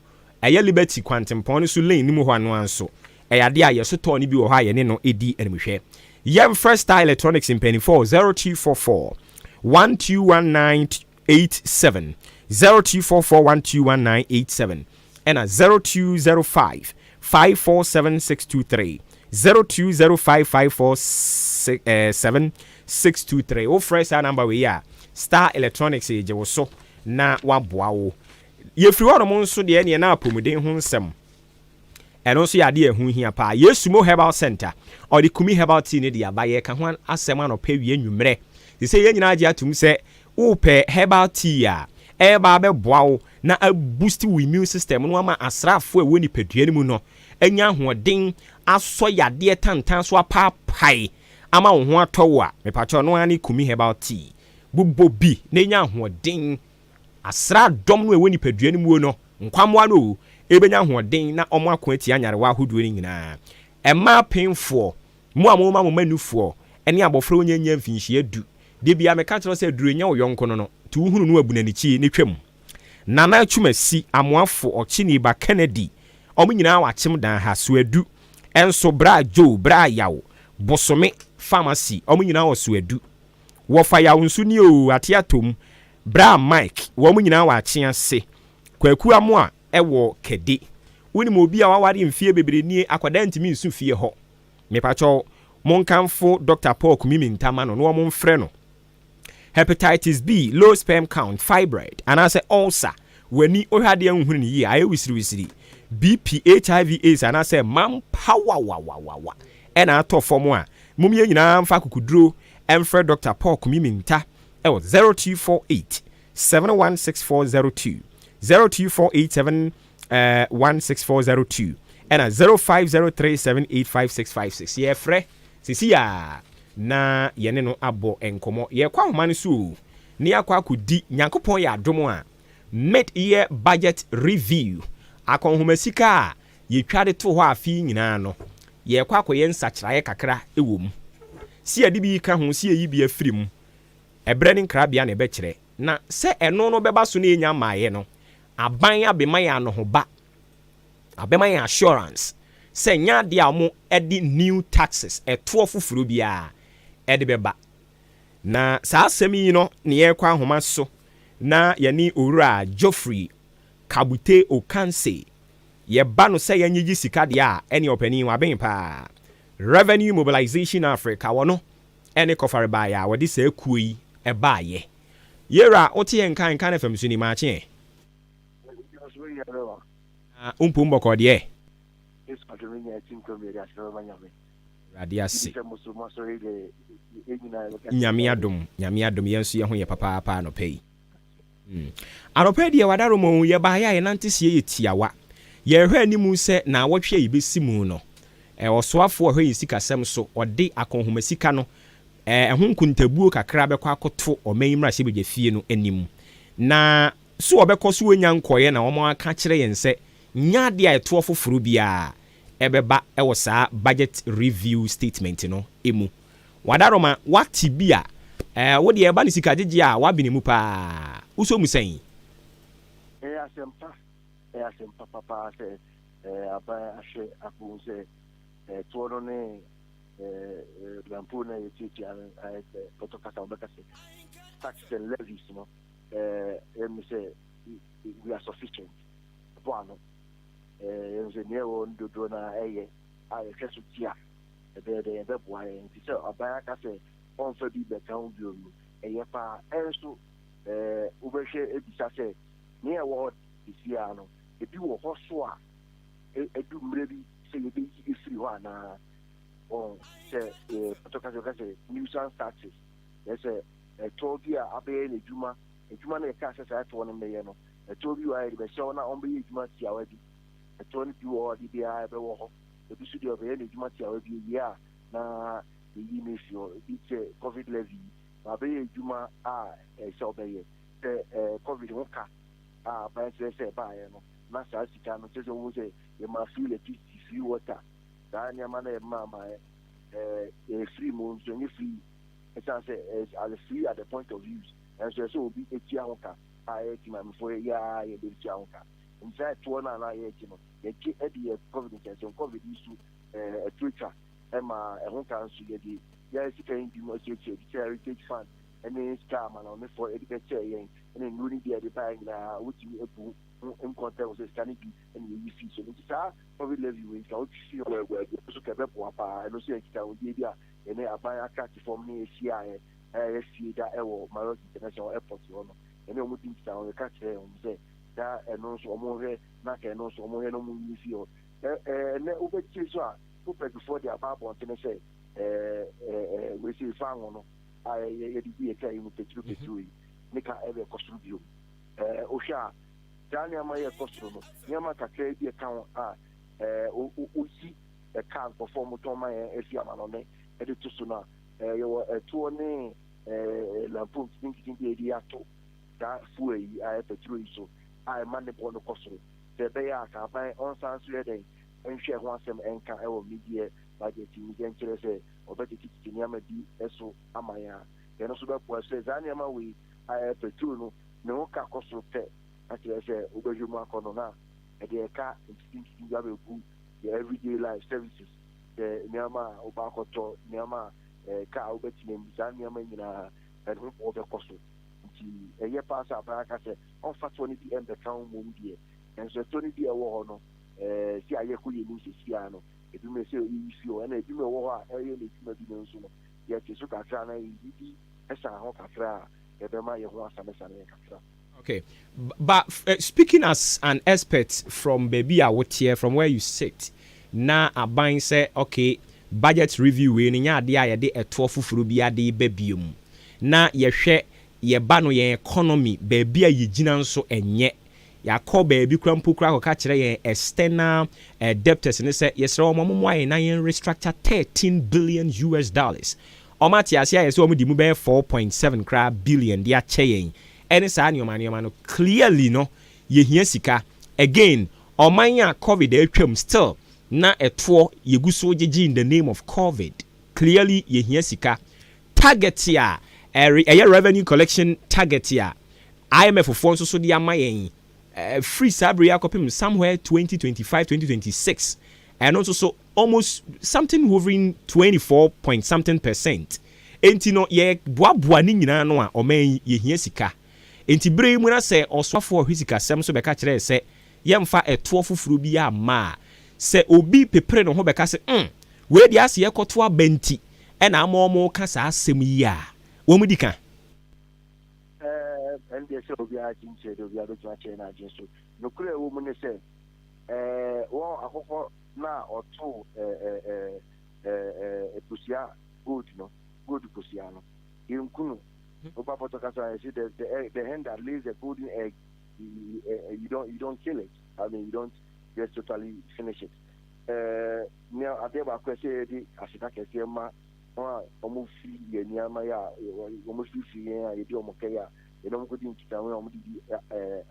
S1: ɛyɛ Liberty kwantempɔn no so lane no mu hɔ ano ara nso, ɛyɛ adeɛ a yɛso tɔɔ no bi wɔ hɔ a yɛne no di animhwɛ. Yɛmfrɛ Star Electronics mpanimfoɔ wɔ 0244 121987, 0244 121987. ɛna 0205 547 623, 0205 547 623. Wofrɛ saa number wei a, Star Electronics regye wo so na waboa wo. Yɛfiri hɔnom nso deɛ ɛneɛ na apɔmuden ho nsɛm. Ɛno nso yɛ adeɛ a ɛho hia paa. Yesumo Herbal Centre, ɔde Kumi Herbal Tea no de aba. Yɛreka ho asɛm anɔpa, awia, anwummerɛ. Seesei yɛn nyinaa agye atom sɛ wopɛ herbal tea a, ɛreba abɛboa wo na aboost wo immune system no ama asraafoɔ a ɛwɔ nipadua no mu no anya ahoɔden asɔ yadeɛ tantan so apaapae ama wo ho atɔ wo a, mepakyɛw ɛno ara ne Kumi Herbal Tea. Bobɔ bi na nya ahoɔden. Asraadɔm no a ɛwɔ nipadua no muo no, nkwammoa no o, ɛbɛnya ahoɔden na wɔn ako atia nyarewa ahodoɔ no nyinaa. Mmaa apenfoɔ, mo a moma mo mma nufoɔ, ne abɔfra a ɔnnya nnya mfinhyia du, da biara meka kyerɛ wo sɛ aduro nyɛ wo yɔnko no no, nti wohunu no a bu no anikyie na twam. Nana Twumasi, Amoafo, Ɔkyeni ba Kennedy, wɔn nyinaa wɔ Akyem Dan ha, Suadu nso, Bra Joe, Bra Yaw, Bosome Pharmacy, wɔn nyinaa wɔ Suadu. Wɔfa Yaw nso nie oo, ate atom, Bra Mike, wɔn nyinaa wɔ Akye ase. Kwaku Amoah wɔ Kɛde. Wonim obi a waware mfeɛ bebree nie, akwadaa ntumi nsu fie hɔ. Mepakyɛw, monkamfo Dɔkta Paul Kumi Minta ma no na wɔmfrɛ no. Hepatitis B, low sperm count, fibroid, anaasɛ ulcer, w'ani, wohwɛ adeɛ a wonhunu no yie, ayɛ wisiriwisiri, BP, HIV AIDS anaasɛ mampawawawawa ɛna atɔ fam a, mom yɛn nyinaa mfa akokoduro mfrɛ Dɔkta Paul Kumi Minta wɔ 0248 716402, 0248 716402 ɛna 0503785656. Yɛfrɛ sisi a na yɛne no abɔ nkɔmmɔ. Yɛkɔ ahoma no so o, na yɛakɔ akɔdi Nyankopɔn yɛ adom a mid-year budget review, akɔnhoma sika a yɛtwa de to hɔ afe yi nyinaa no, yɛrekɔ akɔyɛ nsakyeraeɛ kakra wɔ mu. Si yɛde bi ka ho, si yɛyi bi afiri mu, ɛberɛ ne nkrabea na ɛbɛkyerɛ. Na sɛ ɛno no bɛba so na yɛnya mmaeɛ no, aban abɛma yɛn anohoba, abɛma yɛn assurance sɛ nyɛ adeɛ a wɔde new taxes, ɛtoɔ foforɔ biara ɛde bɛba. Na saa asɛm yi no na yɛrekɔ ahoma so na yɛne Owura Geoffrey Kabute Ocansey, yɛba no sɛ yɛnyegye sika deɛ a, ɛneɛ ɔpanin waben paa. Revenue Mobilization Africa, wɔno ɛne kɔfarebaeɛ a wɔde saa kuo yi baeɛ. Yɛwura, wote yɛn nka nka no fam so ni, maakye ɛ? Na wo mpom bɔkɔɔ deɛ? Awurade ase. Nyame adom, Nyame adom, yɛn nso yɛn ho yɛ papaapa anɔpa yi. Hmm. Anɔpa yi deɛ wadaroma o, yɛbaeɛ a yɛnante seɛ yɛ tiawa. Yɛrehwɛ anim sɛ naawɔtwe a yɛbɛsi mu no, ɔsoafoɔ a ɔhwɛ yɛn sikasɛm so, ɔde akɔnhoma sika no ɛho nkontabuo kakra bɛkɔ akɔto ɔman yi mmarahyɛbadwafie no anim. Na so wɔbɛkɔ so wɔnya nkɔeɛ na wɔaka akyerɛ yɛn sɛ nyɛ adeɛ a ɛtoɔ foforɔ biara ɛbɛba wɔ saa budget review statement no mu. Wadaroma, woate bi a, ɛɛ wo deɛ ɛba no sika gyegyeɛ a woabene mu paa. Wosɔ mu sɛn?
S6: Ɛyɛ asɛmpa, ɛyɛ asɛmpa papaa sɛ aban ahwɛ akɔhu sɛ toɔ no ne lampo no a yɛtuatua no ayɛ sɛ pɔtɔ kasa wɔbɛka sɛ taxes and levies no ɛmu sɛ we are sufficient ɛbɔ ano ɛmu sɛ nea ɛwɔ no dodoɔ no a ɛyɛ a yɛhwɛ so tia ɛbɛyɛ dɛ ɛbɛboa yɛn nti sɛ aban aka sɛ ɔmfa bi bɛka ho bio no ɛyɛ paa ɛnso wobɛhwɛ ebisa sɛ nea ɛwɔ hɔ sesia no ebi wɔ hɔ so a ɛdu mmerɛ bi sɛ yɛbɛyi efiri hɔ anaa wɔn sɛ pɔtɔ kasa kasa nuisance taxes yɛ sɛ ɛtoɔ bi a abɛyɛ n'adwuma adwuma no yɛka sɛ saa ɛtoɔ no mbɛyɛ no ɛtoɔ bi wɔ a yɛde bɛhyɛ hɔ na ɔmbɛyɛ adwuma tiawa bi ɛtoɔ no bi wɔ hɔ de biara ɛbɛwɔ hɔ ebi nso deɛ ɔbɛyɛ n'adwuma tiawa bi ewie a na yɛyi no efi hɔ ebi sɛ covid levy yi abɛyɛ adwuma a ɛsɛ ɔbɛyɛ sɛ ɛɛ covid ho ka a aban kyerɛ sɛ ɛbaayɛ no na saa sika no kyerɛ sɛ wɔn sɛ yɛma free electricity, free water, saa nneɛma no yɛma ama ɛɛ ɛyɛ free mu nso ɛnyɛ free ɛsan sɛ ɛyɛ free at the point of use ɛnso ɛsɛ obi etua ho ka a ɛyɛ ti maamefoɔ yɛ a yɛde tua ho ka. Nti saa ɛtoɔ no a na yɛgye no yɛgye ɛde yɛ covid nkyɛnkyɛn covid yi so ɛɛ ɛto atwa ɛma ɛho ka nso yɛde yɛ sika yi bi mu atuatua bi sɛ heritage fund ɛne sika amanɔnefoɔ ɛde bɛkyɛɛ yɛn ɛne nnuro no bi a yɛde baeɛ nyinaa wotumi abu ho nkɔntɛ wɔ sɛ sika no bi ɛna yɛyi fii so. Nti saa covid levy wei sika wotwi fi hɔ nso ka ɛbɛboa paa. Ɛno nso yɛ nkitahodie bi a yɛne aban akrakye fam ne yɛhyiaeɛ ɛyɛ yɛsie da ɛwɔ Marriott International Airport hɔ no yɛne wɔn di nkitaho yɛka kyerɛ wɔn sɛ na ɛno nso wɔn hwɛ na ka ɛno nso wɔn hwɛ na wɔn yi fi hɔ. Ɛ ɛ ɛnɛ wobɛtie so a OPEC foɔ de aba abɔntene sɛ ɛ ɛ ɛ wei sei fango no a yɛ yɛde gu yɛ kaa yi mu petro petro yi ne ka ɛbɛkɔ soro biom. Ɛ wohwɛ a saa nneɛma yi ɛkɔ soro no nneɛma kakraa bi ɛka ho a ɛ wo wo woyi ɛka nkurɔfoɔ a wɔtɔn ma yɛn afi amanɔne de to so no a ɛ yɛwɔ ɛtoɔ ne ɛ lampo nketenkete bi a yɛde ato saa fuel yi a ɛyɛ pɛtro yi so a ɛma ne boɔ no kɔ soro. Sɛ ɛbɛyɛ a ka aban ɔnsan nso yɛ dɛn nhwɛ ɛho asɛm nka wɔ mid-year budget yi mu sɛ nkyerɛ sɛ ɔbɛtetetete nneɛma bi so ama yɛn a, ɛno nso bɛboa sɛ saa nneɛma wei a ɛyɛ pɛtro no ne ho ka kɔ soro pɛ na kyerɛ sɛ wobɛhwɛ mu akɔ no na ɛde ɛka nketenkete bi abɛgu yɛ everyday life services sɛ nneɛma a wobɛ akɔtɔ nneɛma a kaa wobɛtena mu saa nneɛma nyinaa ɛno ho boɔ bɛkɔ so. Nti ɛyɛ paa sɛ aban aka sɛ ɔmfa toɔ no bi mmɛka ho mmom deɛ, nanso ɛtoɔ no bi a ɛwɔ hɔ no, ɛɛ sɛ ayɛ kɔ yɛn anim seesei ara no, ebinom ɛsɛ yɛyi fi hɔ, ɛna ebinom ɛwɔ hɔ a ɛreyɛ n'adwuma bi no nso no, yɛte so kakra na yɛyi bi san ho kakra a, ɛbɛma yɛn ho asanesane yɛn kakra.
S1: Okay, but speaking as an expert from baabi a woteɛ, from where you sit, na aban sɛ okay, budget review wei no nyɛ adeɛ a yɛde ɛtoɔ foforɔ biara de reba biom, na yɛhwɛ yɛba no yɛn economy baabi a yɛgyina nso ɛnyɛ, yɛakɔ baabi koraa mpo koraa akɔka kyerɛ yɛn external debtors no sɛ yɛsrɛ wɔn wɔmmoa yɛn na yɛn restructure 13 billion US dollars, wɔn ate aseɛ ayɛ sɛ wɔn de mu bɛyɛ 4.7 koraa billion de akyɛ yɛn ɛne saa nneɛma nneɛma no, clearly no yɛhia sika. Again, ɔman a COVID atwam still na ɛtoɔ yɛgu so gyegye in the name of COVID, clearly yɛhia sika. Target a ɛyɛ revenue collection target a IMF foɔ nso so de ama yɛn firi saa bere yi akɔpem somewhere 2025 2026, ɛno nso so almost something hovering 24 point something percent. Enti no yɛboaboa ne nyinaa no a ɔman yi yɛhia sika. Enti bere yi mu na sɛ ɔsoafoɔ ɔhwɛ sikasɛm so bɛka kyerɛ sɛ yɛmfa ɛtoɔ foforɔ bi amma a, sɛ obi pepere ne ho bɛka sɛ wei deɛ ase yɛkɔto aba nti ɛna ama wɔn ka saa asɛm yi a, wɔn di ka.
S6: Ɛɛ, ɛno deɛ sɛ obiara gye nkyerɛ deɛ obiara bɛtumi akyerɛ n'adwene so. Nokorɛ a ɛwɔ mu ne sɛ, ɛɛ, wɔn akokɔ no a ɔtoo ɛɛ ɛɛ ɛɛ ɛɛ kosua gold no, gold kosua no, yɛnku no. Woba pɔtɔ kasa a, yɛse the, the, egg, the hen that lays the golden egg, you, you, don't, you don't kill it. I mean, you don't just totally finish it. Ɛɛ, nea adeɛ baako a ɛsɛ yɛde aseda kɛseɛ ma wɔn a wɔfiri yɛn nneɛma yi a wɔfirifiri yɛn a yɛde wɔn kɛyɛ a yɛne wɔn kɔdi nkitaho a wɔde bi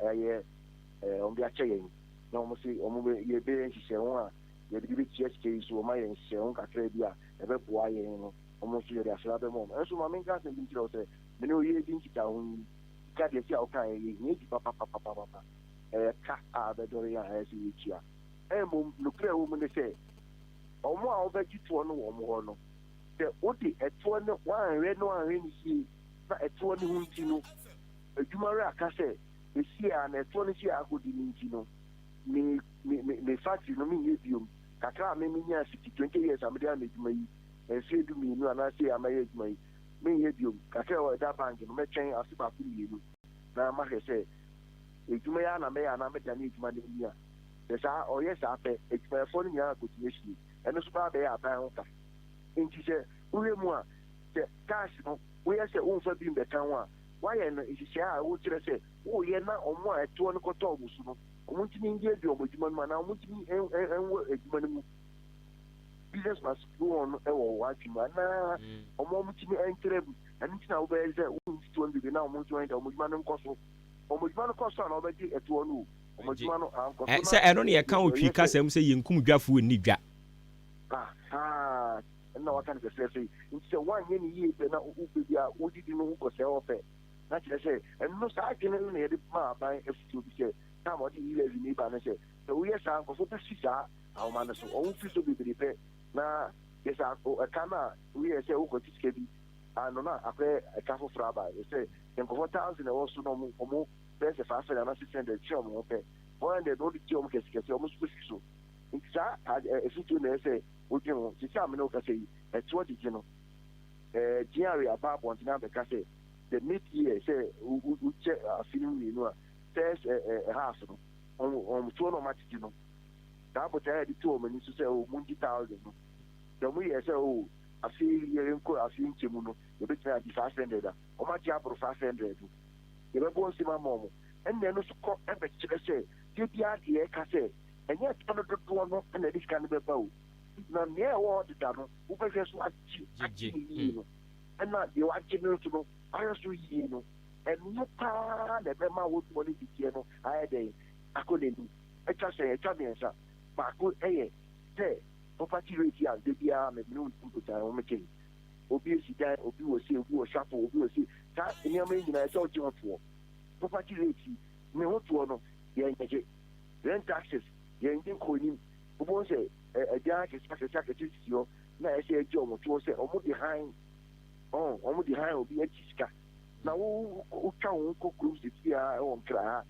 S6: ayɛ wɔn de akyɛ yɛn na wɔn se wɔn bɛ yɛbɛyɛ nhyehyɛe a yɛde bi bɛtua sika yi so wɔn ayɛ nhyehyɛe ho kakra bi a ɛbɛboa yɛn no wɔn nso yɛde aseda bɛma wɔn. Nso ma menka asɛm bi nkyerɛ wo sɛ me ne oyɛ di nkitaho yi sika deɛ si a woka yɛ yɛhia bi papapapapapa ɛyɛ ka a abɛdɔre yɛn a ɛyɛ sɛ yɛtua. Mmom nokorɛ ɛwɔ mu ne sɛ wɔn a wɔbɛgye toɔ no wɔ wɔn hɔ no, sɛ wode ɛtoɔ no woanhwɛ na woanhwɛ no yie na ɛtoɔ no ho nti no, adwuma werɛ aka sɛ ɛsi a na ɛtoɔ no si a akɔdi no nti no, me, me, me, me factory no menyɛ biom. Kakra a me menyaa fiti 20 years a mede ayɛ m'adwuma yi, mfeɛ du mmienu anaa sei a mɛyɛ adwuma yi, menyɛ biom. Kakra a ɛwɔ ɛda bank no, mɛtwɛn afe baako mmienu na mahwɛ sɛ adwuma yi ara na mɛyɛ anaa mɛdane adwuma no ani a. Sɛ saa ɔyɛ saa pɛ, adwumayɛfoɔ no nyinaa kɔtumi ahyie. Ɛno nso bɛba abɛyɛ aban ho ka. Enti sɛ wohwɛ mu a, sɛ cash no woyɛ sɛ womfa bi mbɛka ho a, woayɛ no nhyehyɛe a wokyerɛ sɛ woreyɛ na wɔn a ɛtoɔ no kɔtɔɔ wɔn so no, wɔntumi nduadua wɔn adwuma no mu anaa wɔntumi nwɔ adwuma no mu. Business must go on wɔ w'adwene mu anaa wɔn a wɔtumi ntra mu. Ɛno nti na wobɛyɛ sɛ wonyi toɔ no bebree na wɔn nso wɔn adwuma no nkɔ so. Wɔn adwuma no kɔ so a na wɔbɛgye ɛtoɔ no o. Wɔn adwuma no ankɔ so na
S1: Sɛ ɛno na yɛka wɔ Twi
S6: ɛyɛ sɛ.
S1: kasa mu sɛ yɛnkum dwafoɔ nni dwa.
S6: Ahaa, ɛno na waka no fɛfɛɛfɛ yi. Nti sɛ woanyɛ no yie pɛ na wo baabi a wodidi no wokɔsɛe hɔ pɛ, na kyerɛ sɛ ɛno no saa adwene no na yɛde maa aban afotuo bi sɛ time a wɔde e-levy no reba no sɛ, sɛ woyɛ saa a nkurɔfoɔ bɛfi saa ahoma no so. Wɔfiri so bebree pɛ na kyerɛ sɛ ɛka no a woyɛɛ sɛ wokɔgye sika bi ano na akɔyɛ ɛka foforɔ aba. Sɛ nkurɔfoɔ thousand na ɛwɔ so na wɔn bɛyɛ sɛ 500 anaa 600 twe wɔn ho pɛ, 400 no wode gye wɔn kɛsekɛse, wɔn nso bɛfi so. Nti saa afutuo na ɛyɛ sɛ wodwen ho. Seesei a me ne wo kasa yi, ɛtoɔ gyegye no, GRA aba abɔntene abɛka sɛ the mid year, sɛ wokyɛ afe no mu mmienu a, first half no, wɔn toɔ no a wɔagyegye no. Saa botaeɛ a yɛde to wɔn ani so sɛ oh mongye 1000 no, sɛ wɔyɛɛ sɛ oh afe yi yɛnkɔ afe nkyɛ mu no yɛbɛtumi agye 500 a, wɔagye aboro 500 no. Yɛbɛbɔ nsam ama wɔn. Ɛnna ɛno nso kɔ bɛkyerɛ sɛ da biara deɛ yɛka sɛ ɛnyɛ ɛtoɔ no dodoɔ no na ɛde sika no bɛba o, na nea ɛwɔ hɔ deda no wobɛhwɛ so agye agye no yie no, ɛnna deɛ wagye no nso no wahwɛ so yie no, ɛno paa na ɛbɛma wo toɔ no gyegyeɛ no ayɛ dɛn akɔ n'anim. Atwa sɛn? Atwa mmiɛnsa. Baako yɛ sɛ property rate yi a da biara me ne wo nkotaa ho mete yi. Obi asi dan, obi wɔ sei, obi wɔ chapel, obi wɔ sei. Saa nneɛma yi nyinaa ɛsɛ sɛ wogye ho toɔ. Property rate yi, ne ho toɔ no, yɛnnyegye. Rent taxes, yɛnnye nkɔ anim. Wobɛhu sɛ adan akɛse akɛse akɛse sisi hɔ na ɛsɛ sɛ yɛgye wɔn toɔ sɛ wɔde han, ɔn, wɔde han obi agye sika. Na wo wotwa wo ho kɔ kurom seesei ara wɔ Nkra ha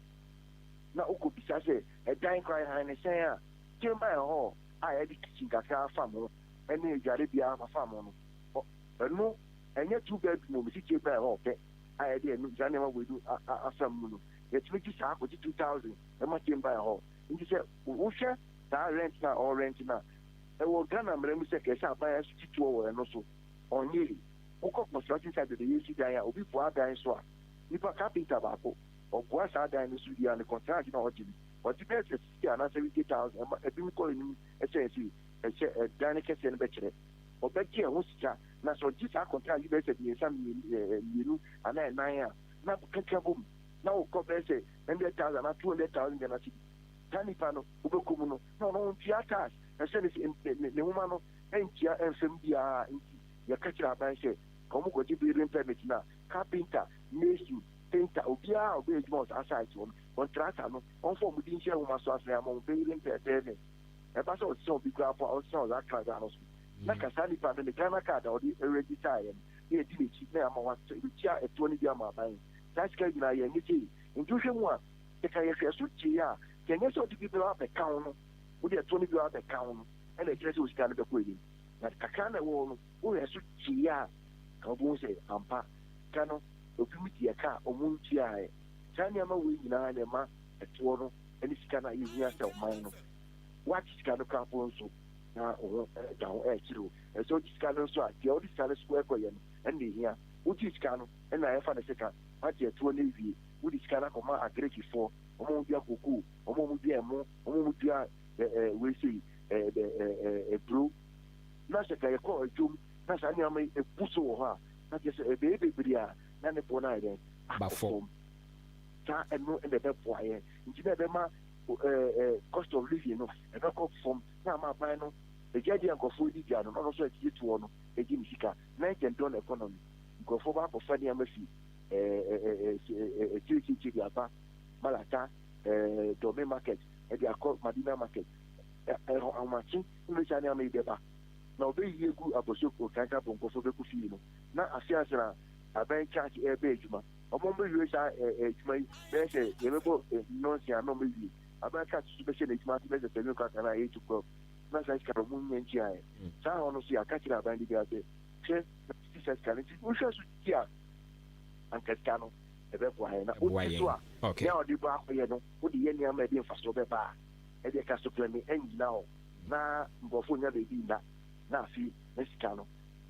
S6: na wokɔbisa sɛ ɛdan koraa yɛhan no sɛn a, chamber and hall a yɛde kitchen kakra afam ho ne adwarebea afam ho no, ɛno ɛnyɛ two bedroom o, mesi chamber and hall pɛ a yɛde ɛno saa nneɛma wei no afam mu no, yɛtumi gye saa kɔgye 2000 ɛma chamber and hall. Nti sɛ wohwɛ saa rent no a ɔrent no a, ɛwɔ Ghana mmara mu sɛ kɛsɛ aban nso gye toɔ wɔ ɛno so, ɔnyee. Wokɔ construction site de yɛsi dan a, obi boa dan so a, nipa carpenter baako, ɔboa saa dan no so wie a, ne contract no a ɔgye no, ɔgye bɛyɛ sɛ 60 anaa 70,000, ɛma ebinom kɔ anim kyɛn sei, ɛhyɛ ɛdan no kɛseɛ no bɛkyerɛ. Ɔbɛgye ɛho sika, na sɛ ɔgye saa contract yi bɛyɛ sɛ mmiɛnsa, mmienu anaa ɛnan a, na keka bom, na wokɔ bɛyɛ sɛ 100,000 anaa 200,000 Ghana cedi. Saa nipa no, wobɛkɔ mu no, na ɔno ɔntua tax, ɛsɛ ne ne nwoma no ntua mfam biara, nti yɛka kyerɛ aban sɛ, ka wɔn kɔgye building permit no a, carpenter, mason, painter, obiara a ɔbɛyɛ adwuma wɔ saa site hɔ no, contractor no, ɔmfa wɔn din nhyɛ nwoma so asan ama wɔn building permit. Ɛba sɛ ɔsesa obi koraa mpo a, ɔnsesa wɔ saa krataa no so. Na ka saa nipa no ne Ghana card a ɔde register-eɛ no, na yɛdi n'akyi na yɛama watua ɛtoɔ no bi ama aban. Saa sika yi nyinaa yɛnnye gyei. Nti wohwɛ mu a, sɛ ka yɛhwɛ so gyei a, sɛ ɛnyɛ sɛ wode bi bɛba abɛka ho no, wode ɛtoɔ no bi bɛba abɛka ho no, ɛna ɛkyerɛ sɛ wo sika no bɛkɔ anim. Na kakra na ɛwɔ hɔ no, wohwɛ so gyei a, ka wobɛhu sɛ ampa, sika no, ebinom di ɛka a wɔntuaeɛ. Saa nneɛma wei nyinaa na ɛma ɛtoɔ no ne sika no a yɛhia sɛ ɔman no. Woagye sika no koraa mpo nso, na wo ho da ho rekyere wo. Ɛsɛ sɛ wogye sika no nso a, deɛ wode sika no so rekɔyɛ no na ɛhia. Wogyee sika no na ɛfa no sika, woagye ɛtoɔ no awie, wode sika no akɔma Agrikifoɔ, wɔn a wɔdua kokoo, wɔn a wɔdua ɛmo, wɔn a wɔdua wei sei, aburo. Na sɛ ka yɛkɔ dwom na saa nneɛma yi bu so wɔ hɔ a, na kyerɛ sɛ ɛbɛyɛ bebree a na ne boɔ no ayɛ dɛn? Akɔ fam. Saa ɛno na ɛbɛboa yɛn. Nti na ɛbɛma cost of living no ɛbɛkɔ fam na ama aban no agya di a nkurɔfoɔ di dwa no na ɔno nso agyegye toɔ no agye ne sika. Night and dawn economy. Nkurɔfoɔ bɛ akɔfa nneɛma fi akyirikyirikyiri de aba Malata, Dome market de akɔ Madina market. Ahomakye na saa nneɛma yi bɛba. Na ɔbɛyiyi agu abɔso kankan pɔnkɔfoɔ bɛkɔ fie no na afe ansa na aban charge ɛrebɛ adwuma. Wɔn bɛwie saa adwuma yi bɛyɛ sɛ yɛbɛbɔ nnɔnsia na wɔbɛwie. Aban charge nso bɛhyɛ n'adwuma ase bɛyɛ sɛ 7 o'clock anaa 8 o'clock na saa sika no wɔn nnya ntuaeɛ. Saa hɔ no nso yɛaka kyerɛ aban de biara sɛ hwɛ na sisi saa sika no nti wohwɛ so di a anka sika no ɛbɛboa yɛn na wodi so a nea ɔde bɔ akɔyɛ no wode yɛ nneɛma a ɛde mfasoɔ bɛba a ɛdeɛ ka so klɛme ɛngyina hɔ na nkurɔfoɔ nnya baabi nna na afei na sika no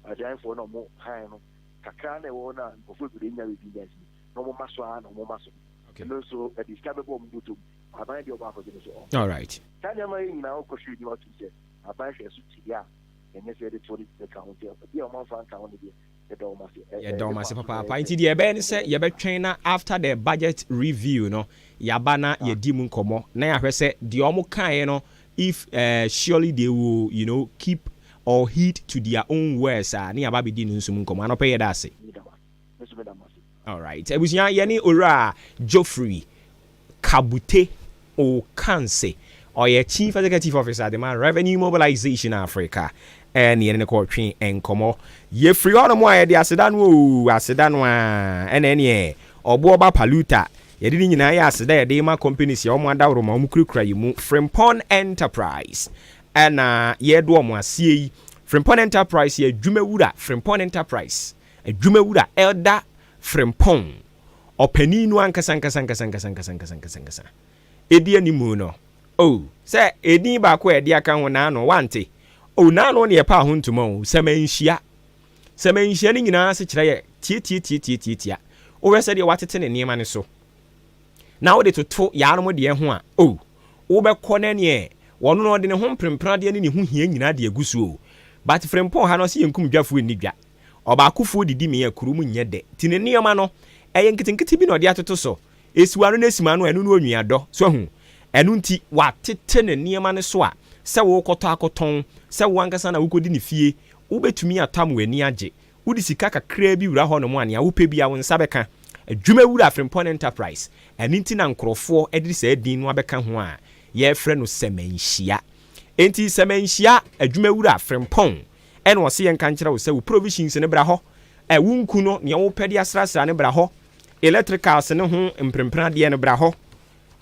S6: adanfoɔ na wɔn han no kakra na ɛwɔ hɔ no a nkurɔfoɔ bebree nnya baabi nna nti na wɔn ma so ara na wɔn ma so ɛno nso ɛde sika bɛbɔ wɔn bɔtɔ mu aban deɛ ɔbɔ akɔgye no so ɔn.
S1: Alright.
S6: Saa nneɛma yi nyinaa wokɔ hwɛ anim atum sɛ aban hwɛ so ti deɛ a ɛnyɛ sɛ yɛde toɔ no bi bɛka ho nti ebi a wɔn amfa anka ho no deɛ yɛda wɔn ase.
S1: Yɛda wɔn ase papaapa. Nti deɛ ɛbɛyɛ ne sɛ yɛbɛtwɛn na after the budget review no yɛaba na yɛadi mu nkɔmmɔ na yɛahwɛ sɛ deɛ wɔn kaeɛ no if surely they will you know keep or heed to their own words a ne yɛaba abɛdi no nso mu nkɔmmɔ. Anɔpa yi yɛda ase. Alright abusua yɛne Owura Geoffrey Kabute Okanse ɔyɛ Chief Executive Officer de ma Revenue Mobilization Africa ɛne yɛne no kɔtwe nkɔmmɔ. Yɛfiri hɔ nom a yɛde aseda no oo aseda no a ɛna ɛneɛ ɔboɔ ba Paluta yɛde ne nyinaa yɛ aseda yɛde ma companies yɛ wɔn adaworo ma wɔn kurakura yi mu Frimpong Enterprise ɛna yɛdo wɔn aseɛ yi. Frimpong Enterprise yɛ adwumawura Frimpong Enterprise adwumawura Elder Frimpong ɔpanin no ankasa ankasa ankasa ankasa ankasa ankasa ankasa ɛdi animu no. Oh, sɛ edin baako a yɛde aka ho naano, woante? Oh, naano ne yɛpaa ho ntoma o, sɛmɛnhyia. Sɛmɛnhyia no nyinaa asekyerɛ yɛ tiatiatiatiatiatia. Wohwɛ sɛdeɛ wɔatete ne nneɛma no so, na wode toto yaanom deɛ ho a, oh, wobɛkɔ na neɛ wɔno no ɔde ne ho mprempradeɛ ne ne ho hia nyinaa de agu so o. But Frimpong ha no ɔse yɛnkum dwafoɔ nni dwa. Ɔbaakofoɔ didi mee a kuro mu nyɛ dɛ. Nti ne nneɛma no, ɛyɛ nketenkete bi na ɔde atoto so. Esiw ano na esim ano a, ɛno ne onuadɔ. So ahu? Ɛno nti, watete ne nneɛma no so a, sɛ worekɔtɔ akɔtɔn, sɛ wo ankasa na wokɔdi ne fie, wobɛtumi atɔ ama w'ani agye. Wode sika kakraa bi wura hɔnom a, nea wopɛ biara wo nsa bɛka. Adwumawura Frimpong Enterprise, ɛno nti na nkurɔfoɔ de saa din no abɛka ho a yɛrefrɛ no Sɛmɛnhyia. Enti Sɛmɛnhyia Adwumawura Frimpong ɛna ɔse yɛnka nkyerɛ wo sɛ wo provisions no bra hɔ, ɛ, wo nku no, nea wopɛ de asrasra no bra hɔ, electricals no ho mprempren adeɛ no bra hɔ,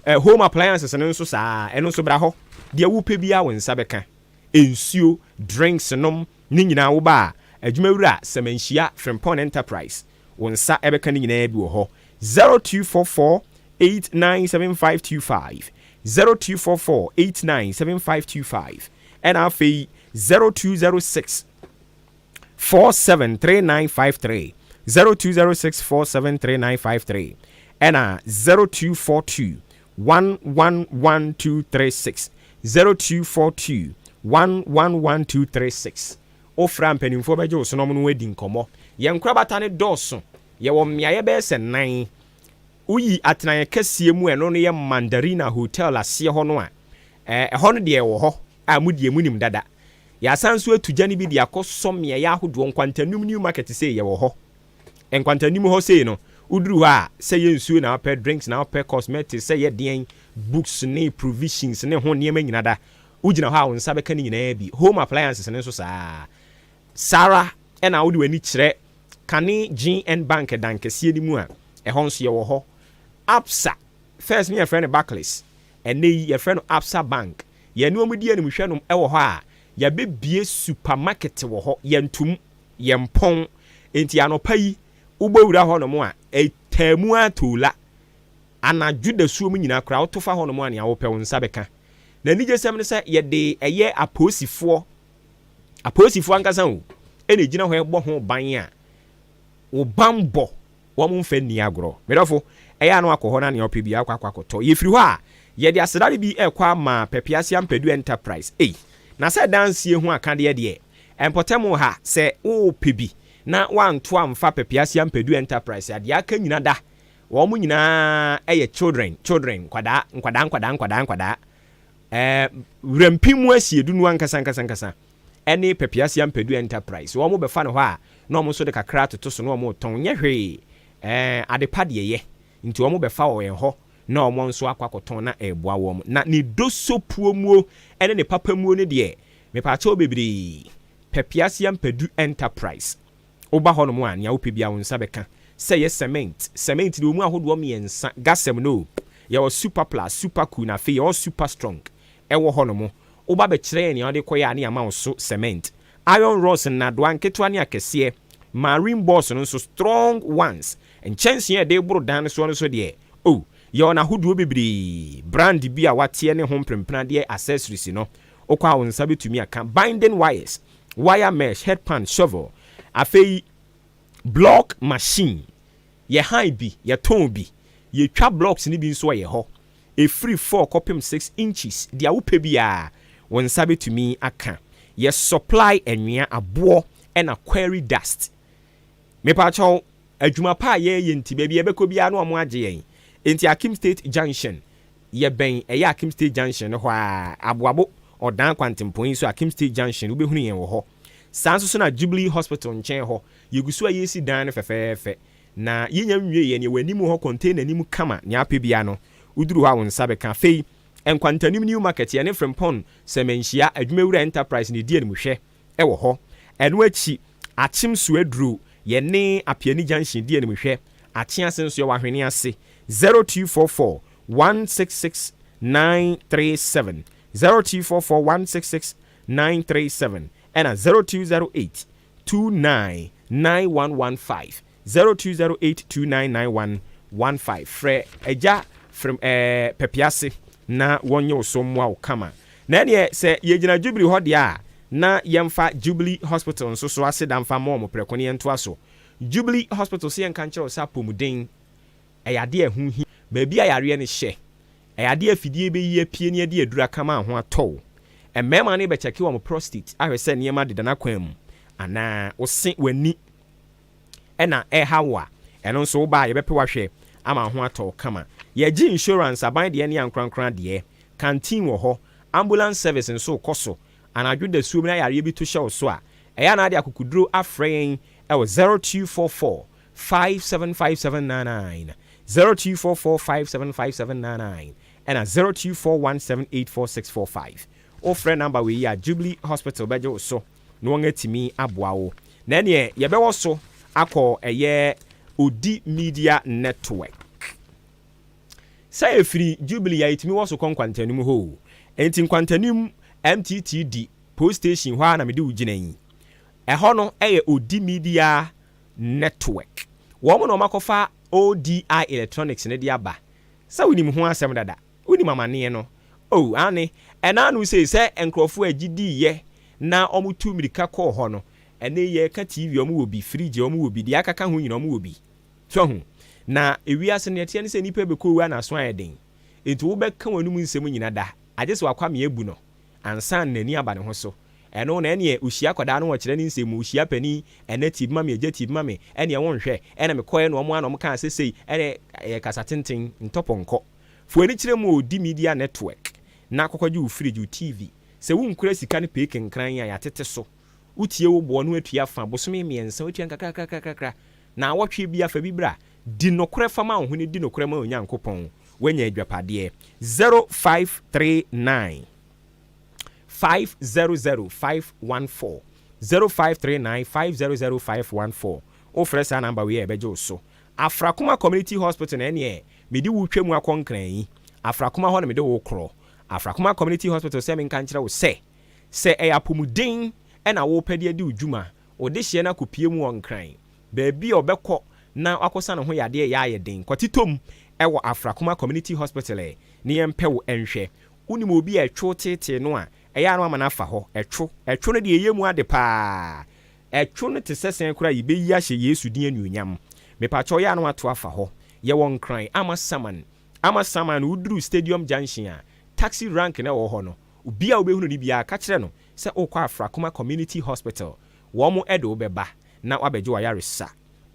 S1: ɛ, home appliances no nso saa ara, ɛno nso bra hɔ. Deɛ wopɛ biara wo nsa bɛka. Nsuo, drinks nom, ne nyinaa woba a, Adwumawura Sɛmɛnhyia Frimpong Enterprise, wo nsa bɛka ne nyinaa bi wɔ hɔ. 0244 897525, 0244 897525, ɛna afei 0206 473953, 0206 473953, ɛna 0242 111236, 0242 111236. Wofrɛ a mpanimfoɔ bɛgye wo so na wɔne wo adi nkɔmmɔ. Yɛn nkorabata no dɔɔso. Yɛwɔ mmeaeɛ bɛyɛ sɛ nnan. Woyi atenaeɛ kɛseɛ mu a ɛno no yɛ Mandarina Hotel aseɛ hɔ no a, ɛhɔ no deɛ ɛwɔ hɔ a mo deɛ monim dada. Yɛasan nso atu gya no bi de akɔsɔ mmeaeɛ ahodoɔ, Nkwantanum New Market sei yɛwɔ hɔ. Nkwantanum hɔ sei no, woduru hɔ a, sɛ ɛyɛ nsuo na wopɛ, drinks na wopɛ, cosmetics, sɛ ɛyɛ deɛn, books ne provisions ne ho nneɛma nyina da, wogyina hɔ a wo nsa bɛka ne nyinaa bi. Home appliances no nso saa ara. Saa ara na wode w'ani kyerɛ kane GN Bank dan kɛseɛ no mu a, ɛhɔ nso yɛwɔ hɔ. Absa, first no yɛfrɛ no Barclays, ɛnnɛ yi yɛfrɛ no Absa Bank. Yɛne wɔn di animhwɛ nom wɔ hɔ a, yɛabɛbue supermarket wɔ hɔ, yɛntom, yɛmpɔn. Enti anɔpa yi, wobɔ wura hɔnom a, ɛtaa mu ara toola. Anadwo dasuo mu nyinaa koraa, woto fa hɔnom a, nea wopɛ wo nsa bɛka. Na anigyesɛm ne sɛ, yɛde ɛyɛ apolisifoɔ, apolisifoɔ ankasa o, ɛna ɛgyina hɔ ɛbɔ ho ban a, wo banbɔ wɔn mfa nni agorɔ. Me dɔfo, ɛyɛ a na wakɔ hɔ na nea ɔpɛ biara akɔ akɔ akɔtɔ. Yɛfiri hɔ a, yɛde aseda no bi rekɔ ama Pɛpease Ampadu Enterprise. Ei, na sɛ dansie ho akadeɛ deɛ, mpɔtam ha, sɛ worepɛ bi na woanto amfa Pɛpease Ampadu Enterprise a, deɛ aka nyina da. Wɔn nyinaa yɛ children, children, nkwadaa, nkwadaa, nkwadaa, nkwadaa, nkwadaa. Ɛɛ, Wurampi mu asiedu no ankasa ankasa ankasa. ne Papiase Ampadu Enterprise. Wɔn bɛfa no hɔ a, na wɔn nso de kakra atoto so na wɔn retɔn. Nyɛ hwee, ɛɛ, ade pa deɛ yɛ. Nti wɔn bɛfa wɔ yɛn hɔ na wɔn nso akɔ akɔtɔn na ɛreboa wɔn. Na ne dosopuomuo ne ne papamuo no deɛ, mepaakyɛw bebree, Papiase Ampadu Enterprise. Woba hɔnom a, nea wopɛ biara wo nsa bɛka. Sɛ ɛyɛ cement, cement deɛ ɛwɔ mu ahodoɔ mmiɛnsa, Gasem no o, yɛwɔ Super Plus, Super Cool na afei yɛwɔ Super Strong ɛwɔ hɔnom. Woba bɛkyerɛ yɛn nea wode kɔyɛ a ne yɛama wo so cement, iron rods nnadoa nketewa ne akɛseɛ, marine boards no nso strong ones, nkyɛnsee a yɛde boro dan no soɔ no nso deɛ oh, yɛwɔ no ahodoɔ bebree, brand bi a wateɛ ne ho mpremprenadeɛ accessories no wokɔ a wo nsa bɛtumi aka, binding wires, wire mesh, headpan, shovel, afei block machine, yɛhan bi, yɛtɔn bi, yɛtwa blocks no bi nso wɔ yɛ hɔ. Ɛfiri four kɔpem six inches, deɛ wopɛ biara wo nsa bɛtumi aka. Yɛ supply anwea, aboɔ ɛna quarry dust. Mepaakyɛw, adwuma pa a yɛreyɛ nti baabi a yɛbɛkɔ biara no wɔn agye yɛn. Enti Akim State Junction, yɛbɛn ɛyɛ Akim State Junction no hɔ ara, Aboabo Ɔdan kwantempɔn yi so Akim State Junction wobɛhunu yɛn wɔ hɔ. Saa nso so na Jubilee Hospital nkyɛn hɔ, yɛgu so a yɛresi dan no fɛfɛɛfɛ. Na yɛnnya nwieɛ, neɛ wɔ anim hɔ container no mu kama, nea apɛ biara no, woduru hɔ a wo nsa bɛka. Afei, Nkwantanim New Market, yɛne Frimpong Sɛmɛnhyia Adwumawura Enterprise na ɛdi animhwɛ wɔ hɔ. Ɛno akyi, Akyem Suaduro, yɛne Apiani Junction di animhwɛ. Akye ase nso, yɛwɔ Ahwene ase, 0244 166 937, 0244 166 937, ɛna 0208 29 9115 0208 29 9115 Frɛ Agya Frem ɛɛ Pɛpease na. na wɔnyɛ wo so mmoa wo kama. Na ɛneɛ sɛ yɛgyina Jubilee hɔ deɛ a, na yɛmfa Jubilee Hospital nso so aseda mfa mma wɔn prɛko na yɛntoa so. Jubilee Hospital sɛ yɛnka nkyerɛ wo sɛ apɔmuden ɛyɛ adeɛ a ɛho hia. Baabi a yareɛ no hyɛ, ɛyɛ adeɛ a afidie bɛyi apue na yɛde aduru aka ma ho atɔ wo. Mmarima no rebɛkyɛke wɔn prostate ahwɛ sɛ nneɛma deda n'akwan mu anaa. Wo se, w'ani na ɛreha wo a, ɛno nso woba a yɛbɛpɛ wo ahwɛ ama wo ho atɔ wo kama. Yɛgye insurance, aban deɛ ne ankorankora deɛ. Canteen wɔ hɔ. Ambulance service nso rekɔ so. Anadwo dasuom na yareɛ bi to hyɛ wo so a, ɛyɛ a na wode akokoduro afrɛ yɛn wɔ 0244 575799, 0244 575799 ɛna 0241784645. Wofrɛ number wei yi a, Jubilee Hospital bɛgye wo so na wɔatumi aboa wo. Na ɛneɛ yɛbɛwɔ so akɔ ɛyɛ Odi Media Network. Sɛ ɛfiri Jubilee a yɛtumi wɔ so kɔ Nkwantanim hɔ o. Enti Nkwantanim MTTD post station hɔ ara na mede wo gyina yi. Ɛhɔ no yɛ Odi Media Network. Wɔn na wɔakɔfa ODI Electronics no de aba. Sɛ wonim ho asɛm dada. Wonim amaneɛ no. Oh, aane. Ɛna ano sei, sɛ nkorɔfoɔ a gye diiɛ na wɔtu mmirika kɔɔ hɔ no, ɛnɛ yi yɛreka TV a wɔwɔ bi, fridge a wɔwɔ bi, deɛ akaka ho nyinaa wɔwɔ bi. So ahu? Na ewiase no, deɛ ɛteɛ ne sɛ nnipa bɛkɔ owu a n'aso ayɛ den. Enti wobɛka w'anom nsɛm nyina da, agye sɛ w'akwamea abu no ansa na n'ani aba ne ho so. Ɛno na ɛneɛ ohyia akwadaa no ɔkyerɛ ne nsɛm mu, ohyia panin, ɛna tie bi ma me, agya tie bi ma me, ɛneɛ wonhwɛ, ɛna mekɔɛ na wɔn ara na wɔn kaa sɛ sei, ɛneɛ ɛyɛ kasa tenten, ntɔ pɔnkɔ. Fa w'ani kyerɛ mu o, di media network na kɔkɔgye wo fridge, wo TV. Sɛ wonkura sika no pee kenkran a, yɛatete so. Wotie wo boɔ na woatua fa, bosome mmiɛnsa wotua nkakrakrakrakra, naawɔtwe biara fa bi bra. Di nokorɛ fa ma wo ho na di nokorɛ ma Onyankopɔn, woanya adwapadeɛ. 0539 500 514 0539 500 514 Wofrɛ saa number wei a yɛbɛgye wo so. Afrakoma Community Hospital na ɛneɛ mede wo retwa mu akɔ Nkran yi. Afrakoma hɔ na mede wo rekorɔ. Afrakoma Community Hospital sɛ menka nkyerɛ wo sɛ, sɛ ɛyɛ apɔmuden na worepɛ de adi wo dwuma, wo dehyeɛ no akɔpue mu wɔ Nkran, baabi a ɔbɛkɔ na wakɔsa ne ho yadeɛ yɛ ayɛ den. Kɔte tom wɔ Afrakoma Community Hospital ɛ ne yɛmpɛ wo nhwɛ. Wonim obi a ɛtwo teetee no a, ɛyɛ a na wama no afa hɔ. Ɛtwo, ɛtwo no deɛ ɛyɛ mu ade paa. Ɛtwo no te sɛ sɛn koraa a yɛbɛyi ahyɛ Yesu din anuonyam. Mepakyɛw yɛ a na wato afa hɔ. Yɛwɔ Nkran, Amasaman. Amasaman no woduru Stadium Junction a, taxi rank no a ɛwɔ hɔ no, obiara a wobɛhunu no biara, ka kyerɛ no sɛ worekɔ Afrakoma Community Hospital. Wɔn de wo bɛba na woabɛgye w'ayaresa.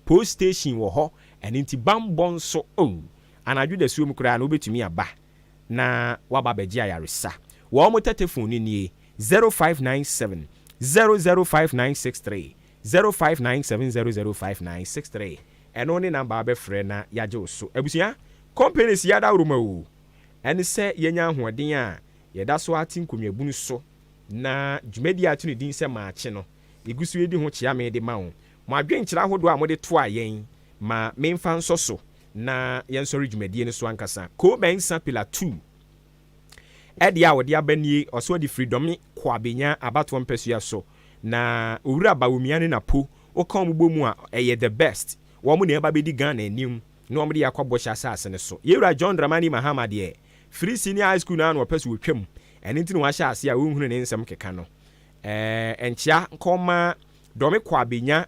S1: Post station wɔ hɔ, ɛno nti bammɔ nso, oh, anadwo dasuom koraa no wobɛtumi aba na woaba abɛgye ayaresa. Wɔn tɛtɛfon no nie, 0597 005963, 0597 005963. Ɛno ne number a wobɛfrɛ na yɛagye wo so. Abusua, companies yi adaworoma o, ɛne sɛ yɛanya ahoɔden a yɛda so ara te nkonnwabunu so na dwumadie a ato ne din sɛ Maakye no, yɛgu so redi ho kyeame de ma wo. Mo adwenkyerɛ ahodoɔ a mode toaa yɛn ma memfa nsɔ so na yɛnsɔre dwumadie no so ankasa. Koo Mensah Pillar 2 ɛdeɛ a ɔde aba nie, ɔse ɔde firi Dɔme Kwabenya abatoɔ mpasua so. Na Owura Bawumia ne Napo, woka wɔn bɔ mu a, ɛyɛ the best. Wɔn na ɛba bɛdi Ghana anim na wɔn de yɛn akɔ bɔhyɛ asase no so. Yɛwura John Dramani Mahama deɛ, firi senior high school no ara na ɔpɛ sɛ ɔtwam. Ɛno nti na wahyɛ aseɛ a wonhunu ne nsɛm keka no. Ɛɛ nkyea nkɔma Dɔme Kwabenya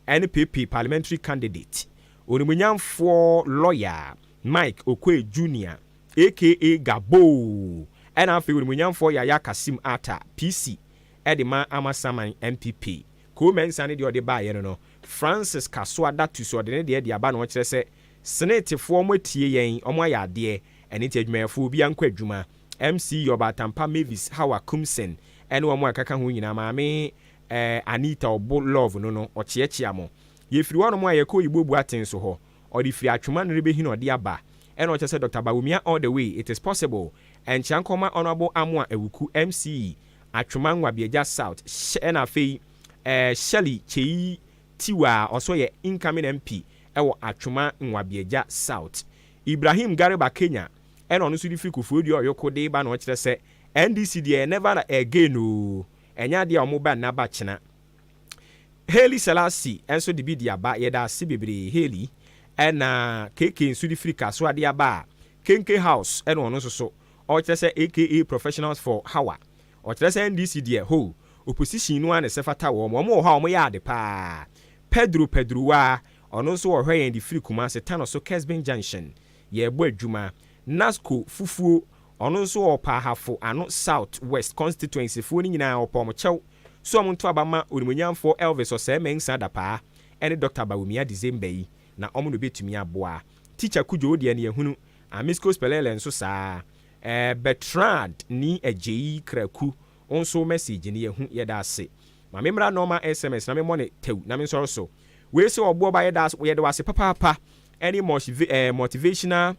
S1: ne PP parliamentary candidate, Onimunyamfoɔ lawyer Mike Oquaye Junior aka Gaboo ɛna afei Onimunyamfoɔ Yaya Kassim Atta, PC, de ma Amasaman NPP. Koo Mensah ne deɛ ɔde baeɛ no no, Francis Kasoa Datus ɔde ne deɛ de aba na ɔkyerɛ sɛ Senetefoɔ wɔn atie yɛn, wɔn ayɛ adeɛ, ɛno nti adwumayɛfoɔ obiara nkɔ adwuma. MC Ɔbaatampa Mavis Hawa Kumsen ne wɔn a ɛkaka ho nyinaa, Maame eh, Anita Ɔbo Love no no, ɔkyeakyea mo. Yɛfiri hɔnom a yɛkɔ Oyibo Boateng so hɔ. Ɔde firi Atwoma no rebɛhi na ɔde aba. Ɛna ɔkyerɛ sɛ Doctor Bawumia all the way, it is possible. Ɛnkyea nkɔma Honourable Amoah Awuku, MC, Atwoma Nwabiagya South, hyɛ ɛna afei eh, Shirley Kyei Tiwa a ɔso yɛ incoming MP wɔ Atwoma Nwabiagya South. Ibrahim Garba Kenya ɛna ɔno nso de firi Koforidua Ɔyoko de reba na ɔkyerɛ sɛ NDC deɛ never again oo, ɛnyɛ adeɛ a wɔba nna ba kyena. Hailey Selassie nso de bi de aba, yɛda ase bebree Hailey. Ɛna KK nso de firi Kasoa de aba a, Kenke House ɛna ɔno nso so. Ɔkyerɛ sɛ aka professionals for hawa. Ɔkyerɛ sɛ NDC deɛ ho opposition no ara na ɛsɛ fata wɔn. Wɔn wɔ hɔ a wɔyɛ ade paa. Pedro Pedrowaa, ɔno nso ɔhwɛ yɛn de firi Kumasi, Tanoso Kesben Junction. Yɛrebɔ adwuma. Nasco Fufuo, ɔno nso ɔɔpɛ Ahafo Ano South West Constituency foɔ no nyinaa ɔpɛ wɔn kyɛw sɛ wɔn nto aba ma Onimuonyamfoɔ Elvis Osei Mensah Dapaah ne Dɔkta Bawumia December yi na wɔn na wɔbɛtumi aboa. Teacher Kudjo wo deɛ no yɛhunu. Amisco Spelele nso saa. Eh, Bertrand Nii Adjei Kraku wo nso wo message no yɛhu, yɛda ase. Ma me mmra normal sms na me mmɔ no tɛw na me nsɔre so. Wei se ɔboɔ ba yɛda yɛda wo ase papaapa ɛne eh, motivational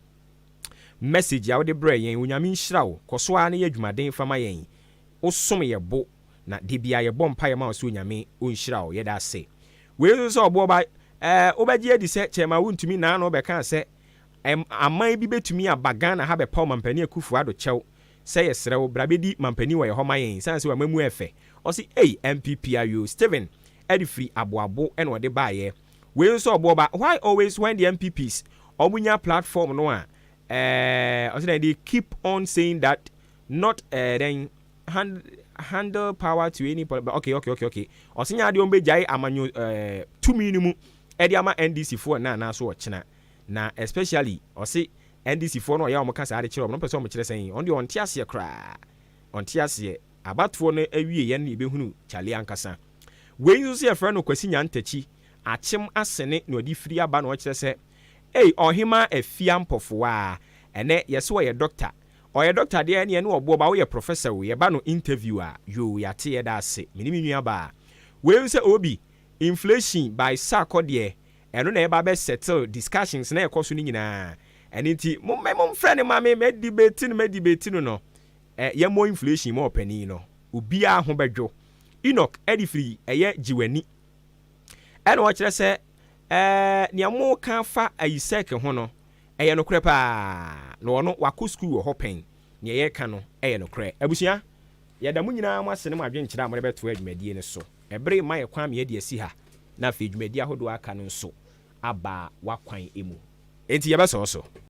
S1: message a wode brɛɛ yɛn. Onyame nhyira wo. Kɔ so ara na yɛ adwumaden fa ma yɛn. Wo som yɛ bo na da biara yɛbɔ mpaeɛ ma wo sɛ Onyame ɔnhyira wo. Yɛda ase. Wei nso sɛ ɔboɔ ba eh, wobɛgye adi sɛ Chairman Wontumi naano bɛkaa sɛ Ɛm aman bi bɛtumi aba Ghana ha bɛpaw Mampanin Akuffo Addo kyɛw sɛ yɛsrɛ wo bra bɛdi mampanin wɔ yɛ hɔ ma yɛn sane sɛ w'amamuo ɛfɛ. Ɔse ei NPP ayoo Stephen ɛde firi Aboabo ɛna ɔde baeɛ. Wei nso ɔboɔ ba why always when the NPPs ɔmo nya platform no a ɛɛ ɔse dɛn they keep on saying that not ɛɛ dɛn hand handle power to any poli okay okay okay okay ɔse nyɛ adeɛ ɔmo bɛgyae amanyo ɛɛ tumi no mu ɛde ama NDC foɔ nnɛ anaa so ɔkyena. Na especially ɔse NDC foɔ no ɔyɛ a wɔn ka saa de kyerɛ wɔn no ɔpɛ sɛ wɔn kyerɛ sɛn? Ɔno deɛ ɔnte aseɛ koraa ɔnte aseɛ abatoɔ no awieɛ no na yɛbɛhunu Charlie ankasa. Wei nso so yɛfrɛ no Kwasi Nyantakyi Akyem Asene na ɔde firi aba na ɔkyerɛ sɛ ei Ɔhemaa Afia Mpɔfoaa ɛnɛ yɛse ɔyɛ doctor ɔyɛ doctor deɛ ɛneɛ ne ɔboɔ ba woyɛ professor o yɛba no interview a yoo yɛate yɛda ase mene me nua baa. Wei nso sɛ Obi inflation by Sarkɔ deɛ Ɛno na ɛba bɛ settle discussions na ɛkɔ so no nyinaa. Ɛno nti mo mɛ mo mfrɛ no ma me mɛ debate no mɛ debate no no. Ɛ yɛ mmɔ inflation ma ɔpanin no. Obiara ho bɛdwo. Enoch ɛde firi ɛyɛ gye w'ani. Ɛna ɔkyerɛ sɛ ɛɛ nea mo ka fa ayisɛk ho no ɛyɛ nokorɛ paa. Na ɔno wakɔ sukuu wɔ hɔ pɛn. Nea yɛka no ɛyɛ nokorɛ. Abusua yɛda mo nyinaa mo ase ne mo adwenkyerɛ a mode bɛtoa dwumadie no so. Ɛbere rema yɛ kwan ma yɛadi asi ha, na afei dwumadi ahodoɔ a aka no nso aba w'akwan mu. Enti yɛbɛsɔɔ so.